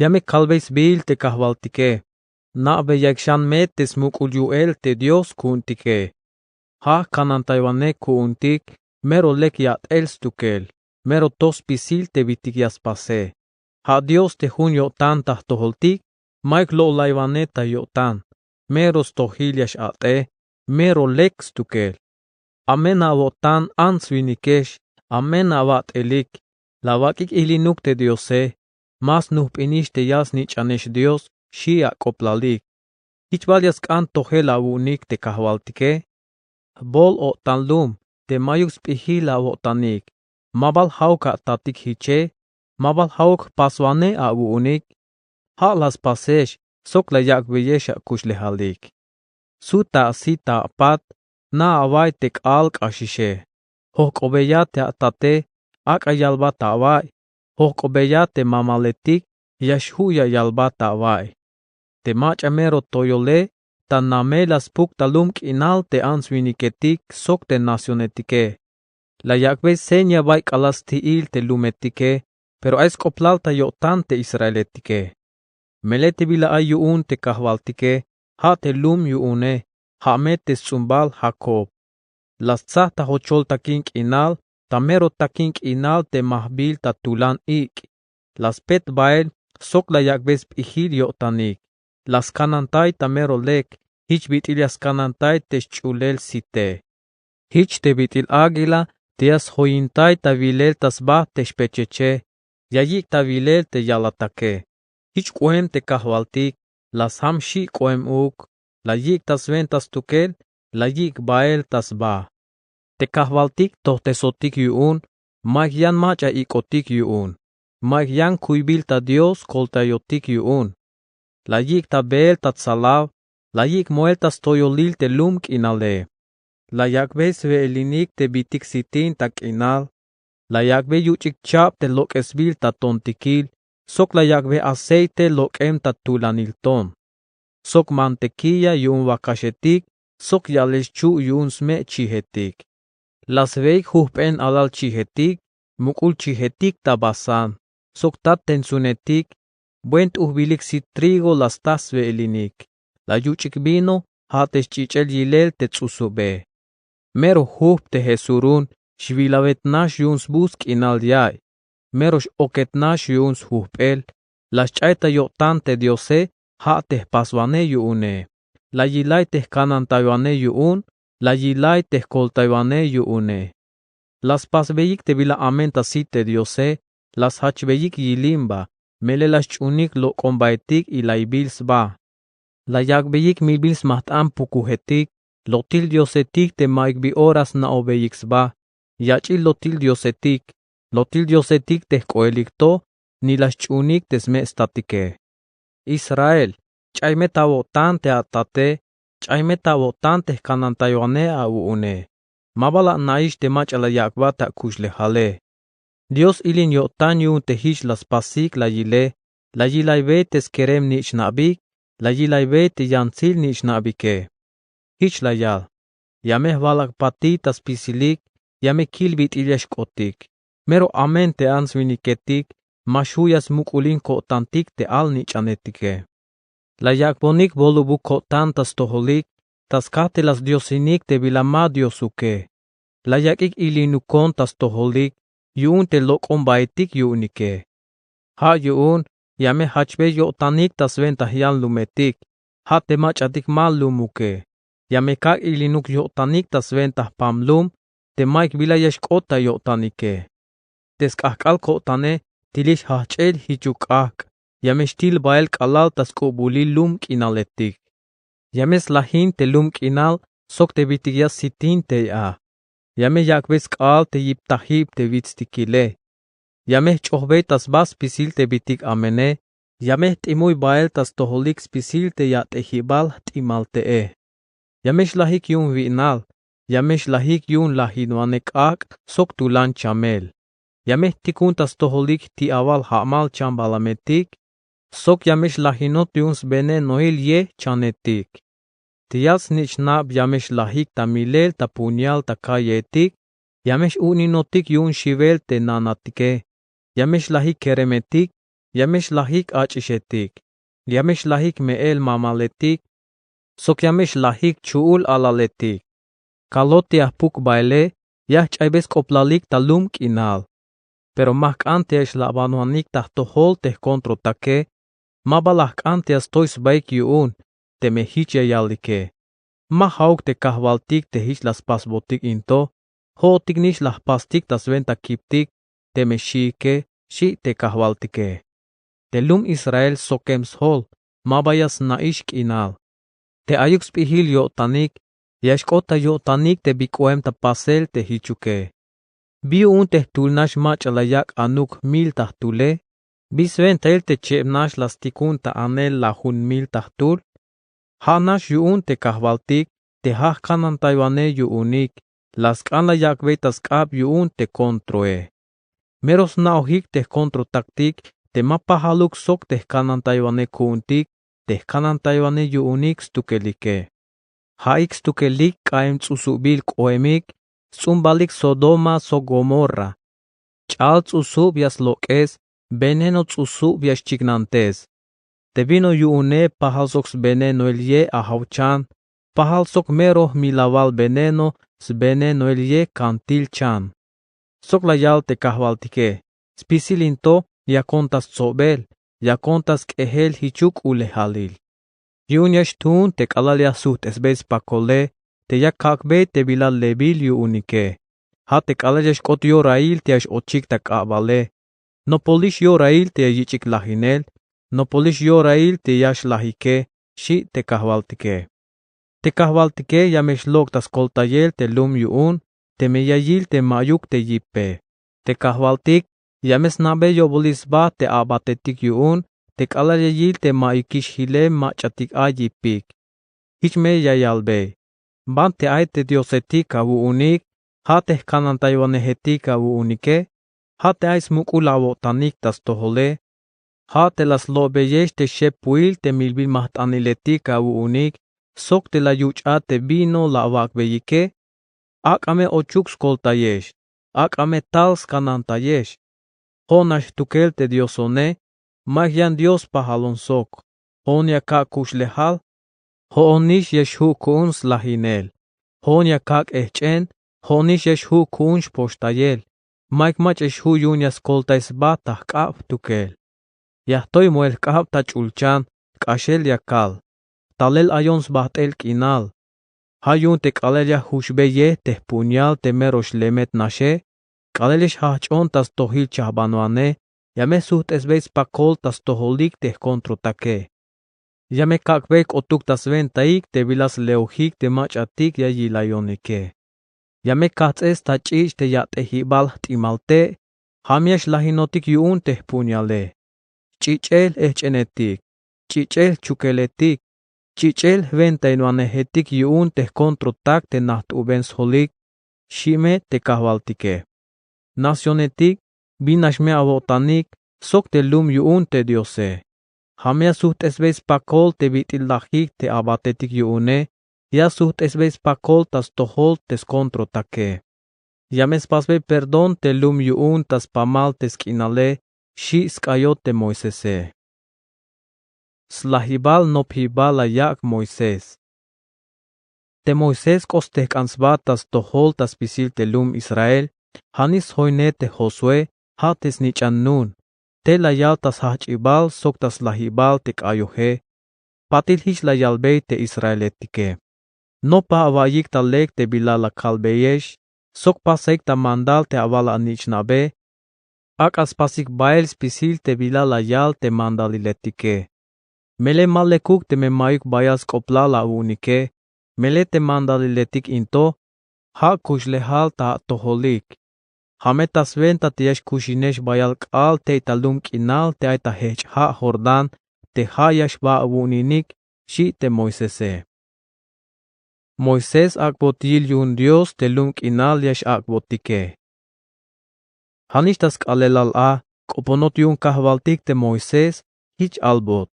Ya me kalbey sbiil te kajwaltike. Na'beyaik xan me te smuk'ul yu'el te Dios ku'untike. Ja' jkanantaywanej ku'untik mero lek ya'tel stukel, mero toj spisil te bitik ya spase. Ja' Dios te jun yo'tan ta jtojoltik, mayuk lo'laywanej ta yo'tan, mero stojil ya x-a'tej, mero lek stukel. Amen awo'tan ants winikex, amen awa'telik, la awak'ik ilinuk te Diose, ma snujp'inix te ya snich'anex Dios, xi' ak'oblalik. Jich bal ya sk'an tojel awu'unik te kajwaltike. Jbol-o'tan lum te mayuk sp'ijil awo'tanik. Ma bal ja'uk atatik jiche, ma bal ja'uk jpaswanej awu'unik. Ja' la spasex sok la yak'beyex akuxlejalik. Sut ta asit ta apat, na away te k'aal k'axixe. Jojk'obeya te atate, ak'a yalbat awa'iy. Jojk'obeya te mamaletik, ya xju' ya yalbat awa'iy. Te mach'a mero toyole, ta namey la spuk ta lum k'inal te ants winiketik sok te nacionetike. La yak'bey seña bay k'alal sti'il te lumetike, pero ay sk'oblal ta yo'tan te israeletike. Melel te bila ay yu'un te kajwaltike, ja' te lum yu'une, ja' me te sts'umbal Jacob. La stsaj ta jochol takin k'inal, ta mero takin k'inal te majbil ta tulan ik'. La spet bael sok la yak'bey sp'ijil yo'tanik. La skanantay ta mero lek, jich bit'il ya skanantay te xch'ulel site. Jich te bit'il águila te ya sjoyintay ta wilel ta sba te xpecheche, ya yik' ta wilel te yalatake. Jich k'oem te kajwaltik, la sjam xi' k'oem uuk, la yik' ta swenta stukel, la yik' bael ta sba. Te kajwaltik tojtesotik yu'un, mayuk yan mach'a ik'otik yu'un, mayuk yan kuybil ta Dios koltayotik yu'un. La yik' ta beel ta tsalaw, la yik' moel ta stoyolil te lum k'inale. La yak'bey swe'elinik te bitik sitin ta k'inal. La yak'bey yuch'ik chab te lok'esbil ta tontikil, sok la yak'bey aceite lok'em ta tulanil ton, sok mantequilla yu'un wakaxetik, sok ya'lel xchu' yu'un sme' chijetik. La swe'ik jujp'en alal chijetik, muk'ul chijetik ta Basán, sok tat tentsunetik. Buen t'ujbilik sit trigo la staj swe'elinik. La yuch'ik vino, ja' te xch'ich'el yilel te ts'usube. Mero jujp te Jesurun, xwilawet nax yu'un sbu sk'inal ya'iy. Mero x-oket nax yu'un sjujp'el. La xch'ay ta yo'tan te Diose, ja' te jpaswanej yu'une. La yilay te jkanantaywanej yu'un, la yilay te jkoltaywanej yu'une. La spasbeyik te bila amen ta sit te Diose, la sjachbeyik yilimba, melel la xch'uunik lok'ombaetik ilaybil sba. La yak'beyik milbil smajt'an pukujetik, lotil diosetik te mayuk bi ora sna'obeyik sba, yach'il lotil diosetik, lotil diosetik te jk'oelik to, ni la xch'uunik te sme' statike. Israel, ch'ay me ta awo'tan te atate, ch'ay me ta awo'tan te jkanantaywanej awu'une. Ma bal ana'ix te mach'a la yak'bat akuxlejale. Dios ilin yo'tan yu'un te jich la spasik la yile, la yilaybe te skerem-nich'nabik, la yilaybe te yantsil nich'nabike. Jich la yal: Ya me jwalakpatil ta spisilik, ya me kil bit'il ya xk'otik. Mero amen te ants winiketik, ma xju' ya smuk'ulin ko'tantik te al-nich'anetike. La yak'bonik bolubuk ko'tan ta stojolik, ta skaj te la sdiosinik te bila ma diosuke. La yak'ik ilinukon ta stojolik, yu'un te lok'ombaetik yu'unike. Ja' yu'un, ya me jachbe yo'tanik ta swenta jyanlumetik, ja' te mach'atik ma lumuke. Ya me kak' ilinuk yo'tanik ta swenta jpam lum, te mayuk bila ya xk'ot ta yo'tanike. Te sk'ajk'al ko'tane, tilix jajch'el jichuk k'ajk', Ya me xtil bael k'alal ta sk'ubulil lum k'inaletik. Ya me slajin te lum k'inal sok te bitik ya sitin tey a. Ya me yak'bey sk'aal te yiptajib te witstikile. Ya me jch'ojbey ta sba spisil te bitik amene. Ya me jt'imuy bael ta stojolik spisil te ya't'ejibal jt'imalte'e. Ya me xlajik yu'un wi'nal. Ya me xlajik yu'un lajinwanej k'ak' sok tulan chamel. Ya me jtikun ta stojolik jti'awal ja'mal chambalametik. Sok ya me xlajinot yu'un svenenoil ye jchanetik. Te yal snich'nab ya me xlajik ta milel ta puñal ta kalleetik. Ya me x'u'ninotik yu'un xiwel te nanatike. Ya me xlajik keremetik. Ya me xlajik ach'ixetik. Ya me xlajik me'el mamaletik. Sok ya me xlajik chu'ul alaletik. Kalot te ya jpuk baele ya jch'aybey sk'oplalik ta lum k'inal. Pero ma jk'an te ya xlabanwanik ta jtojol te jkontrotake. Ma ba la jk'an te ya stoy sbaik yu'un. Teme jich ya yalike: Ma ja'uk te kajwaltik te jich la spasbotik in to. Jo'otik nix la jpastik ta swenta kiptik. Teme xiike, xi' te kajwaltike. Te lum Israel sokem sjol, ma ba ya sna'ix k'inal. Te ayuk sp'ijil yo'tanik ya xk'ot ta yo'tanik te bi k'oem ta pasel te jichuke. Bi yu'un te jtul nax mach'a la yak' anuk jmil ta jtule? Bi swentail te cheb nax la stikun ta anel lajun mil ta jtul? Ja' nax yu'un te kajwaltik te ja' jkanantaywanej yu'unik la sk'an la yak'bey ta sk'ab yu'un te kontroe. Mero sna'ojik te jkontrotaktik te ma pajaluk sok te jkanantaywanej ku'untik te jkanantaywanej yu'unik stukelike. Ja'ik stukelik k'aem ts'usubil k'oemik sts'umbalik Sodoma sok Gomorra. Ch'aal ts'usub ya slok'es, veneno ts'usub ya xchiknantes. Te vino yu'une pajal sok svenenoil ye ajawchan, pajal sok mero jmilawal veneno svenenoil ye kantilchan. Sok la yal te kajwaltike: Spisil in to yakon ta stsobel, yakon ta sk'ejel jichuk k'ulejalil. Yu'un ya xtuun te k'alal ya sujt'esbey spakole te ya kak'bey te bila lebil yu'unike. Ja' te k'alal ya xk'ot yorail te ya x-ochik ta k'abale. Nopolix yorail te ya yich'ik lajinel. Nopolix yorail te ya xlajike, xi' te kajwaltike. Te kajwaltike ya me xlok' ta skoltayel te lum yu'un teme ya yil te ma'yuk te yipe. Te kajwaltik ya me sna'bey yo'bolil sba te a'batetik yu'un te k'alal ya yil te ma'yukix jile mach'atik ay yipik. Jich me ya yalbey: Ban te ay te diosetik awu'unik, ja' te jkanantaywanejetik awu'unike, ja' te ay smuk'ul awo'tanik ta stojole, ja' te la slo'beyex te xepuil te milbil majt'aniletik awu'unik sok te la yuch'a te vino la awak'beyike. Ak'a me ochuk skoltayex, ak'a me tal skanantayex. Jo'on nax jtukel te diosone, ma'yuk yan dios pajalon sok. Jo'on ya kak' kuxlejal. Jo'onix ya xju' ku'un slajinel. Jo'on ya kak' ejch'en. Jo'onix ya xju' ku'un xpoxtayel. Ma'yuk mach'a xju' yu'un ya skoltay sba ta jk'ab jtukel. Ya jtoy moel jk'ab ta ch'ulchan, jk'axel ya kal. Talel ayon sbajt'el k'inal. Ja' yu'un te k'alal ya jjuxbeye te jpuñal te mero xlemet naxe, k'alal ya xjajch'on ta stojil chajbanwanej, ya me sujt'esbey spakol ta stojolik te jkontrotake. Ya me kak'bey k'otuk ta swentaik te bila sleojik te mach'atik ya yilayonike. Ya me kajts'es ta ch'ich' te ya't'ejibal jt'imalte'. Ja' me ya xlajinotik yu'un te jpuñale. Ch'ich'el ejch'enetik, ch'ich'el jchukeletik, ch'ich'el jwentainwanejetik yu'un te jkontrotak te najt'uben sjolik, xi' me te kajwaltike. Nacionetik, bin nax me awo'tanik sok te lum yu'un te diose. Ja' me ya sujt'esbey spakol te bit'il lajik te a'batetik yu'une, ya sujt'esbey spakol ta stojol te skontrotake. Ya me spasbey perdón te lum yu'un ta spamal te sk'inale, xi' sk'ayot te moisese. Slajibal nopjibal la yak' moisés. Te moisés k'ot stejk'an sba ta stojol ta spisil te lum israel, ja' nix sjoynej te josué, ja' te snich'an nuun. Te la yal ta sjajch'ibal sok ta slajibal te k'ayoje. Patil jich la yalbey te israeletike: Nopa awa'iyik ta lek te bila la kalbeyex, sok pasaik ta mandal te awal anich'nabe. Ak'a spasik bael spisil te bila la yal te mandaliletike. Melel ma lekuk teme ma'yuk bayal sk'oplal awu'unike. Melel te mandaliletik in to ja' kuxlejal ta atojolik. Ja' me ta swenta te ya xkuxinex bayal k'aal tey ta lum k'inal te ay ta jejch' ja' Jordán te ja' ya xba awu'uninik, xi' te Moisese. Moisés ak'bot yil yu'un Dios te lum k'inal ya xak'botike. Ja'nix ta sk'aalelal a k'oponot yu'un kajwaltik te Moisés, jich albot: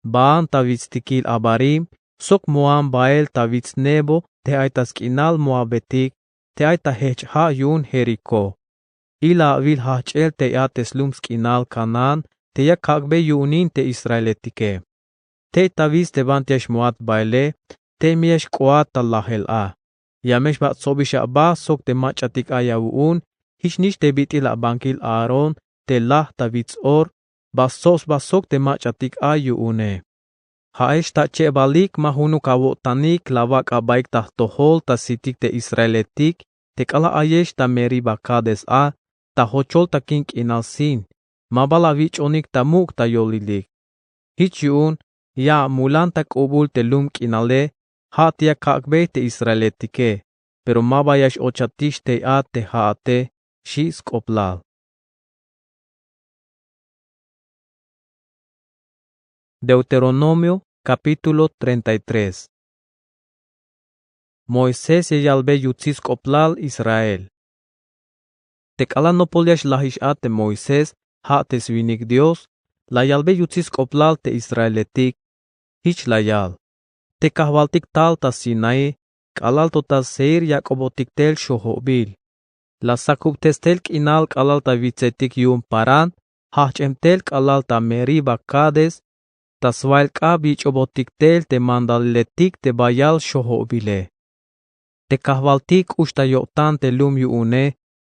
Baan ta witstikil Abarim sok mo'an bael ta wits Nebo te ay ta sk'inal moabetik te ay ta jejch' ja' yu'un Jericó. Ila awil jajch'el tey a te slum sk'inal Canaán te ya kak'be yu'unin te israeletike. Tey ta wits te banti ya xmoat baele, tey me ya xk'oat ta lajel a. Ya me xba atsobix aba sok te mach'atik ay awu'un, jichnix te bit'il abankil Aarón te laj ta wits or, ba stsob sba sok te mach'atik ay yu'une. Ja'ex ta chebalik ma junuk awo'tanik la awak' abaik ta jtojol ta sitik te israeletik te k'alal ayex ta Meriba Cades a, ta jochol takin k'inal Zin, ma bal awich'onik ta muk' ta yolilik. Jich yu'un ya amulan ta k'ubul te lum k'inale, ja' te ya kak'bey te israeletike, pero ma ba ya x-ochatix tey a te ja'ate, xi' sk'oplal. Deuteronomio capítulo treinta y tres. Moisés ya yalbe yutsil sk'oplal Israel. Te k'alal nopol ya xlajix a te Moisés, ja' te swinik Dios, la yalbe yutsil sk'oplal te israeletik. Jich la yal: Te kajwaltik tal ta Sinaí, k'alal to ta Seir yak'obotik tel xojobil. La sakubtes tel k'inal k'alal ta witsetik yu'un Parán, jajch'em tel k'alal ta Meriba Cades, ta swail k'ab yich'obotik tel te mandaliletik te bayal xojobile. Te kajwaltik k'ux ta yo'tan te lum yu'une,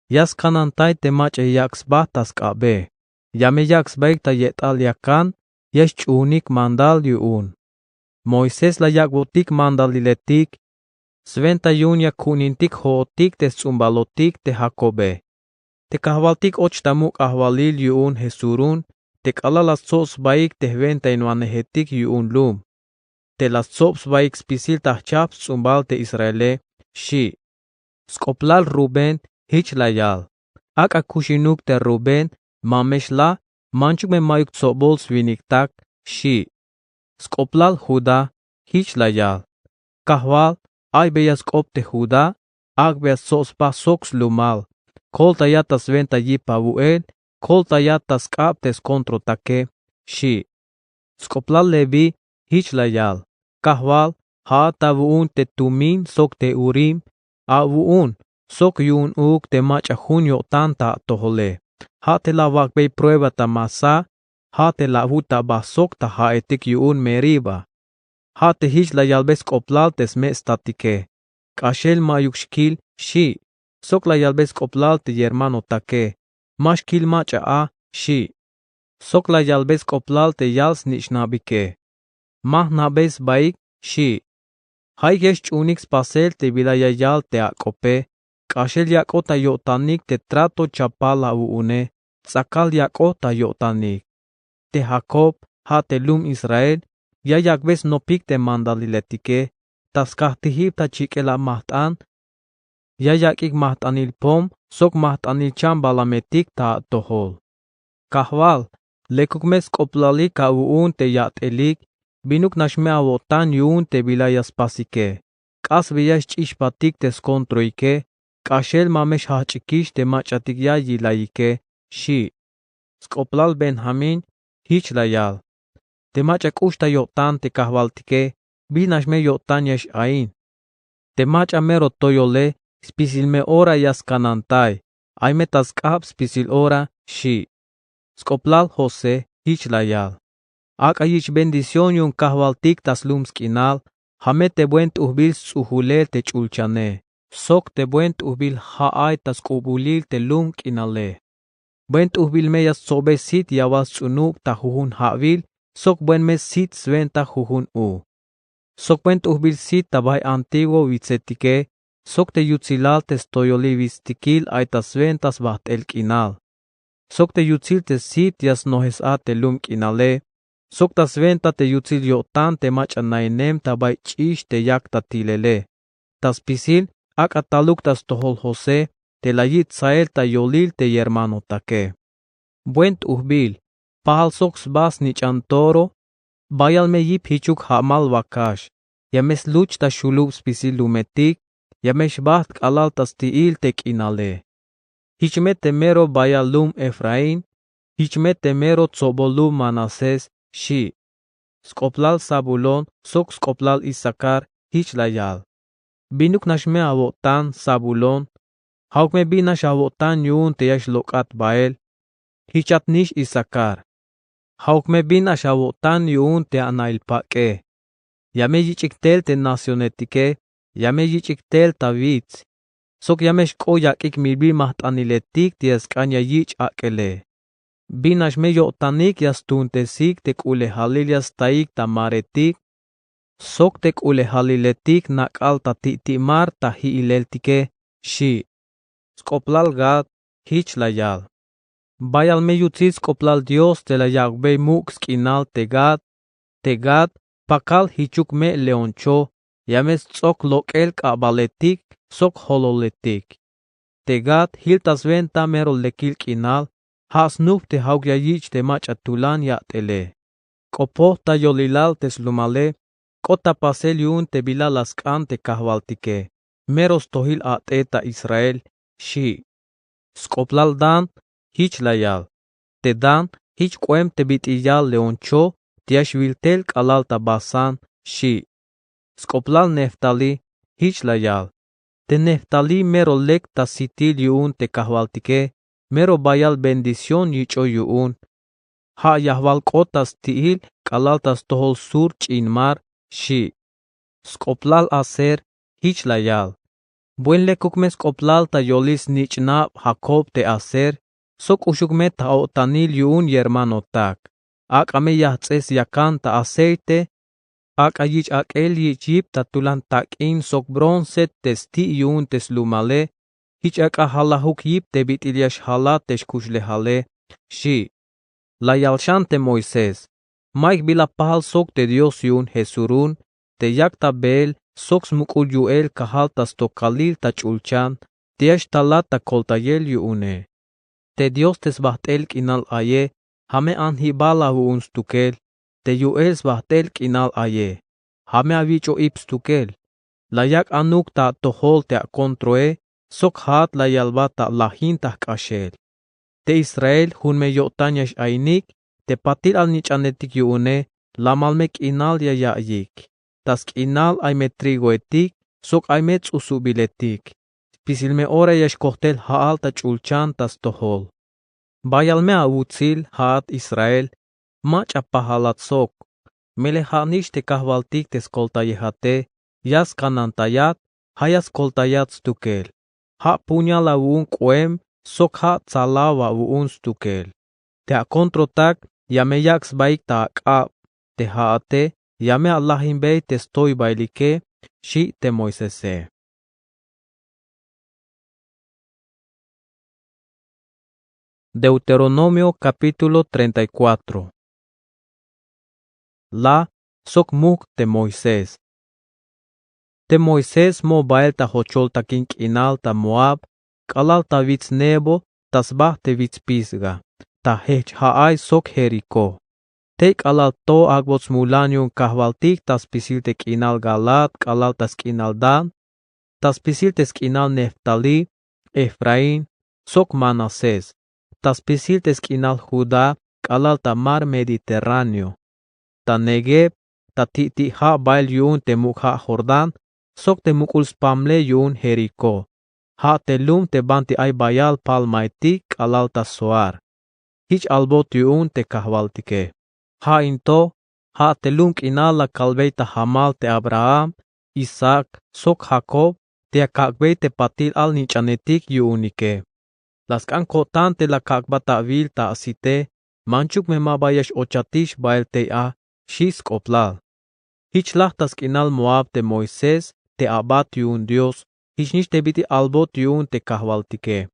ya skanantay te mach'a yak' sba ta sk'abe. Ya me yak' sbaik ta yet'al yakan, ya xch'uunik mandal yu'un. Moisés la yak'botik mandaliletik, swenta yu'un ya ku'unintik jo'otik te sts'umbalotik te Jacobe. Te kajwaltik och ta muk' ajwalil yu'un Jesurún, te k'alal la stsob sbaik te jwentainwanejetik yu'un lum. Te la stsob sbaik spisil ta jchajp sts'umbal te Israele, xi'. Sk'oplal Rubén, jich la yal: Ak'a kuxinuk te Rubén, ma me xlaj, manchuk me ma'yuk tsobol swiniktak, xi'. Sk'oplal Judá, jich la yal: Kajwal, aybeya sk'op te Judá, ak'beya stsob sba sok slumal, koltaya ta swenta yip awu'el, koltaya ta sk'ab te skontrotake, xi'. Sk'oplal Leví, jich la yal: Kajwal, ja'at awu'un te tumin sok te urim, awu'un sok yu'un uuk te mach'a jun yo'tan ta atojole. Ja' te la awak'bey prueba ta masá, ja' te la awut aba sok ta ja'etik yu'un Meriba. Ja' te jich la yalbe sk'oplal te sme' statike: K'axel ma'yuk xkil, xi'. Sok la yalbe sk'oplal te yermanotake: Ma xkil mach'a a, xi'. Sok la yalbe sk'oplal te yal snich'nabike: Ma jna'bey sbaik, xi'. Ja'ik ya xch'uunik spasel te bila ya yal te ak'ope, k'axel yak'ot ta yo'tanik te trato chapal awu'une, ts'akal yak'ot ta yo'tanik. Te Jacob, ja' te lum Israel, ya yak'be snopik te mandaliletike, ta skajtijib ta chik'el amajt'an, ya yak'ik majt'anil pom sok majt'anil chambalametik ta atojol. Kajwal, lekuk me sk'oplalik awu'un te yat'elik, binuk nax me awo'tan yu'un te bila ya spasike. K'asbeya xch'ixpatik te skontroike, k'axel ma me xjajch'ikix te mach'atik ya yilayike, xi'. Sk'oplal Benjamín, jich la yal: Te mach'a k'ux ta yo'tan te kajwaltike, bin nax me yo'tan ya x-ain. Te mach'a mero toyole, spisil me ora ya skanantay, ay me ta sk'ab spisil ora, xi'. Sk'oplal José, jich la yal: Ak'a yich' bendición yu'un kajwaltik ta slum sk'inal, ja' me te buen t'ujbil sts'ujulel te ch'ulchane, sok te buen t'ujbil ja' ay ta sk'ubulil te lum k'inale. Buen t'ujbil me ya stsobey sit yawal sts'unub ta jujun ja'wil, sok buen me sit swenta jujun u. Sok buen t'ujbil sit ta bay antiguo witsetike, sok te yutsilal te stoyolil witstikil ay ta swenta sbajt'el k'inal. sok te yutsil te sit ya snojes a te lum k'inale, sok ta swenta te yutsil yo'tan te mach'a nainem ta bay ch'ix te yak ta tilele. Ta spisil ak'a taluk ta stojol José te la yich' tsael ta yolil te yermanotake. Buen t'ujbil, pajal sok sba snich'an toro, bayal me yip jichuk ja'mal wakax, ya me sluch ta xulub spisil lumetik, ya me xbajt k'alal ta sti'il te k'inale. Jich me te mero bayal lum Efraín, jich me te mero tsobol lum Manasés, xi'. Sk'oplal Zabulón sok sk'oplal Isacar jich la yal: Binuk nax me awo'tan Zabulón, ja'uk me bin nax awo'tan yu'un te ya xlok'at bael. Jichat nix Isacar, ja'uk me bin nax awo'tan yu'un te ana'il pak'e. Ya me yich'ik tel te nacionetike, ya me yich'ik tel ta wits, sok ya me xk'o yak'ik milbil majt'aniletik te ya sk'an ya yich' ak'ele. Bin nax me yo'tanik ya stuuntesik te k'ulejalil ya staik ta maretik, sok te k'ulejaliletik nak'al ta ti'ti' mar ta ji'ileltike, xi'. Sk'oplal Gad jich la yal: Bayal me yutsil sk'oplal Dios te la yak'bey muk' sk'inal te Gad. Te Gad pakal jichuk me leoncho, ya me sts'ok lok'el k'abaletik sok jololetik. Te Gad jil ta swenta mero lekil k'inal, ja' snujp te ja'uk ya yich' te mach'a tulan ya'tele. K'opoj ta yolilal te slumale, k'ot ta pasel yu'un te bila la sk'an te kajwaltike, mero stojil a't'e ta Israel, xi'. Sk'oplal Dan jich la yal: Te Dan jich k'oem te bit'il yal leoncho te ya xwil tel k'alal ta Basán, xi'. Sk'oplal Neftalí jich la yal: Te Neftalí mero lek ta sitil yu'un te kajwaltike, mero bayal bendición yich'oy yu'un. Ja' yajwal k'ot ta sti'il k'alal ta stojol sur ch'in mar, xi'. Sk'oplal Aser jich la yal: Buen lekuk me sk'oplal ta yolil snich'nab Jacob te Aser, sok k'uxuk me ta o'tanil yu'un yermanotak. Ak'a me yajts'es yakan ta aceite, ak'a yich' ak'el yich' yip ta tulan tak'in sok bronce te sti' yu'un te slumale, jich ak'a jalajuk yip te bit'il ya xjalat te xkuxlejale, xi'. La yal xan te Moisés: Ma'yuk bila pajal sok te Dios yu'un Jesurún, te yak ta beel sok smuk'ul yu'el kajal ta stokalil ta ch'ulchan te ya xtalat ta koltayel yu'une. Te Dios te sbajt'el k'inal aye, ja' me anjibal awu'un stukel, te yu'el sbajt'el k'inal aye, ja' me awich'ojib stukel. La yak' anuk ta atojol te akontroe, sok ja'at la yalbat ta alajin ta jk'axel. Te Israel jun me yo'tan ya x-ainik, te patil alnich'anetik yu'une, lamal me k'inal ya ya'iyik. Ta sk'inal ay me trigoetik, sok ay me ts'usubiletik. Spisil me ora ya xkojtel ja'al ta ch'ulchan ta stojol. Bayal me awutsil ja'at Israel, mach'a pajalat sok. Melel ja' nix te kajwaltik te skoltayejate, ya skanantayat, ja' ya skoltayat stukel. Ja' puñal awu'un k'oem, sok ja' tsalaw awu'un stukel. Te akontrotak ya me yak' sbaik ta ak'ab, te ja'ate ya me alajinbey te stoybailike, xi' te Moisese. Deuteronomio capítulo treinta y cuatro. La sok muk' te Moisés. Te Moisés mo bael ta jochol takin k'inal ta Moab, k'alal ta wits Nebo, ta sba te wits Pisga, ta jejch' ja'ay sok Jericó. Tey k'alal to ak'bot smulan yu'un kajwaltik ta spisil te k'inal Galaad k'alal ta sk'inal Dan, ta spisil te sk'inal Neftalí, Efraín, sok Manasés, ta spisil te sk'inal Judá k'alal ta mar Mediterráneo, ta Neguev, ta ti'ti' ja' bael yu'un te muk' ja' Jordán, sok te muk'ul spamle yu'un Jericó, ja' te lum te banti ay bayal palmaetik k'alal ta Zoar. Jich albot yu'un te kajwaltike. Ja' in to, ja' te lum k'inal la kalbey ta jamal te Abraham, Isaac, sok Jacob, te ya kak'bey te patil alnich'anetik yu'unike. La sk'an ko'tan te la kak'bat awil ta asite, manchuk me ma ba ya x-ochatix bael tey a, xi' sk'oplal. Jich laj ta sk'inal Moab te Moisés te abat yu'un Dios, jich nix te bit'il albot yu'un te kajwaltike.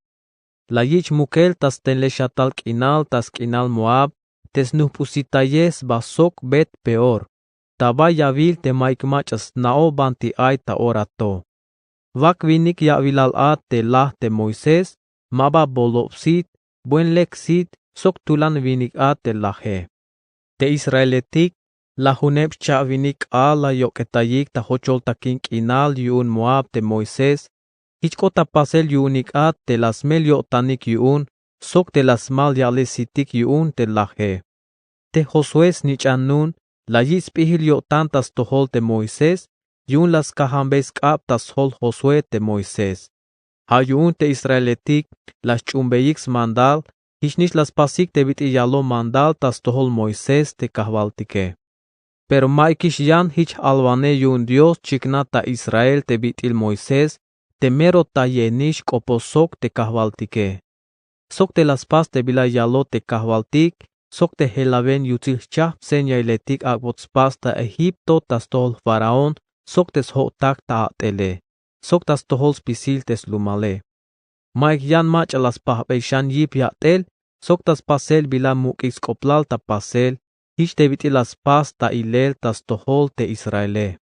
La yich' mukel ta stenlexatal k'inal ta sk'inal Moab te snujp'usitayej sba sok Bet-peor, ta bay ya'wil te ma'yuk mach'a sna'oj banti ay ta ora to. Wak winik ya'wilal a te laj te Moisés, ma ba bolob sit, buen lek sit sok tulan winik a te laje. Te israeletik, lajuneb xcha'winik k'aal la yok'etayik ta jochol takin k'inal yu'un Moab te Moisés. Jich k'ot ta pasel yu'unik a te la smel yo'tanik yu'un sok te la smal ya'lesitik yu'un te laje. Te Josué snich'an nu'un la yich' sp'ijil yo'tan ta stojol te Moisés, yu'un la skajanbey sk'ab ta sjol Josué te Moisés. Ja' yu'un te israeletik la sch'uhumbeyik smandal, jichnix la spasik te bit'il yaloj mandal ta stojol Moisés te kajwaltike. Pero ma'yukix yan jich j-alwanej yu'un Dios chiknaj ta Israel te bit'il Moisés te mero tayejnix k'opoj sok te kajwaltike. Sok te la spas te bila yaloj te kajwaltik, sok te jelawen yutsil jchajp señailetik ak'bot spas ta Egipto ta stojol faraón sok te sjo'tak ta a'tele, sok ta stojol spisil te slumale. Ma'yuk yan mach'a la spajbey xan yip ya'tel, sok ta spasel bila muk'ik sk'oplal ta pasel, jich te bit'il la spas ta ilel ta stojol te Israele.